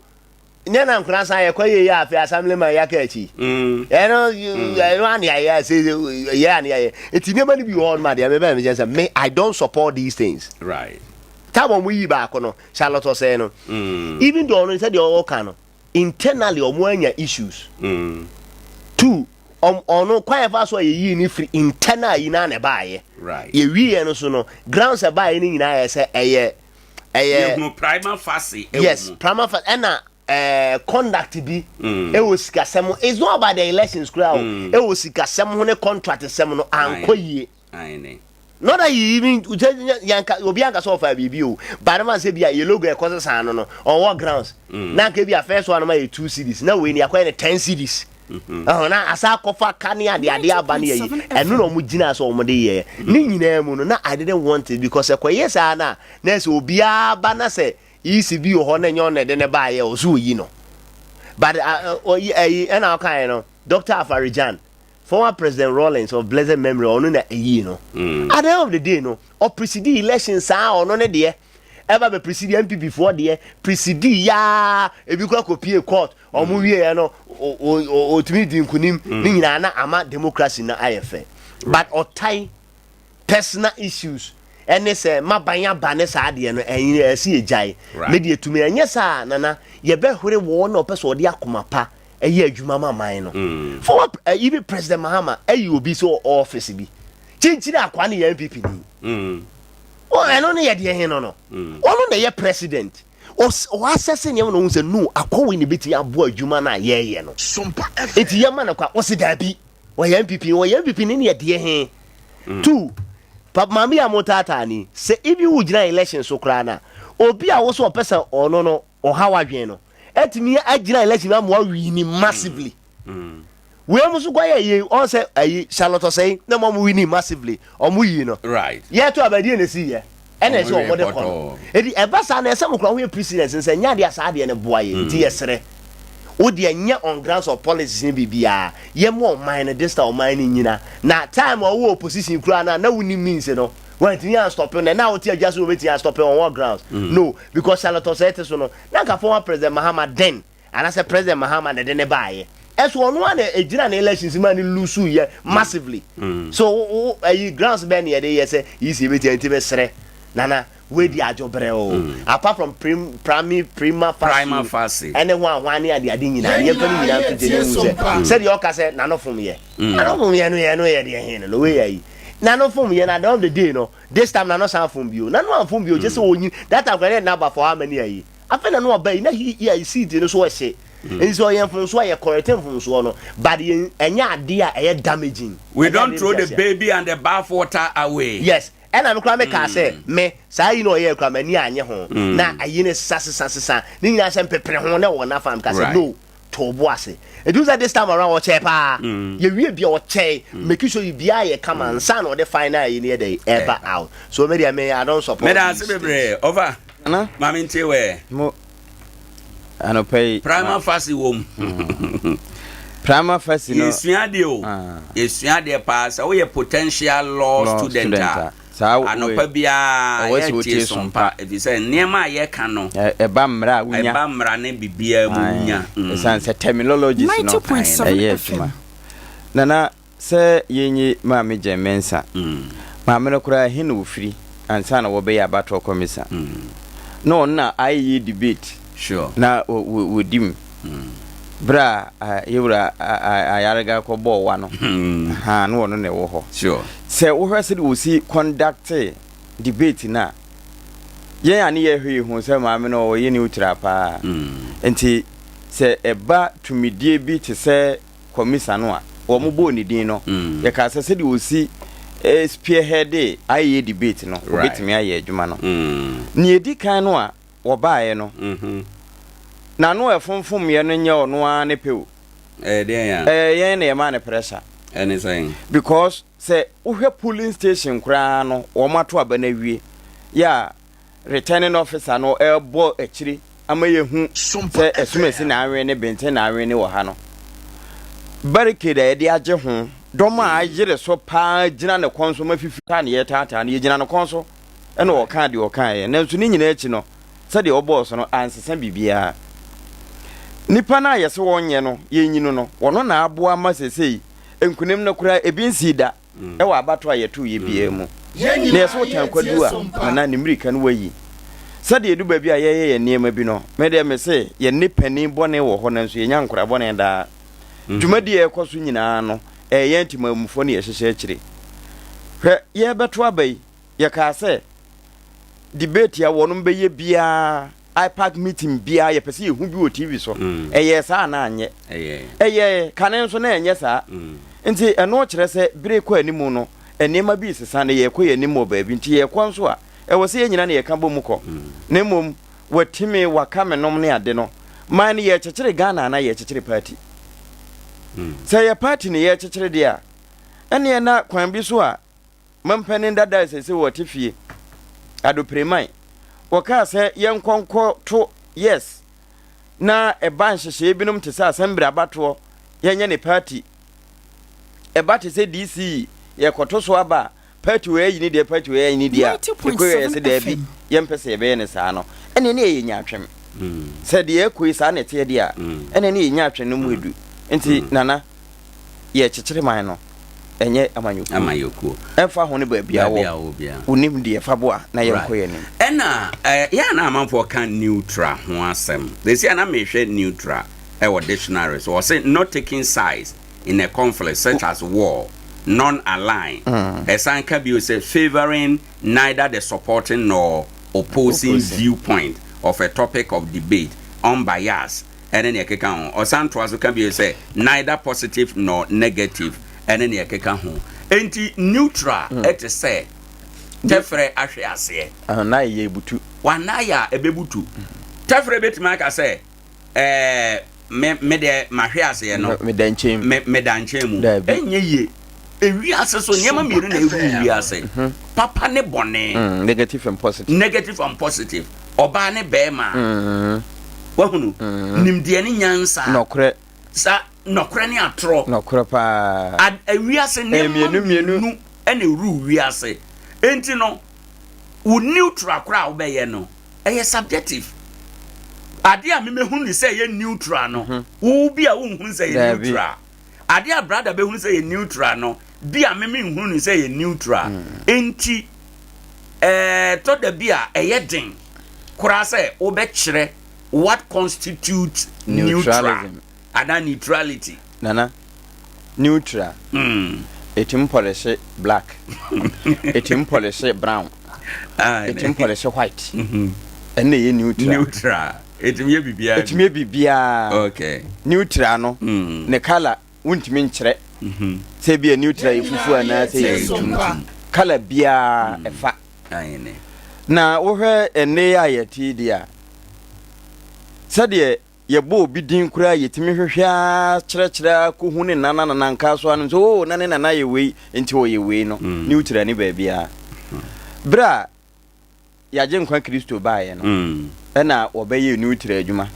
nyɛ na nkora san yɛkɔ yɛ yɛ afei assemblyman yɛ aka akyi ɛno ɛno ane ayɛ sɛ yɛ ane ayɛ nti nneɛma no bi wɔ hɔ no ma deɛ mebɛn mekyɛ sɛ me I don't support these things
right
time ɔmo yi baako no Charlotte Osei no even though ɔno sɛ deɛ ɔka no internally ɔmo anya issues mm. two ɔno kwan yɛfa so a yɛyii ne firi internal yi na na ɛbaayɛ yɛwieɛ no so no grounds ɛbaayɛ no nyinaa yɛ sɛ ɛyɛ ɛyɛ
yɛhunu prima facie ɛwɔ
yes prima facie ɛna ɛɛ conduct bi mm. ɛwɔ sikasɛm it's not about the elections kura o mm. ɛwɔ sikasɛm ho ne contract sɛm no ankɔ yie not that you even yanka obi anka sɛ ɔfa biribi o but ma sɛ bi a yɛ logo ɛkɔ sesa no no on what grounds mm. na nka bi a first one ma yɛ two cedis na wei ni akɔyɛ ne ten cedis. Mm-hmm. Ɛhɔn na asa akɔfa ka ne ade ade aba ne yɛyi ɛno na wɔn gyina so wɔn de yɛ ne nyinaa mu no na I didn't want it because ɛkɔyɛ saa na na ɛsɛ obiara ba na sɛ isi bi wɔ hɔ na ɛnyɛ ɔna ɛde ne ba yɛ ɔso oyi no but ɔyi ɛyi ɛna ɔka yɛ no Dr. Afari-Gyan former President Rawlings of blessed memory ɔno na ɛyi no mm. at the end of the day no ɔpresidi election saa ɔno ne deɛ ɛba bɛ presidi NPP foɔ deɛ presidi yaa ebi kura kɔ pie court Wɔn wieɛ no ɔtumi di nkunim ne mm. nyinaa na ama democracy no ayɛ fɛ but ɔtan personal issues ɛne sɛ maban aba ne saa adeɛ no ɛnyɛ ɛsi egyae me deɛ tumi ɛnyɛ saa nana yɛbɛhwere wɔn na ɔpɛ sɛ ɔde akoma pa ɛyɛ adwuma ma man no mm. former uh, even president mahama ɛyi obi sɛ ɔfisi bi kyinkyini akwa ne yɛ npp ni mm. ɛno ne yɛ deɛ he no no ɔno na ɛyɛ president Ɔasɛse nneɛma na ɔhu sɛ no akɔwe na ebetumi aboa adwuma no a yɛreyɛ no. Enti yɛma no kwa. Ɔse daabi, ɔyɛ NPP, ɔyɛ NPP ne neɛ deɛ he. Mm. Two, papa maame yi a motaataa ni, sɛ even wogyina election so koraa no a, obi a wo sɛ ɔpɛ sɛ ɔno no ɔha w'adwene no, atumi agyina election mu ama wawini massively. Mm. Wei mo so kɔ yɛ yie ɔn sɛ ayi Charlotte Osei na mo ɔmo winning massively ɔmo yi no.
Right.
Yɛ to aba deɛ na esi yɛ ɛna ɛsɛ ɔmo de kɔ no. Eti ɛba saa na ɛsɛ mo kura ho yɛ precedence nsɛ nyɛ adeɛ a saa adeɛ no boa yɛ nti yɛ srɛ wo deɛ nyɛ on grounds of politics ne biribiara yɛ mo ɔman no this time ɔman no nyina na time a ɔwɔ opposition kura na na wo nim means no wantumi an stop no na wote adwa so wɔbɛtumi an stop on what grounds mm. no because Charlotte Osei te so no na nka former president Mahama then Anasɛ president Mahama na ɛde no baayɛ. Ɛso ɔno ara na ɛgyina ne elections mu a ne lose yɛ massively. So wo ayi grounds bɛn na yɛde yɛ sɛ yi si ebetia nti mesrɛ Nana wei di adwo brɛ o. Apart from prim prime prima
Prima facie
ɛne ho ahoa ne ade ade nyinaa no yɛmfa ne nyinaa nto gye ne hu sɛ sɛdeɛ ɔka sɛ n'ano fom yɛ. N'ano fom yɛ no yɛ no yɛ deɛ he no no wei ayi. N'ano fom yɛ no at the end of the day no this time n'ano san fom bio. N'ano anfom bio kyɛ sɛ ɔnyi that time koraa ne yɛde no aba for how many ayi. Afei na no ɔba yi na he yɛ seed no so ɛhye. Nti sɛ ɔyɛ mfomsoɔ a yɛ correct mfomsoɔ no but yɛn ɛnyɛ adeɛ a ɛyɛ damaging.
We
Ɛnyɛ
don't
adeɛ
throw
bi
the
aseɛ.
baby and the bath water away.
Yes ɛna me koraa me kaa sɛ me saa ayi na ɔyɛɛ koraa m'ani anyɛ ho na ayi no sesa sesa sesa ne nyinaa sɛ mpepere ho na ɛwɔ n'afa me kaa sɛ
Right.
no to wo bo ase ɛti wo sɛ this time around ɔkyɛɛ paa yɛwie bia ɔkyɛe making sure biribiara yɛ kama ansa na ɔde final ayi no yɛ dɛn ɛba out so me deɛ me I don't support
Meda ase
these things.
bebree. Ɔfa,
Nana.
ma me ntie wɛ.
Mo anɔpa yi.
Prima facie wɔ mu.
Prima facie no.
Yɛsua adeɛ o. Yɛsua adeɛ paa sɛ woyɛ potential law student a.
Saa wo
Anɔpa biara
ɛwɔ sɛ
yɛtie
wotie
sompa
sompa.
ɛfiri sɛ nneɛma a yɛka no.
Ɛba mmara a wonya.
Ɛba mmara ne biribiara mu wonya.
Ɛsiane sɛ terminologies no ɛyɛ adwuma. Nana sɛ yɛnyi Maame Jane Mensah. Maame no koraa ɛhe na ɔfiri ansa na wɔbɛyɛ abatoɔ kɔmisa? Na ɔno na ayɛ debate na wɔdi mu. Berɛ a yɛwura Ayariga kɔbɔɔ wa no, na ɔno na ɛwɔ hɔ. Sɛ wohwɛ sɛdeɛ ɔsi conduct debate no a, Yɛn a ne yɛhwɛ yi hu sɛ maame no ɔyɛ neutral paa. Nti sɛ ɛba tumidie bi te sɛ kɔmisa no a wɔn bɔɔ ne din no, yɛkaa sɛ sɛdeɛ ɔsi spearheade IEA debate no, ɔbɛtumi ayɛ adwuma no. Nea ɛdi kan no a wɔbaeɛ no, n'ano a ɛfomfomyɛ no nyɛ ɔno ara ne pɛ o.
Ɛyɛ deɛn a?
Ɛyɛ yɛn na yɛmaa no pressure.
Ɛne sɛn?
Because sɛ wohwɛ polling station koraa no, wɔn ato aba no awie, yɛ a returning officer no ɛrebɔ akyire ama yɛhu sɛ asumasi na awene, benten na awene wɔ ha no. Barricade a yɛde agye ho, dɔm a ayere so paa gyina ne kɔn so ma fifi taa ne yɛtaataa no, yɛgyina ne kɔn so ɛna ɔkaa deɛ ɔkaeɛ. Nanso ne nyinaa akyi no, sɛdeɛ ɔbɔɔ so no ansesa biribiara. Nnipa no a yɛse wɔnyɛ no, yɛnyi no no, wɔno na aboa ma seesei nkunim no koraa ebi nsii da wɔ abatoɔ a yɛtoeɛ biara mu. Na yɛse wotan kwadu a, Nana ne mmirika no wayi. Sɛdeɛ ɛdu baabi a yɛyɛ yɛn nneɛma bi no, me deɛ mese yɛnne panin bɔne wɔ hɔ nanso yɛnya nkora bɔne daa. Dwumadie a ɛrekɔ so nyinaa no, ɛyɛ yɛn temammufoɔ na yɛhyehyɛ akyire. Hwɛ, yɛrebɛto aba yi, yɛkaa sɛ debate a wɔnom bɛyɛ biara, IPAC meeting biara yɛpɛ sɛ yɛhu bi wɔ TV so. Mm. Ɛyɛɛ saa anaa anyɛ? Ɛyɛɛ. Kane nso na ɛnyɛ saa. Mm. Nti ɛno kyerɛ sɛ bere kɔ anim no, nneɛma bi resesa na yɛkɔ yɛn anim wɔ baabi. Nti yɛkɔ nso a, ɛwɔ sɛ yɛn nyinaa na yɛka bɔ mu kɔ. Mm. Na mmom, watimi, waka me nom ne ade no, man no yɛrekyekyere Ghana anaa yɛrekyekyere party? Sɛ yɛ party ne yɛrekyekyere deɛ a, ɛneɛ na kwan bi so a Mampanin dada a seesei ɔte fie, Ado Preman, wɔkaa sɛ yɛnkɔ nkɔto Yes na ɛba nhyehyɛeɛ binom te sɛ asɛmbere abatoɔ, yɛnyɛ ne party. Ɛba te sɛ DC yɛkɔto so aba a, party wei ayi ne deɛ, party wei ayi ne deɛ a, ɛkɔ yɛ sɛ daabi, yɛmpɛ sɛ yɛbɛyɛ ne saa no, ɛneɛ ne yɛyɛ nyaatwem. Sɛ deɛ ɛkɔ yi saa na ɛteɛ deɛ a, ɛneɛ ne yɛ nyaatwem no mu edu. Nti Nana, yɛrekyekyere man no, ɛnyɛ amanyɔkuo.
Amanyɔkuo.
Ɛmfa ho ne baabi a wɔ, wonim deɛ fa boa na yɛnkɔ yɛn anim.
Ɛna yɛ a na amanfoɔ ka neutral ho asɛm. Seesei a na mehwɛ neutral ɛwɔ dictionary so, wɔse not taking sides in a conflict such as war, non-aligned. Ɛsan ka bio sɛ favouring neither the supporting nor opposing viewpoint of a topic of debate, unbiased. ɛne nea ɛkeka ho. Ɔsan toa so ka bio sɛ, neither positive nor negative, ɛne nea ɛkeka ho. Enti neutral hmm. te sɛ tɛfrɛ ahwe aseɛ.
Na ɛyɛ ebutu.
Wana yɛ a ɛbɛbutu. Tɛfrɛ bɛtumi aka sɛ ɛɛ me me deɛ mahwe aseɛ no.
Meda nkyɛn
mu. Meda nkyɛn mu. Ɛnyɛ yie. Ewiase so nneɛma mmienu na ewu wiase. Mhm. Papa ne bɔne.
Mm, negative and positive.
Negative and positive. Ɔbaa ne bɛrima. Mm. Wahunu? Mm. Nimdeɛ ne nyansa.
Nɔkorɛ.
Sa nɔkorɛ ne atorɔ.
Nɔkorɛ paa.
Ewiase nneɛma mmienu ɛna ewuru wiase. Enti no, wo neutral koraa a wobɛyɛ no, ɛyɛ subjective. Adeɛ a memehunu ne sɛ ɛyɛ neutral no, mhm. wo bi a wonhunu sɛ ɛyɛ neutral. Adeɛ a brada bɛhunu sɛ yɛ neutral no, bi a me menhunu no sɛ yɛ neutral. Enti, ɛtɔ da bi a ɛyɛ den koraa sɛ wobɛkyerɛ what constitutes neutral anaa neutrality.
Nana, neutral, ɛtumi pɔlehye black, ɛtumi pɔlehye brown, ɛtumi pɔlehye white, ɛno na ɛyɛ neutral.
Neutral. Ɛtumi yɛ biribiara.
Ɛtumi yɛ biribiara.
Okay.
Neutral no, mm. ne color wontumi nkyerɛ. Mm-hmm. Sɛ bi a neutral yɛ fufuo anaasɛ yɛ tuntum. Color biara mm. ɛfa. Na wohwɛ ɛnne a yɛte di a, sɛdeɛ yɛbɔ obi din koraa yɛtumi hwehwɛ ara kyerɛkyerɛ ara kɔhu ne nana nana nka so ano sɛ o oh, na ne nana yɛ wei nti ɔyɛ wei no mm. neutral ne baabiara. Berɛ a Y'Agyenkwa Kristo baeɛ no, ɛna wɔbɛyɛɛ neutral adwuma.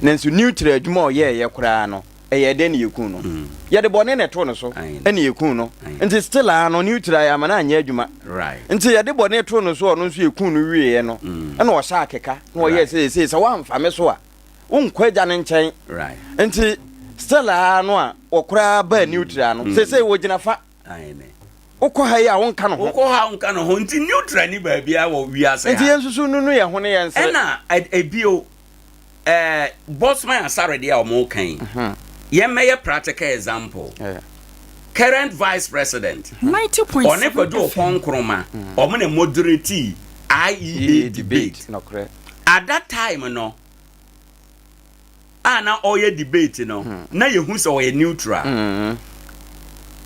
Nanso neutral adwuma a ɔyɛeɛ koraa no, ɛyɛɛ dɛn na yɛkuu no? Yɛde bɔne na ɛtoo no so ɛna yɛkuu no. Nti still ara no, neutral yɛama no anyɛ adwuma. Nti yɛde bɔne too no so a ɔno nso yɛkuu no wieeɛ no, ɛna ɔhyɛ akeka na ɔyɛɛ sɛ seesei sɛ woamfa me so a, wonkɔ agya no nkyɛn. Nti still ara no a wɔkoraa baa neutral no, seesei wɔgyina fa. Wokɔ ha yi a wonka ne ho.
Wokɔ ha a wonka ne ho. Nti neutral ni baabiara wɔ wiase ha.
Nti yɛn nso nunu yɛn ho ne yɛn nsere.
Ɛna ebio ɛɛ Bosman Asare deɛ a wɔn ka yi. Mhm. Yɛn mɛyɛ practical example. Current vice president. Ɔne Kwadwo Oppong Nkrumah. Wɔn na moderate. IEA debate.
Nokorɛ.
At that time no, a na ɔyɛ debate no, hmm. na yɛhu sɛ ɔyɛ neutral. Hmm.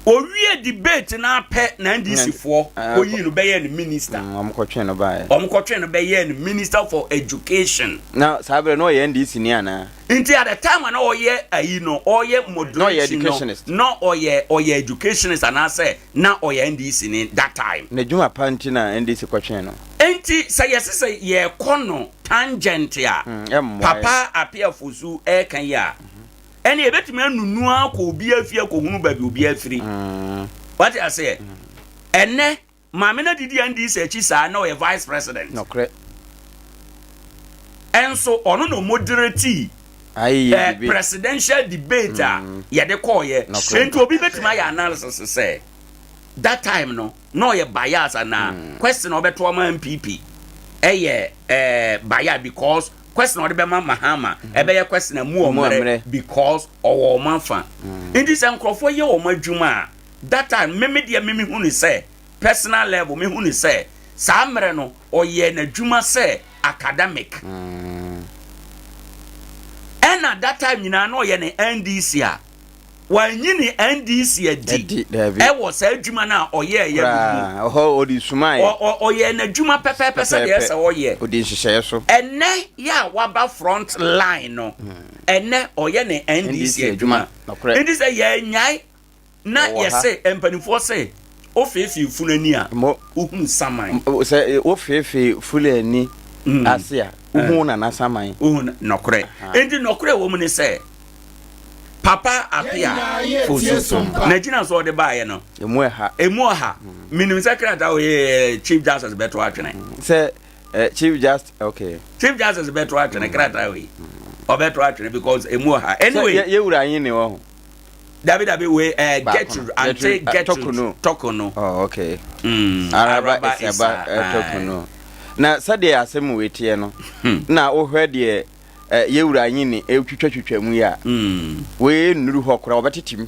Owie debate no apɛ na NDC foɔ eh, kɔyii no bɛyɛ no minister.
Hmm, wɔn kɔtwe no baeɛ.
Wɔn kɔtwe no bɛyɛ no minister for education.
Na saa berɛ no ɔyɛ NDC ni anaa?
Nti at the time a na ɔyɛ ayi no, ɔyɛ moderation no, na ɔyɛ ɔyɛ educationist anaasɛ na ɔyɛ NDC ni that time.
N'adwuma pa nti na NDC kɔtwee no.
Nti sɛ yɛse sɛ yɛkɔ no tangent a Papa Appiah Fosu ɛreka yi a, ɛnna yɛbɛtumi anunu akɔ obiara fie akɔhunu baabi obiara firi. Wate aseɛ? Ɛnnɛ Maame no adidi NDC akyi saa na ɔyɛ vice president.
Nokorɛ.
Ɛnso ɔno na ɔmoderati eh, presidential debate a mm. yɛde kɔɔyɛ. Nti obi bɛtumi ayɛ analysis sɛ that time no na ɔyɛ bias anaa mm. question a ɔbɛto ama NPP ɛyɛ eh, bias because question a ɔde bɛma Mahama mm-hmm. ɛbɛyɛ question a mu ɔmmerɛ because ɔwɔ ɔmo afa. Mm. Nti sɛ nkurɔfoɔ yɛ wɔn adwuma a That time me me deɛ me me hu no sɛ personal level me hu no sɛ saa mmerɛ no ɔyɛɛ n'adwuma sɛ academic ɛna that time nyinaa na ɔyɛ ne NDC a wanyi ne NDC adi ɛwɔ saa adwuma no a ɔyɛɛyɛ no
mu ɔde sumaeɛ
ɔyɛɛ n'adwuma pɛpɛɛpɛ sɛ deɛ ɛsɛ ɔyɛ
ɔde nhyehyɛeɛ so
ɛnɛ yɛ a waba front line no ɛnɛ ɔyɛ ne NDC adwuma nti sɛ yɛnyae Na yɛse, mpanimfoɔ se, wofeefee funu ani a, wohunu saman.
Sɛ wofeefee funu ani mm. ase a, wohu eh. nana saman.
Wohu nɔkorɛ. Enti nɔkorɛ wɔ mu ne sɛ, Papa Apia Fosu, n'agyina so ɔde baeɛ no,
emu ɛha.
Emu ɔha. Mm. Menim sɛ krataa wɔ yɛ Chief Justice bɛto atwene.
Sɛ eh, Chief Justice, okay.
Chief Justice bɛto atwene krataa wɔ yi. Ɔbɛto atwene because emu ɔha. Anyway.
Sɛ yɛwura anyi ne wɔ ho.
Dabi dabi we eh, Gertrude ante Gertrude Tɔkono.
Oh okay. Mm, Araba Isaba eh, Tɔkono. Na sɛdeɛ asɛm wei teɛ no, hmm. na wohwɛ deɛ eh, yɛwura nyini ɛtwitwatwitwa mu yi a, hmm. wei nnuru hɔ koraa wɔbɛtete mu.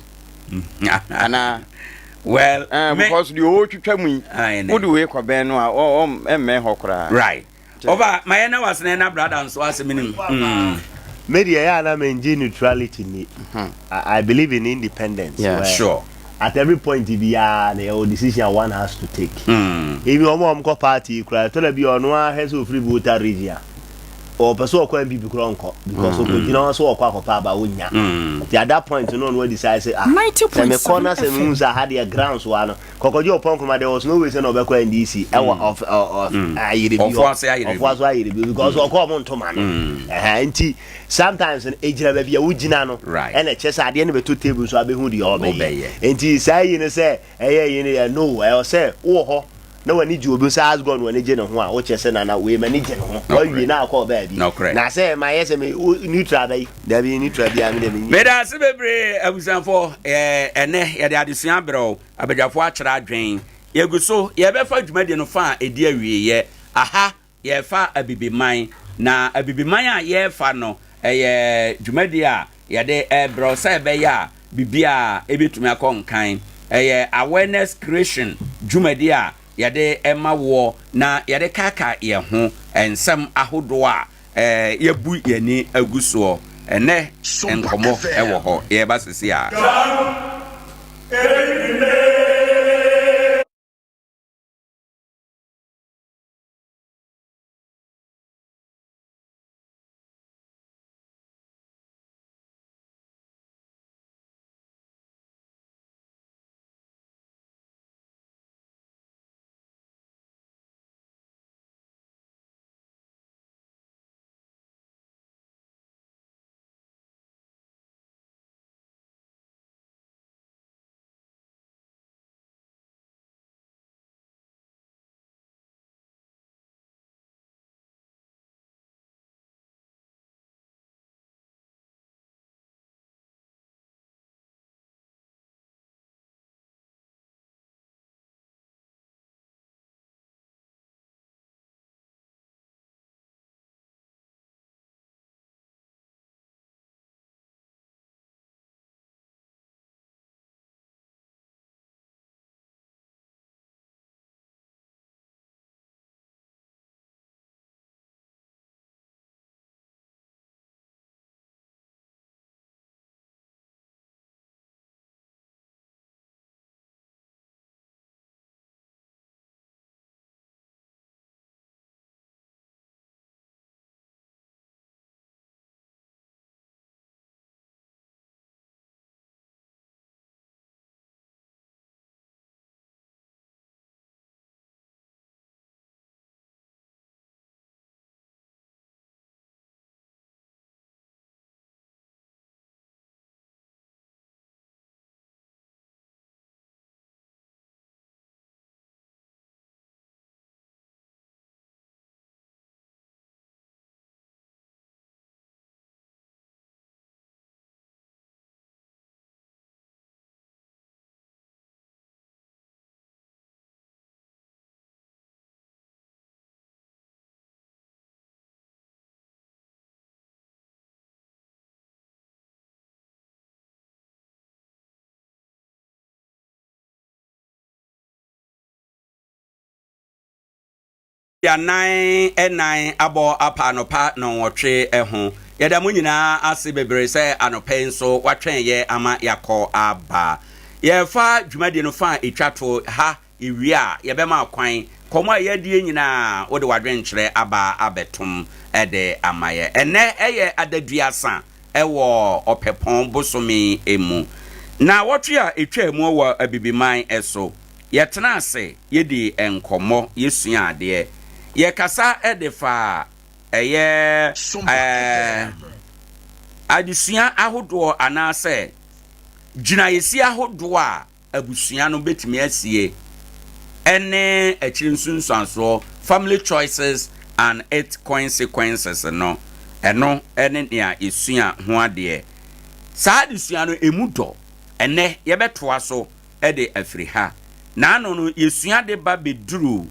Anaa?
Well,
eh, because deɛ ɔretwitwa mu yi, wode wei kɔbɛn no a, ɔmmɛn hɔ koraa.
Right. Ɔba ma yɛ na wasene na brada nso ase menim. Mm.
Me deɛ ɛyɛ a na mengye neutrality nni. I, I believe in independence.
Yeah,
where
sure.
At every point biara na yɛwɔ decision a one has to take. Mm. Even wɔn a wɔkɔ party yi koraa, ɛtɔ da bi a ɔno ara hwɛ sɛ ofiri Volta region a, ɔpɛ sɛ ɔkɔ NPP koraa ɔnkɔ because mm. ɔkɔgyina hɔ sɛ ɔkɔ akɔpɛ aba ɔnnya. Mm. Nti at that point no ɔno decide sɛ ah, sɛ mekɔ na sɛ mehu sɛ aha deɛ grounds wɔ ha no, Kɔkɔgye Ɔpɔn Nkrumah there was no way sɛ na ɔbɛkɔ NDC ɛwɔ ɔf ɔf ayere bi hɔ ɔfoa so ayere bi because ɔkɔ ɔmo ntoma no ɛhɛn nti sometimes no egyina baabi a wogyina no ɛna ɛkyɛ sɛ adeɛ no bɛtɔ table so abɛhu deɛ ɔbɛyɛ nti saa yi no sɛ ɛyɛ yi no yɛ no ɛwɔ sɛ wowɔ hɔ na w'ani gye obi sɛ as God w'ani gye ne ho a wokyɛ sɛ nana wei m'ani gye ne ho wawie na akɔ baabi na sɛ mayɛ sɛ me neutral bɛyi dabi neutral biara me deɛ menyi.
Meda ase bebree abusuafo ɛnɛ yɛde adesua brɛ wo. Abadwafoɔ akyerɛ adwen. Yɛgu so yɛrebɛfa dwumadie no fa a ɛdi awieɛ. Aha yɛrefa Abibiman, na Abibiman a yɛrefa no ɛyɛ dwumadie a yɛde rebrɛ wo sɛ ɛbɛyɛ a biribiara ɛbɛtumi akɔ nkan. Ɛyɛ awareness creation dwumadie a yɛde ma woɔ na yɛde kaakae yɛn ho nsɛm ahodoɔ a Yɛabu yɛn ani agu soɔ. Ɛnnɛ nkɔmmɔ wɔ hɔ. Yɛreba sisi a. 44 abɔ apa anɔpa nnɔnwɔtwe ho. Yɛda mo nyinaa ase bebree sɛ anɔpa yi nso woatwɛn yɛ ama yɛakɔ aba. Yɛrefa dwumadie no fa a ɛtwa to ha, yɛwie a yɛbɛma kwan. Nkɔmmɔ a yɛadie nyinaa wode w'adwenkyerɛ aba abɛtom de ama yɛ. Ɛnnɛ yɛ adaduasa wɔ Ɔpɛpɔn bosome mu. Nnawɔtwe a ɛtwaa mu wɔ Abibiman so, Yɛtenaa ase, yɛdii nkɔmmɔ, yɛsuaa adeɛ. Yɛkasa de faa ɛyɛ ɛɛ adesua ahodoɔ anaasɛ gyinaeɛsi ahodoɔ a abusua no bɛtumi asie ɛne akyire nsunsuansoɔ, family choices and its consequences no, ɛno ne nea yɛsua ho adeɛ. Saa adesua no ɛmu dɔ. Ɛnnɛ yɛbɛtoa so de afiri ha. Naano no yɛsua de ba bɛduru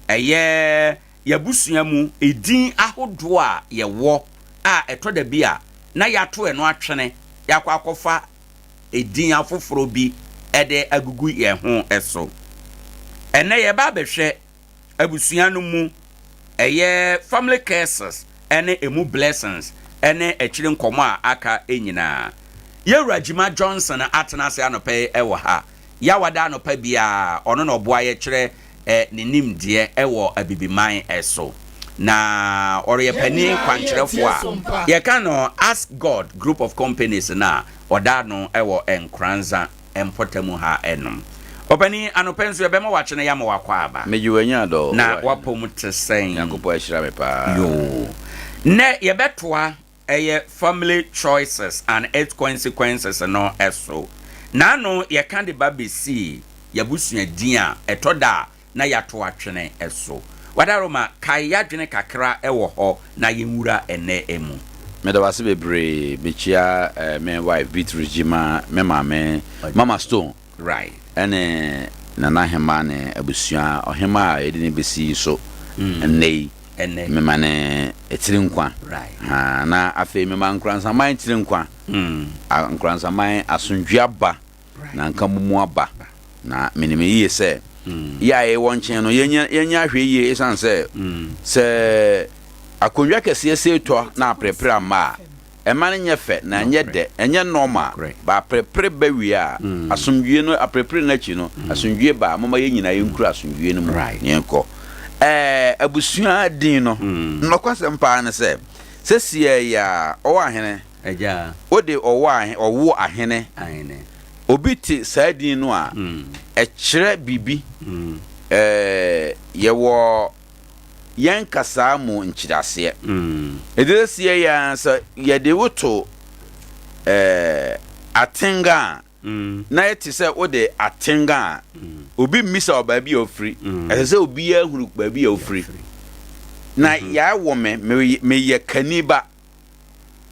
ɛyɛ yɛabusua mu edin ahodoɔ a yɛwɔ a ɛtɔ da bi a na yɛato ɛno atwene yɛakɔ akɔfa edin afoforɔ bi de agugu yɛn ho so. Ɛnnɛ yɛba abɛhwɛ abusua no mu ɛyɛ family curses ne ɛmu blessings ne akyire nkɔmmɔ a aka nyinaa. Yɛwura Gyima Johnson atena ase anɔpa yi wɔ ha. Yawada anɔpa biara ɔno na ɔboa yɛ kyerɛ ne nimdeɛ wɔ Abibiman so. Na ɔreyɛ panin kwankyerɛfoɔ a yɛka no Ask God Group of Companies no a ɔda ano wɔ Nkoranza. mpɔtam ha nom. Ɔpanin, anɔpa yi nso yɛbɛma wakye na yɛama wakɔ aba.
Megye w'ani adɔ o.
Na w'apɔm te sɛn?
Nyankopɔn ahyira me paa.
Yoo. Nnɛ yɛbɛtoa ɛyɛ family choices and its consequences no so. Naano yɛka de ba bɛsii y'abusua din a ɛtɔ da a na yɛato atwene so. Wadaroma, kae y'adwene kakra wɔ hɔ na yɛnwura ɛnnɛ mu.
Meda wo ase bebree. Mekyia me wife Beatrice Gyimah, me maame Mama Stone
Right.
ɛne Nana Hemaa ne abusua, ɔhemaa a yɛde no bɛsi so nnɛ yi.
Ɛnnɛ.
Mema no tiri nkwa.
Right.
Haa, na afei mema Nkoransaman tiri nkwa. Nkoransaman asomdwoeɛ aba. na nka mo mu aba. Na menim yiye sɛ yɛ a yɛwɔ nkyɛn no, yɛnyɛ yɛnyɛ ahwɛ yie esiane sɛ sɛ akonnwa kɛseɛ sei tɔ na aperepere amma a, ɛma no nyɛ fɛ na ɛnyɛ dɛ, ɛnyɛ normal. Ba aperepere ba wie a, asomdwie no, aperepere no akyi no, asomdwie ba a, momma yɛn nyinaa yɛnkura asomdwie no mu na yɛnkɔ. Ɛɛ, abusua din no, nɔkwasɛm paa ne sɛ, sɛsiɛ yi a, ɔwɔ ahene.
Agya.
Wode ɔwɔ ahe, ɔwo ahene.
Ahene.
Obi te saa din no a, ɛkyerɛ biribi. Ɛɛ, yɛwɔ yɛn kasaa mu nkyerɛaseɛ. Ɛnti sɛ seɛ yi ara sɛ yɛde wo to ɛɛ atenga a, na ɛte sɛ wode atenga a, obi mmisa wo baabi a ofiri. Ɛsɛ sɛ obiara hunu baabi a ofiri. Na yɛawo me, meyɛ kani ba.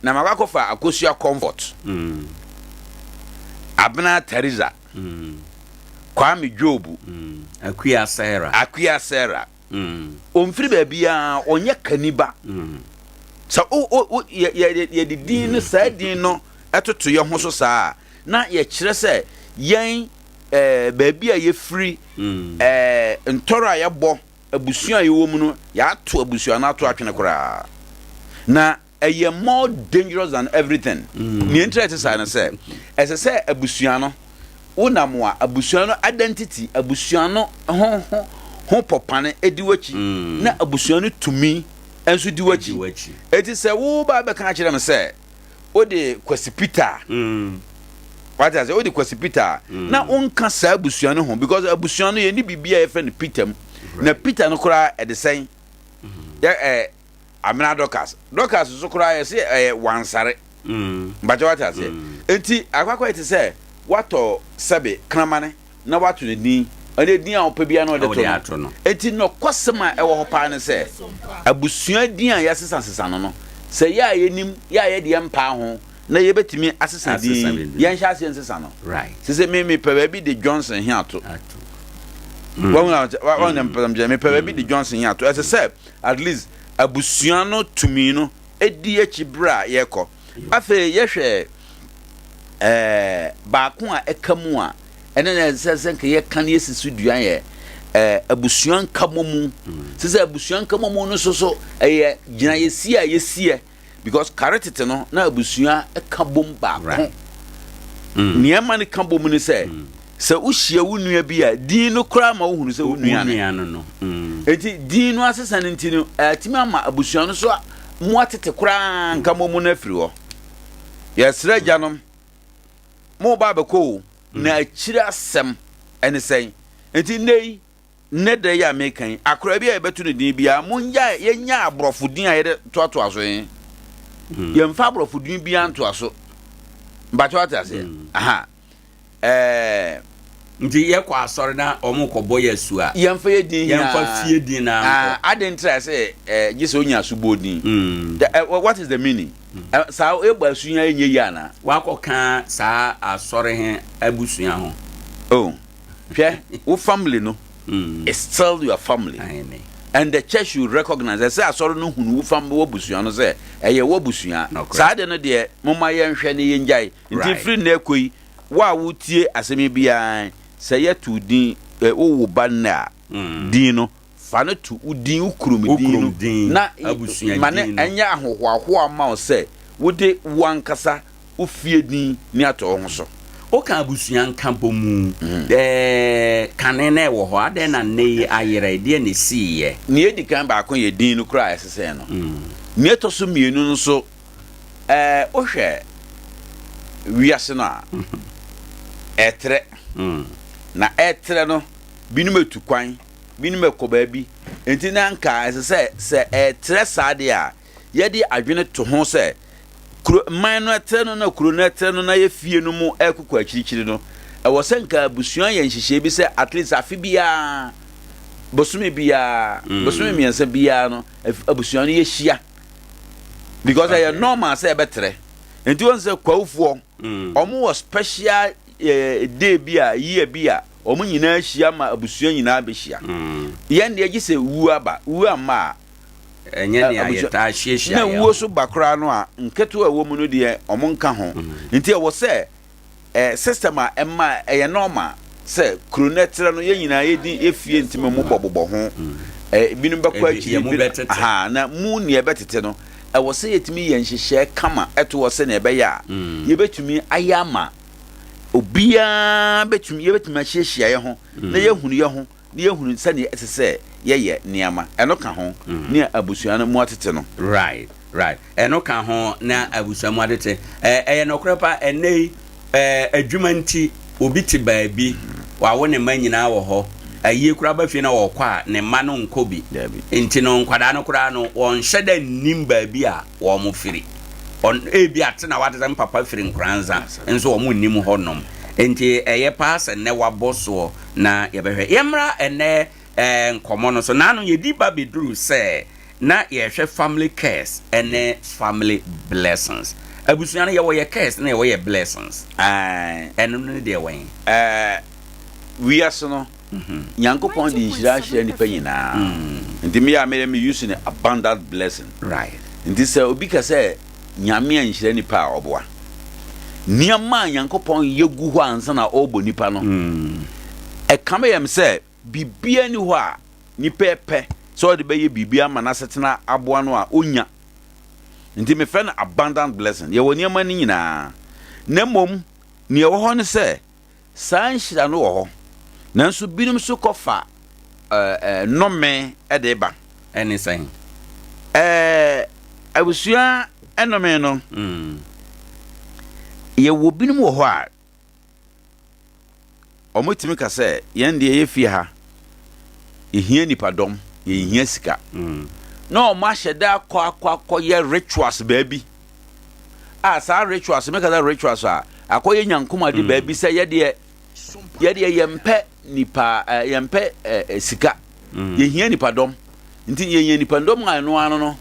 na makɔ akɔfa Akosua Comfort, Abena Theresa, Kwame Jobu,
Akua Sarah.
Akua Sarah. Ɔmfiri baabiara, ɔnyɛ kaniba. Sɛ o o o yɛ yɛ yɛde din no saa din no ɛtoto yɛn ho so saa a, na yɛkyerɛ sɛ yɛn ɛɛ baabi a yɛfiri ɛɛ ntɔrɔ a yɛbɔ abusua a yɛwɔ mu no, yɛato abusua no ato atwene koraa. Na ɛyɛ more dangerous than everything. Mm. Nea nti a ɛte saa no sɛ, ɛsɛ sɛ abusua no, wonam a abusua no identity, abusua no ho ho ho pɔpane di w'akyi, mm. na abusua no tumi nso di w'akyi. Eti sɛ wo ba bɛka akyerɛ me sɛ, wode Kwasi Peter a, mm. wate ase wode Kwasi Peter a, mm. na wonka saa abusua no ho because abusua no yɛne biribi a yɛfrɛ no Peter mu. Na Peter no koraa ɛde sɛn? Mm. Yɛ ɛ Amena Dorcas. Dorcas nso koraa yɛse ɛyɛ wansare. Mm. Mbakyɛ wate aseɛ. Mm. Enti akwakwa te sɛ watɔ sɛbe kramane na wato ne din, ɛne din a ɔpɛ biara na ɔde to no. Enti nɔkwasɛm a ɛwɔ hɔ paa ne sɛ, abusua din a yɛasesasesa no no, sɛ yɛ a yɛnim, yɛ a yɛde yɛn mpaa ho na yɛbɛtumi asesa din yi, yɛnhyɛ aseɛ nsesa no. Sese me mepɛ baabi de Johnson he ato. Wɔn na wɔn na mpɛ sɛ mepɛ baabi de Johnson he ato. Ɛsɛ sɛ at least abusua no tumi no di akyi berɛ a yɛkɔ. Afei yɛhwɛ ɛɛ baako a ɛka mu a ɛne na ɛsɛ sɛ nka yɛka no yɛsi so dua yɛ eh, abusua nkamomu. Sɛ sɛ abusua nkamomu no so so ɛyɛ gyinayɛsie a yɛsiɛ because kare tete no na abusua ka bom baako. Nea ɛma no ka bom ne sɛ sɛ wohyia wo nua bi a din no koraa ma wohunu sɛ wo nua
no no.
Enti din no asesa no nti no atumi ama abusua no so mu atete koraa nkamomu no afiri hɔ. Yɛsrɛ agyanom mo ba abɛkɔ o na akyiri asɛm ɛne sɛn? Enti nnɛ yi, nnɛ da yi a meka yi, akora bi a yɛbɛto no din biara, mongyae, yɛnya aborɔfo din a yɛde toatoa so yi. Hmm. Yɛmfa aborɔfo din biara ntoa so. Mpakyɛ wate aseɛ? Hmm. Aha. Ɛɛ.
Nti yɛkɔ asɔre na wɔn kɔbɔ yɛ asu a.
Yɛmfa yɛ din
nyinaa. Yɛmfa fie din na nkɔ.
Ah, ade ntra sɛ ɛɛ gye sɛ onya asubɔ din. Hmm. What is the meaning? Hmm. Saa ebɔ asu yi ɛnyɛ yie ana?
Wakɔka saa asɔre he abusua ho.
Oh. Hwɛ, wo family no is still your family and the church should recognize, ɛsɛ asɔre no hunu wo fam w'abusua no sɛ ɛyɛ w'abusua. Saa de no deɛ momma yɛnhwɛ ne yɛngyae. Nti firi nnɛ kɔ yi, wo a wotie asɛm yi biara, sɛ yɛto din, wowo ba nnɛ a, din no, fa no to wo din, wo kurom din no, na ma no ɛnyɛ ahohoahoa ma wo sɛ wode wo ankasa wo fie din ne ato wo ho so.
Woka abusua nkabɔmu ɛɛ kane na ɛwɔ hɔ, adɛn na nnɛ yi ayera yi, deɛn na ɛsiiɛ?
Nea edi kan baako yɛ din no koraa a ɛsesɛe no. Nea ɛtɔ so mmienu no nso, ɛɛ wohwɛ wiase no a, ɛretrɛ. Na ɛretrɛ no, binom atu kwan, binom rekɔ baabi. Enti na anka ɛsɛ sɛ sɛ ɛretrɛ saa deɛ a, yɛde adwene to ho sɛ kuro man no ɛtrɛ no na kuro no ɛtrɛ no na yɛ fie no mu ɛkokɔ akyirikyiri no, ɛwɔ sɛ nka abusua yɛ nhyehyɛe bi sɛ at least afe biara, bosome biara, mm. bosome mmiɛnsa biara no abusua no yɛhyia because ɛyɛ okay. normal sɛ ɛbɛtrɛ nti wɔn sɛ kwawufoɔ mm. wɔn wɔ special eh, day bi a year bi a wɔn nyinaa hyia ma abusua nyinaa bɛhyia mm. yɛn deɛ gye sɛ wu aba wu amma a
Ɛnyɛ nea yɛtaa hyiahyia
Na wuo so ba koraa no a, nketewa a ɛwɔ mu no deɛ wɔn nka ho. Nti ɛwɔ sɛ eh, system a ɛma ɛyɛ normal sɛ kuro no ɛtrɛ no yɛn nyinaa yɛdi yɛfie ntumi mu bɔbobɔ ho. Eh, binom bɛkɔ akyiri bi aha na mu nea ɛbɛtete no ɛwɔ sɛ yɛtumi yɛ nhyehyɛɛ kama ɛto hɔ sɛnea ɛbɛyɛ a yɛbɛtumi ayɛ ama obiara bɛtumi yɛbɛtumi ahyiahyia yɛ ho na yɛhunu yɛ ho na yɛahunu sɛnea ɛsɛ sɛ yɛyɛ nneɛma. Ɛno ka ho ne abusua no mu atete no.
Right, right. Ɛno ka ho na abusua mu atete. Ɛyɛ nokorɛ paa, ɛnnɛ yi, adwuma nti, obi te baabi, wawo ne mma nyinaa wɔ hɔ. Ayie koraa ba fie na ɔkɔ a, ne mma no nkɔ bi. Nti no, nkwadaa no koraa no, wɔnhyɛ da nnim baabi a wɔfiri. Ɔn, ebia te na wate sɛ me papa firi Nkoranza, nso wɔn nnim hɔnom. Nti ɛyɛ paa sɛ nnɛ wabɔ soɔ. Na yɛbɛhwɛ. Yɛmmra ɛnnɛ eh, nkɔmmɔ no so. Naano yɛdi ba bɛduru sɛ na yɛhwɛ family curse ɛne family blessings. Abusua no yɛwɔ yɛ curse na yɛwɔ yɛ blessings. Ɛno no deɛ wɛn?
Eh, wiase no, mhm. Nyankopɔn de nhyira ahyira nnipa nyinaa. Mm. Nti me a meyɛ me use no abundant blessing.
Right.
Nti sɛ obi ka sɛ Nyame anhyira nipa a ɔboa. Nneɛma a Nyankopɔn yɛ gu hɔ ansa na ɔrebɔ nipa no, ɛkame yɛn sɛ biribiara nni hɔ a nipa repɛ sɛ ɔde bɛyɛ biribi ama n'asetena aboa no a onnya. Nti mefrɛ no abundant blessing. Yɛwɔ nneɛma no nyinaa. Na mmom, nea ɛwɔ hɔ ne sɛ, Saa nhyira no wɔ hɔ, nanso binom nso kɔfa nnome de ba.
Ɛne sɛn?
Abusua nnome no, yɛwɔ binom wɔ hɔ a, wɔtumi ka sɛ yɛn deɛ yɛ fie ha, yɛhia nipadɔm, yɛnhia sika. Na wɔahyɛ da akɔ akɔ akɔyɛ rituals baabi. a saa rituals mɛka sɛ rituals a akɔyɛ nyankomade mm. baabi sɛ yɛdeɛ yɛdeɛ yɛmpɛ nipa eh, yɛmpɛ eh, eh, sika mm. yɛhia nipadɔm nti yɛnya nipadɔm a ɛno ano no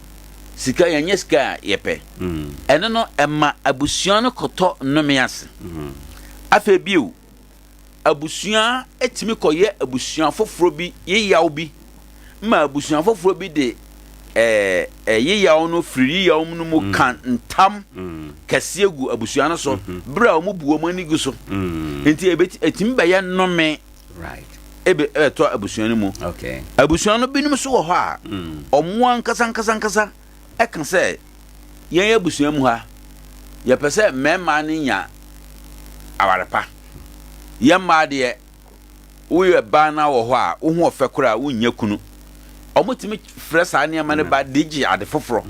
sika yɛnyɛ sika a yɛpɛ mm. ɛno no ɛma abusua no kɔtɔ nnome ase mm. afei bio abusua tumi kɔyɛ abusua foforɔ bi yeyaw bi ma abusua foforɔ bi de ɛɛ yeyaw no firi yeyaw no mu mm. ka ntam mm. kɛseɛ gu abusua no so mm-hmm. berɛ a wɔn bu wɔn ani gu so mm. nti ebetumi bɛyɛ nnome. ebe ɛbɛtɔ abusua no mu.
Okay.
Abusua no binom nso wɔ hɔ a, wɔn ankasa ankasa ankasa ɛka sɛ yɛn abusua mu ha, yɛpɛ sɛ mmarima no nya aware pa. Yɛn mmaa deɛ, woyɛ baa na wɔ hɔ a, wo ho ɔfɛ koraa wonnya kunu. Wɔtumi frɛ saa nneɛma no ba de gye ade foforɔ.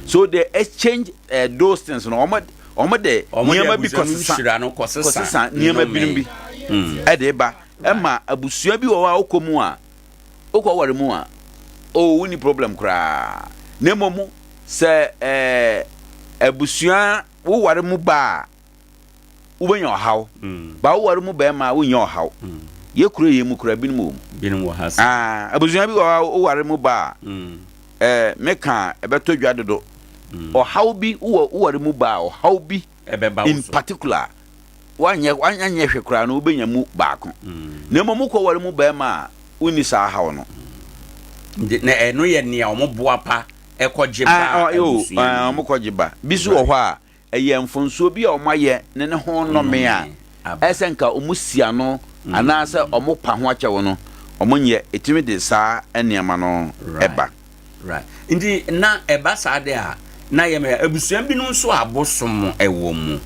So they exchange uh, those things no. Wɔn wɔn de nneɛma bi kɔsesa kɔsesa nneɛma binom bi ɛde ba. Ɛma abusua bi wɔ hɔ a wokɔ mu a, wokɔ ware mu a, oh wonni problem koraa. Na mmom sɛ ɛɛ abusua woware mu ba a, wobɛnya ɔhaw. Ba woware mu bɛrima a wonnya ɔhaw. Yɛ kuro yɛ mu koraa binom wɔ mu.
Binom wɔ ha sa.
Ah, abusua bi wɔ hɔ a woware mu ba a, ɛɛ meka a ɛbɛtɔ dwa dodo. Ɔhaw bi wowɔ woware mu ba a ɔhaw bi
Ɛbɛba wo
in
so.
particular woanyɛ woanyɛ hwɛ koraa no wobɛnya mu baako. Na mmom wokɔware mu barima a wonni saa haw no.
Nti na ɛno yɛ nea wɔn boa pa kɔgye ba
Ah, oh, yo,
abusua
ah,
no mu.
wɔn kɔgye ba. Bi nso wɔ hɔ a, ɛyɛ mfomsoɔ bi a wɔayɛ ne ne ho nnome a ɛsɛ nka wɔsi ano anaasɛ wɔpa ho akyɛw no, wɔnyɛ. Ɛtumi de saa nneɛma no ba.
Right. Nti na ɛba saa de a, na yɛ mɛ abusua binom nso a abosom wɔ mu.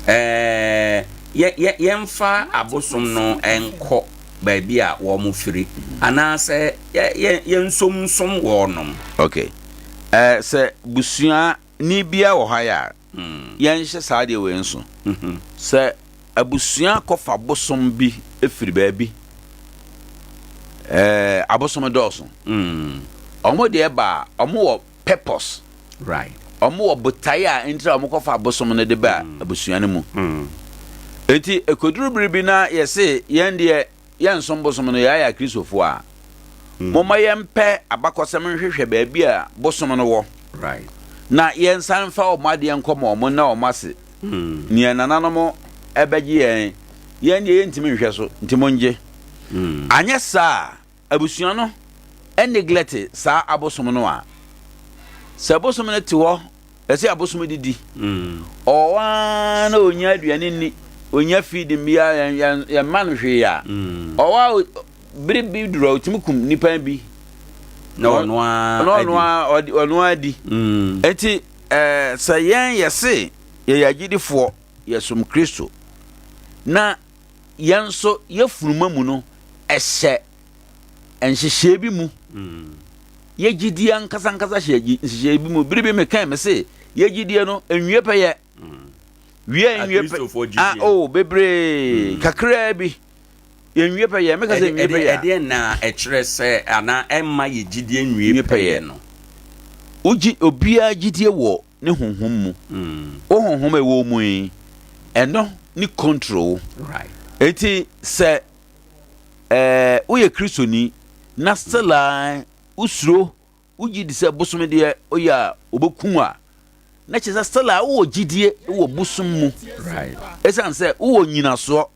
Ɛɛ yɛ yɛ yɛmfa abosom no nkɔ baabi a wɔn firi anaasɛ yɛ yɛ yɛnsom nsom wɔnom.
Okay. Ɛɛ sɛ busua ni biara wɔ ha yɛ a, yɛnhyɛ saa adeɛ wei nso. Sɛ abusua kɔfa bosom bi firi baabi, ɛɛ abosom dɔɔso. Wɔn deɛ ba a, wɔn wɔ purpose.
Right.
Wɔn wɔ botaeɛ a nti a wɔn kɔfa abosom no de ba abusua no mu. Eti ekoduru bere bi na yɛse yɛn deɛ yɛnsom bosom no, yɛayɛ Akristofoɔ a, momma yɛmpɛ abakɔsɛm nhwehwɛ baabi a bosom no wɔ, na yɛnsan mfa wɔn adeɛ nkɔma wɔn nna wɔn ase. Nea nananom bɛgye yɛn, yɛn deɛ yɛntumi nhwɛ so, nti mongye. Anyɛ saa a, abusua no neglect saa abosom no a, sɛ bosom no te hɔ Ɛsɛ abosom didi. Ɔwɔ hɔ ara na ɔnya aduane nni, ɔnya feed biara, yɛmma no hwee a, ɔwɔ a bere bi duru a ɔtumi kum nnipa bi.
Na ɔno ara
ɔno ara di. Enti sɛ yɛn yɛse yɛyɛ agyidifoɔ, yɛsom Kristo, na yɛn nso yɛfunuma mu no, ɛhyɛ nhyehyɛe bi mu. Yɛ gyidie ankasa ankasa hyɛ nhyehyɛe bi mu. Bere bi mekae me se, yɛ gyidie no nwie pɛyɛ. Wie nwie pɛ. Ah, oh, bebree. Kakraa bi. Yɛnwie pɛyɛ. Meka sɛ nwie pɛyɛ.
Ɛdeɛ na ɛkyerɛ sɛ anaa ɛmma yɛ gyidie nwie pɛyɛ no.
Wogye obiara gyidie wɔ ne honhom mu. Wo honhom a ɛwɔ mu yi, ɛno ne control wo. Enti sɛ ɛɛ woyɛ Kristoni na still a wosuro, wogye di sɛ bosom deɛ oyɛ a obeku a, na kyerɛ sɛ still a wowɔ gyidie wɔ bosom mu. Ɛsiane sɛ wowɔ nyinasoɔ,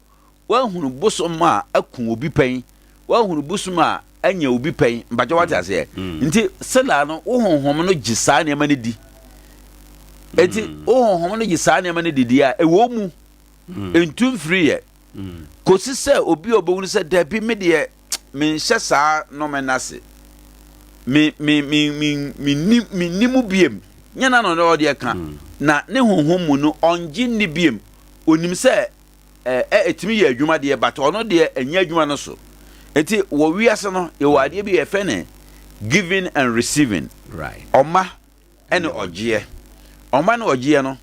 woahunu bosom a aku obi pɛn, woahunu bosom a anya obi pɛn, mpakyɛ wate aseɛ. Mm. Nti still a no, wo honhom no gye saa nneɛma no di. Enti mm. wo honhom no gye saa nneɛma no di deɛ a ɛwɔ mu. Mm. Ntu mfiri yɛ. Kɔsi sɛ obi a ɔbɛhunu sɛ dabi me deɛ menhyɛ saa nnome no ase. Me me me me menni menni mu biem. Nyɛ n'ano na ɔde ɛka. Na ne honhom mu no ɔngye nni biem. Onim sɛ ɛ ɛ ɛtumi yɛ adwuma deɛ but ɔno deɛ ɛnyɛ adwuma no so. Nti wɔ wiase no yɛwɔ adeɛ bi yɛfrɛ no giving and receiving. Ɔma ɛne ɔgyeɛ. Ɔma ne ɔgyeɛ no,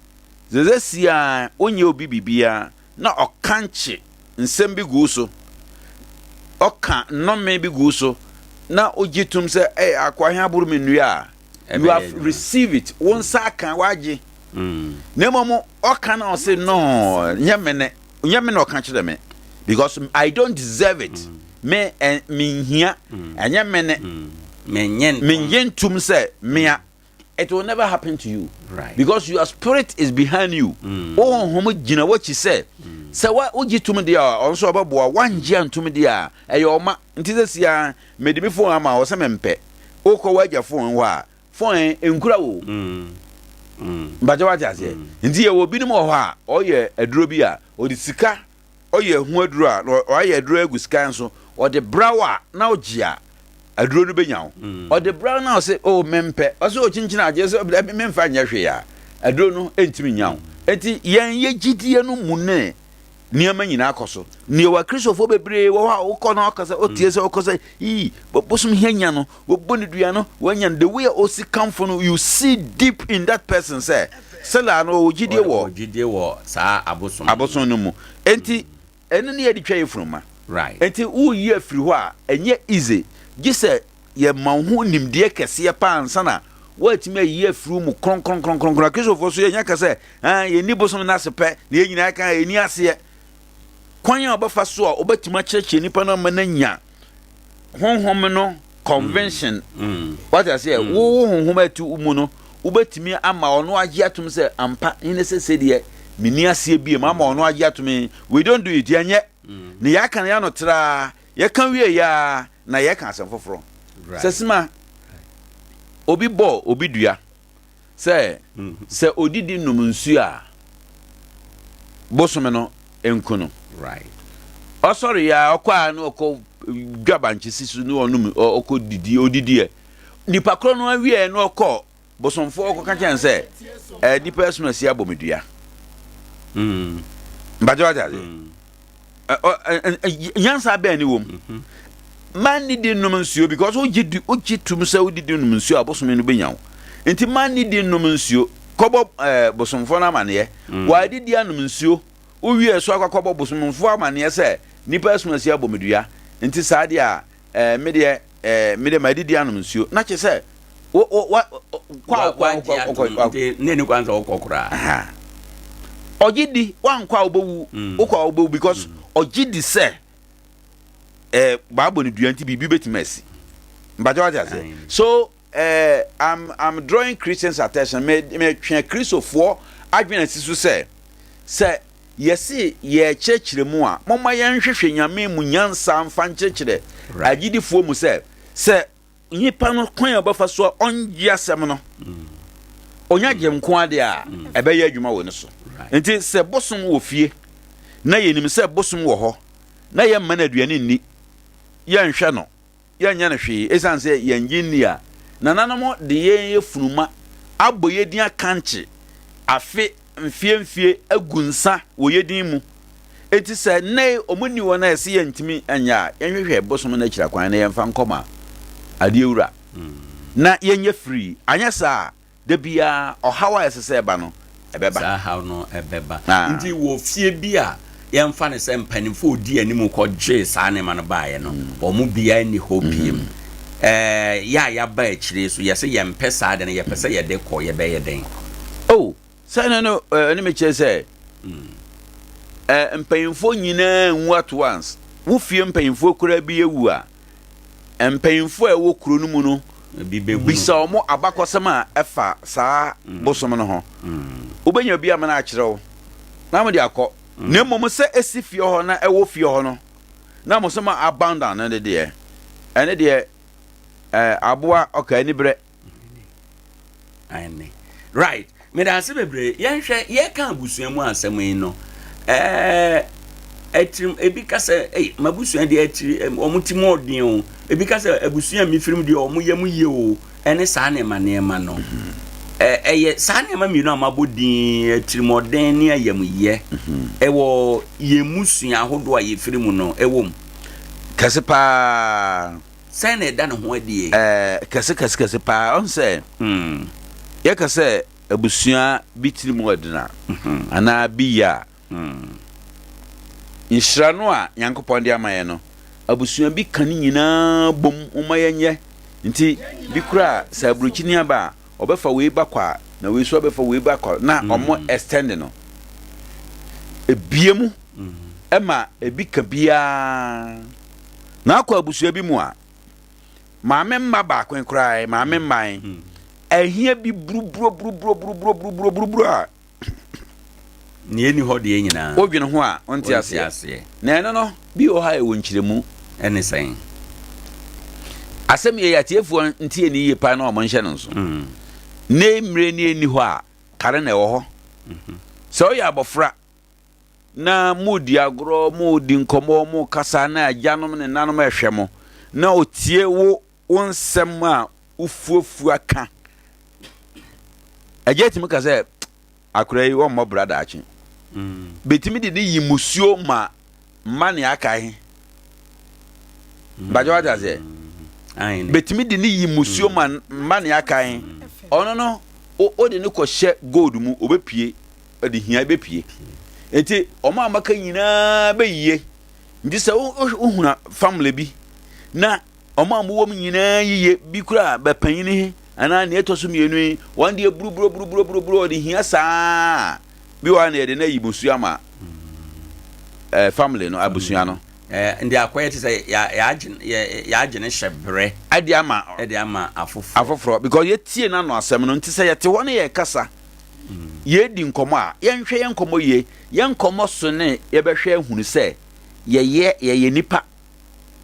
sɛ siaa wonyɛ obi biribiara na ɔkankye nsɛm bi gu wo so, ɔka nnome bi gu wo so, na wogye tom sɛ ɛyɛ akoa he aboro me nnua a, you have received it, wo nsa aka, woagye. Mm. Na mmom ɔka na ɔse no, nyɛ me ne, nyɛ me na ɔka kyerɛ me because I don't deserve it. Mm. Me eh, menhia, mm. ɛnyɛ me ne. Mm. Menye ntom sɛ mea. It will never happen to you.
Right.
Because your spirit is behind you. Mm. Wo honhom gyina w'akyi sɛ sɛ wa wogye tom deɛ a ɔno nso ɔbɛboa wangye antom deɛ a ɛyɛ ɔma nti sɛ sia mede me phone ama wɔ sɛ mempɛ wokɔ w'agya phone hɔ a phone nkura wo mpakyɛ wate aseɛ nti yɛwɔ binom wɔ hɔ a ɔyɛ aduro bi a ɔde sika ɔyɛ ho aduro a na ɔayɛ aduro agu sika nso. ɔde bra wo a na wogye a, aduro no bɛnya wo. Ɔde bra wo na ɔse, oh mempɛ, ɔse ɔkyinkyini agye sɛ dabi memfa nyɛ hwee a, aduro no ntumi nya wo. Enti yɛn yɛ gyidie no mu ne nneɛma nyinaa kɔ so. Nea wɔ Akristofoɔ bebree wɔ hɔ a wokɔ na ɔka sɛ ɔtie sɛ ɔkɔ sɛ ii bosom hia nya no, wɔbɔ ne dua no, wɔanya no. The way a ɔsi kamfo no, you see deep in that person sɛ sɛlaa no ɔwɔ gyidie wɔ
gyidie wɔ saa abosom
abosom no mu. Enti ɛno ne yɛde twa yɛ funuma.
Right.
Enti woyi afiri hɔ a ɛnyɛ easy gye sɛ yɛma wo ho nimdeɛ kɛseɛ paa ansa na woatumi ayi afiri wo mu kronkronkronkron. Akristofoɔ so yɛnya ka sɛ ah, yɛnni bosom no ase pɛ na yɛn nyinaa ka yɛnni aseɛ. Kwan a wɔbɛfa so a wobɛtumi akyerɛkyerɛ nipa no ama no anya honhom no convention mm. wate aseɛ mm. wo wo honhom a ɛte wo mu no wobɛtumi ama ɔno agye atom sɛ ampa ne sɛ sɛdeɛ menni aseɛ biem ama ɔno agye atom we don't do it yɛnyɛ mm. ne yɛaka no yɛano traa yɛka wie yɛa na yɛka asɛm foforɔ sɛ sima obi bɔ obi dua sɛ sɛ odidi nom nsuo a bosome no nku no. Ɔsɔre yɛ a ɔkɔ a na ɔkɔ dwa bankye si so na ɔnom ɔkɔ didi odidi ɛ. Nipa korɔ no awie na ɔkɔ bosomfoɔ ɔkɔka kyɛn sɛ ɛ nipa asum asi abɔ me dua. Mm. Mpakyɛ wate ase. Mm. Nyansa bɛn ne wom? Mm-hmm. Man nidi nnom nsuo because wogye di wogye tum sɛ wodidi nom nsuo a bosome no bɛnya wo. Nti man nidi nnom nsuo kɔbɔ ɛɛ bosomfoɔ no amaneɛ. Mm. Wɔadidi anom nsuo wowie so akɔ akɔbɔ bosomfoɔ amaneɛ sɛ nipa asum asi abɔ me dua. Nti saa deɛ a ɛɛ me deɛ ɛɛ me deɛ madidi anom nsuo na kyerɛ sɛ wo wo wa kɔ a wokɔ wokɔ wokɔ
nti ne ni kwan sɛ wokɔ koraa.
Ɔgye di wankɔ a wobɛwu mm. wokɔ a wobɛwu because mm. ɔgye di sɛ ɛɛ baabɔ ne dua nti biribi bɛtumi asi mpakyɛ wate ase so ɛɛ I'm I'm drawing Christians attention me me twɛn Kristofoɔ adwene asi so sɛ sɛ Yɛse yɛrekyerɛkyerɛ mu a, momma yɛnhwehwɛ Nyame mu nyansa mfa nkyerɛkyerɛ agyidifoɔ mu sɛ, sɛ nnipa no kwan a ɔbɛfa so a ɔngye asɛm no, ɔnya gye nko ara deɛ a, ɛbɛyɛ adwuma wɔ ne so. Nti sɛ bosom wɔ fie, na yɛnim sɛ bosom wɔ hɔ, na yɛmma no aduane nni, yɛnhwɛ no, yɛnyɛ no hwee esiane sɛ yɛnnye nni a, nananom de yɛn afunuma abɔ yɛn din akankye afe mfeɛ mfeɛ agu nsa wɔ yɛn din mu. Enti sɛ nnɛ yi wɔn nni hɔ na yɛse yɛntumi nyɛ a, yɛnhwehwɛ bosom no akyira kwan na yɛmfa nkɔma adeɛ wura na yɛnyɛ firii. Anyɛ saa a, Da biara, ɔhaw a ɛsɛ sɛ ɛba no, ɛbɛba.
Saa haw no bɛba. Nti wɔ fie bi a yɛmfa no sɛ mpanimfoɔ a wɔdi anim kɔgyee saa nneɛma no baeɛ no, wɔn mu biara nni hɔ bio. Ɛɛ, yɛ a yɛaba akyire yi nso, yɛse yɛmpɛ saa ade no, yɛpɛ sɛ yɛde kɔ, yɛbɛyɛ dɛn?
Oh, sɛ ɛno no, ɛne mekyerɛ sɛ, ɛɛ, mpanyimfoɔ nyinaa nwu at once. Wo fie mpanyimfoɔ koraa bi awu a, Mpanyimfo a ɛwɔ kuro no mu no bisa wɔn abakɔsɛm a ɛfa saa mm. bosom no ho. Mm. Wobɛnya bi ama no akyerɛ wo na mode akɔ. Mm. Na mmom sɛ ɛsi fie hɔ na ɛwɔ fie hɔ no na mo sɛ ma abandon no de deɛ ɛne deɛ aboa ɔka ani berɛ.
Aane. Right. Meda ase bebree. Yɛnhwɛ, yɛka abusua mu asɛm yi no, ɛɛ atirim ebi ka sɛ, ei, m'abusua deɛ atiri, wɔn ti mu ɔden o. Ebi ka sɛ abusua a mefirim deɛ wɔn yam yie o. Ɛne saa nneɛma nneɛma no. Ɛ ɛyɛ saa nneɛma mmienu a mabɔ din, atirimɔden ne ayamyɛ, ɛwɔ yɛn mmusua ahodoɔ a yɛfiri mu no, ɛwɔ mu.
Kɛse paa.
Sɛn na ɛda ne ho adie?
Ɛɛ, kɛse kɛse kɛse paa. Ɔn sɛ, yɛka sɛ abusua bi tiri mu ɔden a, anaa bi yɛ a, nhyira no a Nyankopɔn de ama yɛn no, abusua bi ka ne nyinaa bom, momma yɛnyɛ. Nti, bi koraa sɛ aburokyini aba a, ɔbɛfa wei ba kɔ a, na wei nso abɛfa wei ba kɔ na ɔmo extend no. Ebie mu ɛma ebi ka biara. Na akɔ abusua bi mu a, maame mma baako koraa, maame mma ahia bi buruburuburuburuburuburuburuburu a.
Nea ɛni hɔ deɛ nyinaa.
Wodwene ho a, wonte aseɛ. Na ɛno no, bi wɔ hɔ a ɛwɔ nkyerɛmu.
Ɛne sɛn?
Asɛm yɛ atiefoɔ ntie ne yie paa na wɔn nhyɛ no nso. Mm. Ne mmerɛ ni ɛni hɔ a, kare na ɛwɔ hɔ. Mhm. Sɛ woyɛ abɔfra. na moredi agorɔ, moredi nkɔmmɔ, morekasa na agyanom ne nanom rehwɛ mo, na ɔtie wo wo nsɛm a wofuafua ka. Agya tumi ka sɛ, akora yi wɔmmɔ bra daakye. Mm. Bɛtumi de ne yi musuo ma mma nea aka he. Bàjẹ́ wate aseɛ.
Mm.
Bɛtumi de ne yi musuo ma mma nea aka he. Ɔno no, wode ne kɔhyɛ gold mu, ɔbɛpie. Ɔde hia bɛpie. Nti wɔn a wɔaka nyinaa bɛyie. Nti sɛ wohuna family bi na wɔn a wɔwɔ mu nyinaa yiye bi koraa bɛpanyin he anaa nea ɛtɔ so mmienu yi wɔn deɛ buruburuburuburuburu ɔde hia saa bi wɔ ha na yɛde no ayi musuo ama ɛɛ family no abusua no.
Ɛɛ nti akɔyɛ te sɛ yɛagye ne hyɛ brɛ.
Ɛde ama
ɛde ama afoforɔ.
Afoforɔ because yɛtie n'ano asɛm no nti sɛ yɛte hɔ ne yɛkasa. Yɛredi nkɔmmɔ a, yɛnhwɛ yɛn nkɔmmɔ yie. Yɛn nkɔmmɔ so ne yɛbɛhwɛ ahunu sɛ yɛyɛ yɛyɛ nnipa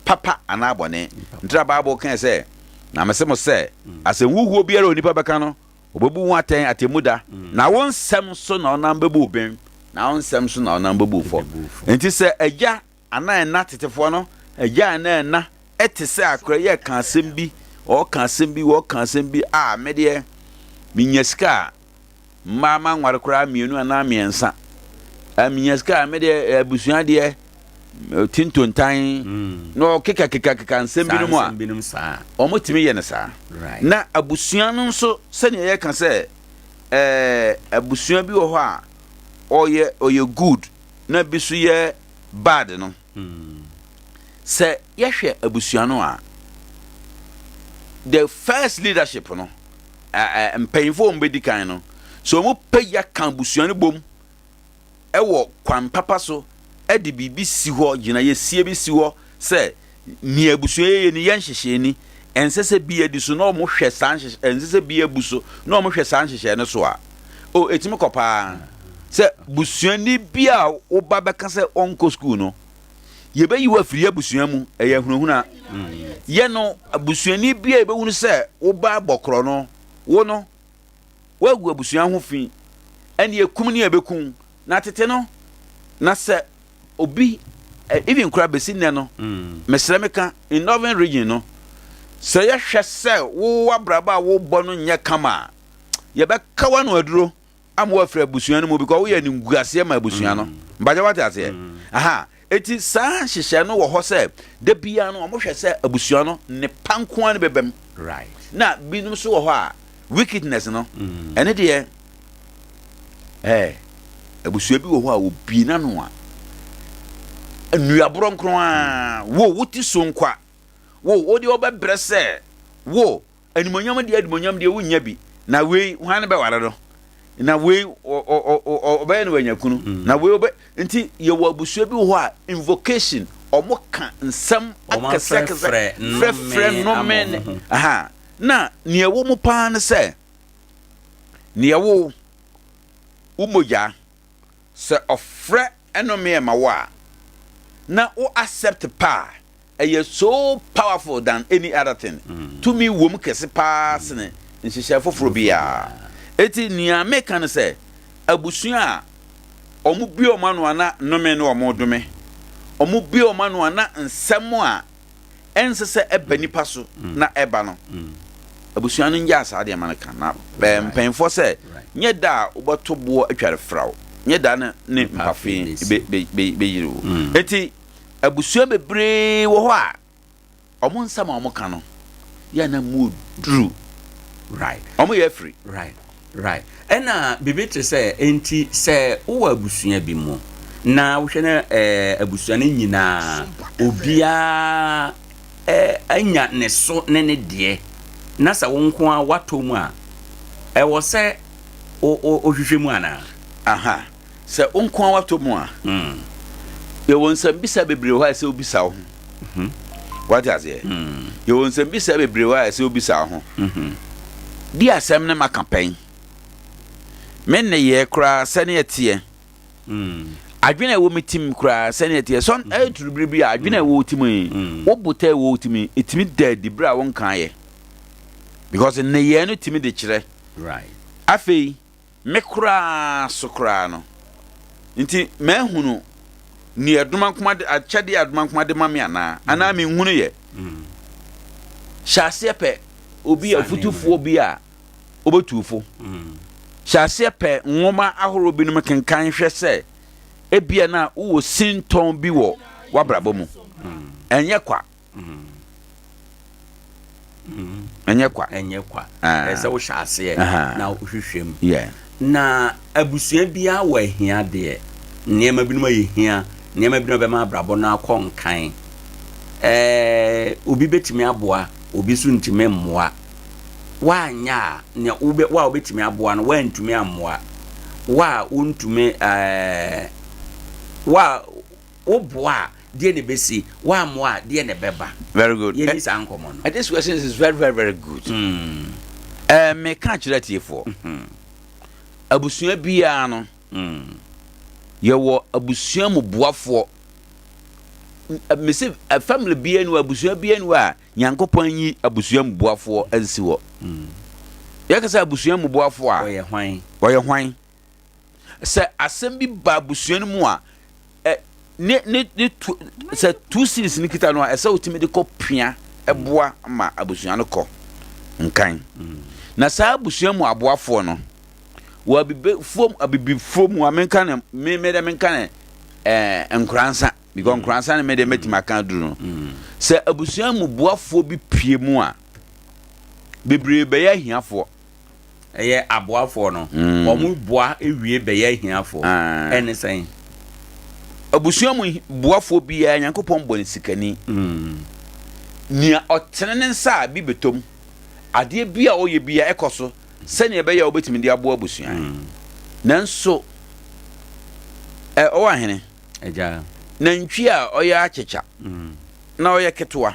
papa anaa bɔne. Nti na Bible kae sɛ, Na mese mo sɛ, asɛnhuhuo biara a onipa bɛka no, ɔbɛbu ho atɛn atemmu da, na wo nsɛm so na ɔnam bɛbu wo bem, na wo nsɛm so na ɔnam bɛbu wo fɔ. Nti sɛ agya anaa ɛna, tetefoɔ no, agya anaa ɛna te sɛ akora yi ɛka asɛm bi, ɔka asɛm bi, ɔka asɛm bi, a me deɛ menya sika a, mmaa manware koraa mmienu anaa mmiɛnsa. Menya sika a, me deɛ abusua deɛ tintontan mm. na ɔkeka keka keka nsɛm binom a wɔtumi yɛ no saa. Na abusua no nso sɛnea yɛka sɛ ɛɛ abusua bi wɔ hɔ a ɔyɛ ɔyɛ good na bi so yɛ bad no, sɛ yɛhwɛ abusua no a, the first leadership no, mpanyinfo a wɔbɛdi kan no, sɛ wɔn pagya ka abusua no bom wɔ kwan papa so de biribi si hɔ, gyinaeɛsie bi si hɔ sɛ nea abusua yɛyɛ ni, yɛn nhyehyɛe ni, ɛnsɛ sɛ bi adi so na wɔhwɛ saa nhyehyɛ, ɛnsɛ sɛ bi abu so na wɔhwɛ saa nhyehyɛe no so a, o ɛtumi kɔ paa. Sɛ busuani bi a wo ba bɛka sɛ ɔnkɔ sukuu no, yɛbɛyi wo afiri abusua mu, ɛyɛ ahunahuna. Yɛ no busuani bi a yɛbɛhunu sɛ wo ba bɔ korɔ no, wo no, woagu abusua ho fi, ɛne ekum ne ɛbɛku na tete no, na sɛ obi even koraa bɛsi nnɛ no, mesrɛ meka, in northern region no, sɛ yɛhwɛ sɛ wo abrabɔ a wobɔ no nyɛ kama a, yɛbɛka w'ano aduro ama woafiri abusua no mu because woyɛ animguaseɛ ma abusua no. Mpakyɛ wate aseɛ? Aha. Eti saa nhyehyɛe no wɔ hɔ sɛ da biara no wɔhwɛ sɛ abusua no nnepa nko ara na ɛbɛba mu.
Right.
Na binom nso wɔ hɔ a wickedness no ɛne deɛ ɛɛ abusua bi wɔ hɔ a obie n'ano a nnuaborɔ nko ara wo wote so nkwa wo wo deɛ wɔbɛbrɛ sɛ wo Animuonyam deɛ animuonyam deɛ wonnya bi. Na wei hwan ne bɛware no? Na wei ɔbɛyɛ no wanya kunu. Mm. Na wei ɔbɛ nti yɛwɔ abusua bi wɔ hɔ a invocation ɔmo ka nsɛm akɛse akɛse frɛfrɛ nnome ne aha na nea ɛwɔ mu paa ne sɛ nea ɛwɔ wo mogya sɛ ɔfrɛ ɛnome ɛma wo a na wo accept paa Ɛyɛ so powerful than any other thing. Tumi wom kɛse paa sene nhyehyɛe foforɔ biara. Enti nea meka ne sɛ, abusua a wɔbue wɔn ano a na nnome ne wɔn redome, wɔbue wɔn ano a na nsɛm a ɛnsɛ sɛ ɛba nnipa so na ɛba no, abusua no ngyaa saa nneɛma no ka. Na mpanyinfoɔ sɛ, nyɛ da a wobɛto boɔ atware fraw, nyɛ da no ne mpafe bɛyiri wo. Enti Abusua bebree wɔ hɔ a, wɔn nsɛm a wɔka no yɛ na mu duru.
Right.
Wɔn yɛ afiri.
Right. Right. Ɛna biribi te sɛ enti sɛ wowɔ abusua bi mu na wohwɛ na ɛɛ abusua no nyinaa obiara ɛɛ anya ne so ne ne deɛ na sɛ wo nko ara woatɔ mu a ɛwɔ sɛ wo wo wohwehwɛ mu anaa?
Aha. Sɛ wo nko ara woatɔ mu a, yɛwɔ nsɛmbisa bebree wɔ hɔ a ɛsɛ wobisa wo ho. Wate aseɛ? Yɛwɔ nsɛmbisa bebree wɔ hɔ a ɛsɛ wobisa wo ho. Di asɛm no maka pɛn. Me nneyɛɛ koraa sɛnea ɛteɛ. Adwene a ɛwɔ me tim koraa sɛnea ɛteɛ. Sɔn ɛduru bere bi a adwene a ɛwɔ wo tim yi, wo botae a ɛwɔ wo tim yi, ɛtumi da adi bere a wonkaeɛ. Because nneyɛɛ no tumi de kyerɛ. Afei, Me koraa so koraa no, Nti mahunu nea Adomankoma de akyɛdeɛ a Adomankoma de ma me anaa? Anaa menhunu yɛ? Hyɛ aseɛ pɛ obi afutufoɔ bi a ɔbɛtu fo. Hyɛ aseɛ pɛ nwoma ahorow binom kenkan hwɛ sɛ ebia na wowɔ sintɔn bi wɔ w'abrabɔ mu. Ɛnyɛ kwa. Ɛnyɛ kwa.
Ɛnyɛ kwa. Ɛsɛ wohyɛ aseɛ na wohwehwɛ mu. Na abusua biara wɔ ahiadeɛ. Nneɛma binom a yɛhia, nneɛma binom a ɛbɛma abrabɔ no akɔ nkan. Ɛɛ obi bɛtumi aboa, obi nso ntumi mmoa. Woanyɛ a, nea wobɛ wo a wobɛtumi aboa no, woantumi ammoa. Wo a wontumi ɛɛ wo a woboa a, deɛ na ɛbɛsi? Woammoa a, deɛ na ɛbɛba?
Very good.
Yɛnni saa nkɔmmɔ no.
Eh, this question is very very very good. Mm. Eh, meka kyerɛ atiefoɔ. Mm-hmm. Abusua biara no, mm. yɛwɔ abusua mu boafoɔ. Mese family biara ni hɔ, abusua biara ni hɔ a Nyankopɔn nyi abusua mu boafoɔ nsi hɔ. Mm. Yɛka sɛ abusua mu boafoɔ a,
ɔyɛ hwan?
Ɔyɛ hwan? Sɛ asɛm bi ba abusua no mu a, ɛ ne ne ne tu sɛ tu series no kita no a, ɛsɛ wotumi de kɔ pia ɛboa ma abusua no kɔ nkan. Na saa abusua mu aboafoɔ no, wɔ abibifoɔ abibifoɔ mu a menka ne me me dɛ menka ne ɛɛ nkoransa because nkoransa ne me deɛ mɛtumi aka aduru no. Sɛ abusua mu boafoɔ bi pie mu a, bebree bɛyɛ ahiafoɔ.
Ɛyɛ aboafoɔ no, wɔn boa wie bɛyɛ ahiafoɔ. Ɛne sɛn?
Abusua mu boafoɔ biara, Nyankopɔn bɔ no sikani. Nea ɔtene ne nsa a, bi bɛtɔ mu. Adeɛ bi a ɔyɛ biara, ɛkɔ so sɛnea ɛbɛyɛ a ɔbɛtumi de aboa abusua. Nanso, ɛ, ɔwɔ ahene. Nantwie a ɔyɛ akyekya na ɔyɛ ketewa.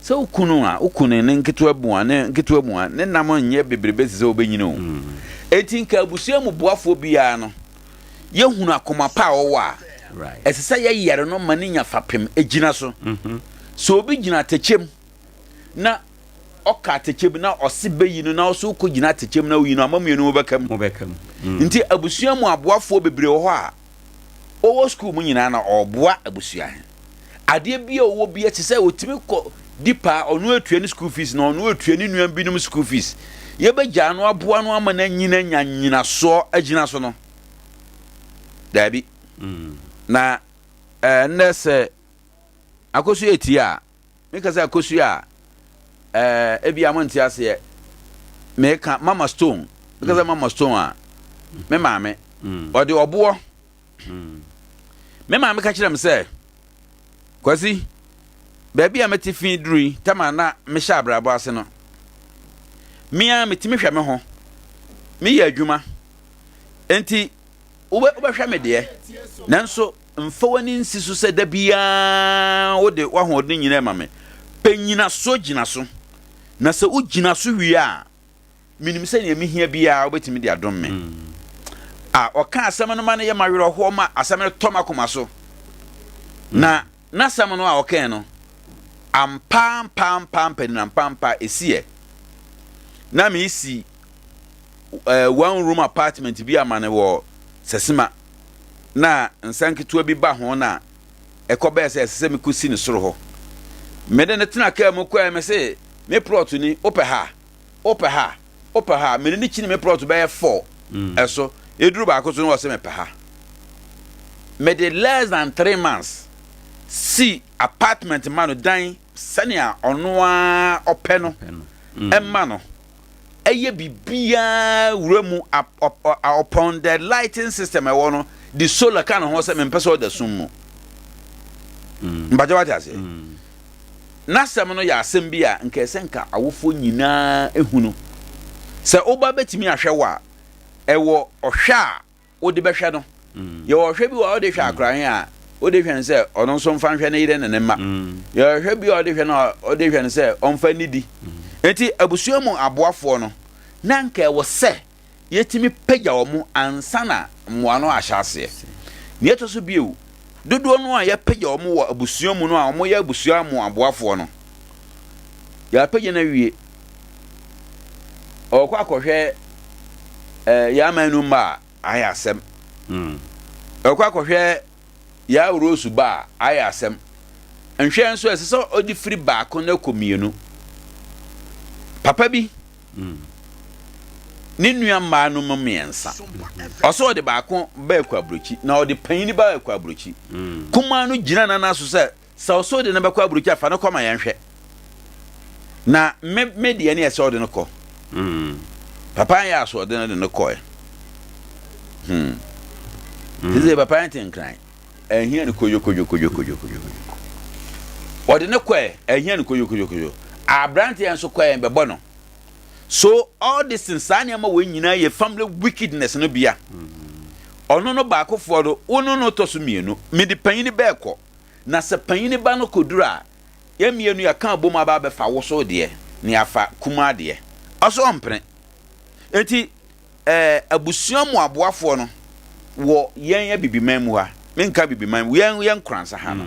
Sɛ woku no a, woku no ne nketewa mu a, ne nketewa mu a, ne nam nyɛ bebrebe te sɛ wobɛnyini o. Enti nka abusua mu boafoɔ biara no, yɛhunu akoma pa a ɔwɔ a, ɛsɛ sɛ yɛyɛre no ma ne nya fapem gyina so. Sɛ obi gyina atɛkyɛ mu na ɔka atɛkyɛ mu na ɔse bɛyi no na ɔso wokɔ gyina atɛkyɛ mu na woyi no ama mmienu mobɛka mu. Nti abusua mu aboafoɔ bebree wɔ hɔ a, ɔwɔ sukuu mu nyinaa na ɔreboa abusua. Adeɛ bi a ɔwɔ bi te sɛ ɔtumi kɔ di paa, ɔno atua ne school fees na ɔno atua ne nua binom school fees. Yɛbɛgyaa no aboa no ama no anyina nya nyinasoɔ agyina so no. Daabi. Mm. Na eh, nnɛ sɛ akɔsu ɛtie a, meka sɛ akɔsu a, eh, ebia monte aseɛ. Meka Mama Stone, meka sɛ mm. Mama Stone a, me maame, mm. ɔde ɔboɔ Me maame ka kyerɛɛ me sɛ, Kwasi, baabi a mete fi duru yi, tam a na mehyɛ abrabɔ ase no, me ara metumi hwɛ me ho. Meyɛ adwuma. Enti wobɛhwɛ me deɛ, nanso mfa w'ani nsi so sɛ da biara wode w'ahoɔden nyinaa ma me. Pɛ nnyinasoɔ gyina so, na sɛ wogyina so wie a, Menim sɛ nea mehia biara wobɛtumi de adom me. A ɔka asɛm no ma no yɛ m'awerɛhoɔ ma asɛm no tɔ m'akoma so. Na n'asɛm no a ɔkae no, ampa ampa ampa ampa ni ampa ampa ɛsiiɛ. Na mesi uh, one room apartment bi ama no wɔ Sasima. Na nsa nketewa bi ba ho na ɛkɔbɛɛ sɛ ɛsɛ sɛ mekɔsi no soro hɔ. Mede no tena kaa mu kɔɛ me se me plot ni wopɛ ha? Wopɛ ha? Wopɛ ha? Mene ne kyini me plot bɛyɛ four ɛso. Ɛduru baako so no ɔse mepɛ ha. Mede less than three months si apartment ma no dan sɛnea ɔno ara ɔpɛ no ɛma no ɛyɛ biribiara wura mu upon the lighting system ɛwɔ no de solar ka ne ho sɛ mempɛ sɛ ɔda sum mu. Mpakyɛ wate aseɛ? N'asɛm no yɛ asɛm bi a nka ɛsɛ nka awofoɔ nyinaa hunu. Sɛ wo ba bɛtumi ahwɛ wo a, ɛwɔ ɔhwɛ a wode bɛhwɛ no. Yɛwɔ ɔhwɛ bi wɔ a wode hwɛ akora he a, wode hwɛ no sɛ ɔno nso mfa nhwɛ ne yere ne ne mma. Yɛwɔ ɔhwɛ bi a wode hwɛ no a, wode hwɛ no sɛ ɔmfa nnidi. Enti abusua mu aboafoɔ no, na nka ɛwɔ sɛ yɛtumi pagya wɔn ansa na mmoa no ahyɛ aseɛ. Nea ɛtɔ so bio, dodoɔ no a yɛapagya wɔn wɔ abusua mu no a wɔyɛ abusua mu aboafoɔ no, yɛapagya no awie. Ɔrekɔ akɔhwɛ eh, yɛn aman no mma a, ayɛ asɛm. Mm. Ɔkɔ akɔhwɛ Yaa Rose ba a, ayɛ asɛm. Nhwɛ nso ɛsɛ sɛ ɔde firi baako na ɛkɔ mmienu. Papa bi, ne nua mmaa no mu mmiɛnsa. Ɔsɛ ɔde baako ba ɛkɔ aburokyi na ɔde panyin ba ɛkɔ aburokyi. Kumaa no gyina nana so sɛ Sɛ ɔsɛ ɔde no bɛkɔ aburokyi a, fa no kɔ ma yɛnhwɛ. Na me me deɛ ne ɛsɛ ɔde no kɔ. Mm. Papa yɛ asoɔden no de no kɔɛ. Hmm. Mm. Sisi papa yɛ te nkran. Ɛhia no koyo koyo koyo koyo koyo. Ɔde no kɔɛ, ɛhia no koyo koyo koyo. Aberanteɛ nso kɔɛ bɛbɔ no. So all this things saa nneɛma wɔ nyinaa yɛ family wickedness no bia. Ɔno no baakofoɔ no, wo no no tɔ so mmienu. Mede panyin bɛɛkɔ. Na sɛ panyin ba no kɔduru a, yɛn mmienu yɛka abom aba abɛfa wo so deɛ, na yɛafa kumaa deɛ. Ɔse ɔmpene. Enti eh, abusua mu aboafoɔ no wɔ yɛn Abibiman mu ha, menka Abibiman mu, yɛn yɛn Nkoransa ha no,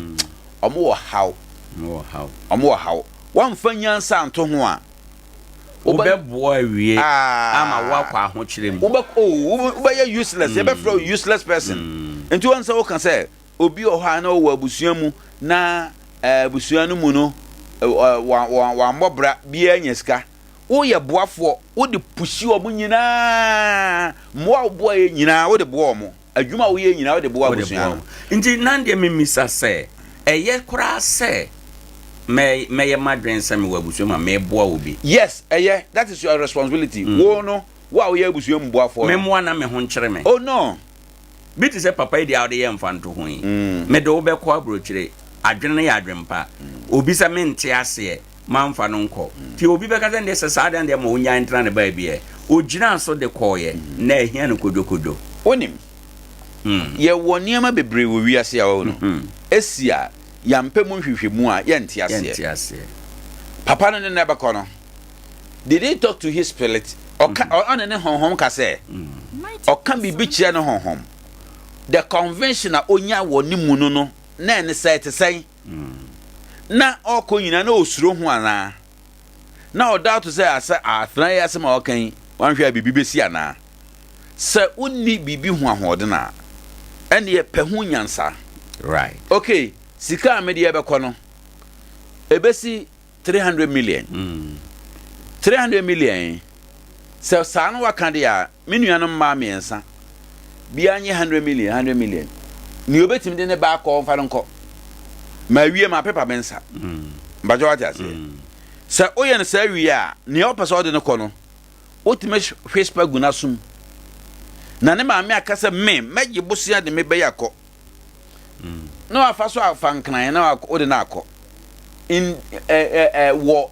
wɔn wɔ haw. Wɔn wɔ haw. Wɔamfa nyansa anto ho a,
wobɛboa awie ama woakɔ ahokyerɛ mu.
Wobɛ, oh, wobɛyɛ useless, yɛbɛfrɛ wo useless person. Nti wɔn sɛ woka sɛ, Obi wɔ hɔ a na ɔwɔ abusua mu na abusua no mu no wammɔ bra biara nya sika. Woyɛ boafoɔ, wode pusi wɔn nyinaa, mmoa a woboa yɛ nyinaa wode boa wɔn, adwuma a woyɛ nyinaa wode boa abusua no.
Nti na deɛ memisa sɛ, ɛyɛ koraa sɛ mɛyɛ m'adwene sɛ mewɔ abusua mu a meboa obi?
Yes, ɛyɛ, that is your responsibility. Wo no, wo a woyɛ abusua mu boafoɔ no.
Memmoa na me ho nkyere me.
Oh no.
Bi te sɛ papa yi deɛ a wode yɛ mfantoho yi, mede wo bɛkɔ aburokyire, adwene no yɛ adwempa. Obi sɛ mente aseɛ, mamfa no nkɔ. Nti obi bɛka sɛ ndeɛ sɛ saa deɛ ndeɛ ma ɔnyae ntena ne baabi ɛ. Ɔgyinaa so de kɔeɛ, na ahia no kodwokodwo.
Wonim, yɛwɔ nneɛma bebree wɔ wiase a wahu no, esi a yɛampɛ mu nhwehwɛmu a yɛnte aseɛ. Papa no ne no bɛkɔ no, Did he talk to his spirit? Ɔka mm. ɔne ne honhom ka sɛ ɔka biribi kyerɛ ne honhom. The convention a onya wɔ ne mu no no na ɛne sɛ ɛte sɛn? Mm. Na ɔkɔ nyinaa na osuro ho anaa? Na ɔda ato sɛ asɛ atena yi asɛm a ɔka yi wanhwɛ a biribi bɛsi anaa? Sɛ wonni biribi ho ahoɔden a ɛneɛ pɛ ho nyansa.
Right.
Okay, sika a mede ɛbɛkɔ no ɛbɛsi 300 million. 300 million sɛ saa no waka deɛ a me nuanom mmaa mmiɛnsa biara nye 100 million 100 million nea obetumi de ne ba akɔ ɔmfa no nkɔ ma awie ma pepa me nsa mpakyɛ wate aseɛ sɛ woyɛ no saa wie a nea ɔpɛ sɛ ɔde no kɔ no wotumi whisper gu n'asom na ne maame aka sɛ me mɛgye bosea de me bɛyɛ akɔ na wafa so afa nkran na wode no akɔ in eh, eh, wɔ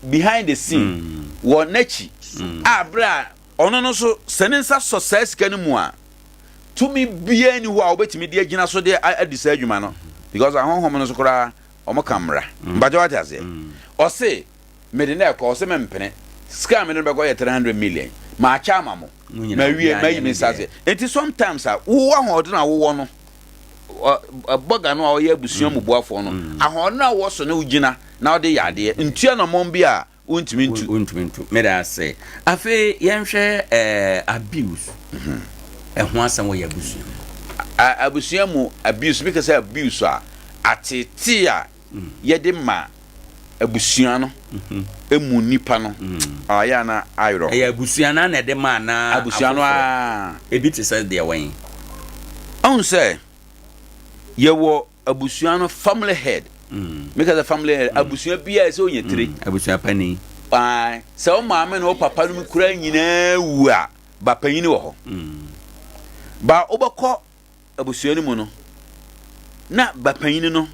behind the scene mm. wɔ n'akyi mm. a berɛ a ɔno no so sɛ ne nsa sɔ saa sika no mu a tumi biara ni hɔ a wobɛtumi de agyina so de adi saa adwuma no because ahonhom no so koraa wɔn ka mmara mm. mpakyɛ wate aseɛ ɔse Mede no ɛkɔ, ɔse mempene. Sika a mede no bɛkɔ yɛ 300 million. Makyɛ ama mo. Mawie, mayi me nsa ase. Nti sometimes a, wo ahoɔden a wowɔ no, bɔga no a ɔyɛ abusua mu boafoɔ no, ahoɔden a wowɔ so ne wogyina na wode yɛ adeɛ. Ntu anammɔn bi a wontumi ntu.
Wontumi ntu. Meda ase. Afei yɛnhwɛ eh, abuse. Ɛho asɛm wɔ yɛ abusua mu.
Abusua mu abuse, meka sɛ abuse a, ateetee a yɛde ma abusua no mu nnipa no ayɛ a na ayerɛ.
Ɛyɛ abusua no na ɛde ma anaa
abusua no ara.
Ebi te sɛ deɛ wɔn.
Ɔn sɛ yɛwɔ abusua no family head. Meka sɛ family head abusua biara sɛ ɔnya tire.
Abusua panin.
Sɛ wo maame ne wo papa no kura nyinaa wu a ba panyin wɔ hɔ. Ba wobɛkɔ abusua no mu no, na ba panyin no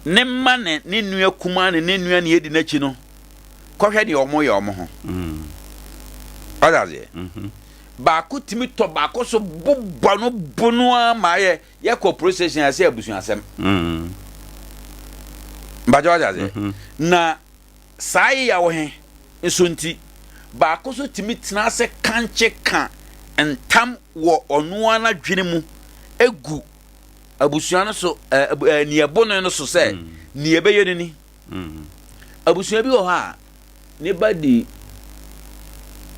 ne mma ne ne nua kumaa ne ne nua nea edi n'akyi no kɔhwɛ deɛ wɔyɛ wɔn ho. Ɔda aseɛ. Mm-hmm. Baako tumi tɔ baako so bobɔ no bo no ara ma ayɛ yɛkɔ police station ase abusuasɛm. Mm. Mpakyɛ wate aseɛ. Mm-hmm. Na Saa yeyaw he nso nti, baako nso tumi tena ase kankye ka ntam wɔ ɔno ara n'adwene mu gu abusua no so, ɛɛ nea ɛbo no no so sɛ, mm. nea ɛbɛyɛ no ni. Mm. Abusua bi wɔ hɔ a, ne ba di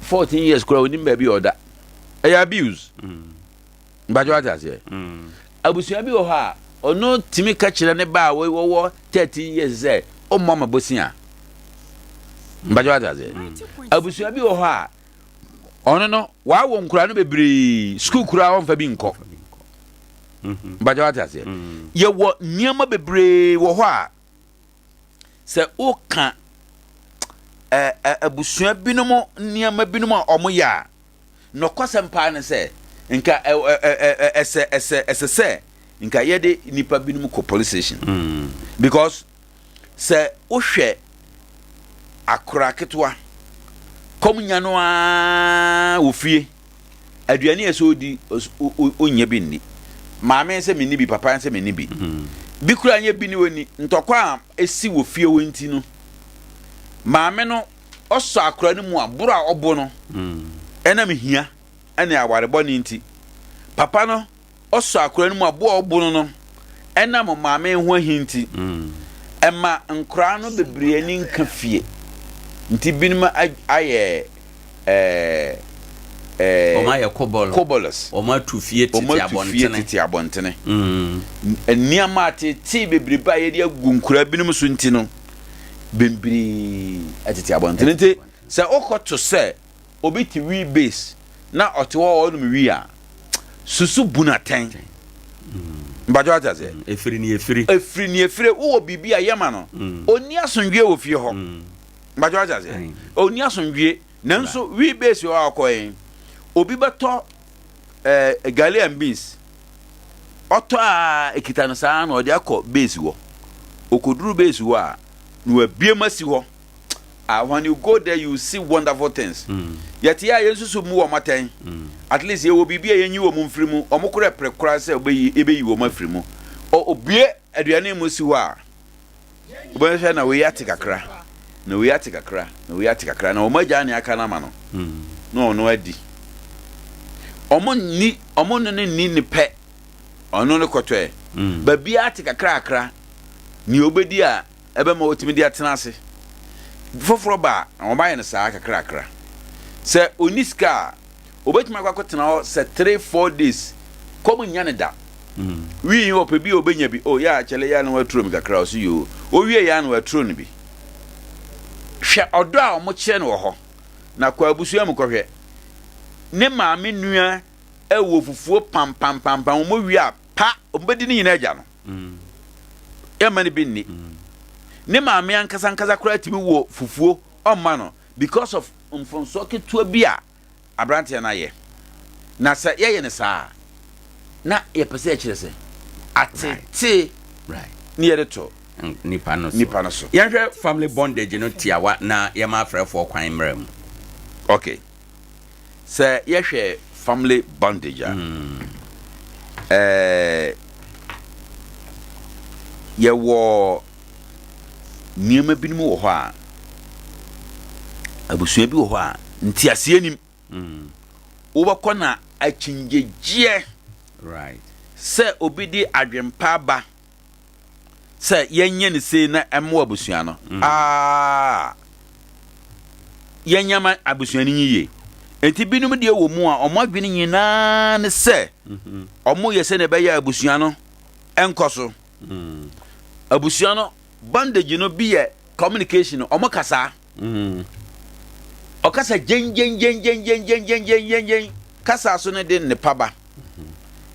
14 years koraa onim baabi a ɔda. Ɛyɛ abuse. Mm. Mpakyɛ wate aseɛ? Abusua bi wɔ hɔ a, ɔno tumi ka kyerɛ ne ba a wɔwɔ 13 years sɛ, ɔmmɔ ma bosia. Mpakyɛ wate aseɛ? Abusua bi wɔ hɔ a, ɔno no, wawo nkora no bebree, sukuu koraa ɔmfa bi nkɔ. Mpakyɛ wate aseɛ? Yɛwɔ nneɛma bebree wɔ hɔ a, sɛ woka abusua binom nneɛma binom a wɔyɛ a, Nɔkwasɛm paa ne sɛ, nka ɛsɛ ɛsɛ ɛsɛ sɛ nka yɛde nnipa binom kɔ police station. Mm. Because sɛ wohwɛ akora ketewa, kɔm nya no ara wɔ fie, aduane a ɛsɛ odi ɔnnya bi nni. Maame sɛ menni bi, papa sɛ menni bi. Mm. Bi kura nyɛ bi ne ɔnni. Ntɔkwa a ɛsi wɔ fie hɔ nti no, maame no ɔsɔ akora no mu a, boro a ɔbo no, ɛnam hia ne aware bɔne nti. Papa no, ɔsɔ akora no mu a, bo a ɔbo no no, ɛnam maame ho ahi nti. Ɛma nkoraa no bebree ani nka fie. Nti binom ayɛ ɛɛ
ɛɛ. Wɔn ayɛ kobɔlɔ.
Kobɔlɔs.
Wɔn atu fie tete abɔntene.
Wɔn atu fie tete abɔntene. Nneɛma atetee bebrebe a yɛde agu nkoraa binom so nti no. Bebree tete abɔnten. Nti sɛ wokɔto sɛ obi te wii base na ɔte hɔ a ɔnom wii a, susu bu no atɛn. Mpakyɛ wate aseɛ?
Mm, efiri ne efiri.
Efiri ne efiri. Wowɔ biribi a yɛ ma no. Mm. Onni asomdwie wɔ fie hɔ. Mm. Mpakyɛ wate aseɛ? Onni asomdwie. Nanso wii base hɔ a ɔkɔ yɛn, obi bɛtɔ ɛɛ eh, garlic and beans. Ɔtɔ a ekita no saa na ɔde akɔ base hɔ. Okoduru base hɔ a, na wabue mu asi hɔ. Ah, when you go there, you see wonderful things. Mm. Yɛte a yɛn susu mu wɔn atɛn. Mm. At least yɛwɔ biribi a yɛnyi wɔn mfiri mu. Wɔn korɛ pere koraa sɛ ɔbɛyi yɛbɛyi wɔn afiri mu. Obue aduane mu si hɔ a, wobɛhwɛ na wei ate kakra, na wei ate kakra, na wei ate kakra, na wɔn agya ne aka no ama no, mm. na ɔno adi. Wɔn nni, wɔn ne no nni ne pɛ. Ɔno no kɔtɔɛ. Mm. Baabiara te kakrakra. Nea obedi a ɛbɛma watumi de atena ase. Foforɔ ba a, na wɔayɛ no saa kakrakra. Sɛ ɔnni sika a, obetumi akɔ akɔtena hɔ sɛ 3, 4 days. Kɔm nnya no da. Mm. Wii ɔpɛ bi a obenya bi. Oh, yɛ a kyɛlɛ yɛ a na waturo me kakra. Ɔso yoo. Owie yɛ a na waturo no bi. Hwɛ ɔdɔ a wɔkyerɛ no wɔ hɔ. Na kɔ abusua mu kɔhwɛ. Ne maame nua wɔ fufuo pampampampam, wɔn wie a, pa, wɔbɛdi ne nyinaa agya no. Yɛmma no bi nni. Ne maame ankasa ankasa koraa tumi wɔ fufuo ɔmma no because of mfomsoɔ ketewa bi a aberanteɛ no ayɛ. Na sɛ yɛyɛ no saa a, na yɛpɛ sɛ yɛkyerɛ sɛ atetee ne yɛde to
nipa no so.
Nipa no so.
Yɛnhwɛ family bondage no tiawa na yɛma afrɛfoɔ kwan mmra mu.
Okay. Sɛ yɛhwɛ family bondage a, ɛɛ yɛwɔ nneɛma binom wɔ hɔ a, abusua bi wɔ hɔ a, nteaseɛ nim. Wobɛkɔ na akyinnyegyeɛ sɛ obi de adwempa aba sɛ yɛnyɛ no sei na ɛmmoa abusua no mm. aa yɛnyɛ ma abusua no yie nti binom deɛ wɔ mu a wɔn adwene nyinaa ne sɛ mhm. wɔn yɛ sɛ na ɛbɛyɛ abusua no ɛnkɔ so mm. abusua no bandage no bi yɛ communication wɔn kasa mm. ɔkasa gyengyengyengyengyengyengyengyen kasa so no de nnepa ba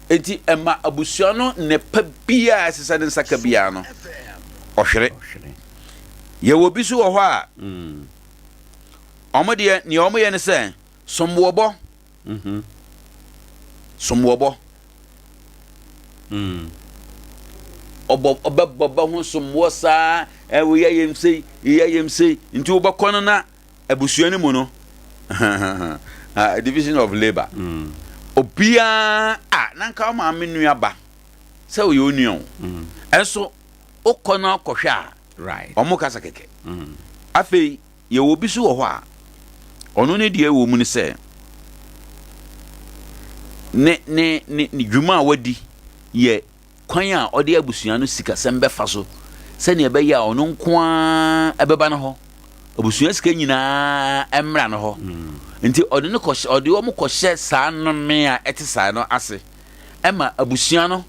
Enti ɛma abusua no nnepa biara a ɛsɛ sɛ ne nsa ka biara no, ɔhwere. Yɛwɔ bi so wɔ hɔ a, wɔn deɛ nea wɔyɛ ne sɛ somboɔbɔ. Mhm. Somboɔbɔ. Mm. Ɔbɔ ɔbɛbɔ bɛ ho somboɔ saa, ɛwɔ yɛ yɛm sei, yɛ yɛm sei. Nti wobɛkɔ no na abusua no mu no division of labour mm. obiara a na nka wo maame nua ba sɛ ɔyɛ onua o mm. ɛnso wokɔ no akɔhwɛ a ɔmo kasa kɛkɛ mm. afei yɛwɔ obi so wɔ hɔ a ɔno ne deɛ wɔ mu no sɛ ne ne ne dwuma a wadi yɛ kwan a ɔde abusua no sikasɛm bɛfa so sɛnea ɛbɛyɛ a ɔno nko ara ɛbɛba no hɔ abusua sika nyinaa mmra no hɔ mm. nti ɔde no kɔhyɛ ɔde wɔn kɔhyɛ saa nnome a ɛte saa no ase. Ɛma abusua no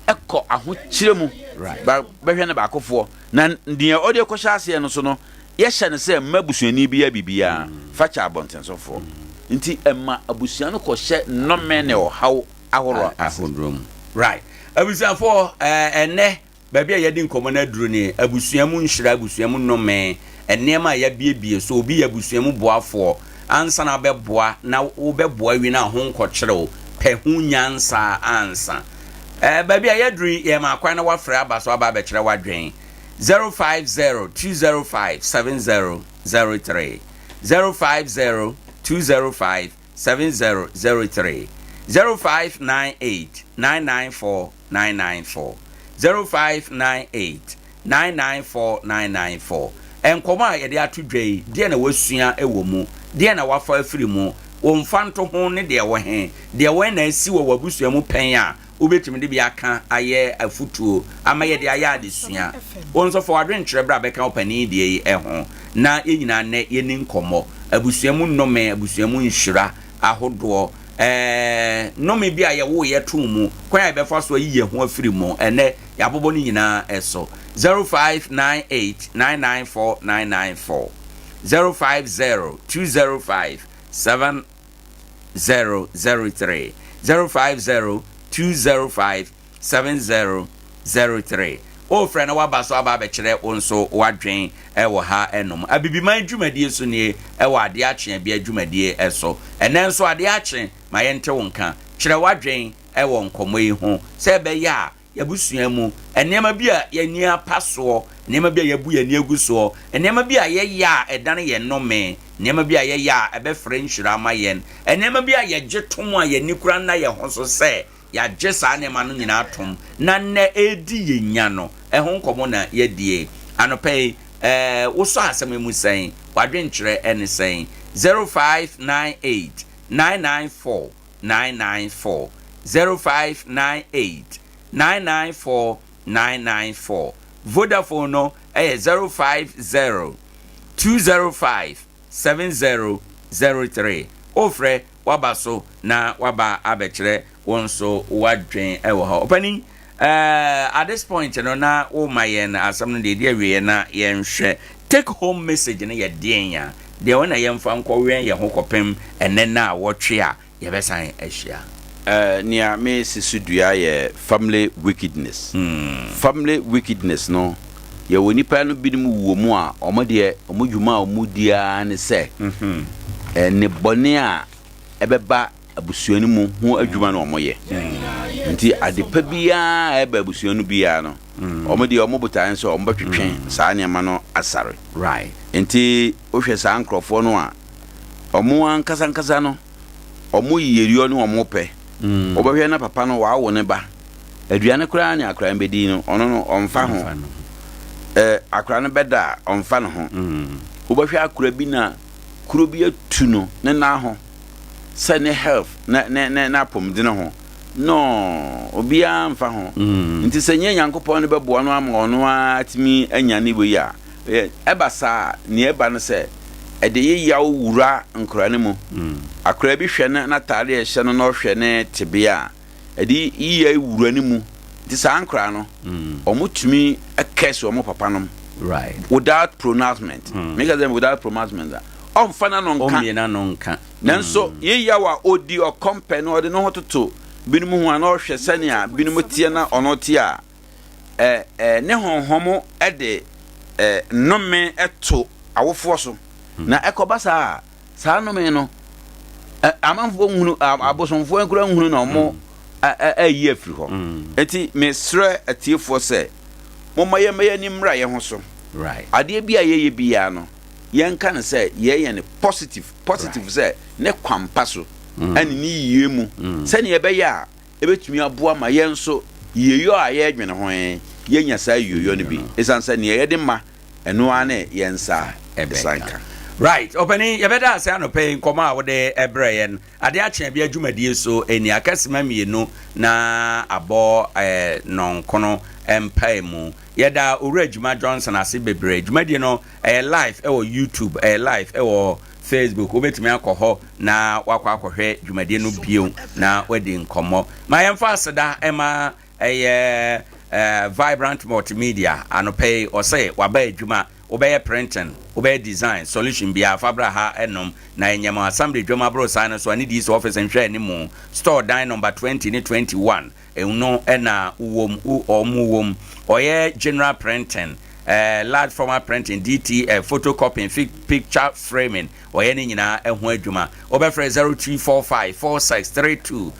kɔ ahokyerɛ mu. Ba bɛhwɛ ne baakofoɔ. Na deɛ ɔde kɔhyɛ aseɛ no so no, yɛhyɛ no sɛ mma abusuani biara biribiara, fa kyɛ abɔntensofoɔ. Nti ɛma abusua no kɔhyɛ nnome ne ɔhaw ahoroɔ ase.
Ahodoɔ mu. Right. Abusuafoɔ, ɛnnɛ Baabi a yɛadi nkɔmmɔ no aduru ne abusua mu nhyira, abusua mu nnome, nneɛma a yɛabiebie so. Obi yɛ abusua mu boafoɔ ansa na wabɛboa, na wobɛboa awie no a ho nkɔkyere wo. Pɛ ho nyansa ansa. Eh, baabi a yɛaduru yi, yɛma kwan na woafrɛ aba so aba abɛkyerɛ w'adwene. 050 205 7003 050 205 7003 0598 994 994 0598 994 994 Nkɔmmɔ a yɛde ato dwa yi, deɛn na woasua wɔ mu? Deɛn na woafa afiri mu? Wo mfantoho ne deɛ ɛwɔ he? Deɛ wɛn na asi wɔ w'abusua mu pɛn a wobɛtumi de bi aka ayɛ afotuo ama yɛde ayɛ adesua? Wo nso fa w'adwenkyerɛ bra bɛka ɔpanin deɛ yi ho na yɛn nyinaa nnɛ yɛnni nkɔmmɔ. Abusua mu nnome, abusua mu nhyira ahodoɔ. Ɛɛ, nnome bi a yɛwoo yɛ too mu, kwan a yɛbɛfa so ayi yɛn ho afiri mu, ɛnnɛ yɛabobɔ ne nyinaa so. 0598 994 994, 050 205 7003, 050 205 7003. Wofrɛ na woaba so aba abɛkyerɛ wo nso w'adwen wɔ ha nom. Abibiman dwumadie so nie wɔ Adeɛ Akye Abia dwumadie so. Ɛnnɛ nso adeɛ akye ma yɛnte wo nka. Kyerɛ w'adwen wɔ nkɔmmɔ yi ho sɛ ɛbɛyɛ a y'abusua mu nneɛma bi a y'ani apa soɔ, nneɛma bi a y'abu y'ani agu soɔ, nneɛma bi a yɛyɛ a ɛdane yɛn nnome, nneɛma bi a yɛyɛ a ɛbɛfrɛ nhyira ama yɛn, nneɛma bi a yɛgye tom a y'ani kura nna yɛn ho so sɛ Yɛagye saa nneɛma no nyinaa atom, na nnɛ ɛredi yɛn nya no, ɛho nkɔmmɔ na yɛadie. Anɔpa yi, ɛɛ, wosɔ asɛm yi mu sɛn? W'adwenkyerɛ ne sɛn? 0598 994 994 0598 994 994 Vodafone no yɛ 050 205 7003. Wofrɛ Woaba so na woaba abɛkyerɛ wo nso w'adwen wɔ hɔ. Ɔpanin, eh, at this point no na woma yɛn asɛm no deɛ ɛdi awieɛ na yɛnhwɛ take home message no yɛ deɛn a, deɛ wɔ na yɛmfa nkɔwɛn yɛn ho kɔpem ɛnɛ na awɔtwe a yɛbɛsan ahyia.
Eh, nea mesi so dua yɛ family wickedness. Family wickedness no, yɛwɔ nnipa no binom wɔ mu a, wɔn deɛ, wɔn dwuma a wɔdi ara ne sɛ, nnebɔne a ɛbɛba abusua no mu ho adwuma na wɔyɛ. Nti adepa biara a ɛba abusua no biara no, wɔn deɛ wɔn botaeɛ ne sɛ wɔbɛtwetwe saa nneɛma no asare. Nti wohwɛ saa nkurɔfoɔ no a, wɔn ankasa ankasa no, wɔn yiyedie ne wɔn pɛ. Wobɛhwɛ na papa no wawo ne ba. Aduane koraa ne akora no bɛdi no, ɔno no ɔmfa ho. Ɛ akora no bɛda a, ɔmfa ne ho. Wobɛhwɛ akora bi na kuro bi atu no ne nan ho sɛ ne health ne ne ne n'apɔmuden ho. No, obiara mfa ho. Nti sɛ nyɛ Nyankopɔn no bɛboa no ama ɔno ara atumi anya ne wei a, ɛba saa a, nea ɛba no sɛ ɛde yeyaw wura nkora no mu. Akora bi hwɛ ne n'ataade a ɛhyɛ no na ɔhwɛ ne tebea a, ɛde yiye wura no mu. Nti saa nkora no, wɔtumi curse wɔn papa nom without pronouncement. Meka sɛ without pronouncement a, ɔmfa n'ano nka.
Ɔmmie n'ano nka.
Nanso yeyaw a odi, ɔkɔmpɛ no, ɔde ne ho toto binom ho a, na ɔhwɛ sɛnea binom teɛ na ɔno teɛ a, ɛ, ɛ, ne honhom de ɛ, nnome to awofoɔ so. Na ɛkɔba saa a, saa nnome no, ɛ, amanfoɔ nhunu, abosomfoɔ nkura nhunu na wɔn ayi afiri hɔ. Enti mesrɛ atiefoɔ sɛ, momma yɛmma yɛn ani mmra yɛn ho so. Adeɛ bi a yɛyɛ biara no, yɛnka no sɛ yɛyɛ no positive, positive sɛ ne kwampa so ɛne ne yie mu, sɛnea ɛbɛyɛ a ɛbɛtumi aboa ma yɛn nso yieyɔ a yɛredwene ho yi, yɛanya saa yieyɔ no bi. Ɛsiane sɛ nea yɛde ma, ɛno ara ne yɛn nsa san ka.
Right, ɔpanin, yɛbɛda ase anɔpa yi nkɔmmɔ a wode brɛɛ yɛn. Ade akye abia dwumadie so ɛni akasima mmienu na abɔ nnɔnkono mpaemu. Yɛda Owura Juma Johnson ase bebree. Dwumadie no ɛyɛ live ɛwɔ YouTube, ɛyɛ live ɛwɔ. Facebook. Wobɛtumi akɔ hɔ na wakɔ akɔhwɛ dwumadie no bio na wadi nkɔmmɔ. Ma yɛmfa aseda ɛma ɛyɛ Vibrant Multimedia anɔpa yi ɔsɛ waba adwuma wobɛyɛ printing wobɛyɛ design solution biara fa bra ha ɛnom na ɛnyɛ ma assembly dwam aborosan no so ane DC office nhwɛ animu store dan number 20 ne 21 ɛno ɛna wom ɔmo wom ɔyɛ general printing large format printing DTF photocopying picture framing ɔyɛ ne nyinaa ɛho adwuma wobɛfrɛ 0245 4632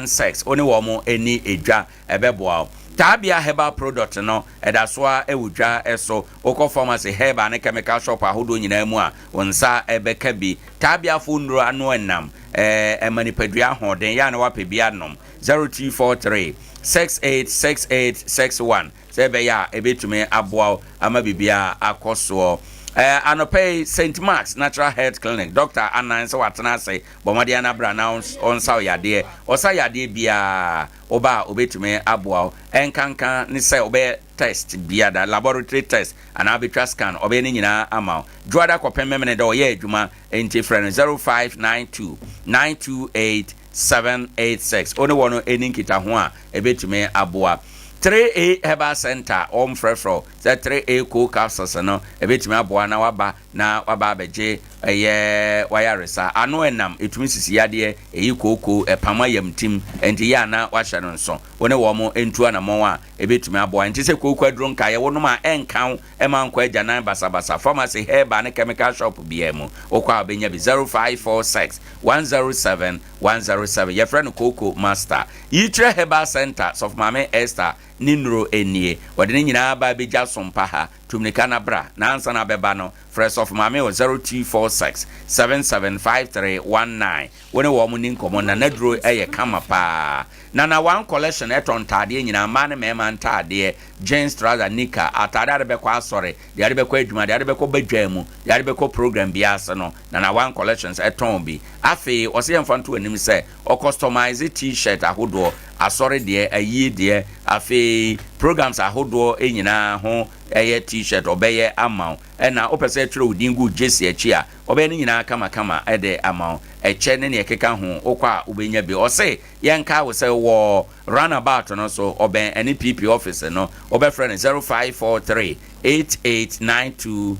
16 wo ne wɔ mo ani edwa ɛbɛboa wo taabea herbal product no ɛda so a ɛwɔ dwa ɛso wokɔ pharmacy herbal ne chemical shop ahodoɔ nyinaa mu a wo nsa ɛbɛka bi taabeafo nnuro ano ɛnam ɛɛ ɛma nipadua ahoɔden yɛ a na wapɛ bi anom 0243 686861 sɛ ɛbɛyɛ a ɛbɛtumi aboa wo ama biribiara akɔ soɔ ɛɛ anɔpɛ yi st marks natural health clinic doctor anan sɛ watena ase bɔmmɔden anabra na ɔnsa wo yadeɛ ɔsa yadeɛ biara ɔba a obɛtumi aboa wo ɛnkanka ne sɛ ɔbɛyɛ test biada laboratory test anaa bɛtwa scan ɔbɛyɛ ne nyinaa ama wo dwoada kɔpem mɛmene dɛ ɔyɛ adwuma nti frɛ no 0592 928 786 wo ne wɔ no ɛni nkitaho a ɛbɛtumi aboa 3A Herbal Center wɔn frɛfrɛ sɛ 3A Co capsules no ɛbɛtumi aboa na waba na waba abɛgye ɛyɛ wayaresa ano ɛnam ɛtumi sisi yadeɛ ɛyi kooko ɛpam ayamtim nti yɛ ana wahyɛ no nso wo ne wɔn ntu anammɔn a ɛbɛtumi aboa nti sɛ kooko aduro nkaeɛ wɔnom a ɛnka wo ɛma nkɔ agyanan basabasa pharmacy herbal ne chemical shop biara mu wokɔ a wobɛnya bi 0546 107 107 yɛfrɛ no kooko master yikyerɛ herbal center sɔfo maame esther ne nnuro nie wɔde ne nyinaa ba abɛgya sompa ha tumirika na bra na ansa na abɛba no frɛ sɔfo maame wɔ 0246 775319 wo ne wɔn ni nkɔmmɔ na n'aduro yɛ kama paa na na one collection ɛtɔ ntaadeɛ nyinaa mmaa ne mmarima ntaadeɛ jeans trouser nika ataade a de bɛkɔ asɔre deɛ de bɛkɔ adwuma deɛ de bɛkɔ badwa mu deɛ de bɛkɔ program bi ase no na na one collections ɛtɔn bi afei ɔsɛ yɛmfa nto anim sɛ ɔcustomize t-shirt ahodoɔ asɔre deɛ ayie deɛ afei programs ahodoɔ nyinaa ho ɛyɛ t-shirt ɔbɛyɛ ama wo ɛna wopɛ sɛ ɛtwerɛ wo din gu jersey akyi a ɔbɛyɛ no nyinaa kamakama ɛde ama wo ɛkyɛ ne neɛ ɛkeka ho wokɔ a wobɛnya bi ɔse yɛnka wo sɛ wɔ roundabout no so ɔbɛn ɛne pp office no wobɛfrɛ no 0543 8892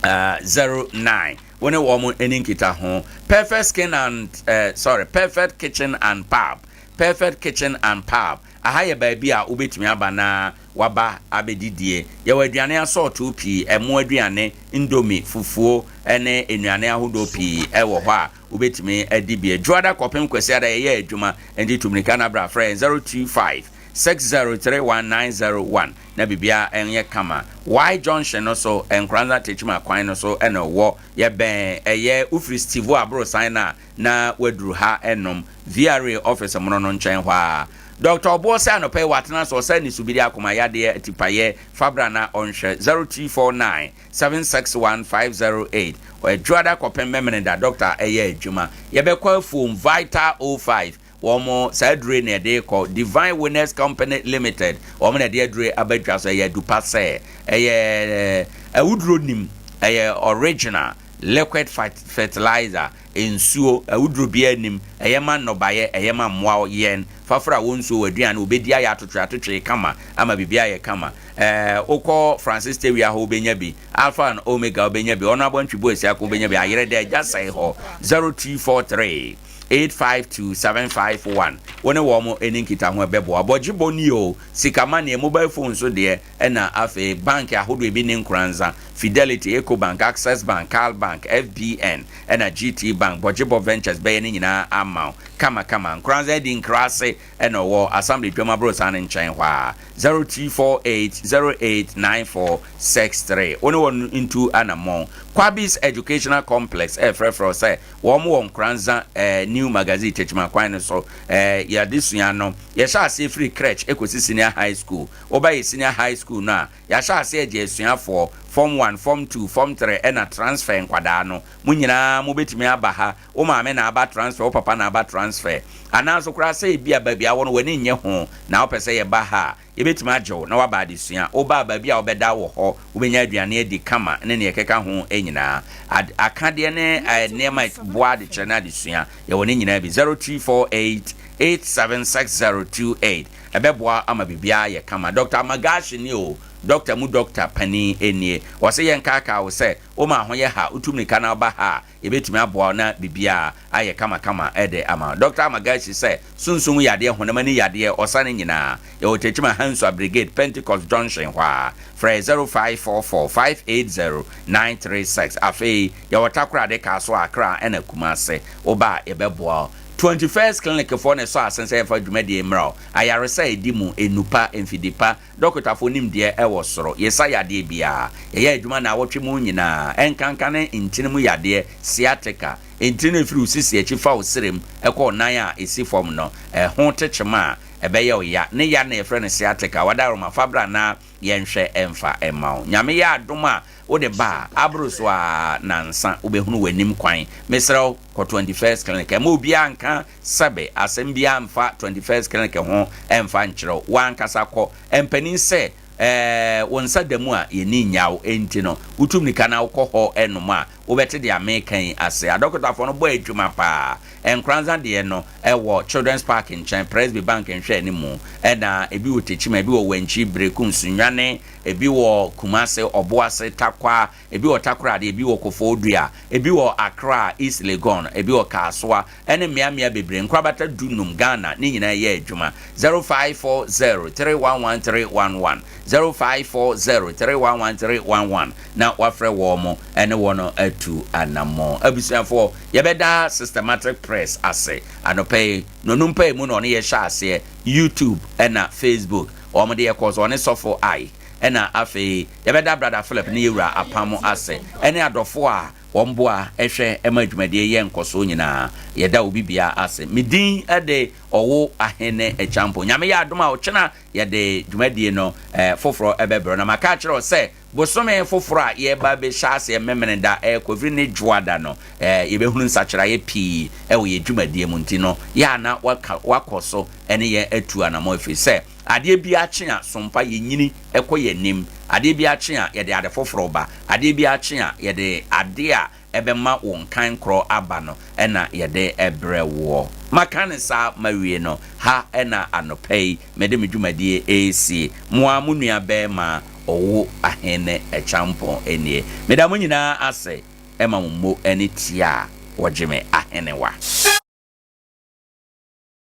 09 wo ne wɔn ani nkita ho perfect skin and sorry perfect kitchen and pub perfect kitchen and pub aha yɛ baabi a wobɛtumi aba na waba abɛdidie yɛwɔ aduane asɔɔto pii ɛmo aduane indomie fufuo ne nnuane ahodoɔ pii ɛwɔ hɔ a wobɛtumi adi bi adwuada kɔpem kwasiada yɛyɛ adwuma nti tumirika no abra frɛ 025 6031901 na biribia ɛnyɛ kama y junction no so nkoranza tekyima kwan no so ɛna ɛwɔ yɛbɛn ɛyɛ wofiri steve aborosan no a na waduru ha ɛnom vra office mono no nkyɛn hɔ a dr ɔboɔ sɛ anɔpɛ yi watena so ɔsɛ ne subiri akoma yadeɛ atipayɛ fabra na ɔnhwɛ 0249 761 508 ɔadwuada kɔpem mɛmene da doctor ɛyɛ adwuma yɛbɛkɔ afuom vital 05 wɔn saa adure na yɛde kɔ divine winners company limited wɔn na yɛde adure abadwa so ɛyɛ adupa sɛ ɛyɛ awuduro nim ɛyɛ original liquid fertilizer nsuo awuduro bi anim ɛyɛ ma nnɔbaeɛ ɛyɛ ma mmoa yɛn fafra a wɔn nsuo wɔ aduane obɛdi ayɛ atotwe atotwe kama ama biribi ayɛ kama ɛɛ wokɔ francis tewia hɔ wobɛnya bi alpha and omega wobɛnya bi ɔno abɔntwi esiako wobɛnya bi ayerɛ dɛ agya sɛe hɔ 0243 852751 wo ne wɔn ani nkita ho ɛbɛboa bɔgye bɔ ni o sikama neɛ mobile phone so deɛ ɛna afei bank ahodoɔ ebi ne nkoranza fidelity ecobank access bank cal bank fbn ɛna gt bank bɔgyebɔ ventures bɛyɛ ne nyinaa ama wo kamakama nkoranza di nkrase ɛna ɔwɔ assembly dwam aborosan ne nkyɛn hɔ a 0248 089463 wo ne wɔn ntu anammɔn kwabis educational complex ɛfrɛfrɛ sɛ wɔn wɔ nkoranza ɛɛ new magazine tekyima kwan no so ɛɛ yɛde sua no yɛhyɛ aseɛ firi crèche ekosi senior high school wɔbɛyɛ senior high school no a yɛahyɛ aseɛ gye asuafoɔ Form 1, Form 2, Form 3 ɛna transfer nkwadaa no. Mo nyinaa mobɛtumi aba ha. Wo maame na aba transfer, wo papa na aba transfer. Anaa nso koraa sɛ ebia baabi a wɔ no w'ani nnye ho na wopɛ sɛ yɛba ha a, yɛbɛtumi agye wo na woaba adesua. Woba a, baabi a wobɛda wɔ hɔ, wobɛnya aduane adi kama ne nea ɛkeka ho nyinaa. Ad, akadeɛ ne nneɛma a ɛboa adekyerɛ ne adesua, yɛwɔ ne nyinaa bi. 0248 876028. Ɛbɛboa ama biribiara ayɛ kama. Dɔkta Magashi nie o, dɔkta mu dɔkta panin nie. Ɔse yɛnkaakaa wo sɛ, woma ho yɛ ha, wotu mmirika na woba ha a, Yɛbɛtumi aboa wo na biribiara ayɛ kamakama de ama wo. Dɔkta Amagashi sɛ, Sunsum yadeɛ, honam ani yadeɛ, ɔsa no nyinaa, yɛwɔ Techiman Hansua Brigade, Pentecost Junction hɔ ara. Frɛ 0544 580 936. Afei, yɛwɔ Takoradi, Kasoa, Accra ɛna Kumasi. Woba a, yɛbɛboa wo. 21st Clinic foɔ na ɛsɔ asen sɛ yɛmfa dwumadie yi mmrɛ wo. Ayaresa a ɛdi mu, nnupa, mfidi pa, Dɔkotafo nimdeɛ wɔ soro. Yesa yadeɛ biara. Yɛyɛ adwuma naawɔtwe mu nyinaa, ɛnkanka ne ntini mu yadeɛ, sciatica, ntini no ɛfiri wo sisi akyi fa wo serem kɔ wo nan a ɛsi fam no, ɛho tekyema a ɛbɛyɛ wo ya. Ne ya na yɛfrɛ no sciatica. Wadaroma, fa bra na yɛnhwɛ mfa mma wo. Nyame yɛ adom a wode ba a, aboro so ara nansa wobɛhunu w'anim kwan. Mesrɛ wo, kɔ 21st Clinic. Mma obiara nka Sɛbe, asɛm biara mfa 21st Clinic ho mfa nkyerɛ wo. W'ankasa kɔ. Mpanin sɛ, Ɛɛ, wo nsa da mu a, yɛnni nnyaw. Enti no, wotu mmirika na wokɔ hɔ nom a, wobɛte deɛ mereka yi ase. Adɔkotafoɔ no bɔ adwuma paa. Nkoranza deɛ no wɔ Children's Park nkyɛn, Presby Bank nhwɛanimu. Ɛna ebi wɔ Techiman, ebi wɔ Wankyi, Berekum, Sunyani, ebi wɔ Kumasi, Ɔboase, Tarkwa, Ebi wɔ Takoradi, ebi wɔ Koforidua, ebi wɔ Accra, East Legon, ebi wɔ Kasoa, ɛne mmeammea bebree. Nkorabata du num, Ghana, ne nyinaa yɛ adwuma. 0540 311 311, 0540 311 311, na woafrɛ wɔn ne wɔn atu anammɔn. Abusuafoɔ, yɛbɛda Systematic Press ase anɔpa yi. Nnɔnum mpaemu na ɔne yɛ hyɛ aseɛ, YouTube ɛna Facebook. Wɔn de yɛkɔɔ so, ɔne Sɔfo Ike. Ɛna afei yɛbɛda Brada Philip ne yɛwura Apam ase ɛne adɔfoɔ a wɔn boa hwɛ ma dwumadie yi yɛ nkɔsoɔ nyinaa. Yɛda obi biara ase. Me din de Ɔwo Ahene Acheampong. Nyame yɛ adom a ɔkyena yɛde dwumadie no foforɔ bɛbrɛ wo. Na maka akyerɛ wo sɛ bosome foforɔ a yɛreba abɛhyɛ aseɛ Memeneda ɛrekɔ ɛfiri ne Dwoada no yɛbɛhunu nsakyeraeɛ pii wɔ yɛn dwumadie mu nti no yɛ a na wakɔ so ne yɛn atu anamɔ ɛfiri sɛ Adeɛ biara kye a, sompa, yɛnyini kɔ yɛn anim. Adeɛ biara kye a, yɛde ade foforɔ ba. Adeɛ biara kye a, yɛde adeɛ a ɛbɛma wo nkankorɔ aba no na yɛde brɛ woɔ. Maka no saa mawie no, ha na anɔpa yi mede me dwumadie resie. Mo ara mo nua barima Ɔwo Ahene Acheampong nie. Meda mo nyinaa ase ma mo mmo ne tia a wɔgye me ahenewa.